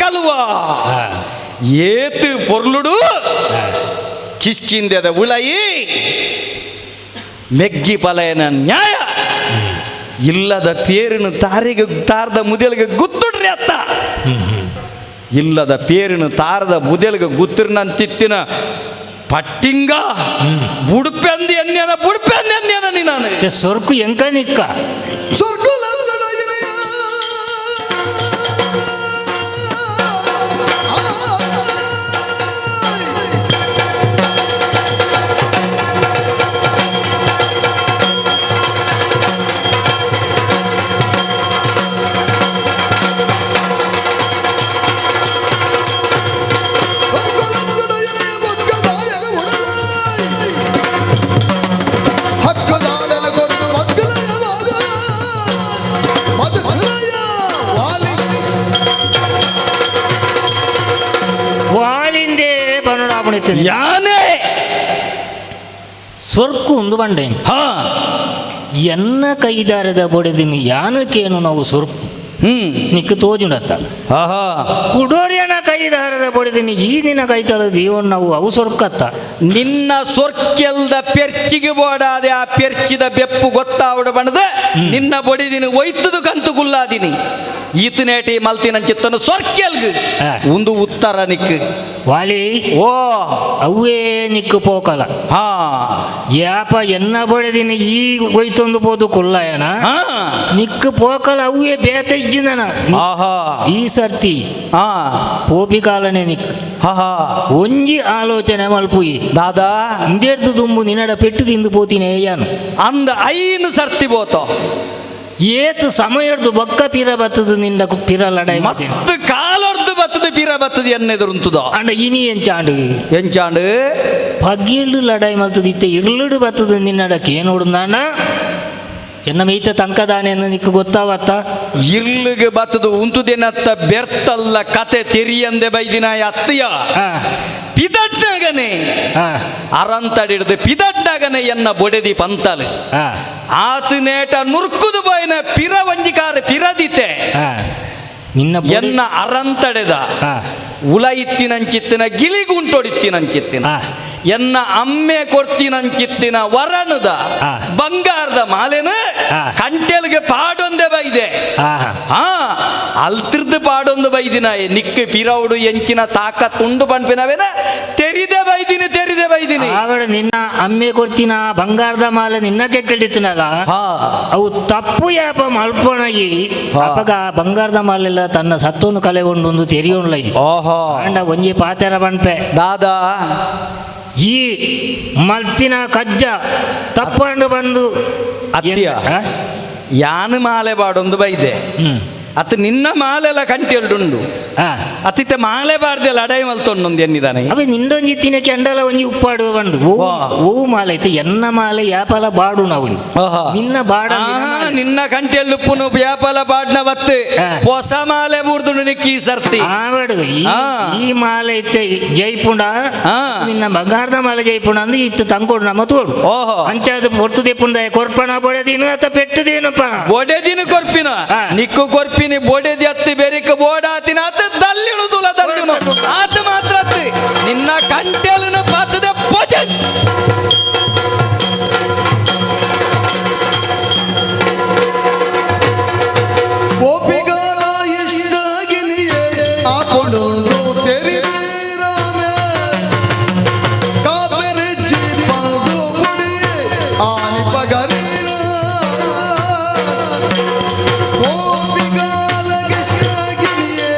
ಕಲುವ ಏತು ಪೊರ್ಲುಡು ಕಿಷ್ಕಿಂದೆದ ಉಳಯಿ ಮೆಗ್ಗಿ ಪಲಯನ ನ್ಯಾಯ ಇಲ್ಲದ ಪೇರಿನ ತಾರಿಗೆ ತಾರದ ಮುದೆಲಿಗೆ ಗುತ್ತುಡ್ರಿ ಅತ್ತ ಇಲ್ಲದ ಪೇರಿನ ತಾರದ ಮುದೆಲಿಗೆ ಗುತ್ತಿರ ನನ್ನ ತಿತ್ತಿನ ಪಟ್ಟಿಂಗ ಬುಡುಪೆಂದು ಎನ್ನೇನ ಬುಡುಪೆಂದು ಎನ್ನೇನ ನೀನು ಸೊರ್ಕು ಎಂಕ ನಿಕ್ಕ ಸೊರ್ಕು ಯಾನೇ ಸೊರ್ಕು ಒಂದು ಬಂಡೆ ಎನ್ನ ಕೈದಾರದ ಬೊಡೆದಿನಿ ಯಾನಕ್ಕೇನು ನಾವು ಸೊರ್ಕು ನಿಕ್ಕು ತೋಜುಂಡತ್ತ ಕುಡೋರ್ಯನ ಕೈದಾರದ ಬೊಡೆದಿನಿ ಈ ನಿನ್ನ ಕೈ ತಳದು ಇವನ್ ನಾವು ಅವು ಸೊರ್ಕತ್ತ ನಿನ್ನ ಸೊರ್ಕೆಲ್ದ ಪೆರ್ಚಿಗೆ ಬೋಡಾದೆ ಆ ಪೆರ್ಚಿದ ಬೆಪ್ಪು ಗೊತ್ತಾವಡ ಬಣ್ಣದ ನಿನ್ನ ಬೊಡಿದಿನಿ ಒಯ್ತದು ಕಂತು ಗುಲ್ಲಾದಿನಿ ಈತನೇಟಿ ಮಲ್ತಿನಂಚಿತ್ತನು ಸೊರ್ಕೆಲ್ಗ್ ಒಂದು ಉತ್ತರ ನಿಕ್ ವಾಲಿ ಓ ಅವೇ ನಿಕ್ಕು ಪೋಕಲ ಯಾಪ ಎನ್ನ ಬೊಡೆದಿನಿ ಈ ಒಯ್ತೊಂದು ಪೋದು ಕುಲ್ಲಯಣ ನಿಕ್ಕು ಪೋಕಲ ಅವೇ ಬೇತ ಇಜ್ಜಿಂದನ ಈ ಸರ್ತಿ ಪೋಪಿ ಕಾಲನೆ ನಿಕ್ ಒಂಜಿ ಆಲೋಚನೆ ಮಲ್ಪುಯಿ ದಾದಾ ಇಂದೆಡ್ದು ದುಂಬು ನಿನ್ನಡ ಪೆಟ್ಟು ತಿಂದು ಪೋತಿನೇ ಯಾನು ಅಂದ ಐನು ಸರ್ತಿ ಬೋತೋ ಏತು ಸಮಯಡ್ದು ಬೊಕ್ಕ ಪಿರ ಬತ್ತದು ನಿನ್ನ ಪಿರ ಲಡಾಯಿ ಮಸ್ತ್ ಕಾಲೊರ್ದು ಬತ್ತದು ಪಿರ ಬತ್ತದು ಎನ್ನೆದುರುಂತುದೋ ಅಂಡ ಇನಿ ಎಂಚಾಂಡು ಎಂಚಾಂಡು ಪಗಿಲ್ಡು ಲಡಾಯಿ ಮಲ್ತದ ಇತ್ತೆ ಇರ್ಲುಡು ಬತ್ತದು ನಿನ್ನಡಕ್ಕೆ ಏನೋಡುಂದಾಣ ಎನ್ನ ಮೈತ ತಂಕದಾನೆ ಎಂದು ನಿಕ್ಕು ಗೊತ್ತಾವತ್ತ ಇರ್ಲಿಗೆ ಬತ್ತದು ಉಂತುದೇನತ್ತ ಬೆರ್ತಲ್ಲ ಕತೆ ತೆರಿಯಂದೆ ಬೈದಿನ ಅತ್ತಯ ಪಿದಟ್ನಾಗನೆ ಅರಂತಡಿಡ್ದು ಪಿದಟ್ನಾಗನೆ ಎನ್ನ ಬೊಡೆದಿ ಪಂತಲು ಆತು ನೇಟ ನುರ್ಕುದು ಬಾಯಿನ ಪಿರ ವಂಜಿಕಾರ ಪಿರದಿತೆ ನಿನ್ನ ಎನ್ನ ಅರಂತಡೆದ ಉಲ ಇತ್ತಿನಂಚಿತ್ತಿನ ಗಿಲಿಗುಂಟೊಡಿತ್ತಿನಂಚಿತ್ತಿನ ಎನ್ನ ಅಮ್ಮೆ ಕೊಡ್ತಿನಂಚಿತ್ತಿನ ವರಣದ ಬಂಗಾರದ ಮಾಲೆನ ಕಂಟೆಲ್ಗೆ ಪಾಡೊಂದೆ ಬೈದೆ ಹಾ ಅಲ್ತಿರ್ದು ಪಾಡೊಂದು ಬೈದಿನ ನಿಕ್ಕ ಪಿರೌಡು ಎಂಚಿನ ತಾಕ ತುಂಡು ಪಣ್ಪಿನವೇನ ತೆರಿದೆ ಬೈದಿನಿ ತೆರಿದೆ ಬೈದಿನಿ ಆವಡ ನಿನ್ನ ಅಮ್ಮೆ ಕೊಡ್ತಿನ ಬಂಗಾರದ ಮಾಲೆ ನಿನ್ನ ಕೆಟ್ಟಿತ್ತಿನಲ್ಲ ಅವು ತಪ್ಪು ಯಾಪ ಮಲ್ಪೊಣಗಿ ಅಪಗ ಬಂಗಾರದ ಮಾಲೆಲ್ಲ ತನ್ನ ಸತ್ತವನ್ನು ಕಲೆಗೊಂಡು ತೆರಿಯೋಣ್ಲೈ ಓಹೋ ಅಂಡ ಒಂಜಿ ಪಾತೆರ ಬಣ್ಪೆ ದಾದಾ ಈ ಮಲ್ತಿನ ಕಜ್ಜ ತಪ್ಪಂಡು ಬಂದು ಅತ್ತಿಯ ಯಾನು ಮಾಲೆ ಬಾಡೊಂದು ಬೈದೆ. ಅತ್ ನಿನ್ನ ಮಾಲೆಲ್ಲ ಕಂಟಿಯಲ್ಡುಂಡು ಅತಿತೆ ಮಾಲೆ ಬಾರ್ದೆ ಲಡಾಯಿ ಮಲ್ತೊಂಡೊಂದು ಎನ್ನಿದಾನೆ. ಅವೆ ನಿಂದೊಂಜಿ ತಿನಕ್ಕೆ ಅಂಡಲ ಒಂಜಿ ಉಪ್ಪಾಡು ಬಂದು ಓ ಮಾಲೆ ಐತೆ ಎನ್ನ ಮಾಲೆ ಯಾಪಲ ಬಾಡು ನಾವು ನಿನ್ನ ಬಾಡ. ನಿನ್ನ ಕಂಟಿಯಲ್ಲುಪ್ಪುನು ಯಾಪಲ ಬಾಡ್ನ ಬತ್ತು ಹೊಸ ಮಾಲೆ ಬೂರ್ದು ನಿಕ್ಕಿ ಸರ್ತಿ. ಆವಡು ಈ ಮಾಲೆ ಐತೆ ಜೈಪುಂಡ ನಿನ್ನ ಬಂಗಾರದ ಮಾಲೆ ಜೈಪುಂಡ ಅಂದು ಇತ್ತು ತಂಕೊಡು ನಮ್ಮ ತೋಡು. ಅಂಚಾದ ಪೊರ್ತು ದೆಪ್ಪುಂಡ ಕೊರ್ಪಣ ಬೊಡೆದಿನ ಅತ್ತ ಪೆಟ್ಟುದೇನಪ್ಪ. ಬೊಡೆದಿನ ಕೊರ್ಪಿನ ನಿಕ್ಕು ಕೊರ್ಪಿನಿ ಬೊಡೆದಿ ಅತ್ತಿ ಬೆರಿಕ ಬೋಡಾತಿನ ಅತ್ತ ದಲ್ಲಿಣು ತುಲ ದಲ್ಲಿಣು ಆತ ಮಾತ್ರ ಅತ್ತಿ ನಿನ್ನ ಕಂಟೆಲನು ಪಾತದೆ ಪೊಜ. ಒಪ್ಪಿಗಾಲ ಇಷ್ಟಾಗಿನಿಯೇ ಆಪೊಂಡು ತೆರಿದಿರಾಮೆ ಕಾಪೆರೆಜ್ಜಿ ಪಂದು ಗುಡಿ ಆನಿ ಪಗರಿನ ಒಪ್ಪಿಗಾಲ ಇಷ್ಟಾಗಿನಿಯೇ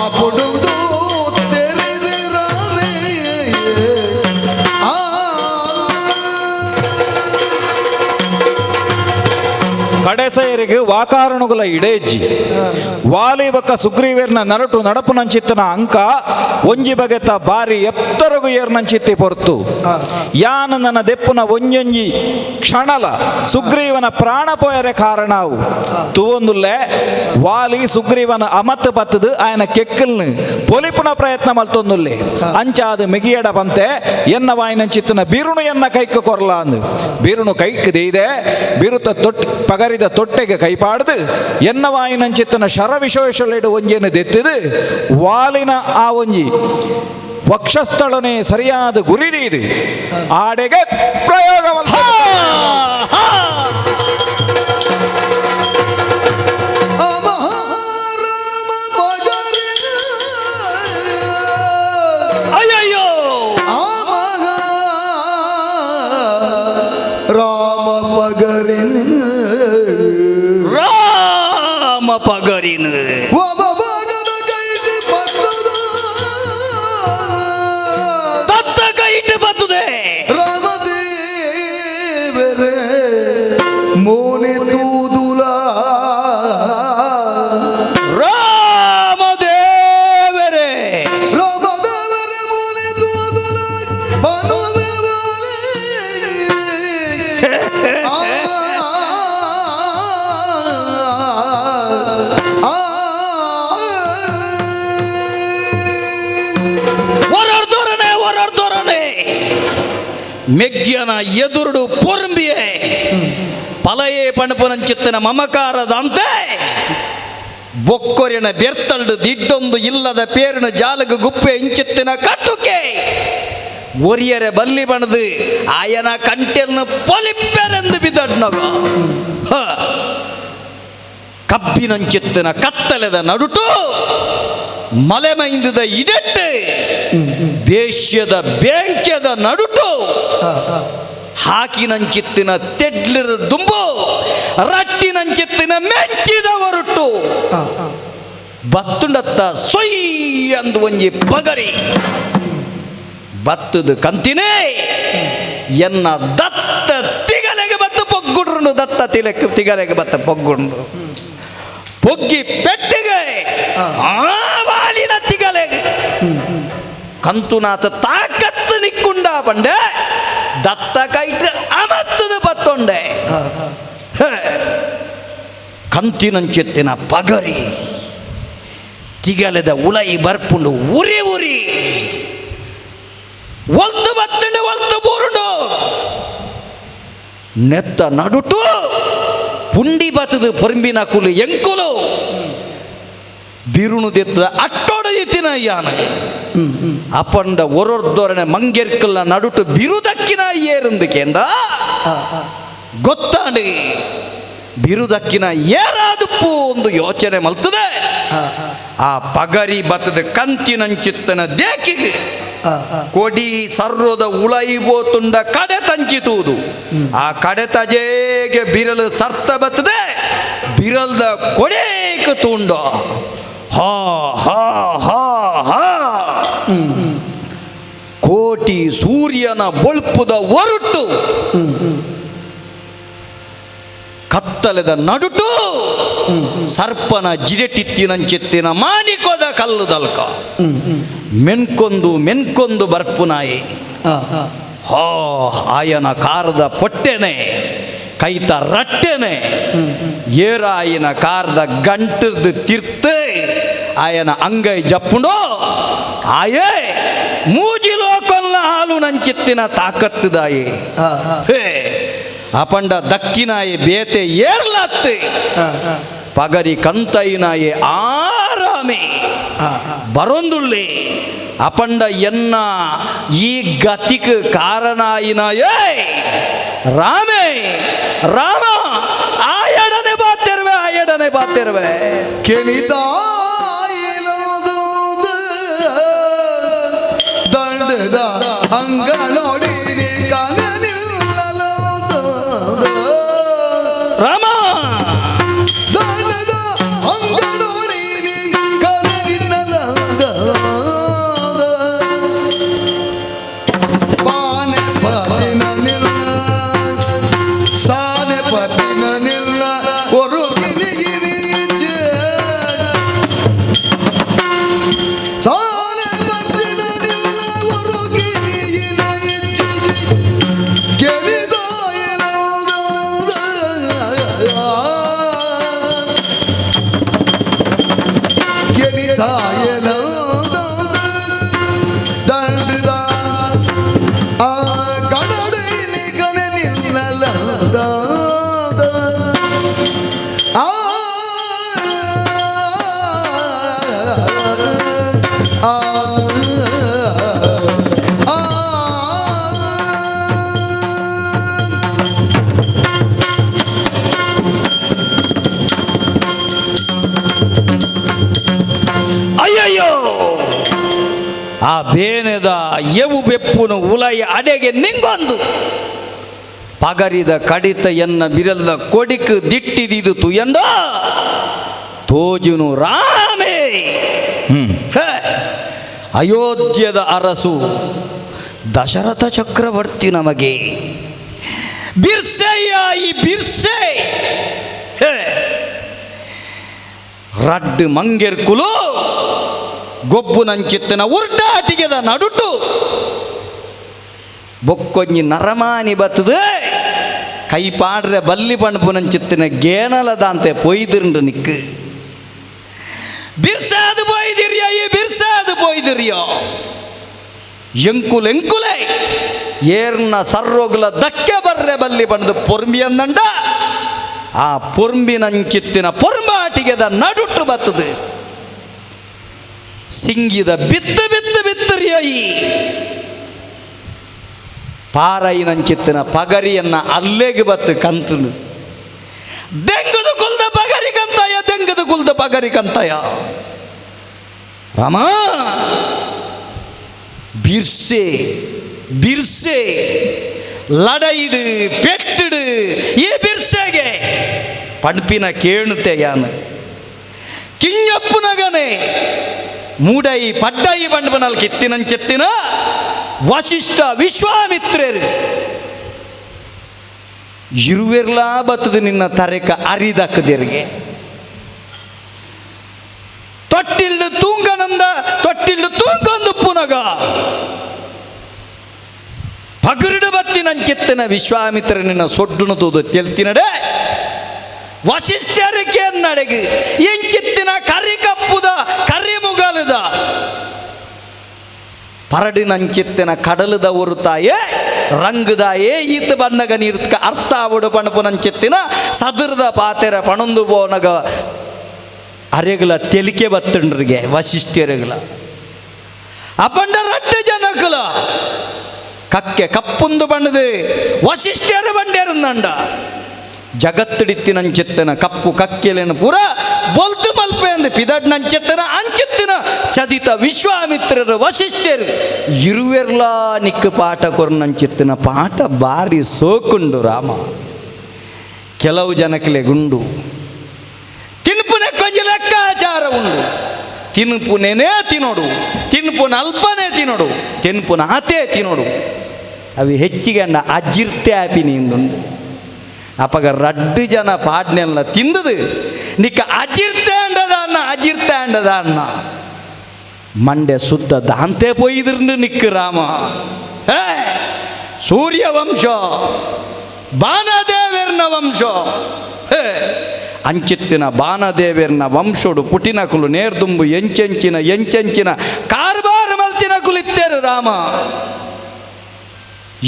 ಆಪೊಂಡು ತೆರಿದಿರಾಮೆ ಆ ಕಡೆಸೆಯರಿಗೆ ವಾಕಾರಣುಗಳ ಇಡೇಜ್ಜಿ ವಾಲಿ ಬಕ್ಕ ಸುಗ್ರೀವೇರ್ನ ನರಟು ನಡಪುನಂಚಿತ್ತನ ಅಂಕ ಒಂಜಿ ಬಗೆತ ಬಾರಿ ಎತ್ತರಗು ಏರ್ನಂಚಿತ್ತಿ ಪೊರ್ತು ಯಾನ ನನ್ನ ದೆಪ್ಪುನ ಒಂಜೊಂಜಿ ಕ್ಷಣಲ ಸುಗ್ರೀವನ ಪ್ರಾಣ ಪೋಯರೆ ಕಾರಣವು ತುವೊಂದುಲ್ಲೆ ವಾಲಿ ಸುಗ್ರೀವನ ಅಮತ್ತು ಬತ್ತದು ಆಯನ ಕೆಕ್ಕಲ್ನು ಪೊಲಿಪುನ ಪ್ರಯತ್ನ ಮಲ್ತೊಂದುಲ್ಲೆ ಅಂಚಾದ ಮಿಗಿಯಡ ಬಂತೆ ಎನ್ನ ವಾಯಿನಂಚಿತ್ತನ ಬಿರುಣು ಎನ್ನ ಕೈಕ್ ಕೊರ್ಲ ಅಂದು ಬಿರುಣು ಕೈಕ್ ದೇಯ್ದೆ ಬಿರುತ ತೊಟ್ ಪಗರಿದ ತೊಟ್ಟೆಗೆ ಕೈಪಾಡ್ದು ಎನ್ನ ವಾಯಿನಂಚಿತ್ತನ ಶರವಿಶೇಷಲೆಡು ಒಂಜೇನು ದೆತ್ತಿದು ವಾಲಿನ ಆ ಒಂಜಿ ವಕ್ಷಸ್ಥಳನೆ ಸರಿಯಾದ ಗುರಿದೀದು ಆಡೆಗೆ ಪ್ರಯೋಗ ಅಯ್ಯಯ್ಯೋ ರಾಮ ಪಗರಿನ ರಾಮ ಪಗರಿನ ದತ್ತ ಕೈಟ್ ಬರ್ತದೆ. ರಾಮದೇವರೇ ಮೋನೆ ತೂದುಲ ರಾಮದೇವರೇ ರಾಮದೇವರೇ ಮೋನೆ ತೂದುಲ ಒರರ್ದೊರನೆ ಒರರ್ದೊರನೆ ಮೆಗ್ಯನ ಎದುರುಡು ಪೊರ್ಂಬಿಯೆ ಪಲಯೇ ಪಣಪುನಂಚಿತ್ತನ ಮಮಕಾರದಂತೆ ಬೊಕ್ಕೊರಿನ ಬೆರ್ತಲ್ಡು ದಿಡ್ಡೊಂದು ಇಲ್ಲದ ಪೇರಿನ ಜಾಲಗ ಗುಪ್ಪೆ ಇಂಚಿತ್ತಿನ ಕಟ್ಟುಕೆ ಒರಿಯರೆ ಬಲ್ಲಿ ಬಣದು ಆಯನ ಕಂಟೆಲ್ನ ಪೊಲಿಪ್ಪೆರೆಂದು ಬಿದ್ದಡ್ನಗ ಕಬ್ಬಿನಂಚಿತ್ತಿನ ಕತ್ತಲೆದ ನಡುಟು ಮಲೆಮೈಂದದ ಇಡೆಟ್ಟು ಬೇಶ್ಯದ ಬ್ಯಾಂಕ್ಯದ ನಡುಟು ಹಾಕಿನಂಚಿತ್ತಿನ ತೆಡ್ಲಿರದ ದುಂಬು ರಟ್ಟಿನಂಚಿತ್ತಿನ ಮೆಂಚಿದ ಹೊರಟು ಬತ್ತುಂಡತ್ತ ಸೊಯ್ ಅಂದು ಒಂಜಿ ಪಗರಿ ಬತ್ತದು ಕಂತಿನೇ ಎನ್ನ ದತ್ತ ತಿಗಲೆಗೆ ಬತ್ತು ಪೊಗ್ಗುಡ್ರು ದತ್ತ ತಿಲಕ್ಕೆ ತಿಗಲೆಗೆ ಬತ್ತ ಪೊಗ್ಗುಂಡು ಪೊಗ್ಗಿ ಪೆಟ್ಟಿಗೆ ಆ ವಾಲಿನ ತಿಗಲೆಗೆ ಕಂತುನಾಥ ತಾಕತ್ತು ನಿಕ್ಕುಂಡ ಪಂಡೆ ದತ್ತ ಕೈಟ್ ಅಮತ್ತದ ಬತ್ತೊಂಡೆ ಕಂತಿನಂಚೆತ್ತಿನ ಪಗರಿ ತಿಗಲೆದ ಉಲೈ ಬರ್ಪುಂಡು ಉರಿ ಉರಿ ಒಲ್ತು ಬತ್ತಂಡೆ ಒಲ್ತು ಬೂರುಂಡು ನೆತ್ತ ನಡುಟು ಪುಂಡಿ ಬತ್ತದು ಪೊರಂಬಿನ ಕುಲು ಎಂಕುಲು ಬಿರುಣು ದೆತ್ತದ ಅಟ್ಟೋಡ ಎತ್ತಿನ ಯಾನ ಅಪಂಡ ಒರೊರ್ದೊರನೆ ಮಂಗೆರ್ಕಲ್ನ ನಡುಟು ಬಿರುದಕ್ಕಿನ ಏರಂದು ಕೇಂದ್ರ ಗೊತ್ತಾಂಡು ಬಿರುದಕ್ಕಿನ ಏರಾದುಪ್ಪು ಒಂದು ಯೋಚನೆ ಮಲ್ತದೆ. ಆ ಪಗರಿ ಬತ್ತದ ಕಂತಿನಂಚಿತ್ತನ ದೇಕಿಗೆ ಕೊಡಿ ಸರ್ರೋದ ಉಳೈಬೋ ತುಂಡ ಕಡೆ ತಂಚಿತುವುದು ಆ ಕಡೆ ತಜೇಗೆ ಬಿರಲು ಸರ್ತ ಬತ್ತದೆ ಬಿರಲ್ದ ಕೊಡೇಕ ತುಂಡ ಹಾ ಹಾ ಹಾ ಹಾ ಕೋಟಿ ಸೂರ್ಯನ ಬೊಳ್ಪುದ ಒರಟು ಕತ್ತಲೆದ ನಡುಟು ಸರ್ಪನ ಜಿಡೆಟಿತ್ತಿನಂಚಿತ್ತಿನ ಮಾಣಿಕೋದ ಕಲ್ಲು ದಲ್ಕ ಮೆನ್ಕೊಂದು ಮೆನ್ಕೊಂದು ಬರ್ಪುನಾಯಿ ಹೋ ಆಯನ ಕಾರದ ಪೊಟ್ಟೆನೆ ಕೈತ ರಟ್ಟೆನೆ ಏರಾಯಿನ ಕಾರದ ಗಂಟದ ತಿರ್ತೆ ಆಯನ ಅಂಗೈ ಜಪ್ಪುಂಡೋ ಆಯೇ ಮೂಜಿಲೋಕೊಲ್ಲ ಹಾಲು ನಂಚಿತ್ತಿನ ತಾಕತ್ತುದಾಯೆ ಹೇ ಅಪಂಡ ದಕ್ಕಿನಾಯೆ ಬೇತೆ ಏರ್ಲತ್ತೆ ಪಗರಿ ಕಂತೈನಾಯೆ ಆರಾಮೆ ಬರೊಂದುಳ್ಳಿ ಅಪಂಡ ಎನ್ನ ಈ ಗತಿಕ್ ಕಾರಣಾಯಿನಾಯೇ ರಾಮೇ ರಾಮ ಆಯಡನೆ ಬಾತಿರುವೆ ಆಯಡನೆ ಬಾತಿರುವೆ ದಂಡದ ಅಂಗಳೊಡಿ ಕಾಣಲಿಲ್ಲಲೋದು ರಾಮ ದಂಡದ ಅಂಗಳೊಡಿ ಕಾಣಲಿಲ್ಲಲೋದು ಪಾನೆ ಪತಿನ ನಿಲ್ಲ ಸಾನೆ ಪತಿನ ನಿಲ್ಲ ஒரு கிளிಗಿರಿ சாನೆ ಪತಿನ ನಿಲ್ಲ ஒரு கிளியின ದಂಡದ ಆ ಕನ್ನಡಿ ನಿಗನೆ ನಿಲ್ಲಲದ ಆ ಆ ಆ ಅಯ್ಯಯ್ಯೋ ಆ ಬೇನೆದ ಎವು ಬೆಪ್ಪುನು ಉಲಯ ಅಡೆಗೆ ನಿಂಗೊಂದು ಪಗರಿದ ಕಡಿತ ಎನ್ನ ಬಿರಲ್ದ ಕೊಡಿಕ್ ದಿಟ್ಟಿದಿದು ತುಯಂದ ತೋಜುನು ರಾಮೇ. ಹೇ, ಅಯೋಧ್ಯದ ಅರಸು ದಶರಥ ಚಕ್ರವರ್ತಿ ನಮಗೆ ಬಿರ್ಸೆಯ ಈ ಬಿರ್ಸೆ. ಹೇ, ರಡ್ಡು ಮಂಗೆರ್ಕುಲು ಗೊಬ್ಬುನಂಚಿತ್ತನ ಉರ್ಡಾಟಿಗೆದ ನಡುಟು ಬೊಕ್ಕೊಂಜಿ ನರಮಾನಿ ಬತ್ತದ ಕೈ ಪಾಡ್ರೆ ಬಲ್ಲಿ ಪಣಪುನಂಚಿತ್ತಿನ ಗೇನಲದಾಂತೆ ಪೊಯ್ದಿರಂಡು ನಿಕ್ಕು ಬಿರ್ಸಾದು ಪೊಯ್ದಿರಿಯೋ ಈ ಬಿರ್ಸಾದು ಪೊಯ್ದಿರಿಯೋ ಎಂಕುಲು ಎಂಕುಲೆ ಏರ್ನ ಸರ್ರೋಗುಲ ದಕ್ಕೆ ಬರ್ರೆ ಬಲ್ಲಿ ಬಂದು ಪೊರ್ಂಬಿಯಂದಂಡ ಆ ಪೊರ್ಂಬಿನಂಚಿತ್ತಿನ ಪೊರ್ಂಬಾಟಿಗೆದ ನಡುಟು ಬತ್ತದು ಸಿಂಗಿದ ಬಿತ್ತು ಬಿತ್ತು ಬಿತ್ತರಿಯೈ ಪಾರೈನಂಚಿತ್ತಿನ ಪಗರಿಯನ್ನ ಅಲ್ಲೆಗೆ ಬತ್ತು ಕಂತನು ದೆಂಗದು ಕುಲ್ದ ಪಗರಿ ಕಂತಯ ದೆಂಗದು ಕುಲ್ದ ಪಗರಿ ಕಂತಯ ರಾಮ ಬಿರ್ಸೆ ಬಿರ್ಸೆ ಲಡೈಡು ಪೆಟ್ಟಿಡು ಈ ಬಿರ್ಸೆಗೆ ಪಣ್ಪಿನ ಕೇಣುತ್ತೆ ಯಾನು ಕಿಂಗಪ್ಪುನಗನೆ ಮೂಡೈ ಪಡ್ಡೈ ಬಂಡ್ಬನಲ್ ಕಿತ್ತಿನಂచెತ್ತಿನ ವಶಿಷ್ಠ ವಿಶ್ವಾಮಿತ್ರರು ಇರುವೆರ್ಲಾ ಬತ್ತದ ನಿನ್ನ ತರೆಕ ಅರಿದಕ್ಕದೆರಿಗೆ ತೊಟ್ಟಿಲ್ಡು ತೂಂಗನಂದ ತೊಟ್ಟಿಲ್ಡು ತೂಂಗೊಂದು ಪುನಗ ಪಗರುಡು ಬತ್ತಿ ನಂచెತ್ತಿನ ವಿಶ್ವಾಮಿತ್ರ ನಿನ್ನ ಸೊಡ್ಡುನ ತೂದು ತೆಲ್ತಿನಡೆ ವಶಿಷ್ಠರಿಗೆ ನಡೆಗೆ ಎಂಚಿತ್ತಿನ ಕರಿಕಪ್ಪುದ ಕರಿಮುಗಲದ ಪರಡಿನಂಚಿತ್ತಿನ ಕಡಲದ ಒರುತಾಯೇ ರಂಗುದಾಯೇ ಈತ ಬನ್ನಗ ನೀರ್ತ್ಕ ಅರ್ಥ ಆವಡು ಪಣಪುನಂಚಿತ್ತಿನ ಸದರದ ಪಾತೆರ ಪಣೊಂದು ಪೋನಗ ಅರೆಗುಲ ತೆಲಿಕೆ ಬತ್ತಂಡ್ರಿಗೆ ವಶಿಷ್ಠರೆಗುಲ ಅಪಂಡ ರಡ್ಡು ಜನಕುಲ ಕಕ್ಕೆ ಕಪ್ಪುಂದು ಬಣ್ಣದು ವಶಿಷ್ಠರ ಬಂಡೇರಂದಂಡ ಜಗತ್ತಿಡಿತ್ತಿನಂచెತ್ತನ ಕಪ್ಪು ಕಕ್ಕೆಲೆನ ಪೂರ ಬೊಲ್ತು ಮಲ್ಪೆ ಅಂದು ಪಿದಡ್ನಂచెತ್ತನ ಅಂచెತ್ತಿನ ಚದಿತ ವಿಶ್ವಾಮಿತ್ರರು ವಶಿಷ್ಠರು ಇರುವೆರ್ಲಾ ನಿಕ್ಕು ಪಾಠ ಕೊರ್ನಂచెತ್ತಿನ ಪಾಠ ಬಾರಿ ಸೋಕುಂಡು ರಾಮ. ಕೆಲವು ಜನಕ್ಲೆ ಗುಂಡು ತಿನ್ಪುನೆ ಕೊಂಚ ಲೆಕ್ಕಾಚಾರ ಉಂಡು ತಿನ್ಪುನೇನೇ ತಿನ್ನೋಡು ತಿನ್ಪುನ ಅಲ್ಪನೇ ತಿನ್ನೋಡು ತಿನ್ಪುನ ಆತೇ ತಿನ್ನೋಡು ಅవి ಹೆಚ್ಚಿಗೆ ಅಣ್ಣ ಅಜಿರ್ತೆ ಆಪಿ ನೀಂದುಂಡು. ಅಪಗ ರಡ್ಡು ಜನ ಪಾಡ್ನೆಲ್ಲ ತಿಂದದು ನಿಕ್ಕ ಅಜಿರ್ತಾಂಡದ ಅನ್ನ ಅಜಿರ್ತಾಂಡದ ಅನ್ನ ಮಂಡೆ ಸುದ್ದ ದಾಂತೆ ಪೊಯ್ದಿರ್ನು ನಿಕ್ಕ ರಾಮ. ಹೇ ಸೂರ್ಯವಂಶ ಬಾನದೇವೆರ್ನ ವಂಶ. ಹೇ ಅಂಚಿತ್ತಿನ ಬಾನದೇವೆರ್ನ ವಂಶೋಡು ಪುಟಿನಕುಲು ನೇರ್ದುಂಬು ಎಂಚೆಂಚಿನ ಎಂಚೆಂಚಿನ ಕಾರ್ಬಾರ ಮಲ್ತಿನ ಕುಲಿತ್ತೇರು ರಾಮ.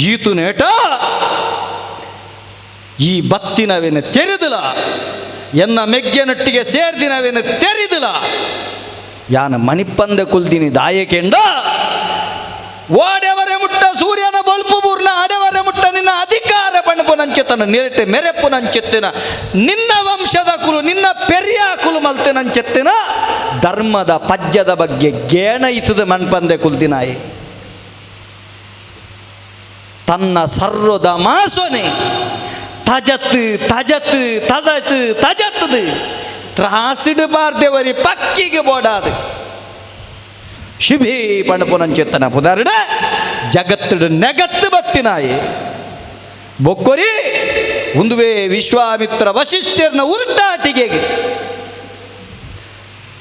ಈತು ನೇಟ ಈ ಬತ್ತಿನವೇನು ತೆರೆದಿಲ್ಲ, ಎನ್ನ ಮೆಗ್ಗೆನೊಟ್ಟಿಗೆ ಸೇರ್ದಿನವೇನು ತೆರೆದಿಲ್ಲ. ಯಾನ ಮಣಿಪಂದ ಕುಲ್ದಿನಿ ದಾಯಕೆಂಡ ಓಡೆವರೆ ಮುಟ್ಟ ಸೂರ್ಯನ ಬೊಲ್ಪು ಬೂರ್ನ ಅಡೆವರೆ ಮುಟ್ಟ ನಿನ್ನ ಅಧಿಕಾರ ಪಣಪುನಂಚೆತನ ನಿರಟೆ ಮೆರೆಪುನಂಚೆತ್ತಿನ ನಿನ್ನ ವಂಶದ ಕುಲು ನಿನ್ನ ಪೆರಿಯ ಕುಲು ಮಲ್ತೆನಂಚೆತ್ತಿನ ಧರ್ಮದ ಪಜ್ಜದ ಬಗ್ಗೆ ಗೇಣ ಇತದ ಮಣ್ಪಂದೆ ಕುಲ್ದಿನಾಯಿ. ತನ್ನ ಸರ್ವದ ಮಾಸೊನೆ ತಜತ್ ತಜತ್ ತದತ್ ತಜತ್ತದು ತ್ರಾಸಿಡಬಾರ್ದೆವರಿ ಪಕ್ಕಿಗೆ ಬೋಡಾದು ಶಿಭಿ ಪಣಪುನಂಚೆತ್ತನ ಪುದಾರಡ ಜಗತ್ತುಡು ನೆಗತ್ತು ಬತ್ತಿನಾಯಿ. ಬೊಕ್ಕೊರಿ ಉಂದುವೆ ವಿಶ್ವಾಮಿತ್ರ ವಶಿಷ್ಠರ್ನ ಉರುಟಾಟಿಗೆ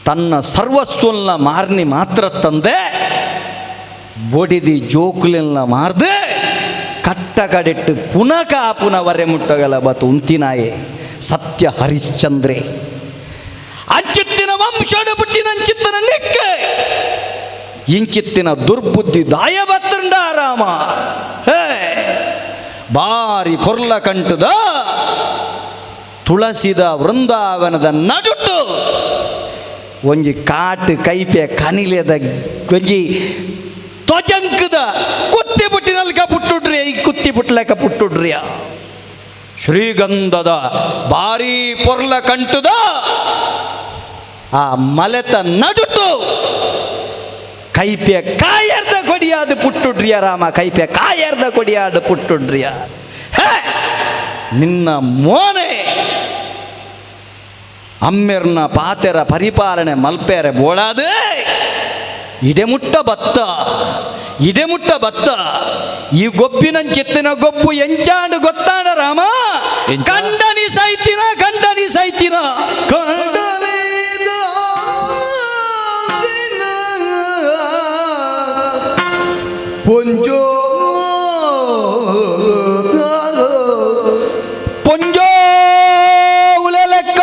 ತನ್ನ ಸರ್ವಸ್ವನ್ನ ಮಾರ್ನಿ ಮಾತ್ರ ತಂದೆ ಬೊಡಿದಿ ಜೋಕುಲೆಲ್ಲ ಮಾರ್ದೆ ಕಟ್ಟ ಕಡೆಟ್ಟು ಪುನಃ ಕಾಪುನ ವರೆ ಮುಟ್ಟಗಲ ಬತ್ತು ಉಂತಿನಾಯೆ ಸತ್ಯ ಹರಿಶ್ಚಂದ್ರೆ. ಅಂಚಿತ್ತಿನ ವಂಶಡ ಪುಟ್ಟಿನ ಅಂಚಿತ್ತನ ನಿಕ್ಕೆ ಇಂಚಿತ್ತಿನ ದುರ್ಬುದ್ಧಿ ದಾಯ ಬತ್ತಂಡ ರಾಮ. ಹೇ ಬಾರಿ ಪೊರ್ಲ ಕಂಟದ ತುಳಸಿದ ವೃಂದಾವನದ ನಡುಟು ಒಂಜಿ ಕಾಟು ಕೈಪೆ ಕನಿಲೆದ ಒಂಜಿ ತ್ವಜಂಕದ ಕುತ್ತಿ ಪುಟ್ಟಿನಲ್ಕ ಪುಟ್ಟುಡ್ರಿ ಈ ಕುತ್ತಿ ಪುಟ್ಲಕ ಪುಟ್ಟುಡ್ರಿಯ ಶ್ರೀಗಂಧದ ಬಾರಿ ಪೊರ್ಲ ಕಂಟದ ಆ ಮಲೆತ ನಡುಟು ಕೈಪೆ ಕಾಯರ್ದ ಕೊಡಿಯಾದ ಪುಟ್ಟುಡ್ರಿಯ ರಾಮ, ಕೈಪೆ ಕಾಯರ್ದ ಕೊಡಿಯಾದ ಪುಟ್ಟುಡ್ರಿಯ. ಹೇ ನಿನ್ನ ಮೋನೆ ಅಮ್ಮೆರ್ನ ಪಾತೆರ ಪರಿಪಾಲನೆ ಮಲ್ಪೇರೆ ಬೋಳಾದೆ ಇಡೆಮುಟ್ಟ ಬತ್ತ ಇಡೆಮುಟ್ಟ ಬತ್ತ ಈ ಗೊಬ್ಬಿನಂಚೆತ್ತಿನ ಗೊಬ್ಬು ಎಂಚಾಂಡು ಗೊತ್ತಾಡ ರಾಮ. ಕಂಡನಿ ಸೈತಿನ ಕಂಡನಿ ಸೈತಿನ ಪೊಂಜೋ ಪೊಂಜೋ ಉಲೆಲೆಕ್ಕ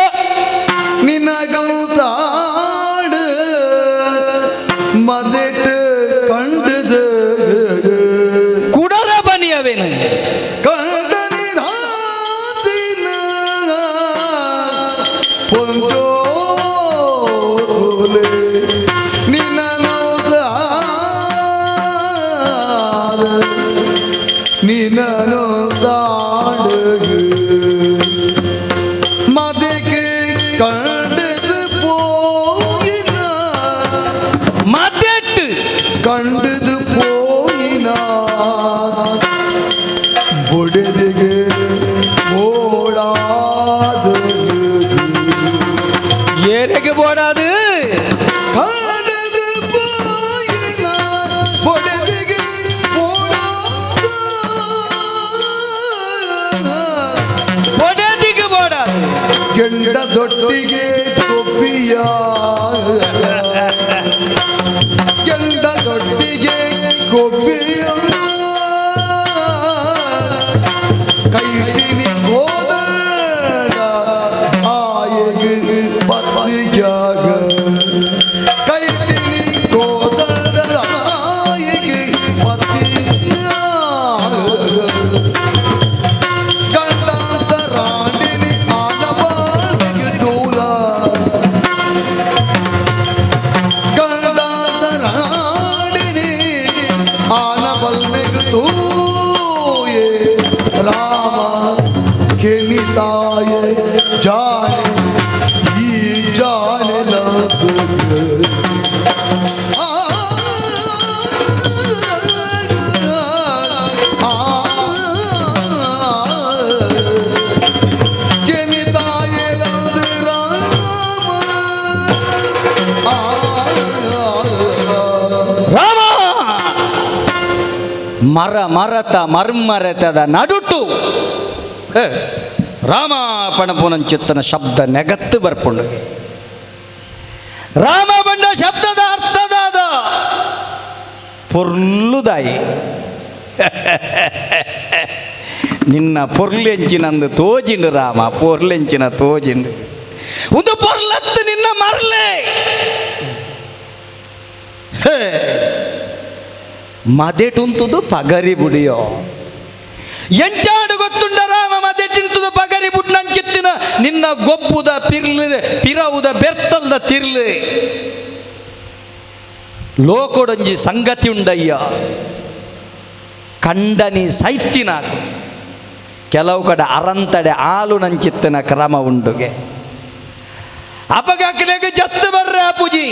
ನಿನಗೌತಾಡು ಮದೆಟ್ ಕಂಡದು ಕುಡರ ಬನಿಯವೇನು ಕಂಡನಿ ರಾತಿನ ಪೊಂಜೋಲೆ ನಿನನೌತಾಡು ನಿನನೌತಾಡು ಮದೆಗೆ ಕಂಡದು போயின ಮದೆಟ್ಟು ಕಂಡದು போயின ಬೊಡೆದಿಗೆ ಓಡಾದ ಏರೆಗೆ ಬೋಡಾದು ಕಂಡದು போயின ಬೊಡೆದಿಗೆ ಓಡಾದ ಬೊಡೆದಿಗೆ ಬೋಡಾದು ಕೆಂಡ ದೊಟ್ಟಿಗೆ ಕೊಬ್ಬಿಯ ಕೆಂಡ ದೊಟ್ಟಿಗೆ ಕೊಬ್ಬಿಯ ಕೈಟಿನಿ ಕೋದಡ ಆಯೆಗೆ ಪತ್ತಿಯಾಗ ಕೈಟಿನಿ ಕೋದಡ ಆಯೆಗೆ ಪತ್ತಿಯಾಗ ಗಂಡಾಂತರಾಣಿನಿ ಆನವಾಳಿಗೆ ದೂಲ ಗಂಡಾಂತರಾಣಿನಿ ಆನಬಲ್ಮೆಗೆ ತೂಯೆ ರಾಮ ಕೆಣಿತಾಯೆ ಜಾನೆ ಈ ಜಾನೆ ಲಗ ಆ ಆ ರಾಮ ಮರ ಮರತ ಮರ್ಮರತದ ನಡುಟು ಹೇ, ರಾಮ ಪಣಪುನಂಚಿತ್ತನ ಶಬ್ದ ನೆಗತ್ತು ಬರ್ಪುಂಡು. ರಾಮ ಬಂಡ ಶಬ್ದದ ಅರ್ಥದಾದ ಪೊರ್ಲುದಾಯಿ. ನಿನ್ನ ಪೊರ್ಲೆಂಚಿನಂದು ತೋಜಿಂಡು ರಾಮ, ಪೊರ್ಲೆಂಚಿನ ತೋಜಿಂಡು ಒಂದು ಪೊರ್ಲತ್ತು ನಿನ್ನ ಮರ್ಲೆ. ಮದೆಟುಂತುದು ಪಗರಿ ಬುಡಿಯೋ ಎಂಚಾಡು ಗೊತ್ತುಂಡ ರಾಮ, ಮದೆಟಿಂತುದು ಪಗರಿ ಬುಡ್ನಂಚಿತ್ತಿನ ನಿನ್ನ ಗೊಬ್ಬುದ ಪಿರ್ಲು ಪಿರವುದ ಬೆರ್ತಲ್ದ ತಿರ್ಲು. ಲೋಕೊಡೊಂಜಿ ಸಂಗತಿ ಉಂಡಯ್ಯ, ಕಂಡನಿ ಸೈತಿನಾಕು ಕೆಲವು ಕಡೆ ಅರಂತಡೆ ಆಲು ನಂಚಿತ್ತಿನ ಕ್ರಮ ಉಂಡುಗೆ. ಅಪಗಾಕಲೆಗೆ ಜತ್ತು ಬರ್ರೆ ಅಪುಜಿ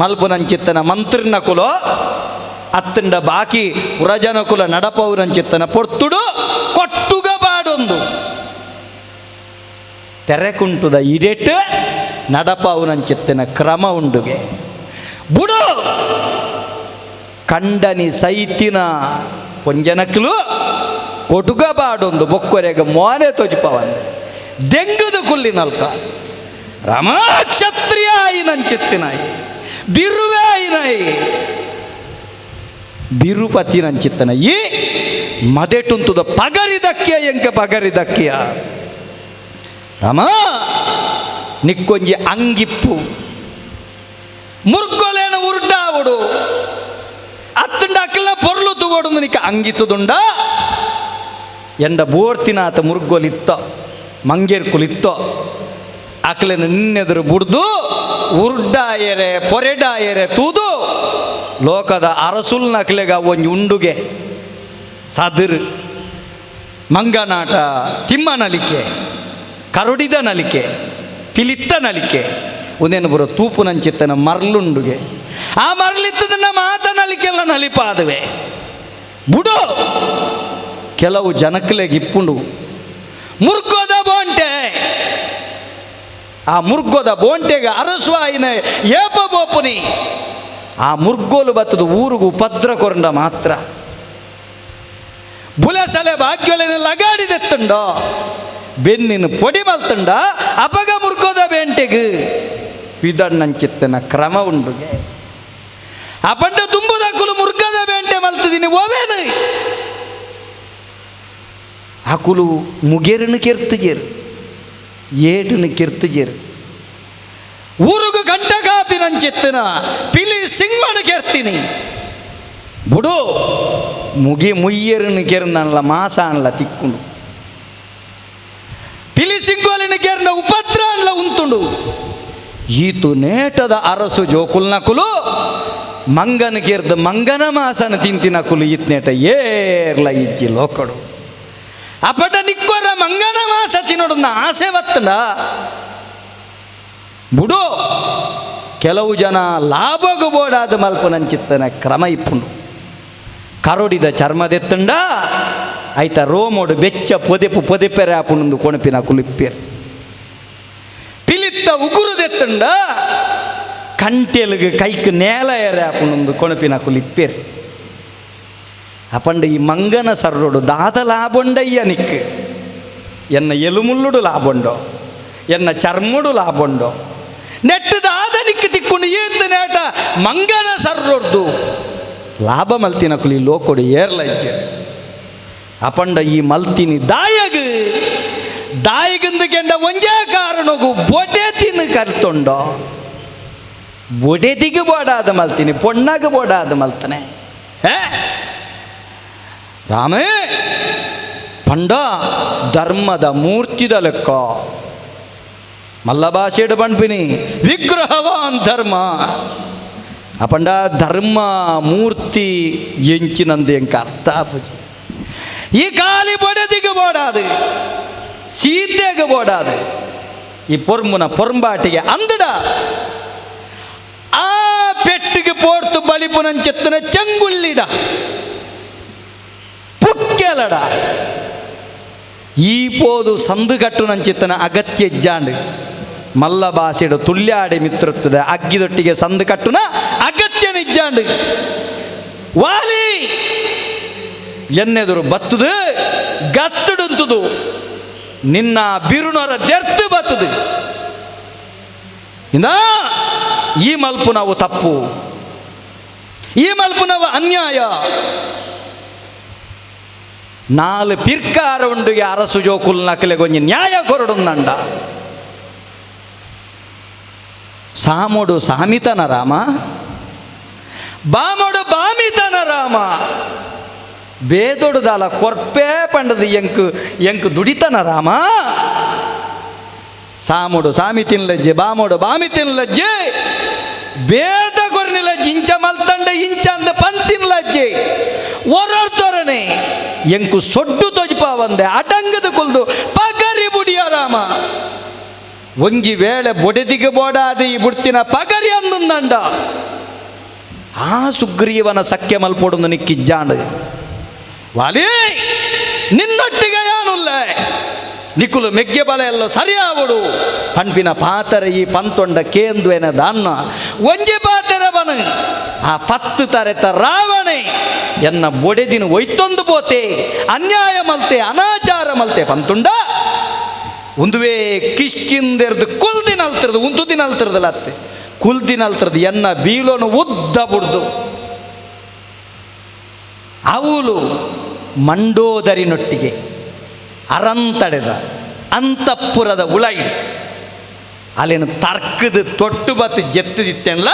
ಮಲ್ಪು ನಂಚಿತ್ತನ ಮಂತ್ರಿನ ಕುಲೋ ಅತ್ತಂಡ ಬಾಕಿ ಪುರಜನ ಕುಲ ನಡಪವು ನಂಚಿತ್ತನ ಪೊರ್ತುಡು ಕೊಟ್ಟುಗ ಬಾಡೊಂದು ತೆರೆಕುಂಟುದ ಇಡೆಟ್ ನಡಪವು ನಂಚಿತ್ತನ ಕ್ರಮ ಉಂಡುಗೆ. ಬುಡು ಕಂಡನಿ ಸೈತಿನ ಪೊಂಜನಕ್ಲು ಕೊಟುಗ ಬಾಡೊಂದು ಬೊಕ್ಕೊರೆಗ ಮೋನೆ ತೋಜಿಪವಂದೆ ದೆಂಗದ ಕುಲ್ಲಿನಲ್ಕ ರಾಮ ಕ್ಷತ್ರಿಯ ಆಯಿನಂಚಿತ್ತಿನಾಯಿ ಬಿರುವೆ ಆಯಿನಾಯಿ ಬಿರುಪತಿ ನಂಚಿತ್ತನ ಈ ಮದೆಟುಂತುದ ಪಗರಿದಕ್ಕಿಯ ಎಂಕ ಪಗರಿದಕ್ಕಿಯ ರಾಮ ನಿಕ್ಕೊಂಜಿ ಅಂಗಿಪ್ಪು ಮುರ್ಗೊಲೇನ ಉರುಡಾವುಡು ಅತ್ತಂಡ ಅಕ್ಕಿಲ್ಲ ಪೊರ್ಲು ತುವಡು ನಿಕ್ಕ ಅಂಗಿತ್ತುದುಂಡ ಎಂಡ ಬೋರ್ತಿನಾತ ಮುರ್ಗೊಲಿತ್ತ ಮಂಗೇರ್ಕುಲಿತ್ತೋ ಅಕ್ಲೆನ ನಿನ್ನೆದುರು ಬುಡ್ದು ಉರ್ಡಾಯರೆ ಪೊರೆಡಾಯರೆ ತೂದು ಲೋಕದ ಅರಸುಲ್ ನಕ್ಲೆಗ ಒಂಜಿ ಉಂಡುಗೆ ಸದಿರು ಮಂಗನಾಟ ತಿಮ್ಮ ನಲಿಕೆ ಕರುಡಿದ ನಲಿಕೆ ಪಿಲಿತ್ತ ನಲಿಕೆ ಒಂದೇನು ಬರೋ ತೂಪು ನಂಚಿತ್ತನ ಮರ್ಲುಂಡುಗೆ ಆ ಮರ್ಲಿತ್ತದನ್ನ ಮಾತ ನಲಿಕೆಲ್ಲ ನಲಿಪಾದುವೆ ಬುಡು. ಕೆಲವು ಜನಕ್ಲೆಗೆ ಇಪ್ಪುಂಡು ಮುರ್ಗೋದ ಬೋಂಟೆ, ಆ ಮುರ್ಗೋದ ಬೋಂಟೆಗೆ ಅರಸುವಾಯಿನ ಏಪ ಬೋಪುನಿ ಆ ಮುರ್ಗೋಲು ಬತ್ತದ ಊರುಗು ಉಪದ್ರ ಕೊರಂಡ ಮಾತ್ರ ಬುಲಸಲೆ ಭಾಗ್ಯೊಲೆನ ಲಗಾಡಿದೆತ್ತುಂಡೋ ಬೆನ್ನಿನ ಪೊಡಿ ಮಲ್ತುಂಡ ಅಪಗ ಮುರ್ಗೋದ ಬೇಂಟೆಗ್ ವಿದಣ್ಣಂಚಿತ್ತನ ಕ್ರಮ ಉಂಡುಗೆ. ಆ ಪಂಡ ದುಂಬುದಕ್ಕುಲು ಮುರ್ಗದ ಬೇಂಟೆ ಮಲ್ತದಿನಿ ಓವೇನು ಅಕುಲು ಮುಗೇರನ್ನು ಕೆರ್ತುಜೇರು ಏಟನ್ನು ಕೆರ್ತುಜೇರು ಊರುಗು ಗಂಟ ಕಾಪಿ ನಂಚಿತ್ತನ ಪಿಲಿ ಸಿಂಹನು ಕೆರ್ತೀನಿ ಬುಡು ಮುಗಿ ಮುಯ್ಯರನ್ನು ಕೆರ್ನಲ್ಲ ಮಾಸ ಅನ್ಲ ತಿಕ್ಕೊಂಡು ಪಿಲಿ ಸಿಂಗೋಲಿನ ಕೆರ್ನ ಉಪದ್ರ ಅನ್ಲ ಉಂತುಂಡು. ಈತು ನೇಟದ ಅರಸು ಜೋಕುಲ್ನಕುಲು ಮಂಗನ ಕೆರ್ದ ಮಂಗನ ಮಾಸನ ತಿಂತಿನ ಕುಲು ಈತ್ ನೇಟ ಏರ್ಲ ಇಜ್ಜಿ ಲೋಕಡು. ಅಪಟ ನಿಕ್ಕೊರ ಮಂಗನ ಮಾಸ ತಿನ್ನೋಡನ್ನ ಆಸೆ ಬತ್ತಂಡ ಬುಡು. ಕೆಲವು ಜನ ಲಾಭಗು ಬೋಡಾದ ಮಲ್ಪುನಂಚಿತ್ತನ ಕ್ರಮ ಇಪ್ಪುಂಡು. ಕರುಡಿದ ಚರ್ಮದೆತ್ತುಂಡ ಐತ ರೋಮೋಡು ಬೆಚ್ಚ ಪೊದೆಪು ಪೊದೆಪೆರೆ ಆಪುಂಡು ಕೊಣಪಿನ ಕುಲಿಪ್ಪೇರು. ಪಿಲಿತ್ತ ಉಗುರುದೆತ್ತುಂಡ ಕಂಟೆಲುಗು ಕೈಕ್ ನೇಲ ಎರೆ ಆಪುಂಡು ಕೊಣಪಿನ ಕುಲಿಪ್ಪೇರು. ಅಪಂಡ ಈ ಮಂಗನ ಸರ್ರೋಡು ದಾದ ಲಾಭೊಂಡಯ್ಯ ನಿಕ್ಕು ಎನ್ನ ಎಲುಮುಳ್ಳುಡು ಲಾಭೊಂಡೋ ಎನ್ನ ಚರ್ಮುಡು ಲಾಭೊಂಡೋ ನೆಟ್ಟು ದಾದ ನಿಕ್ಕು ತಿಕ್ಕೊಂಡು ಏತ್ ನೇಟ ಮಂಗನ ಸರ್ರೊಡ್ದು ಲಾಭ ಮಲ್ತಿನ ಕುಲಿ ಲೋಕೊಡು ಏರ್ಲ ಇಜ್ಜೇರು. ಅಪಂಡ ಈ ಮಲ್ತಿನಿ ದಾಯಗ್ ದಾಯಗಂದು ಕೆಂಡ ಒಂಜೇ ಕಾರಣಗು ಬೊಡೆ ತಿನ್ನು ಕರ್ತೊಂಡೋ ಬೊಡೆದಿಗೆ ಬೋಡಾದ ಮಲ್ತೀನಿ ಪೊಣ್ಣಾಗ ಬೋಡಾದ ಮಲ್ತನೆ. ರಾಮೇ ಪಂಡ ಧರ್ಮದ ಮೂರ್ತಿದ ಲೆಕ್ಕ ಮಲ್ಲ ಭಾಷೆಡು ಪಣ್ಪಿನಿ ವಿಗ್ರಹವಾನ್ ಧರ್ಮ. ಅಪಂಡ ಧರ್ಮ ಮೂರ್ತಿ ಎಂಚಿನಂದು ಎಂಕ ಅರ್ಥ ಆಪುಜಿ. ಈ ಕಾಲಿ ಬೊಡೆದಿಗೆ ಬೋಡಾದು ಸೀತೆಗೆ ಬೋಡಾದು ಈ ಪೊರ್ಮುನ ಪೊರ್ಂಬಾಟಿಗೆ ಅಂದಡ ಆ ಪೆಟ್ಟಿಗೆ ಪೋರ್ತು ಬಲಿಪುನಂచెತ್ತನ ಚೆಂಗುಳ್ಳಿಡ ಪುಕ್ಕೆಲಡ ಈ ಪೋದು ಸಂದುಕಟ್ಟು ನಂಚಿತ್ತನ ಅಗತ್ಯ ಇಜ್ಜಾಂಡು ಮಲ್ಲ ಬಾಸಿಡು ತುಲ್ಯಾಡಿ ಮಿತ್ರತ್ವದ ಅಗ್ಗಿದೊಟ್ಟಿಗೆ ಸಂದು ಕಟ್ಟುನ ಅಗತ್ಯ ನಿಜ್ಜಾಂಡು ವಾಲಿ ಎನ್ನೆದುರು ಬತ್ತುದು ಗತ್ತುಡುಂತುದು ನಿನ್ನ ಬಿರುನೊರ ದೆರ್ತು ಬತ್ತದು ಇಂದ ಈ ಮಲ್ಪು ನಾವು ತಪ್ಪು, ಈ ಮಲ್ಪು ನಾವು ಅನ್ಯಾಯ. ನಾಲು ಪಿರ್ಕಾರ ಉಂಡುಗೆ ಅರಸು ಜೋಕುಲ್ ನಕಲೆ ಗೊಂಜಿ ನ್ಯಾಯ ಕೊರಡುಂದಂಡ. ಸಾಮೋಡು ಸಾಮಿತನ ರಾಮ, ಬಾಮೋಡು ಬಾಮಿತನ ರಾಮ, ಬೇದೊಡುದಾಲ ಕೊರ್ಪೇ ಪಂಡದು ಎಂಕು ಎಂಕು ದುಡಿತನ ರಾಮ. ಸಾಮೋಡು ಸಾಮಿ ತಿನ್ಲಜ್ಜೆ, ಬಾಮೋಡು ಬಾಮಿ ತಿನ್ಲಜ್ಜೆ, ಬೇದ ಕೊರ್ನಿಲಜ್ಜೆ, ಇಂಚ ಮಲ್ತಂಡ ಇಂಚ ಅಂದ ಪಂತಿನ್ಲಜ್ಜೆ, ಒರರ್ತೊರನೆ ಎಂಕು ಸೊಡ್ಡು ತೊಜ್ಪ ಬಂದೆ ಅಟಂಗದ ಕೊಲ್ದು ಪಗರಿ ಬುಡಿಯ ರಾಮ. ಒಂಜಿ ವೇಳೆ ಬೊಡೆದಿಗೆ ಬೋಡಾದ ಈ ಬುಡ್ತಿನ ಪಗರಿ ಅಂದಂಡ. ಆ ಸುಗ್ರೀವನ ಸಖ್ಯ ಮಲ್ಪೊಡೊಂದು ನಿಕ್ಕಿಜ್ಜಾಂಡು ವಾಲಿ ನಿನ್ನೊಟ್ಟಿಗೆ ಯಾನುಲ್ಲ ನಿಕುಲು ಮೆಗ್ಗೆ ಬಲ ಎಲ್ಲ ಸರಿಯಾವಡು ಪಂಪಿನ ಪಾತರೆ ಈ ಪಂತೊಂಡ ಕೇಂದ್ವೇನ ದಾನ್ನ ಒಂಜಿ ಪಾತೆರ ಬನ ಆ ಪತ್ತು ತರೆತ ರಾವಣೆ ಎನ್ನ ಬೊಡೆದಿನ ಒಯ್ತೊಂದು ಪೋತೆ ಅನ್ಯಾಯ ಮಲ್ತೆ ಅನಾಚಾರ ಮಲ್ತೆ ಪಂತುಂಡ ಒಂದುವೇ ಕಿಷ್ಕಿಂದೆರ್ದು ಕುಲ್ದಿನಲ್ತಿರ್ದು ಉಂತು ದಿನಲ್ತಿರ್ದಲ್ಲ ಅತ್ತೆ ಕುಲ್ದಿನಲ್ತಿರ್ದು ಎನ್ನ ಬೀಲೋನು ಉದ್ದ ಬುಡ್ದು ಅವಳು ಮಂಡೋದರಿನೊಟ್ಟಿಗೆ ಅರಂತಡೆದ ಅಂತಃಪುರದ ಉಳೈ ಅಲ್ಲಿನ ತರ್ಕದ ತೊಟ್ಟು ಬತ್ತು ಜೆತ್ತದಿತ್ತೆನ್ಲ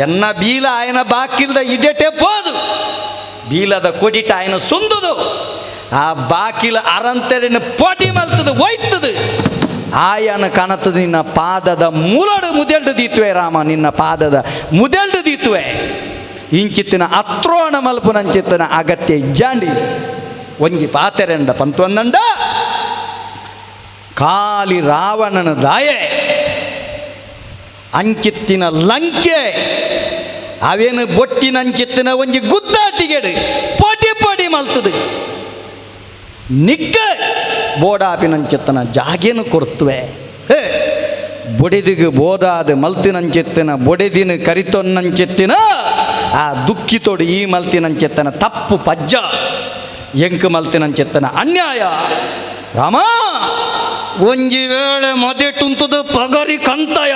ಎನ್ನ ಬೀಲ ಆಯನ ಬಾಕಿಲ್ದ ಇಡೆಟೆ ಪೋದು ಬೀಲದ ಕೊಡಿಟ ಆಯನ ಸುಂದುದು ಆ ಬಾಕಿಲ ಅರಂತಡಿನ ಪೊಡಿ ಮಲ್ತದು ಒಯ್ತದು ಆಯನ ಕಣತದ ನಿನ್ನ ಪಾದದ ಮುಲಡು ಮುದೆಲ್ಡು ದೀತುವೆ ರಾಮ, ನಿನ್ನ ಪಾದದ ಮುದೆಲ್ಡು ದೀತುವೆ. ಇಂಚಿತ್ತಿನ ಅತ್ರೋಣ ಮಲ್ಪುನಂಚಿತ್ತಿನ ಅಗತ್ಯ ಇಜ್ಜಾಂಡಿ ಒಂಜಿ ಪಾತೆರೆಂಡ ಪಂತೊಂದಂಡ ಕಾಲಿ ರಾವಣನ ದಾಯೆ ಅಂಚಿತ್ತಿನ ಲಂಕೆ ಅವೇನು ಬೊಟ್ಟಿನಂಚಿತ್ತಿನ ಒಂಜಿ ಗುದ್ದಾಟಿಗೆಡು ಪೊಡಿ ಪೊಡಿ ಮಲ್ತದು ನಿಕ್ಕ ಬೋಡಾಪಿನಂಚಿತ್ತನ ಜಾಗೇನು ಕೊರ್ತುವೆ. ಹೇ ಬೊಡೆದಿಗೆ ಬೋದಾದ ಮಲ್ತಿನಂಚಿತ್ತಿನ ಬೊಡೆದಿನ ಕರಿತೊನ್ನಂಚಿತ್ತಿನ ಆ ದುಃಖಿತೋಡು ಈ ಮಲ್ತಿನಂಚಿತ್ತನ ತಪ್ಪು ಪಜ್ಜ ಎಂಕು ಮಲ್ತಿನಂಚಿತ್ತನ ಅನ್ಯಾಯ ರಾಮ. ಒಂಜಿ ವೇಳೆ ಮದೆಟುಂತದ ಪಗರಿ ಕಂತಯ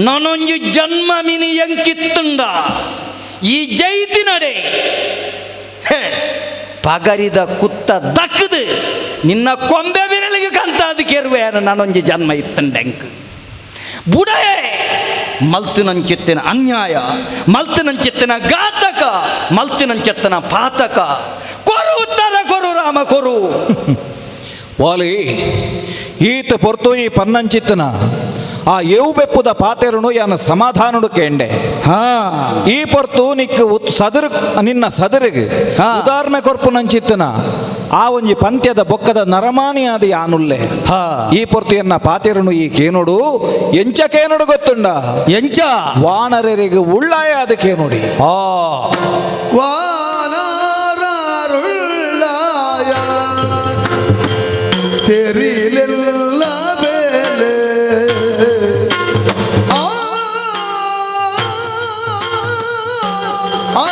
ನಾನೊಂಜಿ ಜನ್ಮ ಮಿನಿ ಎಂಕಿತ್ತುಂಡ ಈ ಜೈತಿನಡೆ ಹೇ ಪಗರಿದ ಕುತ್ತ ದಕ್ಕದು ನಿನ್ನ ಕೊಂಬೆ ಬಿರಳಿಗೆ ಕಂತ ಅದು ಕೇರುವೆ ನಾನೊಂಜಿ ಜನ್ಮ ಇತ್ತಂಡೆಂಕ್ ಬುಡಯೇ ಮಲ್ತಿನಂಚಿತ್ತಿನ ಅನ್ಯಾಯ ಮಲ್ತಿನಂಚಿತ್ತಿನ ಘಾತಕ ಮಲ್ತಿನಂಚಿತ್ತಿನ ಪಾತಕ ಕೊರು ಉತ್ತರ ಕೊರು ರಾಮ ಕೊರು. ವಾಲಿ ಈತ ಪೊರ್ತು ಈ ಪನ್ನಂಚಿತ್ತನ ಆ ಏವು ಬೆಪ್ಪುದ ಪಾತೆರುನು ಯಾನ ಸಮಾಧಾನಡು ಕೇಂಡೆ. ಈ ಪೊರ್ತು ನಿಕ್ ಸದರ್ ನಿನ್ನ ಸದರಿಗೆ ಉದಾಹರಣೆ ಕೊರ್ಪು ನಂಚಿತ್ತನ ಆ ಒಂಜಿ ಪಂತ್ಯದ ಬೊಕ್ಕದ ನರಮಾನಿಯಾದ ಯಾನುಲ್ಲೆ. ಈ ಪೊರ್ತು ಎನ್ನ ಪಾತೆರುನು ಈ ಕೇನುಡು ಎಂಚ ಕೇನುಡು ಗೊತ್ತುಂಡ ಎಂಚ ವಾನರರಿಗೆ ಉಳ್ಳಾಯ ಅದ ಕೇನುಡಿ. ವಾನರರುಳ್ಳಾಯ ತೆರಿಲಿಲ್ಲ ಬೇಲೆ ಆ ಆ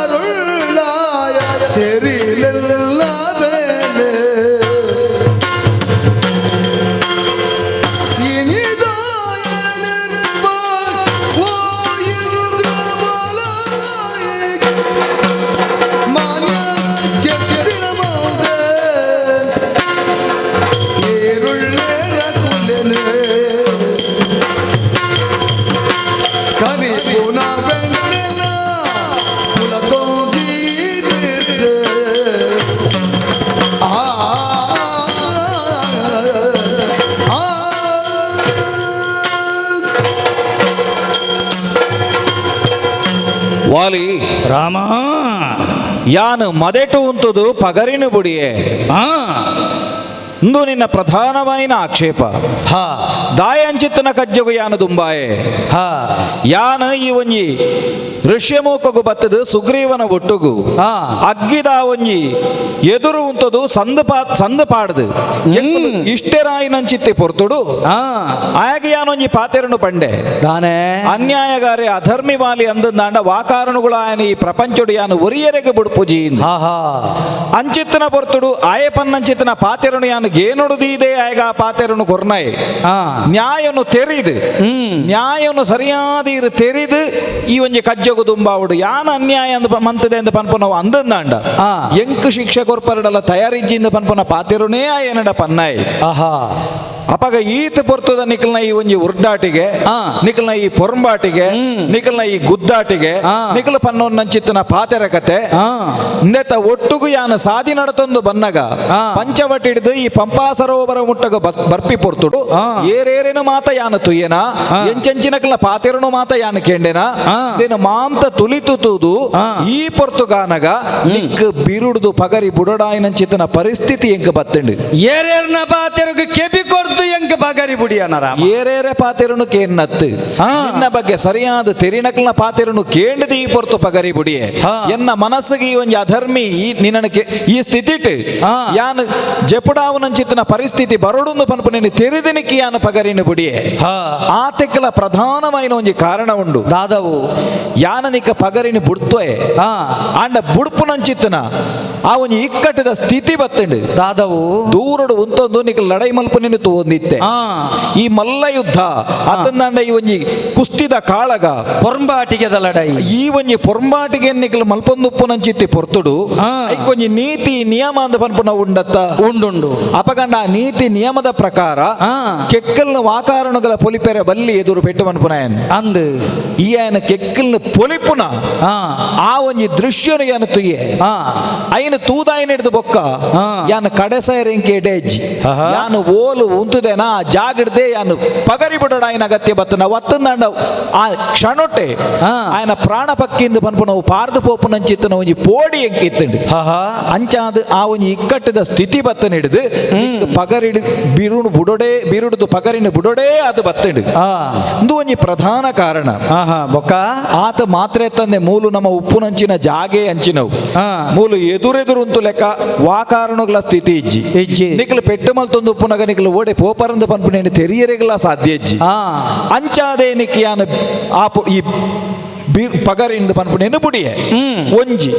ವಾನರರುಳ್ಳಾಯ ತೆರಿಲಿಲ್ಲ ಬೇಲೆ ಇನಿದಾಯನೆಂಬ ಓ ಇಂದ್ರಬಲಾಯಿ ಮಾನ್ಯ ಕೆತ್ತಿನ ಮೌದೆ ಏರುಳ್ಳೇರ ಕುಲೆನೆ ಕರಿಪುನ ಬೆಂಡೆಲ ಕುಲತೋಗಿ ಬಿಟ್ಟೆ ಆ ಆ ವಾಲಿ ರಾಮ ಯಾನು ಮದೆಟು ಉಂತುದು ಪಗರಿನು ಬುಡಿಯೇ ಇಂದು ನಿನ್ನ ಪ್ರಧಾನವಾಯಿನ ಆಕ್ಷೇಪ. ದಾಯ ಅಂಚಿತ್ತನ ಕಜ್ಜಗು ಯಾನು ದುಂಬಾಯೆ. ಯಾನ ಈ ಒಂಜಿ ಋಷ್ಯಮೂಕಗು ಬತ್ತದು ಸುಗ್ರೀವನ ಒಟ್ಟುಗು ಅಗ್ಗಿದ ಒಂಜಿ ಎದುರು ಉಂಟದು ಸಂದು ಸಂದು ಪಾಡ್ದು ಇಷ್ಟೆರಾಯಿನಂಚಿತ್ತಿ ಪೊರ್ತುಡು ಆಗ ಯಾನೊಂಜಿ ಪಾತೆರನು ಪಂಡೆ ದಾನೆ ಅನ್ಯಾಯಗಾರೆ ಅಧರ್ಮಿ ವಾಲಿ ಅಂದಂದಾಂಡ ವಾಕಾರಣುಗಳ ఆయన ಈ ಪ್ರಪಂಚಡು ಯಾನು ಒರಿಯರೆಗೆ ಬುಡ್ಪುಜಿ ಅಂಚಿತ್ತನ ಪೊರ್ತುಡು ಆಯೆ ಪನ್ನಂಚಿತ್ತನ ಪಾತೆರನು ಯಾನು ಗೇನುಡುದೀದೆ ಆಯಗ ಆ ಪಾತೆರನು ಕೊರ್ನಾಯೆ ನ್ಯಾಯನು ತೆರಿದು ನ್ಯಾಯನು ಸರಿಯಾದ ಇರು ತೆರಿದು ಈ ಒಂಜಿ ಕಜ್ಜಗು ದುಂಬಾವುಡು ಯಾನ ಅನ್ಯಾಯ ಅಂದ್ ಮಂತದೆ ಅಂದ್ ಪನ್ಪುನವು ಅಂದಂದಾಂಡ ಎಂಕ್ ಶಿಕ್ಷೆ ಕೊರ್ಪರಡಲ ತಯಾರಿಜ್ಜಿಂದ ಪನ್ಪುನ ಪಾತೆರುನೇ ಆಯನಡ ಪನ್ನಾಯ್. ಅಪಗ ಈತ ಪೊರ್ತುದ ನಿಕಲ್ನ ಈ ಒಂಜಿ ಉರ್ಡಾಟಿಗೆ, ನಿಕಲ್ನ ಈ ಪೊರಂಬಾಟಿಗೆ, ನಿಕಲ್ನ ಈ ಗುದ್ದಾಟಿಗೆ, ನಿಕಲ ಪನ್ನೊನ್ನಂಚಿತ್ತನ ಪಾತೆರ ಕತೆ ನೆತ ಒಟ್ಟುಗು ಯಾನ ಸಾದಿ ನಡತೊಂದು ಬನ್ನಗ ಪಂಚವಟಿ ಹಿಡಿದು ಈ ಪಂಪಾ ಸರೋವರ ಮುಟ್ಟಗ ಬರ್ಪಿ ಪೊರ್ತುಡು ಏರೇರೇನು ಮಾತ ಯಾನ ತುಯ್ಯನ ಎಂಚೆಂಚಿನಕಲ್ನ ಪಾತೆರನು ಮಾತ ಯಾನ ಕೇಂಡೆನ ದೇನ ಮಾಂತ ತುಲಿತು ತೂದು ಈ ಪೊರ್ತುಗಾನಗ ನಿಕ್ ಬಿರುಡುದು ಪಗರಿ ಬುಡಡಾಯಿನಂಚಿತ್ತನ ಪರಿಸ್ಥಿತಿ ಎಂಕ್ ಬತ್ತಂಡು. ಏರೇರ್ನ ಪಾತೆರುಗು ಕೆಬಿ ಕೊರ್ದು ಎಂಕ್ ಪಗರಿ ಬುಡಿಯನ ರಾಮ. ಏರೇರೆ ಪಾತೆರನು ಕೇನ್ನತ್ತು ನಿನ್ನ ಬಗ್ಗೆ ಸರಿಯಾದ ತೆರಿನಕಲ್ನ ಪಾತೆರನು ಕೇಂಡದ ಈ ಪೊರ್ತು ಪಗರಿ ಬುಡಿಯೆ. ಎನ್ನ ಮನಸ್ಸಿಗೆ ಈ ಒಂಜಿ ಅಧರ್ಮಿ ಈ ನಿನ್ನ ಈ ಸ್ಥಿತಿಟ್ ಯಾನು ಜಪುಡಾವನಂಚಿತ್ತನ ಪರಿಸ್ಥಿತಿ ಬರೋಡುಂದು ಪನ್ಪು ನಿನ್ನ ತೆರಿದಿನಿಕ್ಕೆ ಯಾನು ಪಗರಿನ ಬುಡಿಯೆ. ಆತೆಕ್ಕಲ ಪ್ರಧಾನమైన ಒಂಜಿ ಕಾರಣ ಉಂಡು. ದಾದವು ಯಾನನಿಕ ಪಗರಿನ ಬುಡ್ತೋಯೆ ಆಂಡ ಬುಡ್ಪುನಂಚಿತ್ತನ ಆ ಒಂಜಿ ಇಕ್ಕಟ್ಟದ ಸ್ಥಿತಿ ಬತ್ತಂಡು. ದಾದವು ದೂರಡು ಉಂತೊಂದು ನಿಕ್ ಲಡೈ ಮಲ್ಪ ನಿನ್ನ ತೋಂದಿತ್ತೆ ಈ ಮಲ್ಲ ಯುದ್ಧ ಅತಂದಾಂಡ ಈ ಒಂಜಿ ಕುಸ್ತಿದ ಕಾಳಗ ಪೊರಂಬಾಟಿಗೆದ ಲಡೈ ಈ ಒಂಜಿ ಪೊರಂಬಾಟಿಗೆ ನಿಕ್ಲ ಮಲ್ಪೊಂದುಪ್ಪು ನಂಚಿತ್ತಿ ಪೊರ್ತುಡು ಐಕೊಂಜಿ ನೀತಿ ನಿಯಮ ಅಂದ ಪನ್ಪುನ ಉಂಡತ್ತ ಉಂಡುಂಡು. ಅಪಗಂಡ ಆ ನೀತಿ ನಿಯಮದ ಪ್ರಕಾರ ಕೆಕ್ಕಲ್ನ ವಾಕಾರಣಗಳ ಪೊಲಿಪೆರೆ ಬಲ್ಲಿ ಎದುರು ಪೆಟ್ಟು ಮನ್ಪುನ ಅಂದು ಈ ಆಯನ ಕೆಕ್ಕಲ್ನ ಪೊಲಿಪುನ ಆ ಒಂಜಿ ದೃಶ್ಯನು ಯಾನ ತುಯ್ಯೆ ಐನ ತೂದಾಯಿನ ಹಿಡಿದು ಬೊಕ್ಕ ಯಾನ ಕಡೆಸೈರಿಂಕೆ ಎಡೇಜ್ ಯಾನು ಓಲು ಉಂತುದೇನಾ ಆ ಜಾಗಿಡ್ದೆ ಯಾನು ಪಗರಿ ಬಿಡೋಣ ఆయన ಅಗತ್ಯ ಬತ್ತನ ಒತ್ತಂದಾಂಡ ಆ ಕ್ಷಣೊಟ್ಟೆ ఆయన ಪ್ರಾಣ ಪಕ್ಕಿಂದ ಪನ್ಪುನವು ಪಾರ್ದು ಪೋಪುನಂಚಿತ್ತನ ಒಂಜಿ ಪೋಡಿ ಎಂಕಿತ್ತಂಡು. ಅಂಚಾದ ಆ ಒಂಜಿ ಇಕ್ಕಟ್ಟದ ಸ್ಥಿತಿ ಬತ್ತನ ಹಿಡಿದು ಪಗರಿಡು ಬಿರುಡು ಬುಡೊಡೆ ಬಿರುಡುದು ಪಗರಿನ ಬುಡೊಡೆ ಅದು ಬತ್ತಂಡು. ಇಂದು ಒಂಜಿ ಪ್ರಧಾನ ಕಾರಣ. ಬೊಕ್ಕ ಆತ ಮಾತ್ರೆ ತಂದೆ ಮೂಲು ನಮ್ಮ ಉಪ್ಪುನಂಚಿನ ಜಾಗೆ ಅಂಚಿನವು ಮೂಲು ಎದುರೆದುರು ಉಂತು ಲೆಕ್ಕ ವಾಕಾರಣಗಳ ಸ್ಥಿತಿ ಇಜ್ಜಿ ಇಜ್ಜಿ. ನಿಕ್ಲು ಪೆಟ್ಟು ಮಲ್ತೊಂದು ಉಪ್ಪುನಗ ನಿಕ್ಲು ಓಡೆ ಪೋಪರಂದು ಪನ್ಪುನೇನು ತೆರಿಯರೆಗಲ ಸಾಧ್ಯ ಇಜ್ಜಿ. ಅಂಚಾದೆ ನಿಕ್ ಯಾನ ಆ ಈ ಪಗರಿಂದ ಪನ್ಪುನೇನು ಬುಡಿಯೆ ಒಂಜಿ.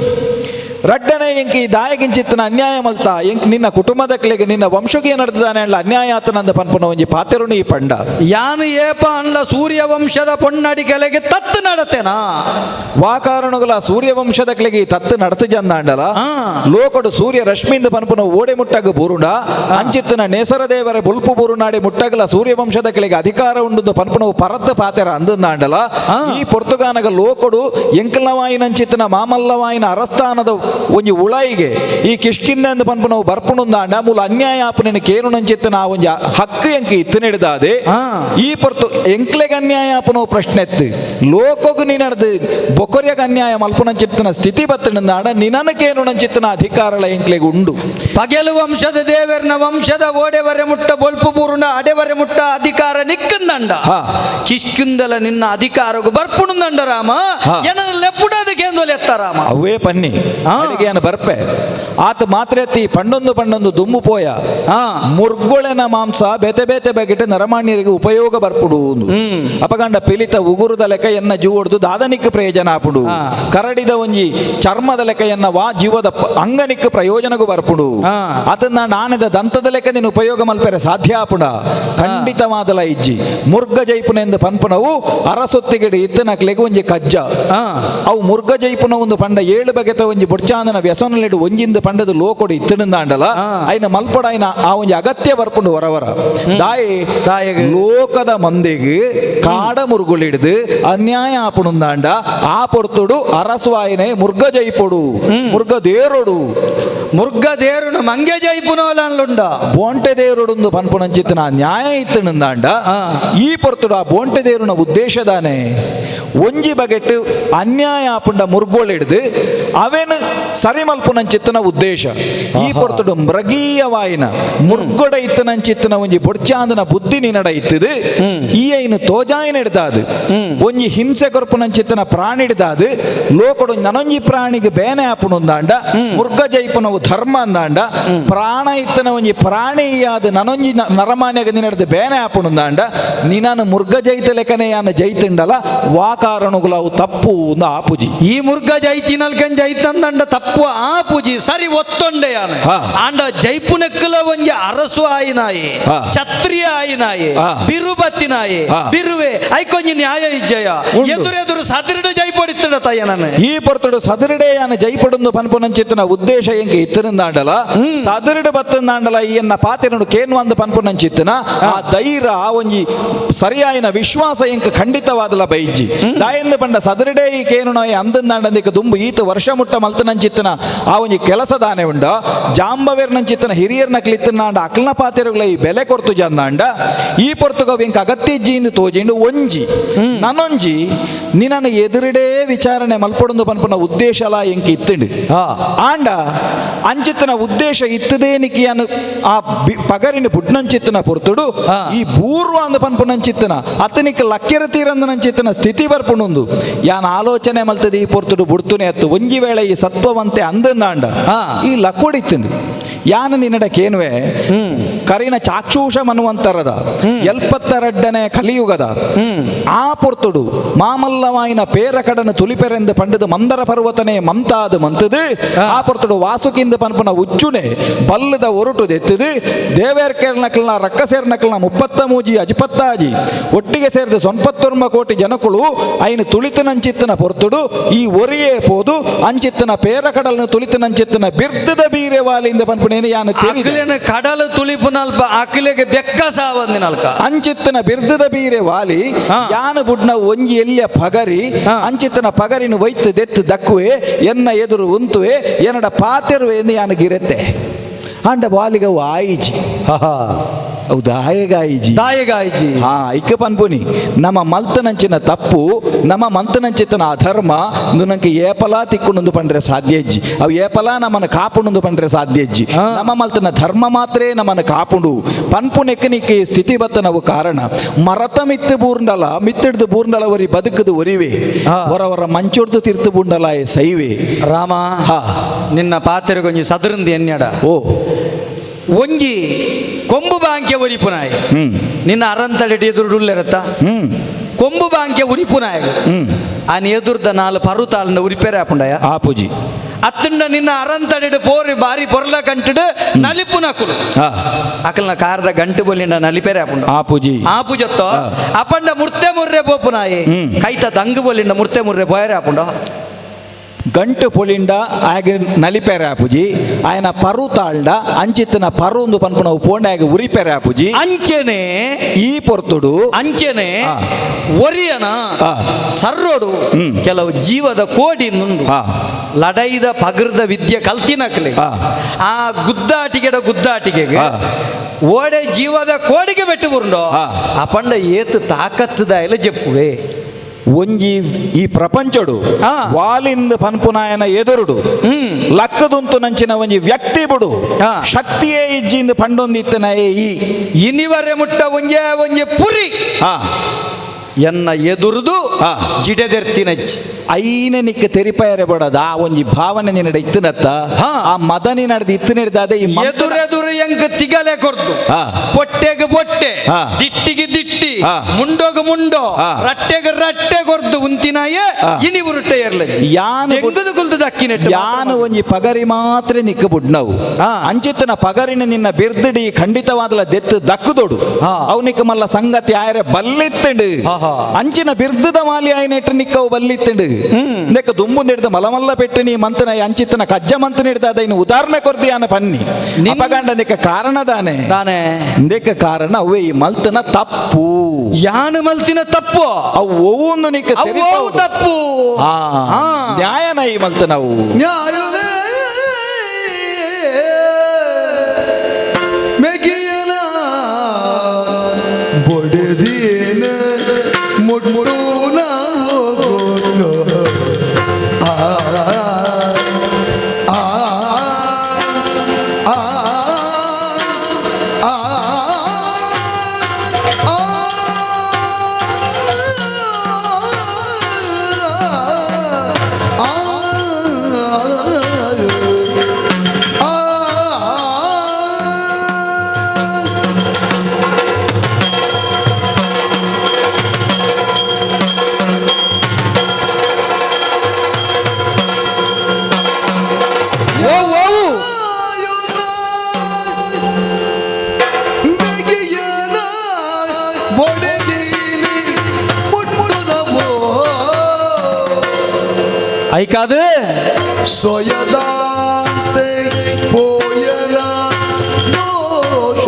ರಡ್ಡನೆ ಎಂಕ್ ಈ ದಾಯಗಿಂಚಿತ್ತನ ಅನ್ಯಾಯ ಮಲ್ತ ಎಂಕ್ ನಿನ್ನ ಕುಟುಂಬದ ಕ್ಲೆಗೆ ನಿನ್ನ ವಂಶಕ್ಕೆ ನಡೆದಾನೆ ಅಲ್ಲ ಅನ್ಯಾಯ ಆತನಂದ ಪನ್ಪುನ ಒಂಜಿ ಪಾತೆರುಣಿ ಈ ಪಂಡ. ಯಾನು ಏಪ ಅನ್ಲ ಸೂರ್ಯ ವಂಶದ ಪೊನ್ನಡಿ ಕೆಳಗೆ ತತ್ತು ನಡತೆನಾ ವಾಕಾರಣಗಳ ಸೂರ್ಯವಂಶದ ಕ್ಲೆಗೆ ಈ ತತ್ತು ನಡತು ಜಂದಾಂಡಲ ಲೋಕಡು ಸೂರ್ಯ ರಶ್ಮಿಂದ ಪನ್ಪುನ ಓಡೆ ಮುಟ್ಟಗ ಬೂರುಂಡ ಅಂಚಿತ್ತನ ನೇಸರದೇವರ ಬುಲ್ಪು ಬೂರುನಾಡಿ ಮುಟ್ಟಗಲ ಸೂರ್ಯವಂಶದ ಕೆಳಗೆ ಅಧಿಕಾರ ಉಂಡು ಪನ್ಪುನವು ಪರತ್ತ ಪಾತೆರ ಅಂದಂದಾಂಡಲ ಈ ಪೊರ್ತುಗಾನಗ ಲೋಕಡು ಎಂಕಲವಾಯಿನಂಚಿತ್ತನ ಮಾಮಲ್ಲವಾಯಿನ ಅರಸ್ತಾನದ ಒಂಜಿ ಉಳಾಯಿಗೆ ಈ ಕಿಷ್ಕಿಂದ ಪನ್ಪುನವು ಬರ್ಪುಣುಂದಾಂಡ ಮೂಲ ಅನ್ಯಾಯ ಆಪುನಿನ ಕೇನುನಂಚಿತ್ತನ ಆ ಒಂಜಿ ಹಕ್ಕು ಎಂಕ್ ಇತ್ತನಿಡ್ದಾದೆ ಈ ಪೊರ್ತು ಎಂಕ್ಲೆಗ್ ಅನ್ಯಾಯ ಆಪುನವು ಪ್ರಶ್ನೆ ಎತ್ತು ಲೋಕಗು ನಿನಡ್ದು ಬೊಕೊರ್ಯಗ ಅನ್ಯಾಯ ಮಲ್ಪುನಂಚಿತ್ತನ ಸ್ಥಿತಿ ಬತ್ತಣಂದಾಂಡ ನಿನನಕೇನುನಂಚಿತ್ತನ ಅಧಿಕಾರಳ ಎಂಕ್ಲೆಗ್ ಉಂಡು. ಪಗೆಲು ವಂಶದ ದೇವರ್ನ ವಂಶದ ಓಡೆವರೆ ಮುಟ್ಟ ಬೊಲ್ಪು ಬೂರುಣ ಅಡೆವರೆ ಮುಟ್ಟ ಅಧಿಕಾರ ನಿಕ್ಕಂದಂಡ ಕಿಷ್ಕಿಂದಲ ನಿನ್ನ ಅಧಿಕಾರಗು ಬರ್ಪುಣುಂದಂಡ ರಾಮ ಎನ್ನ ಲೆಪ್ಪುಡದಕ್ಕೆ ಎತ್ತ ರಾಮ. ಅವೇ ಪನ್ನಿ ಅಡಿಗೆಯನ್ನು ಬರ್ಪೆ ಆತ ಮಾತ್ರೆತ್ತಿ ಪಂಡೊಂದು ಪಂಡೊಂದು ದುಮ್ಮು ಪೋಯ ಮುರ್ಗೊಳೆನ ಮಾಂಸ ಬೇತೆ ಬೇತೆ ಬಗೆಟ್ ನರಮಾನ್ಯರಿಗೆ ಉಪಯೋಗ ಬರ್ಪುಡು ಅಪಗಂಡ ಪಿಲಿತ ಉಗುರುದ ಲೆಕ್ಕ ಎನ್ನ ಜೀವಡ್ದು ದಾದನಿಕ್ ಪ್ರಯೋಜನ ಆಪುಡು ಕರಡಿದ ಒಂಜಿ ಚರ್ಮದ ಲೆಕ್ಕ ಎನ್ನ ವಾ ಜೀವದ ಅಂಗನಿಕ್ ಪ್ರಯೋಜನಗೂ ಬರ್ಪುಡು ಅದನ್ನ ನಾನದ ದಂತದ ಲೆಕ್ಕ ನೀನು ಉಪಯೋಗ ಮಲ್ಪೆರೆ ಸಾಧ್ಯ ಆಪುಡ ಖಂಡಿತವಾದಲ ಇಜ್ಜಿ. ಮುರ್ಗ ಜೈಪುನೆಂದು ಪನ್ಪುನವು ಅರಸೊತ್ತಿಗೆಡು ಇತ್ತನಕ್ಲೆಗ್ ಒಂಜಿ ಕಜ್ಜ ಅವು ಮುರ್ಗ ಜೈಪುನ ಒಂದು ಪಂಡ ಏಳು ಬಗೆತ ಒಂಜಿ ಬುಡ್ಚಾಂದನ ವ್ಯಸನಲಿಡು ಒಂಜಿಂದ ಪಂಡದ ಲೋಕೊಡು ಇತ್ತನಿಂದಾಂಡಲ ಐನ ಮಲ್ಪಡ ಐನ ಆ ಒಂಜಿ ಅಗತ್ಯ ಬರ್ಪುಂಡು ಹೊರವರ ದಾಯಿ ದಾಯೆಗ್. ಲೋಕದ ಮಂದಿಗೆ ಕಾಡ ಮುರುಗುಳಿಡ್ದು ಅನ್ಯಾಯ ಆಪುಣುಂದಾಂಡ ಆ ಪೊರ್ತುಡು ಅರಸುವಾಯಿನೆ ಮುರ್ಗ ಜೈಪೊಡು ಮುರ್ಗ ದೇರೊಡು ಮುರ್ಗ ದೇರುನು ಮಂಗೆ ಜೈಪುನೋಲನ್ಲುಂಡ ಬೋಂಟೆ ದೇರುಡುಂದು ಪನ್ಪುನಂಚಿತ್ತನ ನ್ಯಾಯ ಇತ್ತನಿಂದಾಂಡ ಈ ಪೊರ್ತುಡು ಆ ಬೋಂಟೆ ದೇರುನ ಉದ್ದೇಶದಾನೆ ಒಂಜಿ ಬಗೆಟ್ ಅನ್ಯಾಯ ಆಪುಂಡ ಮುರ್ಗೋಳಿಡ್ದು ಅವೇನು ಸರಿಮಲ್ಪುನಂಚಿತ್ತನ ಉದ್ದೇಶ. ಈ ಪೊರ್ತುಡು ಮೃಗೀಯವಾಯಿನ ಮುರ್ಗೊಡ ಇತ್ತನಂಚಿತ್ತನ ಒಂಜಿ ಬೊಡ್ಚಾಂದನ ಬುದ್ಧಿ ನಿನಡ ಇತ್ತದು. ಈ ಐನು ತೋಜಾಯಿನ ಹಿಡ್ದಾದು ಒಂಜಿ ಹಿಂಸೆ ಕೊರ್ಪುನಂಚಿತ್ತನ ಪ್ರಾಣಿ ಹಿಡ್ದಾದು ಲೋಕಡು ನನೊಂಜಿ ಪ್ರಾಣಿಗೆ ಬೇನೆ ಆಪುನುಂದಾಂಡ ಮುರ್ಗ ಜೈಪನವು ಧರ್ಮ ಅಂದಾಂಡ ಪ್ರಾಣ ಇತ್ತನ ಒಂಜಿ ಪ್ರಾಣಿಯಾದ ನನೊಂಜಿ ನರಮಾನ್ಯಗ ನಿನಡ್ದು ಬೇನೆ ಆಪುನುಂದಾಂಡ ನಿನನು ಮುರ್ಗ ಜೈತ ಲೆಕ್ಕನೆ ಯಾನ ಜೈತುಂಡಲ ವಾ ಕಾರಣಗುಲವು ತಪ್ಪು ಒಂದು ಆಪುಜಿ. ಈ ಮುರ್ಗ ಜೈತಿನಲ್ಕನ್ ಜೈತಂದಂಡ ತಪ್ಪು ಆಪುಜಿ ಸರಿ ಒತ್ತೊಂಡೆ ಯಾನ. ಆಂಡ ಜೈಪುನಕ್ಕಲ ಒಂಜಿ ಅರಸು ಆಯಿನಾಯಿ, ಛತ್ರಿಯ ಆಯಿನಾಯಿ, ಬಿರುಬತ್ತಿನಾಯಿ, ಬಿರುವೆ ಐಕೊಂಜಿ ನ್ಯಾಯ ಇಜ್ಜಯ ಎದುರೆದುರು ಸದರಿಡು ಜೈಪಡಿತ್ತಡ ತಾಯ ನಾನು. ಈ ಪೊರ್ತುಡು ಸದರಿಡೆ ಯಾನ ಜೈಪಡುಂದು ಪನ್ಪುನಂಚಿತ್ತನ ಉದ್ದೇಶ ಎಂಕೆ ಇತ್ತನಿಂದಾಂಡಲ ಸದರಿಡು ಬತ್ತಂದಾಂಡಲ ಈ ಎನ್ನ ಪಾತೆರನು ಕೇನ್ವಂದು ಪನ್ಪುನಂಚಿತ್ತನ ಆ ಧೈರ್ಯ ಆ ಒಂಜಿ ಸರಿಯಾಯಿನ ವಿಶ್ವಾಸ ಎಂಕ ಖಂಡಿತವಾದಲ ಬೈಜ್ಜಿ. ದಾಯಂದು ಪಂಡ ಸದರಿಡೆ ಈ ಕೇನು ನಾಯಿ ಅಂದಂದಾಂಡಂದಿಕ ದುಂಬು ಈತ ವರ್ಷ ಮುಟ್ಟ ಮಲ್ತನಂಚಿತ್ತನ ಆ ಒಂಜಿ ಕೆಲಸ ದಾನೆ ಉಂಡ ಜಾಂಬವೇರ್ನಂಚಿತ್ತನ ಹಿರಿಯರ್ನ ಕ್ಲಿತ್ತನಾಂಡ ಅಕ್ಲನ ಪಾತೆರುಗಳ ಈ ಬೆಲೆ ಕೊರ್ತು ಜಂದಾಂಡ ಈ ಪೊರ್ತುಗವ್ ಎಂಕ ಅಗತ್ಯ ಇಜ್ಜಿಂದು ತೋಜಿಂಡು ಒಂಜಿ ನನೊಂಜಿ ನಿನ್ನನ್ನು ಎದುರಿಡೇ ವಿಚಾರಣೆ ಮಲ್ಪೊಡೊಂದು ಪನ್ಪುನ ಉದ್ದೇಶಲ ಎಂಕ ಇತ್ತಂಡು. ಆಂಡ ಅಂಚಿತ್ತನ ಉದ್ದೇಶ ಇತ್ತದೇ ನಿಕಿಯನು ಆ ಪಗರಿನ ಬುಡ್ನಂಚಿತ್ತನ ಪೊರ್ತುಡು ಈ ಬೂರ್ವ ಅಂದ ಪನ್ಪುನಂಚಿತ್ತನ ಅತನಿಕ್ ಲಕ್ಕೆರ ತೀರಂದನಂಚಿತ್ತನ ಸ್ಥಿತಿ ಬರ್ಪುಣುಂದು ಯಾನ್ ಆಲೋಚನೆ ಮಲ್ತದೆ ಈ ಪೊರ್ತುಡು ಬುಡ್ತುನೆ ಅತ್ತು ಒಂಜಿ ವೇಳೆ ಈ ಸತ್ವವಂತೆ ಅಂದಂದಾಂಡ ಈ ಲಕ್ಕೊಡಿತ್ತಂದು ಯಾನ ನಿನ್ನಡ ಕೇನುವೆ ಕರಿನ ಚಾಕ್ಷುಷ ಮನುವಂತರದ ಎಲ್ಪತ್ತರಡ್ಡನೆ ಕಲಿಯುಗದ ಆ ಪೊರ್ತುಡು ಮಾಮಲ್ಲವಾಯಿನ ಪೇರ ಕಡನ ತುಲಿಪೆರೆಂದು ಪಂಡದು ಮಂದರ ಪರ್ವತನೆ ಮಂತಾದ ಮಂತದು ಆ ಪೊರ್ತುಡು ವಾಸುಕಿಂದ ಪನ್ಪುನ ಉಚ್ಚುನೆ ಬಲ್ಲದ ಒರಟು ದೆತ್ತದು ದೇವೇರ್ಕೇರ್ನಕ್ಲನ ರಕ್ಕಸೇರ್ನಕ್ಲನ ಮುಪ್ಪತ್ತ ಮೂಜಿ ಅಜಿಪತ್ತಾಜಿ ಒಟ್ಟಿಗೆ ಸೇರಿದ ಸೊನ್ಪತ್ತೊರ್ಮ ಕೋಟಿ ಜನಕುಳು ಐನ ತುಳಿತನಂಚಿತ್ತನ ಪೊರ್ತುಡು ಈ ಒರಿಯೇ ಪೋದು ಅಂಚಿತ್ತನ ಪೇರ ಕಡಲನ ತುಳಿತನಂಚಿತ್ತನ ಬಿರ್ದದ ಬೀರೆ ವಾಲಿಂದ ಪನ್ಪುನೇನು ಯಾನು ಅಕ್ಲೆನ ಕಡಲು ತುಳಿಪುನಲ್ಪ ಅಕ್ಲೆಗೆ ಬೆಕ್ಕ ಸಾವಂದಿನಲ್ಕ ಅಂಚಿತ್ತನ ಬಿರ್ದದ ಬೀರೆ ವಾಲಿ ಯಾನು ಬುಡ್ನ ಒಂಜಿ ಎಲ್ಲಿಯ ಪಗರಿ ಅಂಚಿತ್ತನ ಪಗರಿನ ವೈತು ದೆತ್ತು ದಕ್ಕುವೆ ಎನ್ನ ಎದುರು ಉಂತುವೆ ಎನ್ನಡ ಪಾತೆರುವೆ ಎಂದು ಯಾನು ಗಿರತ್ತೆ. ಅಂಡ ವಾಲಿಗ ಆಯಿಜಿ ಅವು ದಾಯಗಾಯಿಜಿ ದಾಯಗಾಯಿಜಿ. ಹಾ ಇಕ್ಕ ಪನ್ಪುನಿ ನಮ್ಮ ಮಲ್ತನಂಚಿನ ತಪ್ಪು ನಮ್ಮ ಮಂತನಂಚಿತನ ಅಧರ್ಮ ನಂಗೆ ಏಪಲಾ ತಿಕ್ಕುಂಡು ಪಂಡ್ರೆ ಸಾಧ್ಯ ಇಜ್ಜಿ ಅವು ಏಪಲಾ ನಮ್ಮನ್ನು ಕಾಪುಂಡು ಪಂಡ್ರೆ ಸಾಧ್ಯ ಇಜ್ಜಿ. ನಮ್ಮ ಮಲ್ತನ ಧರ್ಮ ಮಾತ್ರೇ ನಮ್ಮನ್ನು ಕಾಪುಂಡು ಪನ್ಪುನೆಕ್ಕನಿಕ್ಕೆ ಸ್ಥಿತಿ ಬತ್ತ ನಾವು ಕಾರಣ ಮರತ ಮಿತ್ತು ಬೂರ್ಂಡಲ ಮಿತ್ತಿಡ್ದು ಬೂರ್ಂಡಲ ಒರಿ ಬದುಕದು ಒರಿವೆ ಹೊರವರ ಮಂಚೊಡ್ದು ತಿರ್ತು ಬೂಂಡಲ ಸೈವೆ. ರಾಮ ನಿನ್ನ ಪಾತೆರಗೊಂಜಿ ಸದರಂದು ಎನ್ನೆಡ ಓ ಒಂಜಿ ಕೊಂಬು ಬಾಂಕೆ ಉರಿಪುನಾಯ ನಿನ್ನ ಅರಂತಡಿ ಎದುರುಡುಲ್ಲೆರತ್ತ ಕೊಂಬು ಬಾಂಕೆ ಉರಿಪುನಾಯ ಆನ ಎದುರ್ದ ನಾಲ್ ಪರುತಾಳನ್ನ ಉರಿಪೇರೆ ಆಪುಂಡಯ ಆಪುಜಿ ಅತ್ತಂಡ ನಿನ್ನ ಅರಂತಡಿಡು ಪೋರಿ ಬಾರಿ ಪೊರ್ಲ ಕಂಟಿಡು ನಲಿಪುನಕುಲು ಅಕಲ್ನ ಕಾರದ ಗಂಟು ಬೊಲ್ಲಿಂಡ ನಲಿಪೇರೆ ಆಪುಂಡ ಆಪುಜಿ ಆಪುಜತ್ತೋ ಅಪಂಡ ಮುರ್ತೆ ಮುರ್ರೆ ಪೋಪುನಾಯಿ ಕೈತ ದಂಗು ಬೊಲ್ಲಿಂಡ ಮುರ್ತೆ ಮುರ್ರೆ ಪೋಯರೆ ಆಪುಂಡ ಗಂಟು ಪೊಲಿಂಡ ಆಗ ನಲಿಪೆರೆ ಆಪುಜಿ ಆಯನ ಪರು ತಾಳ್ಡ ಅಂಚಿತ್ತನ ಪರು ಒಂದು ಪನ್ಪುನ ಪೋಂಡ ಆಗ ಉರಿಪೆರೆ ಆಪುಜಿ ಅಂಚೆನೆ ಈ ಪೊರ್ತುಡು ಅಂಚೆನೆ ಒರಿಯನ ಸರ್ರೋಡು ಕೆಲವು ಜೀವದ ಕೋಡಿ ನುಂಡು ಲಡೈದ ಪಗರ್ದ ವಿದ್ಯೆ ಕಲ್ತಿನಕ್ಲೆ ಆ ಗುದ್ದಾಟಿಗೆಡ ಗುದ್ದಾಟಿಗೆಗೆ ಓಡೆ ಜೀವದ ಕೋಡಿಗೆ ಬೆಟ್ಟು ಬುರುಂಡೋ ಅಪಂಡ ಏತು ತಾಕತ್ತದ ಎಲ್ಲ ಜಪ್ಪುವೆ ಒಂಜಿ ಈ ಪ್ರಪಂಚಡು ವಾಲಿಂದ ಪನ್ಪುನಾಯನ ಎದುರುಡು ಲಕ್ಕದುಂತು ನಂಚಿನ ಒಂಜಿ ವ್ಯಕ್ತಿ ಬುಡು ಶಕ್ತಿಯೇ ಇಜ್ಜಿಂದ ಪಂಡೊಂದಿತ್ತನ ಈ ಇನಿವರೆ ಮುಟ್ಟ ಒಂಜೆ ಒಂಜೆ ಪುರಿ ಎನ್ನ ಎದುರುದು ಜಿಡೆದೆರ್ತಿನಜ್ಜಿ ಐನ ನಿಕ್ಕ ತೆರಿಪಾಯರೆ ಬಡದ ಆ ಒಂಜಿ ಭಾವನೆ ನಿನ್ನಡ ಇತ್ತನತ್ತ ಆ ಮದನಿ ನಡೆದ ಇತ್ತು ನಡೆದಾದೆ ಈ ಎದುರೆದುರು ಎಂಕ್ ತಿಗಲೆ ಕೊರ್ದು ಪೊಟ್ಟೆಗೆ ಪೊಟ್ಟೆ ದಿಟ್ಟಿಗೆ ದಿಟ್ಟಿ ಮುಂಡೋಗ ಮುಂಡೋ ರಟ್ಟೆಗೆ ರಟ್ಟೆ ಕೊರ್ದು ಉಂತಿನಾಯ ಇನಿ ಉರುಟೆ ಎರ್ಲಜ್ಜಿ ಯಾನು ಕುಲ್ದು ದಕ್ಕಿನೆಟ್ಟು ಯಾನು ಒಂಜಿ ಪಗರಿ ಮಾತ್ರ ನಿಕ್ಕ ಬುಡ್ನವು ಅಂಚಿತ್ತನ ಪಗರಿನ ನಿನ್ನ ಬಿರ್ದಿಡಿ ಖಂಡಿತವಾದಲ ದೆತ್ತು ದಕ್ಕುದೊಡು ಅವನಿಕ ಮಲ್ಲ ಸಂಗತಿ ಆಯರೆ ಬಲ್ಲಿತ್ತಂಡು ಅಂಚಿನ ಬಿರ್ದದ ಮಾಲಿ ಆಯನೆಟ್ಟು ನಿಕ್ಕವು ಬಲ್ಲಿತ್ತಂಡು ನೆಕ್ಕ ದುಂಬು ಹಿಡ್ದು ಮಲಮಲ್ಲ ಪೆಟ್ಟು ನೀ ಮಂತನ ಅಂಚಿತ್ತನ ಕಜ್ಜ ಮಂತನ ಹಿಡ್ದ ಅದ ಉದಾಹರಣೆ ಕೊರ್ದಿಯಾನ ಪನ್ನಿ ಅಪಗಂಡ ನಿಕ್ಕ ಕಾರಣ ದಾನೆ ದಾನೆ ನಿಕ್ಕ ಕಾರಣ ಅವೇ ಈ ಮಲ್ತನ ತಪ್ಪು ಯಾನು ಮಲ್ತಿನ ತಪ್ಪು ಅವು ಒವ್ವೊಂದು ನಿಕ್ಕ ಅವು ತಪ್ಪು ನ್ಯಾಯನ ಈ ಮಲ್ತನವು ನ್ಯಾಯವೇ ಮೆಗಿಯನ ಬೊಡೆದಿನ ಮುಟ್ಟು ನಾವು. ಐಕಾದು ಸೊಯದಾಂತೆ ಪೋಯನ ದೋಷ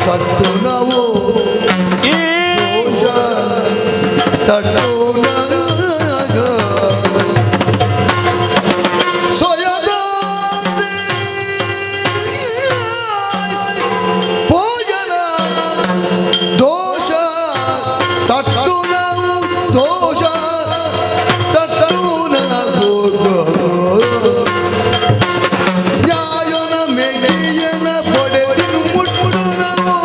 ತಟ್ಟುನವು ದೋಷ ತಟ್ಟುನ ಸೊಯದಾಂತೆ ಪೋಯನ ದೋಷ ತಟ್ಟುನವು ದೋಷ ತಟ್ಟುನವು ನ್ಯಾಯನ ಮೆಗೆಯನ ಪಡೆದು ಮುಟ್ಟುನವು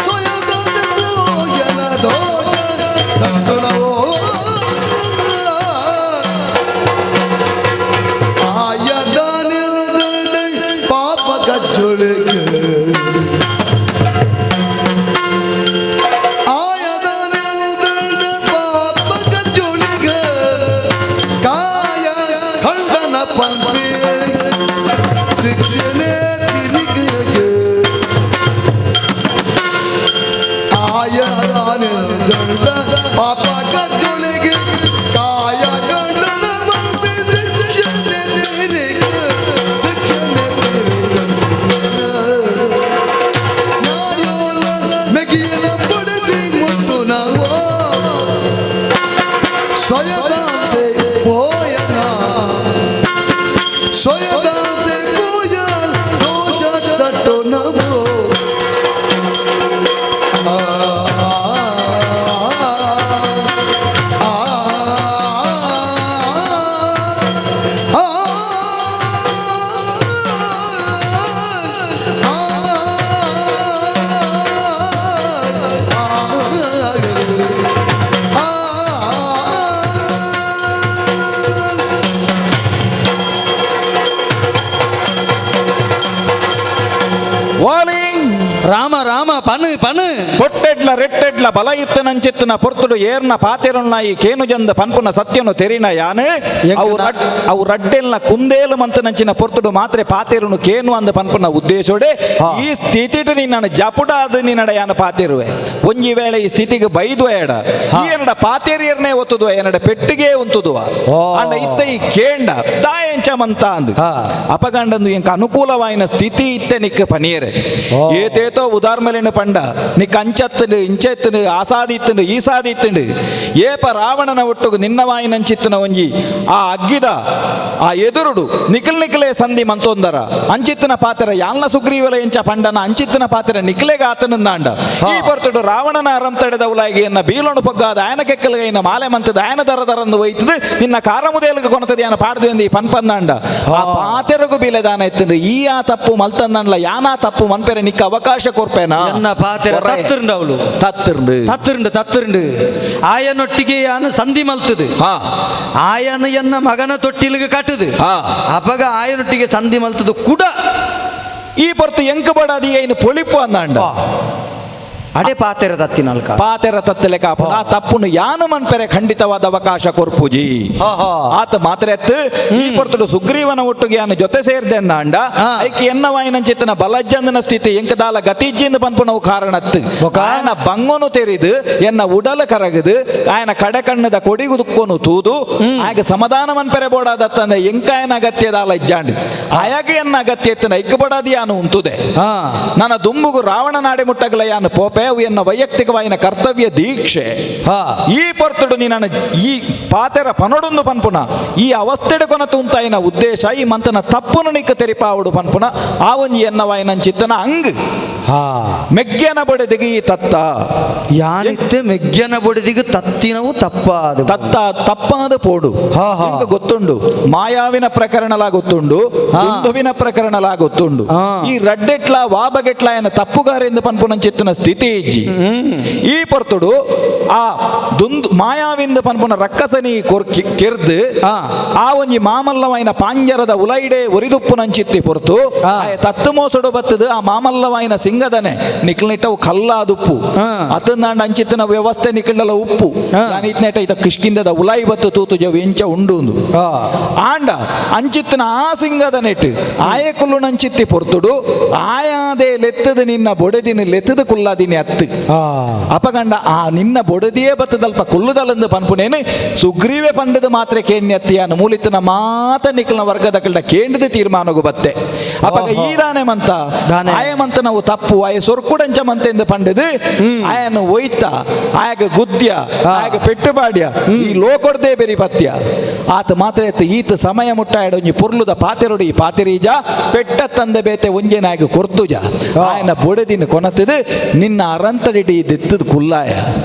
ಸ್ವಯದಂತೆ ಪೋಯನ ದೋಷ ತಟ್ಟುನವು ಆಯದ ನಿಲ್ದಡೆ ಪಾಪ ಕಜ್ಜೊಳಗೆ ಆಯದ ನಿಲ್ದಡೆ ಪಾಪ ಕಜ್ಜೊಳಗೆ ಕಾಯ ಖಂಡನ ಪಂಪಿ ಶಿಕ್ಷಣೆ ತಿರುಗಿಗೆ ಆಯದ ನಿಲ್ದಡೆ ಪಾಪ ಕಜ್ಜೊಳಗೆ ಕಾಯ ಖಂಡನ ಪಂಪಿ ಶಿಕ್ಷಣೆ ತಿರುಗಿ ಶಿಕ್ಷಣೆ ತಿರುಗಿ ನಾಯೋಲ ಮೆಗಿಯನ ಪಡೆದಿ ಮುಟ್ಟು ನಾವು ಸ್ವಯದಾಂತೆ ಪೋಯನ ಸ್ವಯದಾಂತೆ ಪೋಯ ದೋಷ ತಟ್ಟು ನಾವು ಆ ಆ ಆ ವಾಲಿ ರಾಮ ರಾಮ ಪನು ಪನು ಪೊಟ್ಟೆಡ್ಲ ರೆಟ್ಟೆಡ್ಲ ಬಲ ಇತ್ತನಂಚಿತ್ತನ ಪೊರ್ತುಡು ಏರ್ನ ಪಾತೆರೊನ್ನ ಈ ಕೇನುಜಂದ ಪನ್ಪುನ ಸತ್ಯನು ತೆರಿನ ಯಾನು ಅವು ಅವು ರಡ್ಡೆಲ್ನ ಕುಂದೇಲು ಮಂತನಂಚಿನ ಪೊರ್ತುಡು ಮಾತ್ರೆ ಪಾತೆರುನು ಕೇನು ಅಂದ ಪನ್ಪುನ ಉದ್ದೇಶೋಡೆ ಈ ಸ್ಥಿತಿಟು ನಿನ್ನ ಜಪುಡ ಅದು ನಿನ್ನಡ ಯಾನ ಪಾತೆರುವೆ. ಒಂಜಿ ವೇಳೆ ಈ ಸ್ಥಿತಿಗೆ ಬೈದು ಎಡ ಈ ಏನಡ ಪಾತೇರಿಯರ್ನೇ ಒತ್ತುದುವ ಏನಡ ಪೆಟ್ಟಿಗೆ ಉಂತುದುವ ಅಂಡ ಇತ್ತ ಈ ಕೇಂಡ ದಾಯಂಚ ಮಂತ ಅಂದು ಅಪಗಂಡಂದು ಎಂಕ ಅನುಕೂಲವಾಯಿನ ಸ್ಥಿತಿ ಇತ್ತೆ ನಿಕ್ಕ ಪನಿಯರೆ ಏತೇತೋ ಉದಾರ್ಮಲೇನು ಪಂಡ ನಿಕ್ಕ ಅಂಚತ್ತಂಡು ಇಂಚೆತ್ತಂಡು ಆಸಾದಿತ್ತಂಡು ಈಸಾದಿತ್ತಂಡು ಏಪ ರಾವಣನ ಒಟ್ಟುಗು ನಿನ್ನ ವಾಯಿನಂಚಿತ್ತನ ಒಂಜಿ ಆ ಅಗ್ಗಿದ ಆ ಎದುರುಡು ನಿಖಲ್ ನಿಖಲೆ ಸಂಧಿ ಮಂತೊಂದರ ಅಂಚಿತ್ತನ ಪಾತ್ರ ಯಾಲ್ನ ಸುಗ್ರೀವಲ ಎಂಚ ಪಂಡನ ಅಂಚಿತ್ತನ ಪಾತ್ರ ನಿಖಲೆಗ ಆತನಂದಾಂಡ ಈ ಪೊರ್ತುಡು ರಾವಣನ ಅರಂತಡೆದವುಲಾಗಿ ಎನ್ನ ಬೀಲೊಣು ಪೊಗ್ಗಾದ ಆಯನ ಕೆಕ್ಕಲಗೈನ ಮಾಲೆ ಮಂತದ ಆಯನ ದರ ದರಂದು ಒಯ್ತದು ನಿನ್ನ ಕಾರಮುದೇಲಗ ಕೊನತದ ಯಾನ ಪಾಡ್ದು ಎಂದು ಈ ಪನ್ಪಂದಾಂಡ ಆ ಪಾತೆರಗು ಬೀಲೆದಾನ ಎತ್ತಂದು ಈ ಆ ತಪ್ಪು ಮಲ್ತಂದಾಂಡ್ಲ ಯಾನಾ ತಪ್ಪು ಮನ್ಪೆರೆ ನಿಕ್ಕ ಅವಕಾಶ ಕೊರ್ಪೇನಾ ಎನ್ನ ಪಾತೆರ ತತ್ತುಂಡು ಅವಳು ತತ್ತಿರ್ಂಡು ತತ್ತುಂಡು ತತ್ತುಂಡು ಆಯನೊಟ್ಟಿಗೆ ಯಾನು ಸಂಧಿ ಮಲ್ತದು ಆಯನ ಎನ್ನ ಮಗನ ತೊಟ್ಟಿಲಿಗೆ ಕಟ್ಟುದು ಅಪಗ ಆಯನೊಟ್ಟಿಗೆ ಸಂಧಿ ಮಲ್ತದು ಕೂಡ ಈ ಪೊರ್ತು ಎಂಕು ಬಡಾದಿ ಐನು ಪೊಳಿಪು ಅಂದಾಂಡ ಅಡೆ ಪಾತೆರ ತತ್ತಿನಲ್ಕ ಪಾತೆರ ತತ್ತಲೆ ಕಾಪು ಆ ತಪ್ಪುನು ಯಾನು ಮನ್ಪೆರೆ ಖಂಡಿತವಾದ ಅವಕಾಶ ಕೊರ್ಪುಜಿ ಆತ ಮಾತ್ರ ಎತ್ತು ಈ ಪೊರ್ತುಡು ಸುಗ್ರೀವನ ಒಟ್ಟುಗೆ ಯಾನು ಜೊತೆ ಸೇರ್ದೆ ಅಂದಾಂಡ ಐಕೆ ಎನ್ನ ವಾಯಿನಂಚಿತ್ತನ ಬಲಜ್ಜಂದನ ಸ್ಥಿತಿ ಎಂಕದಾಲ ಗತಿಜ್ಜಿಂದ ಪನ್ಪುನವು ಕಾರಣತ್ತು ಆಯನ ಬಂಗೊನು ತೆರಿದು ಎನ್ನ ಉಡಲ ಕರಗದು ಆಯನ ಕಡೆ ಕಣ್ಣದ ಕೊಡಿಗುದುಕ್ಕೊನು ತೂದು ಆಗ ಸಮಾಧಾನ ಮನ್ಪೆರೆ ಬೋಡಾದತ್ತಂದೆ ಎಂಕಾಯನ ಅಗತ್ಯದಾಲ ಇಜ್ಜಾಂಡಿ ಆಯಾಗ ಎನ್ನ ಅಗತ್ಯ ಎತ್ತನ ಐಕ್ ಬಡಾದಿ ಯಾನು ಉಂತುದೆ ನನ್ನ ದುಂಬುಗು ರಾವಣ ನಾಡೆ ಮುಟ್ಟಗಲ ಯಾನು ಪೋಪೆ ಅವು ಎನ್ನ ವೈಯಕ್ತಿಕವಾಯಿನ ಕರ್ತವ್ಯ ದೀಕ್ಷೆ ಈ ಪೊರ್ತುಡು ನೀನನ್ನ ಈ ಪಾತೆರ ಪನೊಡೊಂದು ಪನ್ಪುನ ಈ ಅವಸ್ಥೆಡು ಕೊನ ತುಂತಾಯಿನ ಉದ್ದೇಶ ಈ ಮಂತನ ತಪ್ಪುನು ನಿಕ್ಕ ತೆರಿಪಾವುಡು ಪನ್ಪುನ ಆ ಒಂಜಿ ಎನ್ನವಾಯಿನ ಚಿತ್ತನ ಅಂಗ್ ಮೆಗ್ಗೆನ ಬಡೆದಿಗೆ ಈ ತತ್ತ ಯಾನಿತ್ತೆ ಮೆಗ್ಗೆನ ಬೊಡೆದಿಗೆ ತತ್ತಿನವು ತಪ್ಪಾದ ತತ್ತ ತಪ್ಪಾದ ಪೋಡು ನಿಂಗೆ ಗೊತ್ತುಂಡು ಮಾಯಾವಿನ ಪ್ರಕರಣಲಾ ಗೊತ್ತುಂಡು ದುಂದುವಿನ ಪ್ರಕರಣಲಾ ಗೊತ್ತುಂಡು ಈ ರಡ್ಡೆಟ್ಲ ವಾಬಗೆಟ್ಲ ಎನ್ನ ತಪ್ಪುಗಾರೆಂದು ಪನ್ಪುನಂಚಿತ್ತನ ಸ್ಥಿತಿ ಇಜ್ಜಿ ಈ ಪೊರ್ತುಡು ಆ ದುಂದು ಮಾಯಾವಿಂದ ಪನ್ಪುನ ರಕ್ಕಸನಿ ಕೆರ್ದು ಆ ಒಂಜಿ ಮಾಮಲ್ಲವಾಯಿನ ಪಾಂಜರದ ಉಲೈಡೆ ಒರಿದುಪ್ಪುನಂಚಿತ್ತಿ ಪೊರ್ತು ಆಯ ತತ್ತು ಮೋಸಡು ಬತ್ತದು ಆ ಮಾಮಲ್ಲವಾಯಿನ ಸಿಂಹ ಸಿಂಗದನೆ ನಿಕ್ಲನಿಟ್ಟವು ಕಲ್ಲಾದುಪ್ಪು ಅತನಾಂಡ ಅಂಚಿತ್ತನ ವ್ಯವಸ್ಥೆ ನಿಕ್ಲಲ ಉಪ್ಪು ಇತ್ನೇಟ ಇತ ಕಿಷ್ಕಿಂದದ ಉಲಾಯಿ ಬತ್ತು ತೂತು ಜವು ಎಂಚ ಉಂಡು ಆಂಡ ಅಂಚಿತ್ತನ ಆ ಸಿಂಗದನೆಟ್ ಆಯ ಕುಲ್ಲು ನಂಚಿತ್ತಿ ಪೊರ್ತುಡು ಆಯಾದೆ ಲೆತ್ತದ ನಿನ್ನ ಬೊಡೆದಿನ ಲೆತ್ತದ ಕುಲ್ಲಾದಿನಿ ಅತ್ತು ಅಪಗಂಡ ಆ ನಿನ್ನ ಬೊಡದಿಯೇ ಬತ್ತದಲ್ಪ ಕುಲ್ಲುದಲಂದು ಪನ್ಪುನೇನು ಸುಗ್ರೀವೆ ಪಂಡದ ಮಾತ್ರ ಕೇಣ್ಯತ್ತಿಯಾನು ಮೂಲಿತನ ಮಾತ ನಿಕ್ಲನ ವರ್ಗದ ಕಳ್ಳ ಕೇಂದ್ರದ ತೀರ್ಮಾನಗು ಬತ್ತೆ ಅಪಗ ಈದಾನೆ ಮಂತ ಆಯ ಮಂತ ನಾವು ತಪ್ಪು ಆಯ ಸೊರ್ಕುಡಂಚ ಮಂತೆಂದು ಪಂಡದು ಆಯನ ಒಯ್ತ ಆಯಾಗ ಗುದ್ಯ ಆಯಾಗ ಪೆಟ್ಟುಬಾಡ್ಯ ಈ ಲೋಕೊಡ್ದೇ ಬೆರಿ ಪತ್ಯ ಆತ ಮಾತ್ರ ಎತ್ತು ಈತ ಸಮಯ ಮುಟ್ಟ ಒಂಜಿ ಪುರ್ಲುದ ಪಾತೆರೊಡು ಈ ಪಾತೆರೀಜ ಪೆಟ್ಟ ತಂದ ಬೇತೆ ಒಂಜೆನಾಗಿ ಕೊರ್ತುಜ ಆಯನ ಬೊಡೆದಿನ ಕೊನತದು ನಿನ್ನ ಅರಂತಡಿಡಿ ದಿತ್ತದ ಕುಲ್ಲಾಯ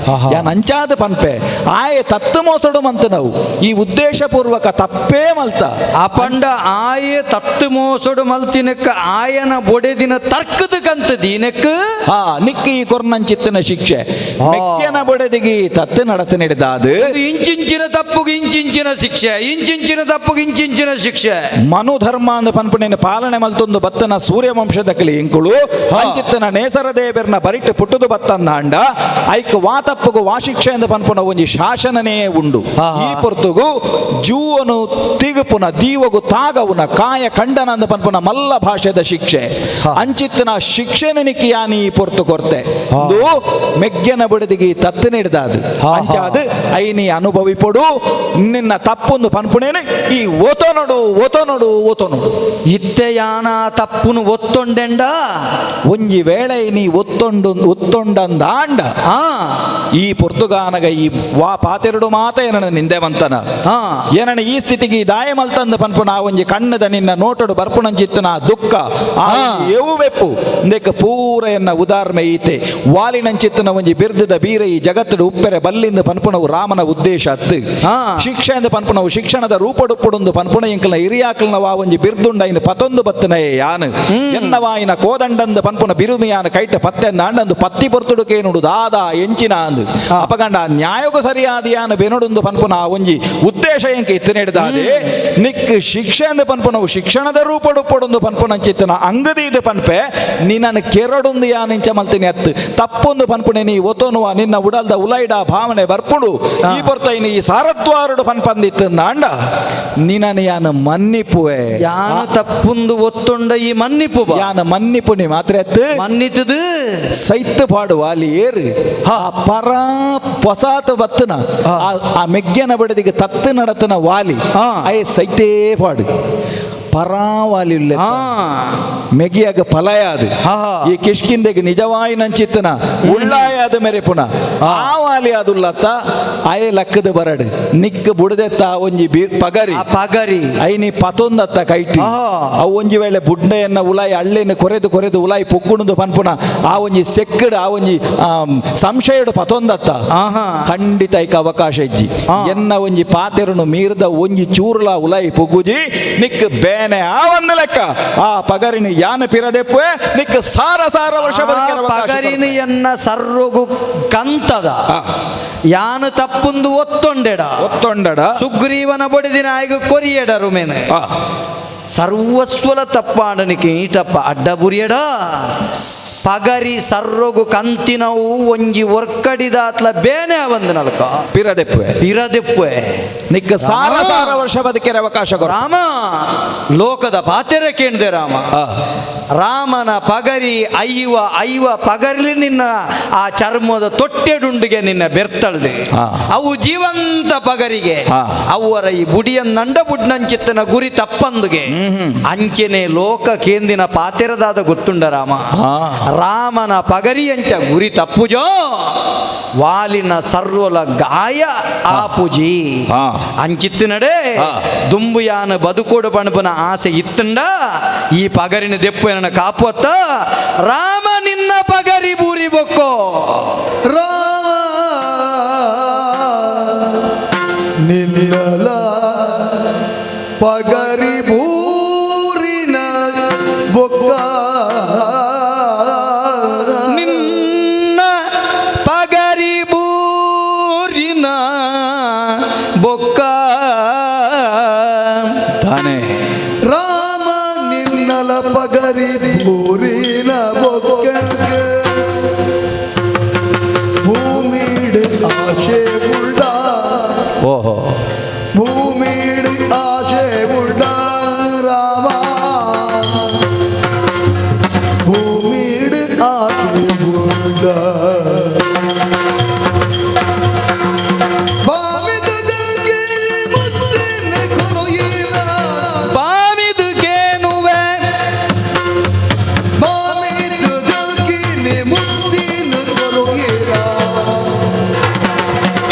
ಯಾನ್ ಅಂಚಾದ ಪನ್ಪೆ ಆಯ ತತ್ತು ಮೋಸಡು ಮಂತ ನಾವು ಈ ಉದ್ದೇಶಪೂರ್ವಕ ತಪ್ಪೇ ಮಲ್ತ ಅಪಂಡ ಆಯೆ ತತ್ತು ಮೋಸಡು ಮಲ್ತಿನಕ್ಕ ಆಯನ ಬೊಡೆದಿನ ತರ್ಕದ ಕಂತ ದೀನಕ್ಕ ಹಾ ನಿಕ್ಕಿ ಈ ಕೊರ್ನಂಚಿತ್ತನ ಶಿಕ್ಷೆ ಮೆಕ್ಕೆನ ಬೊಡೆದಿಗೆ ತತ್ತು ನಡತ ನಡೆದಾದು ಇಂಚಿಂಚಿನ ತಪ್ಪುಗೆ ಇಂಚಿಂಚಿನ ಶಿಕ್ಷೆ, ಇಂಚಿಂಚಿನ ತಪ್ಪುಗೆ ಇಂಚಿಂಚಿನ ಶಿಕ್ಷೆ. ಮನುಧರ್ಮ ಅಂದ ಪನ್ಪುನೇನು ಪಾಲನೆ ಮಲ್ತೊಂದು ಬತ್ತನ ಸೂರ್ಯವಂಶದ ಕಲಿ ಇಂಕುಳು ಅಂಚಿತ್ತನ ನೇಸರ ದೇವರ್ನ ಬರಿಟ್ಟು ಪುಟ್ಟುದು ಬತ್ತಂದ ಅಂಡ ಐಕ್ ವಾ ತಪ್ಪುಗು ವಾ ಶಿಕ್ಷೆ ಎಂದು ಪನ್ಪುನ ಒಂಜಿ ಶಾಸನನೇ ಉಂಡು. ಈ ಪೊರ್ತುಗು ಜೂವನು ತಿಗುಪುನ ದೀವಗು ತಾಗವುನ ಕಾಯ ಖಂಡನ ಅಂದ ಪನ್ಪುನ ಮಲ್ಲ ಭಾಷೆದ ಶಿಕ್ಷೆ ಅಂಚಿತ್ತನ ಶಿಕ್ಷೆನ ನಿಕ್ಕಿ ಯಾನಿ ಈ ಪೊರ್ತು ಕೊರ್ತೆ ಮೆಗ್ಗೆನ ಬುಡದಿಗೆ ತತ್ತು ನೀಡ್ದಾದು ಅಂಚಾದು ಐನಿ ಅನುಭವಿಪೊಡು ನಿನ್ನ ತಪ್ಪೊಂದು ಪನ್ಪುಣೇನು ಈ ಓತೋ ನೋಡು ಓತೋ ನೋಡು ಓತೋ ನೋಡು ಇತ್ತೆ ಯಾನ ತಪ್ಪುನು ಒತ್ತೊಂಡೆಂಡ ಒಂಜಿ ವೇಳೆ ನೀ ಒತ್ತೊಂಡು ಒತ್ತೊಂಡಂದಾಂಡ ಈ ಪೊರ್ತುಗಾನಗ ಈ ವಾ ಪಾತೆರಡು ಮಾತ ಏನನ ನಿಂದೆವಂತನ ಏನನ ಈ ಸ್ಥಿತಿಗೆ ಈ ದಾಯ ಮಲ್ತಂದ ಪನ್ಪುನ ಆ ಒಂಜಿ ಕಣ್ಣದ ನಿನ್ನ ನೋಟಡು ಬರ್ಪುಣಂಚಿತ್ತನ ದುಃಖ ಆ ಎವು ಬೆಪ್ಪು ಇಂದೆಕ್ಕ ಪೂರ ಎನ್ನ ಉದಾರ್ಮೆ ಈತೆ ವಾಲಿನಂಚಿತ್ತನ ಒಂಜಿ ಬಿರ್ದದ ಬೀರ ಈ ಜಗತ್ತಡು ಉಪ್ಪೆರೆ ಬಲ್ಲಿಂದ ಪನ್ಪುನವು ರಾಮನ ಉದ್ದೇಶ ಅತ್ತು ಶಿಕ್ಷೆ ಅಂದ ಪನ್ಪುನವು ಶಿಕ್ಷಣದ ರೂಪಡುಪ್ಪುಡೊಂದು ಪನ್ಪುಣ ಇಂಕಲ್ನ ಹಿರಿಯಾಕಲ್ನ ವಾ ಒಂಜಿ ಬಿರ್ದುಂಡ ಇನ್ನು ಪತೊಂದು ಬತ್ತನಯೇ ಯಾನು ಎನ್ನವಾಯಿನ ಕೋದಂಡಂದ ಪನ್ಪುನ ಬಿರುದು ಯಾನು ಕೈಟ ಪತ್ತೆ ಅಂದಂದು ಪತ್ತಿ ಪೊರ್ತುಡುಕೇನುಡು ದಾದ ಎಂಚಿನ ಅಂದು ಅಪಗಂಡ ನ್ಯಾಯಗೂ ಸರಿಯಾದ ಯಾನು ಬೆನುಡುಂದು ಪನ್ಪುನ ಆ ಒಂಜಿ ಉದ್ದೇಶ ಎಂಕ ಇತ್ತು ನಿಕ್ ಶಿಕ್ಷೆ ಅಂದ ಪನ್ಪುನವು ಶಿಕ್ಷಣದ ರೂಪಡುಪ್ಪುಡೊಂದು ಪನ್ಪುನಂಚಿತ್ತನ ಅಂಗದಿ ಇದು ಪನ್ಪೆ ನಿನ್ನನ್ನು ಕೆರಡೊಂದು ಯಾನಿಂಚ ಮಲ್ತೀನಿ ಅತ್ತು ತಪ್ಪೊಂದು ಪನ್ಪುಣೆ ನೀ ಒತ್ತೊನುವ ನಿನ್ನ ಉಡಲ್ದ ಉಲೈಡ ಭಾವನೆ ಬರ್ಪುಡು ಈ ಪೊರ್ತೈನಿ ಈ ಸಾರದ್ವಾರುಡು ಪನ್ಪಂದಿತ್ತು ಅಂಡ ನಿನ್ನನ್ನು ಯಾನು ಮನ್ನಿಪುವೆ ಯಾನ ತಪ್ಪುಂದು ಒತ್ತೊಂಡ ಈ ಮನ್ನಿಪು ಯಾನ ಮನ್ನಿಪು ನೀ ಮಾತ್ರ ಎತ್ತು ಮನ್ನಿತದು ಸೈತ್ತು ಪಾಡುವ ಅಲ್ಲಿ ಏರು ಆ ಪರ ಪೊಸಾತ ಬತ್ತನ ಆ ಮೆಗ್ಗೆನ ಬಡದಿಗೆ ತತ್ತು ನಡತನ ವಾಲಿ ಅಯ್ಯ ಸೈತೇ ಪಾಡು ಪರಾವಾಲಿ ಮೆಗಿಯಾಗ ಫಲಯಾದು ಈ ಕಿಷ್ಕಿಂದೆಗೆ ನಿಜವಾಯಿ ನಂಚಿತ್ತನ ಉಳ್ಳಾಯಾದ ಮೇರೆ ಪುನಃ ಆ ವಾಲಿ ಅದುಲ್ಲತ್ತ ಅಯ ಲಕ್ಕದ ಬರಡು ನಿಕ್ಕ ಬುಡದೆತ್ತ ಒಂಜಿ ಪಗರಿ ಪಗರಿ ಐನಿ ಪತೊಂದತ್ತ ಕೈಟಿ ಅವು ಒಂಜಿ ವೇಳೆ ಬುಡ್ಡೆಯನ್ನ ಉಲಾಯಿ ಅಳ್ಳೆಯನ್ನು ಕೊರೆದು ಕೊರೆದು ಉಲಾಯಿ ಪೊಗ್ಗುಣದು ಪನ್ಪುನ ಆ ಒಂಜಿ ಸೆಕ್ಕಡು ಆ ಒಂಜಿ ಸಂಶಯಡು ಪತೊಂದತ್ತ ಖಂಡಿತ ಐಕ ಅವಕಾಶ ಇಜ್ಜಿ ಎನ್ನ ಒಂಜಿ ಪಾತೆರನು ಮೀರ್ದ ಒಂಜಿ ಚೂರ್ಲ ಉಲಾಯಿ ಪೊಗ್ಗುಜಿ ನಿಕ್ ಬೇನೆ ಆ ಒಂದು ಲೆಕ್ಕ ಆ ಪಗರಿನ ಯಾನ ಪಿರದೆಪ್ಪೆ ನಿಕ್ ಸಾರ ಸಾರ ವರ್ಷ ಪಗರಿನ ಎನ್ನ ಸರ್ರೊಗು ಕಂತದ ಯಾನು ತಪ್ಪುಂದು ಒತ್ತೊಂಡೆಡ ಒತ್ತೊಂಡಡ ಸುಗ್ರೀವನ ಬಡಿದಿನ ಆಯ್ಗ ಕೊರಿಯಡರು ಮೇನೆ ಸರ್ವಸ್ವಲ ತಪ್ಪಾಡನಿಕೆ ಈಟಪ್ಪ ಅಡ್ಡ ಬುರಿಯಡ ಪಗರಿ ಸರ್ರೊಗು ಕಂತಿನವು ಒಂಜಿ ಒರ್ಕಡಿದಾತ್ಲ ಬೇನೆ ಬಂದು ನಲ್ಕ ಪಿರದೆಪ್ಪೆ ಪಿರದೆಪ್ಪೆ ನಿಕ್ಕ ಸಾರ ಸಾರ ವರ್ಷ ಬದುಕೆರೆ ಅವಕಾಶ ರಾಮ ಲೋಕದ ಪಾತೆರೆ ಕೇಂದ್ರ ರಾಮ ರಾಮನ ಪಗರಿ ಐವ ಐವ ಪಗರಿಲಿ ನಿನ್ನ ಆ ಚರ್ಮದ ತೊಟ್ಟೆಡುಂಡಿಗೆ ನಿನ್ನ ಬೆರ್ತಳ್ಳಿ ಅವು ಜೀವಂತ ಪಗರಿಗೆ ಅವರ ಈ ಬುಡಿಯನ್ನಂಡ ಬುಡ್ನಂಚಿತ್ತನ ಗುರಿ ತಪ್ಪಂದುಗೆ ಅಂಚೆನೆ ಲೋಕ ಕೇಂದಿನ ಪಾತೆರದಾದ ಗೊತ್ತುಂಡ ರಾಮ ರಾಮನ ಪಗರಿ ಅಂಚ ಗುರಿ ತಪ್ಪುಜೋ ವಾಲಿನ ಸರ್ವಲ ಗಾಯ ಆಪುಜಿ ಅಂಚಿತ್ತಿನಡೆ ದುಂಬುಯಾನ ಬದುಕೋಡು ಬಣಪನ ಆಸೆ ಇತ್ತಂಡ ಈ ಪಗರಿನ ದೆಪ್ಪು ನನ್ನ ಕಾಪುವತ್ತ ರಾಮ ನಿನ್ನ ಪಗರಿ ಬೂರಿ ಬೊಕ್ಕೋ ರಾಮ ನಿನ್ನಲ ಪಗರಿ ಬೂರಿನ ಬೊಕ್ಕ ನಿನ್ನ ಪಗರಿ ಬೂರಿನ ಬೊಕ್ಕ ತಾನೆ ರಾಮ ನಿನ್ನಲ ಪಗರಿ ಬೂರಿನ ಬೊಕ್ಕ. ಓಹೋ ಭೂಮಿಡ್ ಆಶೆ ಉಂಡ ರಾಮ ಭೂಮಿಡ್ ಆಶೆ ಉಂಡ ಬಾಮಿದ ಜಲ್ಗಿಲಿ ಮುತ್ತಿನ ಕೊರೊಯಿಲ ಬಾಮಿದು ಕೇನುವೆ ಬಾಮಿದ ಜಲ್ಗಿಲಿ ಮುತ್ತಿನ ಕೊರೊಯಿಲ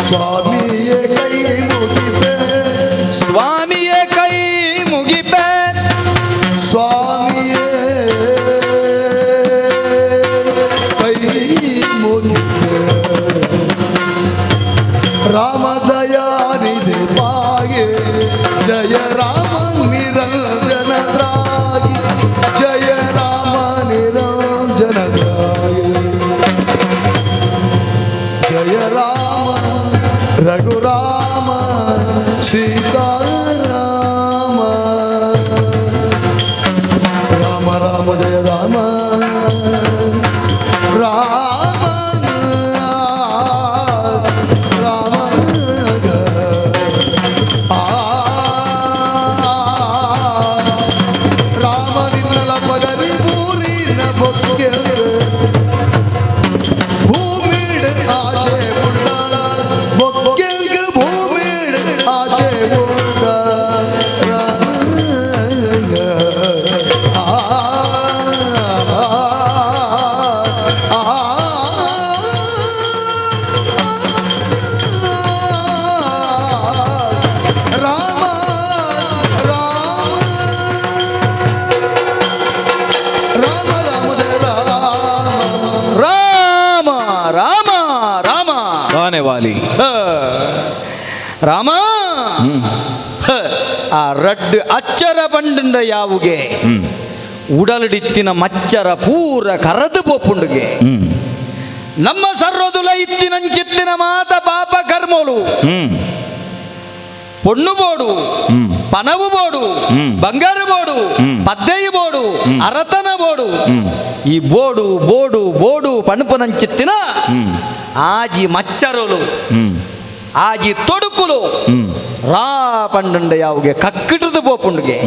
ಸ್ವಾಮಿಯೇ ಕೈ ಮುಗಿಪೆ ಸ್ವಾಮಿಯೇ ಕೈ ಮುಗಿಪೆ ಸ್ವಾಮಿಯೇ ಕೈ ಮುಗಿಪೆ ರಾಮ ದಯಾನಿಧಿ ಪಾಯೆ ಜಯ ರಾಮ ನಿರಂಜನ ದ್ರಾಗಿ ಜಯ ರಾಮ ನಿರಂಜನ ದ್ರಾಗಿ ಜಯ ರಾಮ ರಘುರಾಮ ಸೀತಾರಾಮ ರಾಮ ರಾಮ ಜಯ ರಾಮ ರಾಮ ರಾಮ ಆ ರಾಮ ನಿನ್ನಲ ಪಗರಿ ಬೂರಿನ ಬೊಕ್ಕೆಂದು ಭೂಮಿಡ್ ಆಶೆ ಉಂಡ ಬೊಕ್ಕೆಲ್ಗ ಭೂಮಿಡ್ ಆಶೆ ಉಂಡ ಆ ಆ ರಾಮ ರಾಮ ರಾಮ ರಾಮ ಜಯ ರಾಮ ರಾಮ ರಾಮ ರಾಮ ತಾನೆ ವಾಲಿ ಹ. ರಾಮ ಹ. ಆ ರಡ್ಡು ಅಚ್ಚರ ಬಂಡುಂಡ ಯಾವುಗೆ ಉಡಲಡಿತ್ತಿನ ಮಚ್ಚರ ಪೂರ ಕರದು ಪೋಪುಂಡುಗೆ ನಮ್ಮ ಸರ್ವದುಲ ಇತ್ತಿನಂಚಿತ್ತಿನ ಮಾತ ಪಾಪ ಕರ್ಮೋಲು పొన్ను బోడు పనవు బోడు బంగారు బోడు పద్దెయి బోడు అరతన బోడు ఈ బోడు బోడు బోడు పణుపునంచిత్తిన ఆజి మచ్చరులు ಆಜಿ ತೊಡುಕುಲು ರಾ ಪಂಡುಂಡ ಯಾವುಗೆ ಕಕ್ಕಿಟದು ಪೋಪುಂಡುಗೆ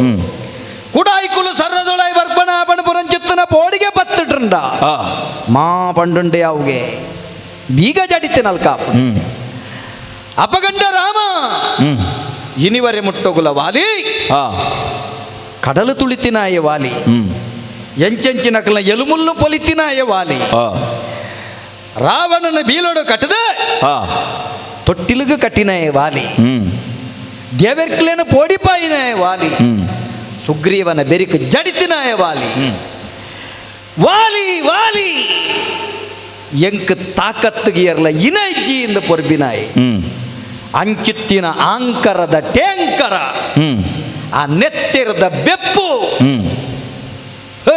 ಕುಡಾಯ್ಕುಲು ಸರ್ರದೊಳೈ ಬರ್ಪಣ ಪಣಪುರಂಚಿತ್ತನ ಪೋಡಿಗೆ ಪತ್ತಿಟ್ರಂಡ ಆ ಮಾ ಪಂಡುಂಡ ಯಾವುಗೆ ಬೀಗ ಜಡಿತಿನಲ್ಕ ಅಪಗಂಡ ರಾಮ ಇನಿವರೆ ಮುಟ್ಟೊಗುಲ ವಾಲಿ ಆ ಕಡಲು ತುಳಿತಿನಾಯ ವಾಲಿ ಎಂಚೆಂಚಿನಕಲ ಎಲುಮುಲ್ಲು ಪೊಲಿತಿನಾಯ ವಾಲಿ ಆ ರಾವಣನ ಬೀಲೋಡು ಕಟ್ಟದ ಆ ತೊಟ್ಟಿಲುಗು ಕಟ್ಟಿನಾಯ ವಾಲಿ ದೇವೆರ್ಕ್ಲೇನ ಪೋಡಿಪಾಯಿನಾಯ ವಾಲಿ ಸುಗ್ರೀವನ ಬೆರಿಕು ಜಡಿತಿನಾಯ ವಾಲಿ ವಾಲಿ ವಾಲಿ ಎಂಕ್ ತಾಕತ್ತಿಗೆ ಇನಜ್ಜಿ ಇಂದ ಪೊರ್ಬಿನಾಯಿ ಅಂಚುತ್ತಿನ ಆಂಕರದ ಟೇಂಕರ ಆ ನೆತ್ತಿರದ ಬೆಪ್ಪು ಹ,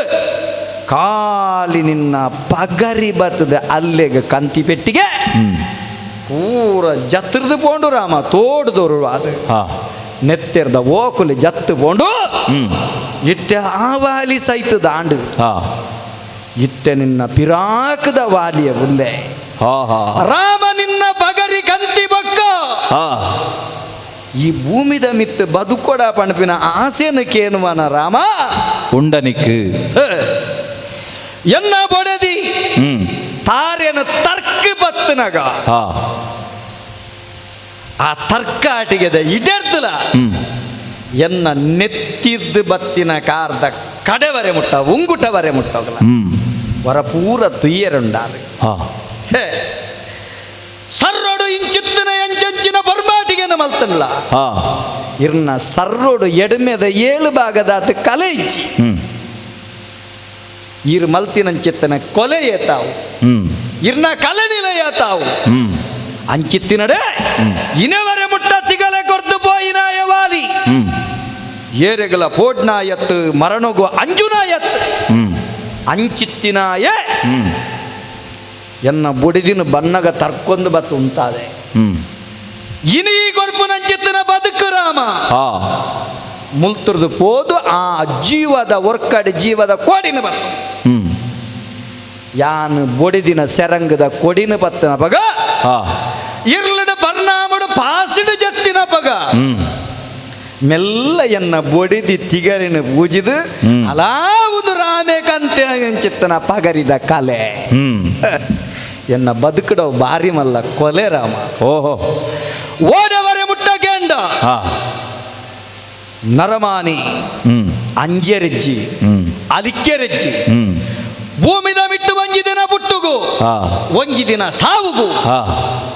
ಕಾಲಿ ನಿನ್ನ ಪಗರಿ ಬರ್ತದೆ ಅಲ್ಲೆಗ ಕಂತಿ ಪೆಟ್ಟಿಗೆ ಪೂರ ಜತ್ರದು ಪೋಂಡು ರಾಮ ತೋಡುದೋರು ಅದು ಆ ನೆತ್ತಿರದ ಓಕುಲಿ ಜತ್ತು ಪೋಂಡು ಇತ್ತೆ ಆ ವಾಲಿ ಸೈತ ದಾಂಡು ಆ ಇತ್ತೆ ನಿನ್ನ ಪಿರಾಕದ ವಾಲಿಯ ಉಲ್ಲೆ ಹಾ ಹಾ ರಾಮ ನಿನ್ನ ಬಗರಿ ಕಂತಿ ಬೊಕ್ಕ ಆ ಈ ಭೂಮಿದ ಮಿತ್ತು ಬದುಕೊಡ ಪಣಪಿನ ಆಸೆನ ಕೇನುವನ ರಾಮ ಉಂಡನಿಕ್ ಹ. ಎನ್ನ ಬೊಡೆದಿ ತಾರೇನ ತರ್ಕ ಬತ್ತನಗ ಆ ಆ ತರ್ಕಾಟಿಗೆದ ಇಡೆರ್ದಲ ಎನ್ನ ನೆತ್ತಿದ್ದು ಬತ್ತಿನ ಕಾರ್ದ ಕಡೆವರೆ ಮುಟ್ಟ ಉಂಗುಟವರೆ ಮುಟ್ಟೋಗಲ ವರ ಪೂರ ತುಯ್ಯರುಂಡಾರು ಹಾ ಹೇ. ಸರ್ರೋಡು ಇಂಚಿತ್ತಿನ ಎಂಚೆಂಚಿನ ಬರ್ಮಾಟಿಗೆನ ಮಲ್ತನ್ಲ ಆ ಇರ್ನ ಸರ್ರೋಡು ಎಡಮೆದ ಏಳು ಭಾಗದಾತ ಕಲೆ ಇಚ್ಚಿ ಇರ್ ಮಲ್ತಿನಂಚಿತ್ತನ ಕೊಲೆ ಏತಾವು ಇರ್ನ ಕಲೆ ನಿಲಯ ತಾವು ಅಂಚಿತ್ತಿನಡೆ ಇನವರೆ ಮುಟ್ಟ ತಿಗಲೆ ಕೊರ್ದು ಪೋಯಿನಾಯ ವಾಲಿ ಏರೆಗಲ ಪೋಡ್ನಾಯತ್ತು ಮರಣಗು ಅಂಜುನಾಯತ್ತು ಅಂಚಿತ್ತಿನಾಯೇ ಎನ್ನ ಬುಡಿದಿನ ಬನ್ನಗ ತರ್ಕೊಂಡು ಬತ್ತು ಉಂಟಾದೆ ಇನಿ ಕೊರ್ಪುನಂಚಿತ್ತಿನ ಬದುಕು ರಾಮ ಆ ಮುಲ್ತುರ್ದು ಪೋದು ಆ ಜೀವದ ಒರ್ಕಡೆ ಜೀವದ ಕೋಡಿನ ಬತ್ತು ಯಾನು ಬೊಡಿದಿನ ಸೆರಂಗದ ಕೊಡಿನ ಬತ್ತನ ಬಗ ಆ ಇರ್ಲಡ ಬರ್ನಾಮಡು ಪಾಸಿಡು ಜತ್ತಿನ ಬನ್ನಗ ಮೆಲ್ಲ ಎನ್ನ ಬೊಡಿದಿ ತಿಗರಿನ ಪೂಜಿದು ಅಲಾವುದು ರಾಮೇಕಂತೆ ಎಂಚಿತ್ತನ ಪಗರಿದ ಕಲೆ. ಎನ್ನ ಬದುಕಡವು ಬಾರಿ ಮಲ್ಲ ಕೊಲೆ ರಾಮ. ಓಹೋ. ಓಡವರೆ ಮುಟ್ಟ ಕೆಂಡ ನರಮಾನಿ ಅಂಜೆರೆಜ್ಜಿ ಅಲಿಕ್ಕೆರೆಜ್ಜಿ ಭೂಮಿದ ಮಿಟ್ಟು ಒಂಜಿ ದಿನ ಪುಟ್ಟುಗು ಒಂಜಿ ದಿನ ಸಾವುಗು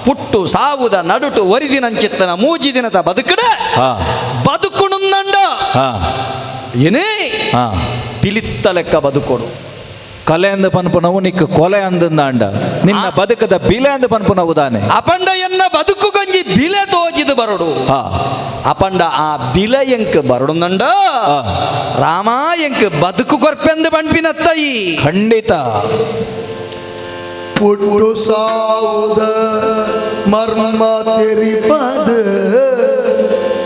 ಪುಟ್ಟು ಸಾವುದ ನಡುಟು ಒರಿದಿನಂಚಿತ್ತನ ಮೂಜಿ ದಿನದ ಬದುಕಡ ಬದುಕುನುಂದಂಡ ಏನೇ ಪಿಲಿತ್ತ ಲೆಕ್ಕ ಬದುಕೊಡು. ಕಲೆ ಅಂದ ಪನ್ಪುನವು ನಿಕ್ಕ ಕೊಲೆ ಅಂದಂದಾಂಡ ನಿನ್ನ ಬದುಕದ ಬಿಲೆ ಅಂದ ಪನ್ಪುನವು ದಾನೆ. ಅಪಂಡ ಎನ್ನ ಬದುಕು ಗಂಜಿ ಬಿಲೆ ತೋಜಿದು ಬರಡು. ಅಪಂಡ ಆ ಬಿಲೆ ಎಂಕ್ ಬರಡುಂದಂಡ ರಾಮ ಎಂಕ್ ಬದುಕು ಕೊರ್ಪೆಂದು ಪಣ್ಪಿನತ್ತಯಿ. ಖಂಡಿತ. ಪುಟ್ಟು ಸಾವುದ ಮರ್ಮ ತೆರಿಪದ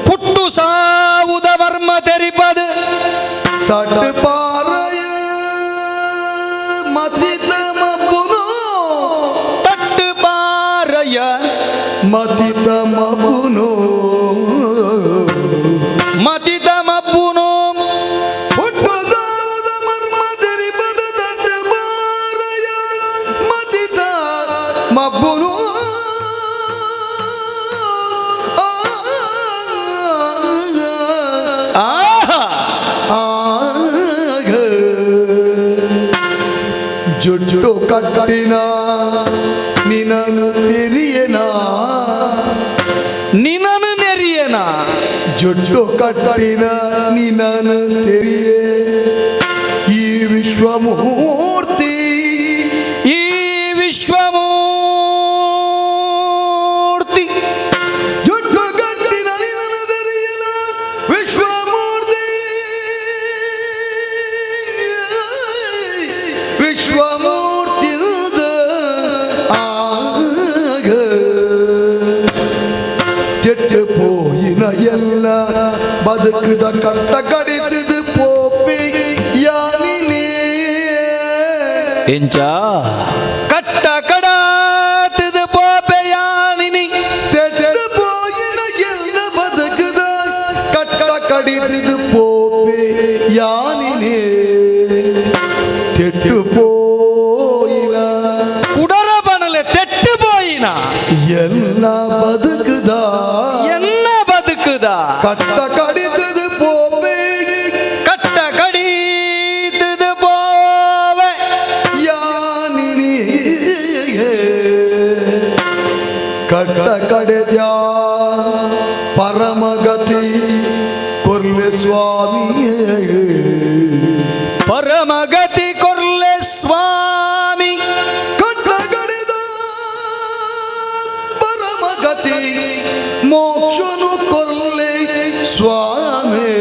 ಪುಟ್ಟು ಸಾವುದ ಮರ್ಮ ತೆರಿಪದ ತಟ್ಟು ಪಾರಯ ಮತಿತ ಮಬ್ಬುನು ತಟ್ಟು ಪಾರಯ ಮತಿತ ಮಬ್ಬುನು ಮತಿತ ಮಬ್ಬುನು ಪುಟ್ಟು ಸಾವುದ ಮರ್ಮ ತೆರಿಪದ ತಟ್ಟು ಪಾರಯ ಮತಿತ ಮಬ್ಬುನು ಆಹಾ ಆಗ ಜುಟ್ಟು ಕಟ್ಟಿನ ನಿನನು ತೆರಿಯನ ನಿನನು ನೆರಿಯನ ಜುಟ್ಟು ಕಟ್ಟಿನ ನಿನನು ತೆರಿಯೇ ಈ ವಿಶ್ವಮೂರ್ತಿ ಈ ವಿಶ್ವಮೂರ್ತಿ ಜುಟ್ಟು ಕಟ್ಟಿನ ನಿನನು ತೆರಿಯನ ವಿಶ್ವಮೂರ್ತಿ ವಿಶ್ವಮೂರ್ತಿ ಆಗ ಕೆಟ್ಟು ಪೋಯಿನ ಎಲ್ಲ ಬದುಕುದ ಕಟ್ಟ ಕಡಿತದು ಪೋಪಿ ಯಾನಿನೇ ಎಂಚ ಕಟ್ಟ ಕಡಾತದ ಪೋಪೆಯಾನಿನಿ ತೆಟ್ಟು ಪೋಯಿನ ಎಲ್ಲ ಬದುಕುದ ಕಟ್ಟ ಕಡಿತದು ಪೋಪಿ ಯಾನಿನೇ ತೆಟ್ಟು ಪೋಯಿನ ಕುಡರ ಬನಲೆ ತೆಟ್ಟು ಪೋಯಿನ ಎಲ್ಲ ಬದುಕುದ ಎನ್ನ ಬದುಕುದ ಕಟ್ಟ ಕಡಿತದು ಪೋಪಿ ಕಟ್ಟ ಕಡೀತದ ಪೋವೆ ಯಾನಿನಿ ಕಟ್ಟ ಕಡೆದ್ಯಾ ಪರಮಗತಿ ಕೊರ್ಲೆ ಸ್ವಾಮಿ ಪರಮಗತಿ ಕೊರ್ಲೆ ಸ್ವಾಮಿ ಕಟ್ಟ ಕಡೆದ ಪರಮಗತಿ ಮೋಕ್ಷನು ಕೊರ್ಲೆ ಸ್ವಾಮಿ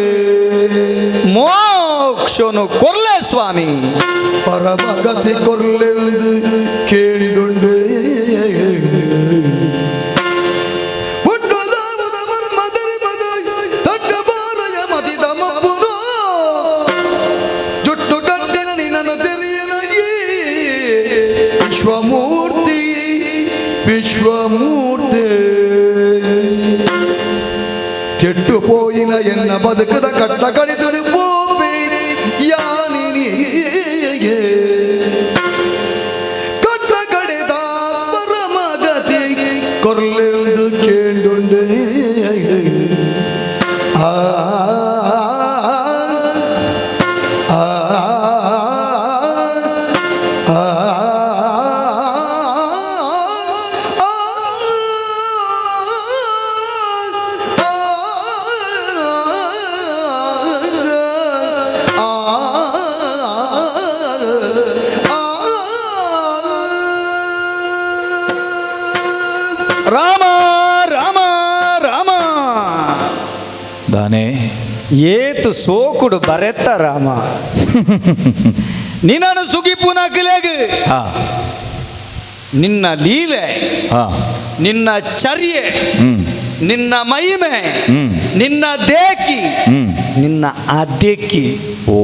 ಮೋಕ್ಷನು ಕೊರ್ಲೆ ಸ್ವಾಮಿ ಪರಮಗತಿ ಕೊರ್ಲೆಂದು ಕೇಳಿದುಂಡೆ ಹುಟ್ಟುದಾವುದ ಮರ್ಮದರಿ ತಟ್ಟಬಾರಯ ಮತಿದ ಮಬ್ಬುನು ಜುಟ್ಟು ಕಟ್ಟಿನ ನಿನ್ನನ್ನು ತೆರೆಯಲಾಗಿ ವಿಶ್ವಮೂರ್ತಿ ವಿಶ್ವಮೂರ್ತಿ ಕೆಟ್ಟು ಪೋಯಿನ ಎನ್ನ ಬದುಕದ ಕಟ್ಟ ಕಡಿತಡು ಪೋಪಿ ಯಾನಿನಿ ಕಟ್ಟ ಕಡೆದ ಪರಮಗತಿ ಕೊರ್ಲೆಂದು ಕೇಂಡುಂಡೆ ಆ ಆ ಆ ರಾಮ ರಾಮ ರಾಮ ದಾನೆ ಏತು ಸೋಕುಡು ಬರೆತ್ತ ರಾಮ ನಿನ್ನನು ಸುಗಿಪುನಕಲೆಗ್ ನಿನ್ನ ಲೀಲೆ ನಿನ್ನ ಚರ್ಯೆ ನಿನ್ನ ಮಹಿಮೆ ನಿನ್ನ ದೇಕಿ ನಿನ್ನ ಅದೇಕಿ ಓ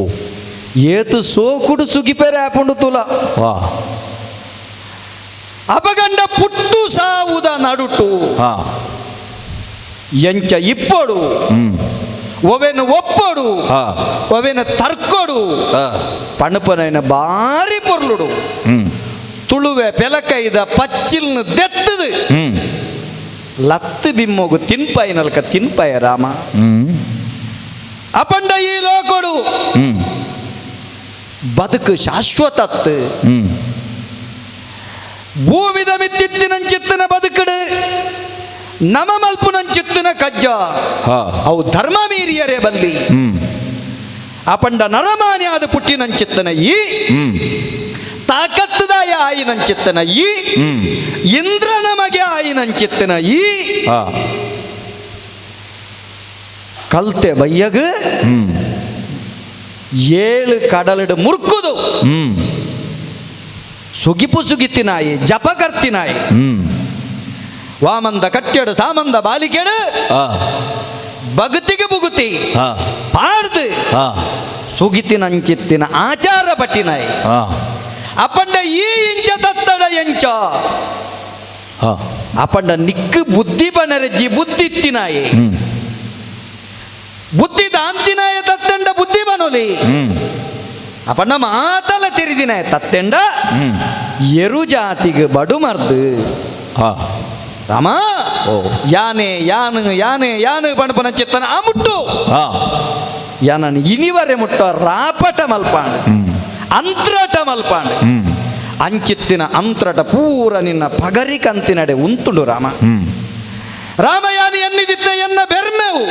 ಏತು ಸೋಕುಡು ಸುಗಿಪೆರೆ ಆಪುಂಡು ತುಲ ವಾ ಅಪಗಂಡ ಪುಟ್ಟು ಸಾವುದ ನಡುಟು ಎಂಚ ಇಪ್ಪೊಡು ಒವೆನು ಒಪ್ಪೊಡು ಒವೆನು ತರ್ಕೊಡು ಪಣಪನೈನ ಬಾರಿ ಪೊರ್ಲುಡು ತುಳುವೆ ಪೆಲಕೈದ ಪಚ್ಚಿಲ್ನ ದೆತ್ತದು ಲತ್ತು ಬಿಮ್ಮೊಗು ತಿನ್ಪಾಯಿನಲ್ಕ ತಿನ್ಪಾಯ ರಾಮ ಅಪಂಡ ಈ ಲೋಕೊಡು ಬದುಕು ಶಾಶ್ವತತ್ತು ಭೂಮಿದ ಮಿತ್ತಿತ್ತಿನಂಚಿತ್ತಿನ ಬದುಕಡು ನಮ ಮಲ್ಪುನಂಚಿತ್ತಿನ ಕಜ್ಜ ಅವು ಧರ್ಮ ಮೀರಿಯರೇ ಬಲ್ಲಿ ಅಪಂಡ ನರಮಾನಿ ಆದ ಪುಟ್ಟಿನಂಚಿತ್ತನ ಈ ತಾಕತ್ತದಾಯ ಆಯಿನಂಚಿತ್ತನ ಈ ಇಂದ್ರನ ಮಗೆ ಆಯಿನಂಚಿತ್ತನ ಈ ಕಲ್ತೆ ಬಯ್ಯಗ ಏಳು ಕಡಲಿಡು ಮುರ್ಕುದು ಸುಗಿಪು ಸುಗಿತ್ತಿನಾಯಿ ಜಪಕರ್ತಿನಾಯಿ ವಾಮಂದ ಕಟ್ಟೆಡು ಸಾಮಂದ ಬಾಲಿಕೆಡು ಬಗುತಿಗೆ ಬುಗುತಿ ಪಾಡ್ದು ಸುಗಿತಿನಂಚಿತ್ತಿನ ಆಚಾರ ಪಟ್ಟಿನಾಯಿ ಅಪಂಡ ಈ ಇಂಚ ತತ್ತಡ ಎಂಚ ಅಪಂಡ ನಿಕ್ಕು ಬುದ್ಧಿ ಬನರಜ್ಜಿ ಬುದ್ಧಿ ಇತ್ತಿನಾಯಿ ಬುದ್ಧಿ ದಾಂತಿನಾಯ ತತ್ತಂಡ ಬುದ್ಧಿ ಬನೊಲಿ ಅಪಂಡ ಮಾತಲ ತೆರಿದಿನಾಯ ತತ್ತೆಂಡ ಎರು ಜಾತಿಗೆ ಬಡು ಮರ್ದು ರಾಮ ಯಾನೆ ಯಾನು ಯಾನೆ ಯಾನು ಪಣಪನ ಚಿತ್ತನ ಆ ಮುಟ್ಟು ಯಾನನ್ ಇನಿವರೆ ಮುಟ್ಟ ರಾಪಟ ಮಲ್ಪಾಂಡ್ ಅಂತ್ರಟ ಮಲ್ಪಾಂಡ್ ಅಂಚಿತ್ತಿನ ಅಂತ್ರಟ ಪೂರ ನಿನ್ನ ಪಗರಿ ಕಂತಿನಡೆ ಉಂತುಂಡು ರಾಮ ರಾಮಯಾನಿ ಎನ್ನಿದಿದ್ದ ಎನ್ನ ಬೆರ್ಮೆವು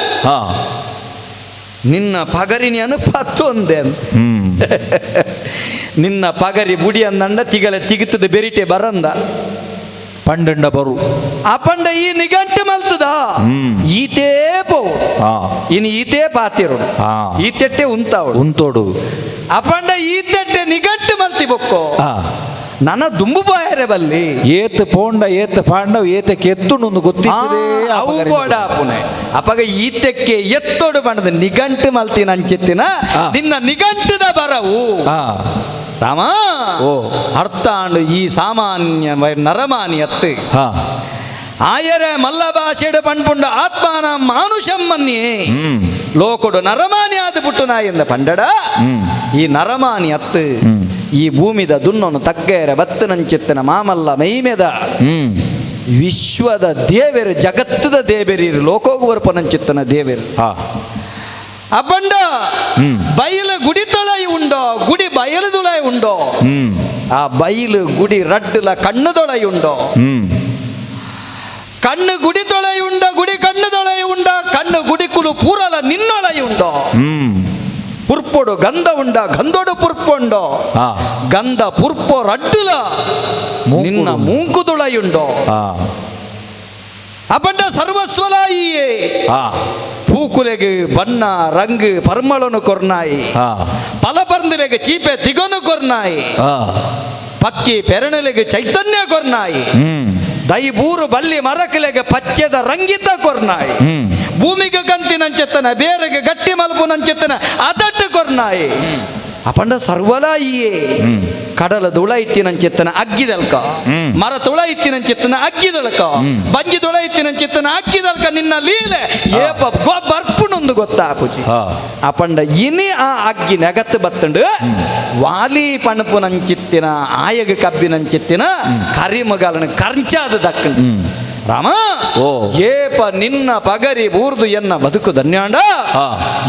ನಿನ್ನ ಪಗರಿನಿಯನ್ನು ಪತ್ತೊಂದೆ ನಿನ್ನ ಪಗರಿ ಬುಡಿ ಅಂದಂಡ ತಿಗಲೆ ತಿಗುತ್ತದೆ ಬೆರಿಟೆ ಬರಂದ ಪಂಡಂಡ ಬರು ಅಪಂಡ ಈ ನಿಗಂಟು ಮಲ್ತದ ಈತೇ ಪೋವು ಇನ್ನು ಈತೇ ಪಾತಿರು ಈತೆಟ್ಟೆ ಉಂತಾವಳು ಉಂತೋಡು ಅಪಂಡ ಈತೆಟ್ಟೆ ನಿಗಂಟು ಮಲ್ತಿ ಬೊಕ್ಕೋ ನನ್ನ ದುಂಬು ಬಾಯರೆ ಬಲ್ಲಿ ಏತ್ ಪೋಂಡ ಏತ್ ಪಾಂಡವ್ ಏತ ಕೆತ್ತುಂಡು ಗೊತ್ತಿದೆ ಅವು ಬೋಡ ಪುಣೆ ಅಪಗ ಈತಕ್ಕೆ ಎತ್ತೋಡು ಬಣ್ಣದ ನಿಗಂಟು ಮಲ್ತಿನ ಅಂಚಿತ್ತಿನ ನಿನ್ನ ನಿಗಂಟದ ಬರವು ರಾಮ ಓ. ಅರ್ಥಾಂಡು ಈ ಸಾಮಾನ್ಯ ನರಮಾನಿ ಅತ್ತು ಆಯರೆ ಮಲ್ಲ ಭಾಷೆಡು ಪಣ್ಪುಂಡ ಆತ್ಮಾನ ಮಾನುಷಮ್ಮನ್ಯೇ ಲೋಕೊಡು ನರಮಾನಿ ಆದ ಪುಟ್ಟು ನಾಯಿಂದ ಪಂಡಡ ಈ ನರಮಾನಿ ಅತ್ತು ಈ ಭೂಮಿದ ದುನ್ನೊನು ತಗ್ಗೇರ ಬತ್ತನಂಚಿತ್ತನ ಮಾಮಲ್ಲ ಮೈಮೆದ ವಿಶ್ವದ ದೇವೆರು ಜಗತ್ತದ ದೇವೆರು ಲೋಕೋಗುವರ್ ಪನಂಚಿತ್ತನ ದೇವೆರು ಅಬ್ಬಂಡ ಬಯಲು ಗುಡಿ ತೊಳೈ ಉಂಡೋ ಗುಡಿ ಬಯಲುದುಳೈ ಉಂಡೋ ಆ ಬಯಲು ಗುಡಿ ರಡ್ಡುಲ ಕಣ್ಣುದೊಳೈ ಉಂಡೋ ಕಣ್ಣು ಗುಡಿ ತೊಳೈ ಉಂಡ ಗುಡಿ ಕಣ್ಣು ತೊಳೈ ಉಂಡ ಕಣ್ಣು ಗುಡಿಕುಲು ಪೂರಲ ನಿನ್ನೊಳೈ ಉಂಡೋ ಪುರ್ಪೊಡು ಗಂಧ ಉಂಡ ಗಂಧೊಡು ಪುರ್ಪೊಂಡೋ ಗಂಧ ಪುರ್ಪೊ ರಡ್ಡುಲ ನಿನ್ನ ಮೂಂಕುದುಳೈಯುಂಡೋ ಅಪಂಡ ಸರ್ವಸ್ವಲಾಯಿಯೇ ಪೂಕುಲೆಗ್ ಬಣ್ಣ ರಂಗು ಪರ್ಮಳನು ಕೊರ್ನಾಯಿ ಪಲಪರ್ಂದಿಲೆಗ್ ಚೀಪೆ ತಿಗೊನು ಕೊರ್ನಾಯಿ ಪಕ್ಕಿ ಪೆರಣಲೆಗ್ ಚೈತನ್ಯ ಕೊರ್ನಾಯಿ ದೈಬೂರು ಬಲ್ಲಿ ಮರಕಲೆಗ್ ಪಚ್ಚೆದ ರಂಗಿತ ಕೊರ್ನಾಯಿ ಭೂಮಿಗೆ ಕಂತಿನಂచెತ್ತನ ಬೇರೆಗೆ ಗಟ್ಟಿ ಮಲ್ಪುನಂచెತ್ತನ ಅದಟ್ಟು ಕೊರ್ನಾಯಿ ಅಪಂಡ ಸರ್ವಲಾಯಿಯೇ ಕಡಲ ತುಳೈತಿನಂచెತ್ತನ ಅಗ್ಗಿದಲ್ಕ ಮರ ತುಳೈತಿನಂచెತ್ತನ ಅಗ್ಗಿದಲ್ಕ ಬಂಜಿ ತುಳೈತಿನಂచెತ್ತನ ಅಗ್ಗಿದಲ್ಕ ನಿನ್ನ ಲೀಲೆ ಏಪ ಬರ್ಪುನೊಂದು ಗೊತ್ತಾಪುಜಿ ಅಪಂಡ ಇನಿ ಆ ಅಗ್ಗಿ ನೆಗತ್ತು ಬತ್ತಂಡು ವಾಲಿ ಪಣಪುನಂಚಿತ್ತಿನ ಆಯಗ ಕಬ್ಬಿನಂಚಿತ್ತಿನ ಕರಿಮಗಲನ ಕರ್ಂಚಾದ ದಕ್ಕಂಡು ರಾಮ ಓ. ಏಪ ನಿನ್ನ ಪಗರಿ ಬೂರ್ದು ಎನ್ನ ಬದುಕು ಧನ್ಯಾಂಡ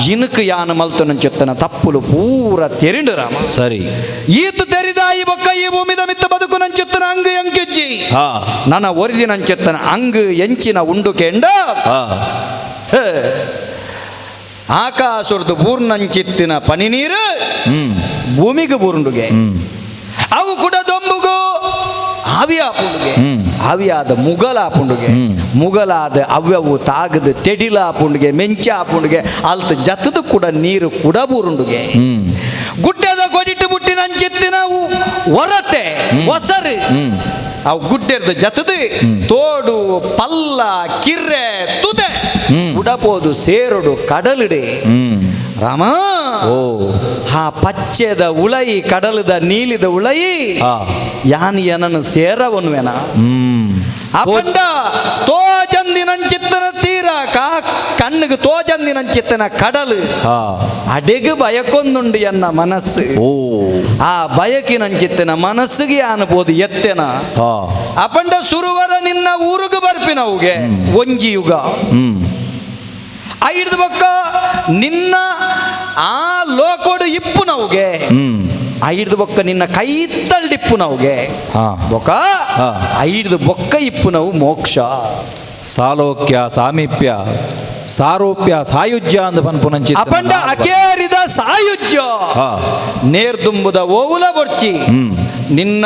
ಇನುಕು ಯಾನ ಮಲ್ತನಂಚಿತ್ತನ ತಪ್ಪುಲು ಪೂರ ತೆರಿಂಡು ರಾಮ ಸರಿ ಈತ ತೆರಿದಾಯಿ ಬೊಕ್ಕ ಈ ಭೂಮಿದ ಮಿತ್ತ ಬದುಕು ನಂಚಿತ್ತನ ಅಂಗು ಎಂಕೆಜ್ಜಿ ನನ್ನ ಒರಿದಿನಂಚಿತ್ತನ ಅಂಗು ಎಂಚಿನ ಉಂಡು ಕೆಂಡ ಆಕಾಶುರ್ದು ಬೂರ್ನಂಚಿತ್ತಿನ ಪನಿ ನೀರು ಭೂಮಿಗೆ ಬೂರ್ಂಡುಗೆ ಅವು ಕೂಡ ದೊಂಬುಗು ಆವಿಯಾಪುಂಡುಗೆ ಆವಿಯಾದ ಮುಗಲಾಪುಂಡುಗೆ ಮುಗಲಾದ ಅವ್ಯವು ತಾಗದ ತೆಡಿಲಾಪುಂಡುಗೆ ಮೆಂಚಾಪುಂಡುಗೆ ಅಲ್ತ ಜತದ ಕೂಡ ನೀರು ಕೂಡ ಬೂರುಂಡುಗೆ ಗುಡ್ಡದ ಕೊಡಿಟ್ಟು ಬುಟ್ಟಿನಂಚಿತ್ತಿನ ಒರತೆ ಒಸರು ಅವು ಗುಡ್ಡೆರ್ದ ಜತದ ತೋಡು ಪಲ್ಲ ಕಿರ್ರೆ ತುದೆ ಉಡಪೋದು ಸೇರುಡು ಕಡಲಿಡೆ ರಾಮ ಓ ಆ ಪಚ್ಚೆದ ಉಳೈ ಕಡಲದ ನೀಲಿದ ಉಳೈ ಯಾನ್ ಏನನ್ನು ಸೇರವನುವೆನ. ಅಪಂಡ ತೋಜಂದಿನಂಚಿತ್ತನ ತೀರ ಕಾ ಕಣ್ಣಿಗೆ ತೋಜಂದಿನಂಚಿತ್ತನ ಕಡಲು ಅಡೆಗು ಬಯಕೊಂದುಂಡು ಎನ್ನ ಮನಸ್ಸು. ಆ ಬಯಕಿನಂಚಿತ್ತನ ಮನಸ್ಸಿಗೆ ಅನ್ಬೋದು ಎತ್ತೆನ. ಅಪಂಡ ಸುರುವರ ನಿನ್ನ ಊರುಗು ಬರ್ಪಿನವುಗೆ ಒಂಜಿ ಯುಗ ಐದು ಬೊಕ್ಕ ನಿನ್ನ ಆ ಲೋಕೋಡು ಇಪ್ಪು ನವುಗೆ ಐದು ಬೊಕ್ಕ ನಿನ್ನ ಕೈತಲ್ಡಿಪ್ಪು ನವುಗೆ ಬೊಕ್ಕ ಐದು ಬೊಕ್ಕ ಇಪ್ಪು ನಾವು ಮೋಕ್ಷ. ಸಾಲೋಕ್ಯ ಸಾಮೀಪ್ಯ ಸಾರೂಪ್ಯ ಸಾಯುಜ್ಯ ಅಂದ್ ಪನ್ಪುನಂಚಿ ಅಪಂಡ ಅಕೇರಿದ ಸಾಯುಜ್ಯ ನೇರ್ದುಂಬುದ ಓವುಲ ಬೊರ್ಚಿ, ನಿನ್ನ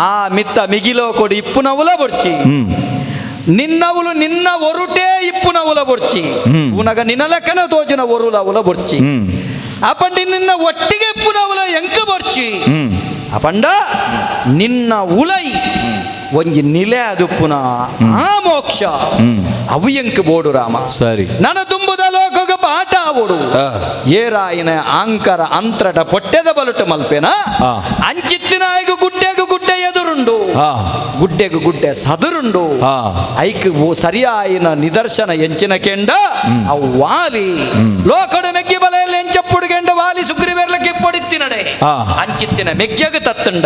ಆ ಮಿತ್ತ ಮಿಗಿಲೋ ಕೊಡಿ ಇಪ್ಪುನವುಲ ಬೊರ್ಚಿ, ನಿನ್ನವುಲು ನಿನ್ನ ಒರುಟೇ ಇಪ್ಪುನವುಲ ಬೊರ್ಚಿ, ಉನಗ ನಿನ್ನ ಲೆಕ್ಕನ ತೋಜಿನ ಒರುಲ ಉಲ ಬೊರ್ಚಿ, ಅಪಂಡಿ ನಿನ್ನ ಒಟ್ಟಿಗೆ ಇಪ್ಪುನವುಲ ಎಂಕ ಬೊರ್ಚಿ. ಅಪಂಡ ನಿನ್ನ ಉಲೈ ಒಂಜಿ ನಿಲೆ ಅದುಪ್ಪುನ ಆ ಮೋಕ್ಷ ಅವು ಎಂಕ್ ಬೋಡು ರಾಮ. ಸರಿ. ನನ ತುಂಬುದ ಲೋಕಗ ಪಾಠ ಆವೋಡು. ಏರಾಯಿನ ಆಂಕರ ಅಂತ್ರಟ ಪೊಟ್ಟೆದ ಬಲುಟ ಮಲ್ಪೆನ ಅಂಚಿತ್ತಿನಾಯಗ ಗುಡ್ಡೆಗು ಗುಡ್ಡೆ ಎದುರುಂಡು, ಗುಡ್ಡೆಗು ಗುಡ್ಡೆ ಸದುರುಂಡು. ಐಕ್ ಸರಿಯಾಯಿನ ನಿದರ್ಶನ ಎಂಚಿನ ಕೆಂಡ ಅವು ವಾಲಿ ಲೋಕಡು ಮೆಗ್ಗಿ ಬಲೆಯಲ್ಲಿ ಎಂಚಪ್ಪುಡು ಕೆಂಡ ವಾಲಿ ಸುಗ್ರೀವೇರ್ಲಕ್ಕೆ ಪೊಡಿತ್ತಿನಡೆ ಅಂಚಿತ್ತಿನ ಮೆಗ್ಗ್ಯಗ ತತ್ತುಂಡ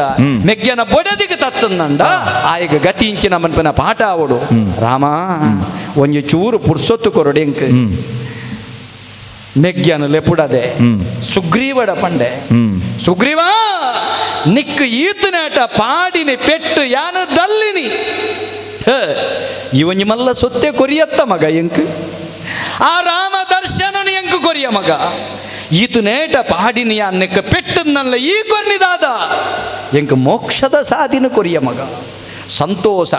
ಮೆಗ್ಗ್ಯನ ಬೊಡದಿಗೆ ತತ್ತಂದಂಡ ಆಯಗ ಗತಿ ಇಂಚಿನ ಮನ್ಪನ ಪಾಠ ಆವಡು ರಾಮ. ಒಂಜಿ ಚೂರು ಪುರ್ಸೊತ್ತು ಕೊರಡು ಎಂಕ್ ಮೆಗ್ಗ್ಯನ ಲೆಪುಡದೆ ಸುಗ್ರೀವಡ ಪಂಡೆ, ಸುಗ್ರೀವ ನಿಕ್ಕು ಈತನಾಟ ಪಾಡಿನಿ ಪೆಟ್ಟು ಯಾನ ದಲ್ಲಿನಿ ಇವನಿ ಮಲ್ಲ ಸೊತ್ತೆ ಕೊರಿಯತ್ತ ಮಗ ಎಂಕ್ ಆ ರಾಮ ದರ್ಶನನು ಎಂಕ್ ಕೊರಿಯ ಮಗ ಈತನೇಟ ಪಾಡಿನಿ ಅನ್ನಕ್ಕ ಪೆಟ್ಟದನ್ನಲ್ಲ ಈ ಕೊರ್ನಿದಾದ ಎಂಕ್ ಮೋಕ್ಷದ ಸಾಧಿನ ಕೊರಿಯ ಮಗ ಸಂತೋಷ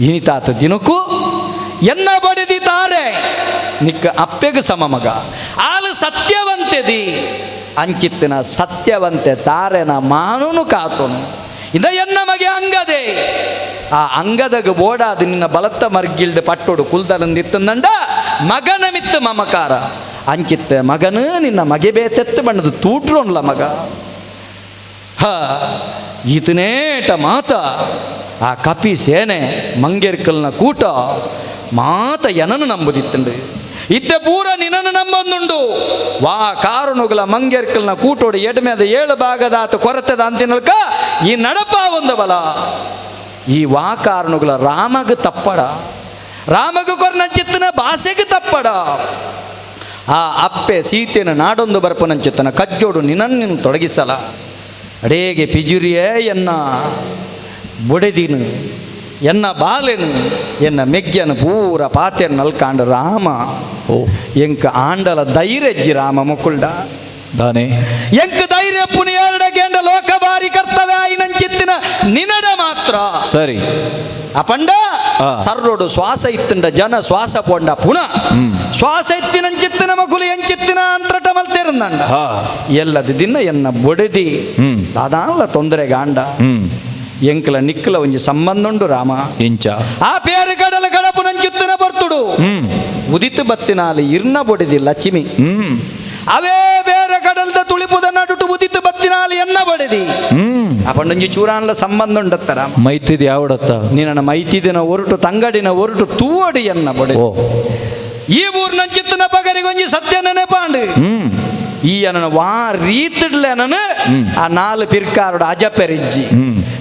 ಇನಿತಾತ ದಿನಕ್ಕೂ ಎನ್ನ ಬಡಿದಿ ತಾರೆ ನಿಕ್ಕ ಅಪ್ಪೆಗೆ ಸಮ ಮಗ ಆಲು ಸತ್ಯವಂತೆದಿ ಅಂಚಿತ್ತಿನ ಸತ್ಯವಂತೆ ತಾರೆನ ಮಾನುನು ಕಾತೋನು ಇಂದ ಎನ್ನ ಮಗೆ ಅಂಗದೆ ಆ ಅಂಗದಗ ಬೋಡಾದ ನಿನ್ನ ಬಲತ್ತ ಮರ್ಗಿಲ್ದ ಪಟ್ಟೋಡು ಕುಲ್ದಲಂದಿತ್ತಂದಂಡ ಮಗನ ಮಿತ್ತ ಮಮಕಾರ ಅಂಚಿತ್ತ ಮಗನು ನಿನ್ನ ಮಗೆ ಬೇತೆತ್ತು ಬಣ್ಣದ ತೂಟ್ರೋನ್ಲ ಮಗ ಹ ಈತನೇಟ ಮಾತ ಆ ಕಪಿ ಸೇನೆ ಮಂಗೇರ್ಕಲ್ನ ಕೂಟ ಮಾತ ಎನನು ನಂಬುದಿತ್ತಂಡು ಇತ್ತೆ ಪೂರ ನಿನನು ನಂಬಂದುಂಡು ವಾ ಕಾರಣುಗಳ ಮಂಗೇರ್ಕಲ್ನ ಕೂಟೋಡು ಎಡ್ಮೆದ ಏಳು ಭಾಗದಾತ ಕೊರತೆದ ಅಂತಿನಲ್ಕ ಈ ನಡಪ ಒಂದು ಬಲ ಈ ವಾ ಕಾರಣುಗಳ ರಾಮಗ ತಪ್ಪಡ ರಾಮಗ ಕೊರ್ನಂಚಿತ್ತನ ಭಾಷೆಗೆ ತಪ್ಪಡ ಆ ಅಪ್ಪೆ ಸೀತೆನ ನಾಡೊಂದು ಬರ್ಪನಂಚಿತ್ತನ ಕಜ್ಜೋಡು ನಿನನ್ನು ತೊಡಗಿಸಲ ಅಡೇಗೆ ಪಿಜುರಿಯೇ ಎನ್ನ ಬೊಡೆದಿನು ಎನ್ನ ಬಾಲೆನು ಎನ್ನ ಮೆಗ್ಯನು ಪೂರ ಪಾತೆರ್ ನಲ್ಕಾಂಡ ರಾಮ. ಓ ಎಂಕ ಆಂಡಲ ಧೈರ್ಯಜ್ಜಿ ರಾಮ ಮುಕುಲ್ಡ ದಾನೆ ಎಂಕ ಧೈರ್ಯ ಪುನಿಯಾರಡ ಗೇಂಡ ಲೋಕ ಬಾರಿ ಕರ್ತವ್ಯ ಆಯಿನಂಚಿತ್ತಿನ ನಿನಡ ಮಾತ್ರ. ಸರಿ. ಅಪಂಡ ಸರ್ರೋಡು ಶ್ವಾಸ ಇತ್ತಂಡ ಜನ ಶ್ವಾಸ ಪೊಂಡ ಪುನಃ ಶ್ವಾಸ ಇತ್ತಿನಂಚಿತ್ತಿನ ಮಗುಲು ಎಂಚಿತ್ತಿನ ಅಂತರಟ ಮಲ್ತೇರಂದಂಡ ಎಲ್ಲದ ದಿನ ಎನ್ನ ಬೊಡೆದಿ ದಾದಾನ್ಲ ತೊಂದರೆ ಗಾಂಡ ಎಂಕಲ ನಿಕ್ಕಲ ಒಂಜಿ ಸಂಬಂಧ ಉಂಡು ರಾಮ. ಇಂಚ ಆ ಪೇರು ಕಡಲ ಕಡಪು ನಂಚಿತ್ತಿನ ಬರ್ತುಡು ಉದಿತು ಬತ್ತಿನಾಲಿ ಇರ್ನ ಬೊಡೆದಿ ಲಕ್ಷ್ಮಿ ಅವೇ ಬೇರೆ ಕಡಲ್ದ ತುಳಿಪುದ ನಡುಟು ಉದಿತು ಬತ್ತಿನಾಲಿ ಎನ್ನ ಬಡೆದಿ ಅಪಂಡೊಂಜಿ ಚೂರಾನ್ಲ ಸಂಬಂಧ ಉಂಡತ್ತ ರಾಮ. ಮೈತಿದ್ ಯಾವಡತ್ತ ನಿನ್ನ ಮೈತಿದಿನ ಒರಟು ತಂಗಡಿನ ಒರಟು ತೂವಡಿ ಎನ್ನ ಬಡೆ ಓ ಈ ಊರ್ನಂಚಿತ್ತಿನ ಪಗರಿಗೊಂಜಿ ಸತ್ಯನೇ ಪಾಂಡು ಈ ಅನನ ವಾ ರೀತಿಡ್ಲೆನನು ಆ ನಾಲು ಪಿರ್ಕಾರುಡು ಅಜಪೆರಿಜ್ಜಿ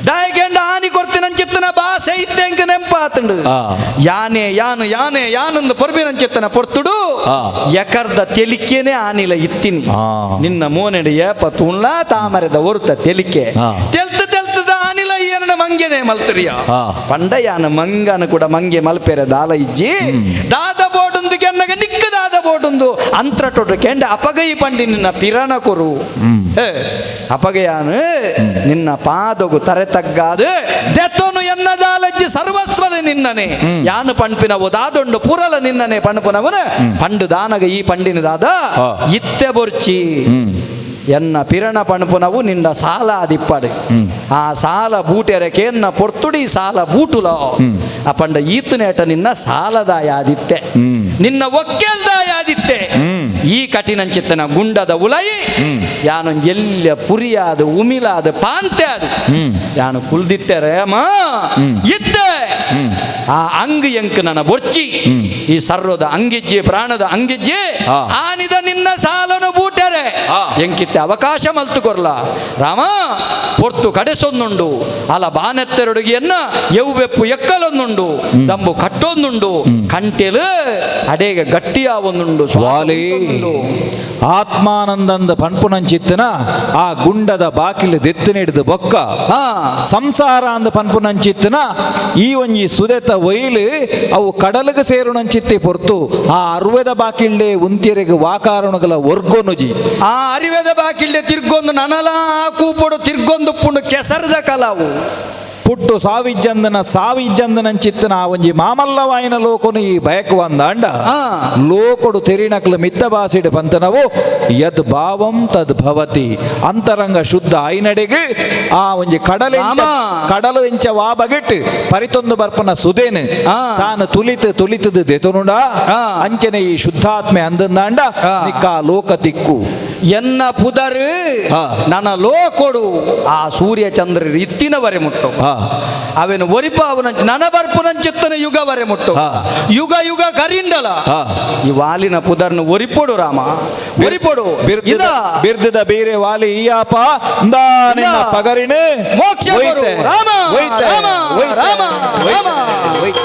ದಾಯಕೆಂಡ ಆನಿ ಕೊರ್ತಿನಂಚಿತ್ತನ ಬಾಸೆ ಇತ್ತೆಂಕ ನೆಂಪಾತುಂಡು ಯಾನೆ ಯಾನು ಯಾನೆ ಯಾನಂದು ಪೊರ್ಬಿನಂಚಿತ್ತನ ಪೊರ್ತುಡು ಎಕರ್ದ ತೆಲಿಕೆನೆ ಆನಿಲ ಇತ್ತಿನಿ ನಿನ್ನ ಮೋನೆಡು ಏಪ ತುಣ್ಲ ತಾಮರೆದ ಒರುತ ತೆಲಿಕೆ ತೆಲ್ತು ತೆಲ್ತದ ಆನಿಲ ಏನನ ಮಂಗೆನೆ ಮಲ್ತರಿಯ ಪಂಡ ಯಾನ ಮಂಗನ ಕೂಡ ಮಂಗೆ ಮಲ್ಪೆರೆ ದಾಲ ಇಜ್ಜಿ ದಾದ ಬೋಡುಂದು ಕೆನ್ನಗ ನಿಕ್ಕದಾದ ಬೋಡುಂದು ಅಂತ್ರಟೊಡು ಕೆಂಡ ಅಪಗೈ ಪಂಡಿ ನಿನ್ನ ಪಿರನ ಕೊರು ಅಪಗಯಾನು ನಿನ್ನ ಪಾದಗು ತರೆ ತಗ್ಗಾದು ದೆತ್ತೋನು ಎನ್ನದಾಲಜ್ಜಿ ಸರ್ವಸ್ವಲ ನಿನ್ನನೆ ಯಾನು ಪಣ್ಪಿನವು ದಾದೊಂಡು ಪುರಲ ನಿನ್ನನೆ ಪಣ್ಪುನವನ ಪಂಡು ದಾನಗ ಈ ಪಂಡಿನ ದಾದ ಇತ್ತೆ ಬೊರ್ಚಿ ಎನ್ನ ಪಿರಣ ಪಣಪುನವು ನಿನ್ನ ಸಾಲ ಅದಿಪ್ಪಡು ಆ ಸಾಲ ಬೂಟೆರೆ ಕೇನ್ನ ಪೊರ್ತುಡಿ ಸಾಲ ಬೂಟುಲ ಅಪಂಡ ಈತನೇಟ ನಿನ್ನ ಸಾಲದಾಯ ಆದಿತ್ತೆ ನಿನ್ನ ಒಕ್ಕೆಲ್ದಾಯ. ಆದಿತ್ತೆ. ಈ ಕಠಿಣಂಚಿತ್ತನ ಗುಂಡದ ಉಲಯಿ ಯಾನೊಂಜಿ ಎಲ್ಲ ಪುರಿಯಾದ ಉಮಿಲಾದ ಪಾಂತೆ ಅದು ಯಾನು ಕುಲ್ದಿತ್ತೆ ರೇಮ ಇತ್ತೆ. ಆ ಅಂಗ್ ಎಂಕ್ ನನ್ನ ಬೊರ್ಚಿ, ಈ ಸರ್ವದ ಅಂಗಿಜ್ಜೆ, ಪ್ರಾಣದ ಅಂಗಿಜ್ಜೆ. ಆನಿದ ನಿನ್ನ ಸಾಲನು ಬೂಟರೆ ಎಂಕಿತ್ತೆ ಅವಕಾಶ ಮಲ್ತು ಕೊರ್ಲ ರಾಮ. ಪೊರ್ತು ಕಡೆಸೊಂದುಂಡು ಅಲ ಬಾನೆತ್ತೆರಡುಗಿಯನ್ನ ಎವ್ವೆಪ್ಪು ಎಕ್ಕಲೊಂದುಂಡು, ದಂಬು ಕಟ್ಟೊಂದುಂಡು, ಕಂಟೆಲು ಅಡೇಗೆ ಗಟ್ಟಿಯಾವೊಂದುಂಡು, ಶ್ವಾಸ ವಾಲಿ ಉಂಟೊಂದುಂಡು. ಆತ್ಮಾನಂದಂದ ಪನ್ಪುನಂಚಿತ್ತನ ಆ ಗುಂಡದ ಬಾಕಿಲು ದೆತ್ತು ಬೊಕ್ಕ ಸಂಸಾರ ಅಂದ ಪನ್ಪುನಂಚಿತ್ತನ ಈ ಒಂಜಿ ಸುದೆತ ಒಯ್ಲು ಅವು ಕಡಲಿಗೆ ಸೇರುನಂಚಿತ್ತೆ ಪೊರ್ತು ಆ ಅರ್ವೆದ ಬಾಕಿಲ್ಡೆ ಉಂತಿಯರಿಗೆ ವಾಕಾರಣಗಳ ವರ್ಗೊನುಜಿ. ಆ ಅರಿವೆದ ಬಾಕಿಲ್ಡೆ ತಿರ್ಗೊಂದು ನನಲ ಕೂಪೊಡು ತಿರ್ಗೊಂದು ಪುಂಡು ಕೆಸರದ ಕಲಾವು. ಪುಟ್ಟು ಸಾವಿಜ್ಜಂದನ ಸಾವಿಜ್ಜಂದನಂಚಿತ್ತನ ಆ ಒಂಜಿ ಮಾಮಲ್ಲವಾಯಿನ ಲೋಕೊನು ಈ ಬಯಕುವಂದಾಂಡ ಲೋಕೊಡು ತೆರಿನಕ್ಲು ಮಿತ್ತ ಬಾಸಿಡು ಪಂತನವು ಯದ್ ಭಾವಂ ತದ್ ಭವತಿ. ಅಂತರಂಗ ಶುದ್ಧ ಐನಡೆಗೆ ಆ ಒಂಜಿ ಕಡಲು ರಾಮ. ಕಡಲು ಇಂಚ ವಾ ಬಗೆಟ್ ಪರಿತೊಂದು ಬರ್ಪನ ಸುದೇನು ತಾನು ತುಲಿತು ತುಲಿತದು ದೆತನುಡ ಅಂಚನೆ ಈ ಶುದ್ಧಾತ್ಮೆ ಅಂದಂದಾಂಡ ನಿಕ್ಕ ಆ ಲೋಕ ತಿಕ್ಕು. ಎನ್ನ ಪುದರು ನನ್ನ ಲೋಕೊಡು ಆ ಸೂರ್ಯ ಚಂದ್ರರು ಇತ್ತಿನವರೆ ಮುಟ್ಟು ಅವೆನು ಒರಿಪ ಅವನ ನನ ಬರ್ಪುನಂಚಿತ್ತನ ಯುಗವರೆ ಮುಟ್ಟು. ಯುಗ ಯುಗ ಕರಿಂಡಲ ಈ ವಾಲಿನ ಪುದರ್ನು ಒರಿಪೊಡು ರಾಮ, ಒರಿಪೊಡು. ಇದ ಬಿರ್ದದ ಬೀರೆ ವಾಲಿ ಈಯಾಪ ಇಂದಾ ನಿನ್ನ ಇಂದಾ. ಪಗರಿಣೆ ಮೋಕ್ಷ ಕೊರು. ಒಯ್ತೆ, ರಾಮ ಒಯ್ತೆ, ರಾಮ ಒಯ್ತೆ, ರಾಮ ಒಯ್ತೆ, ರಾಮ. ಒಯ್ತೆ.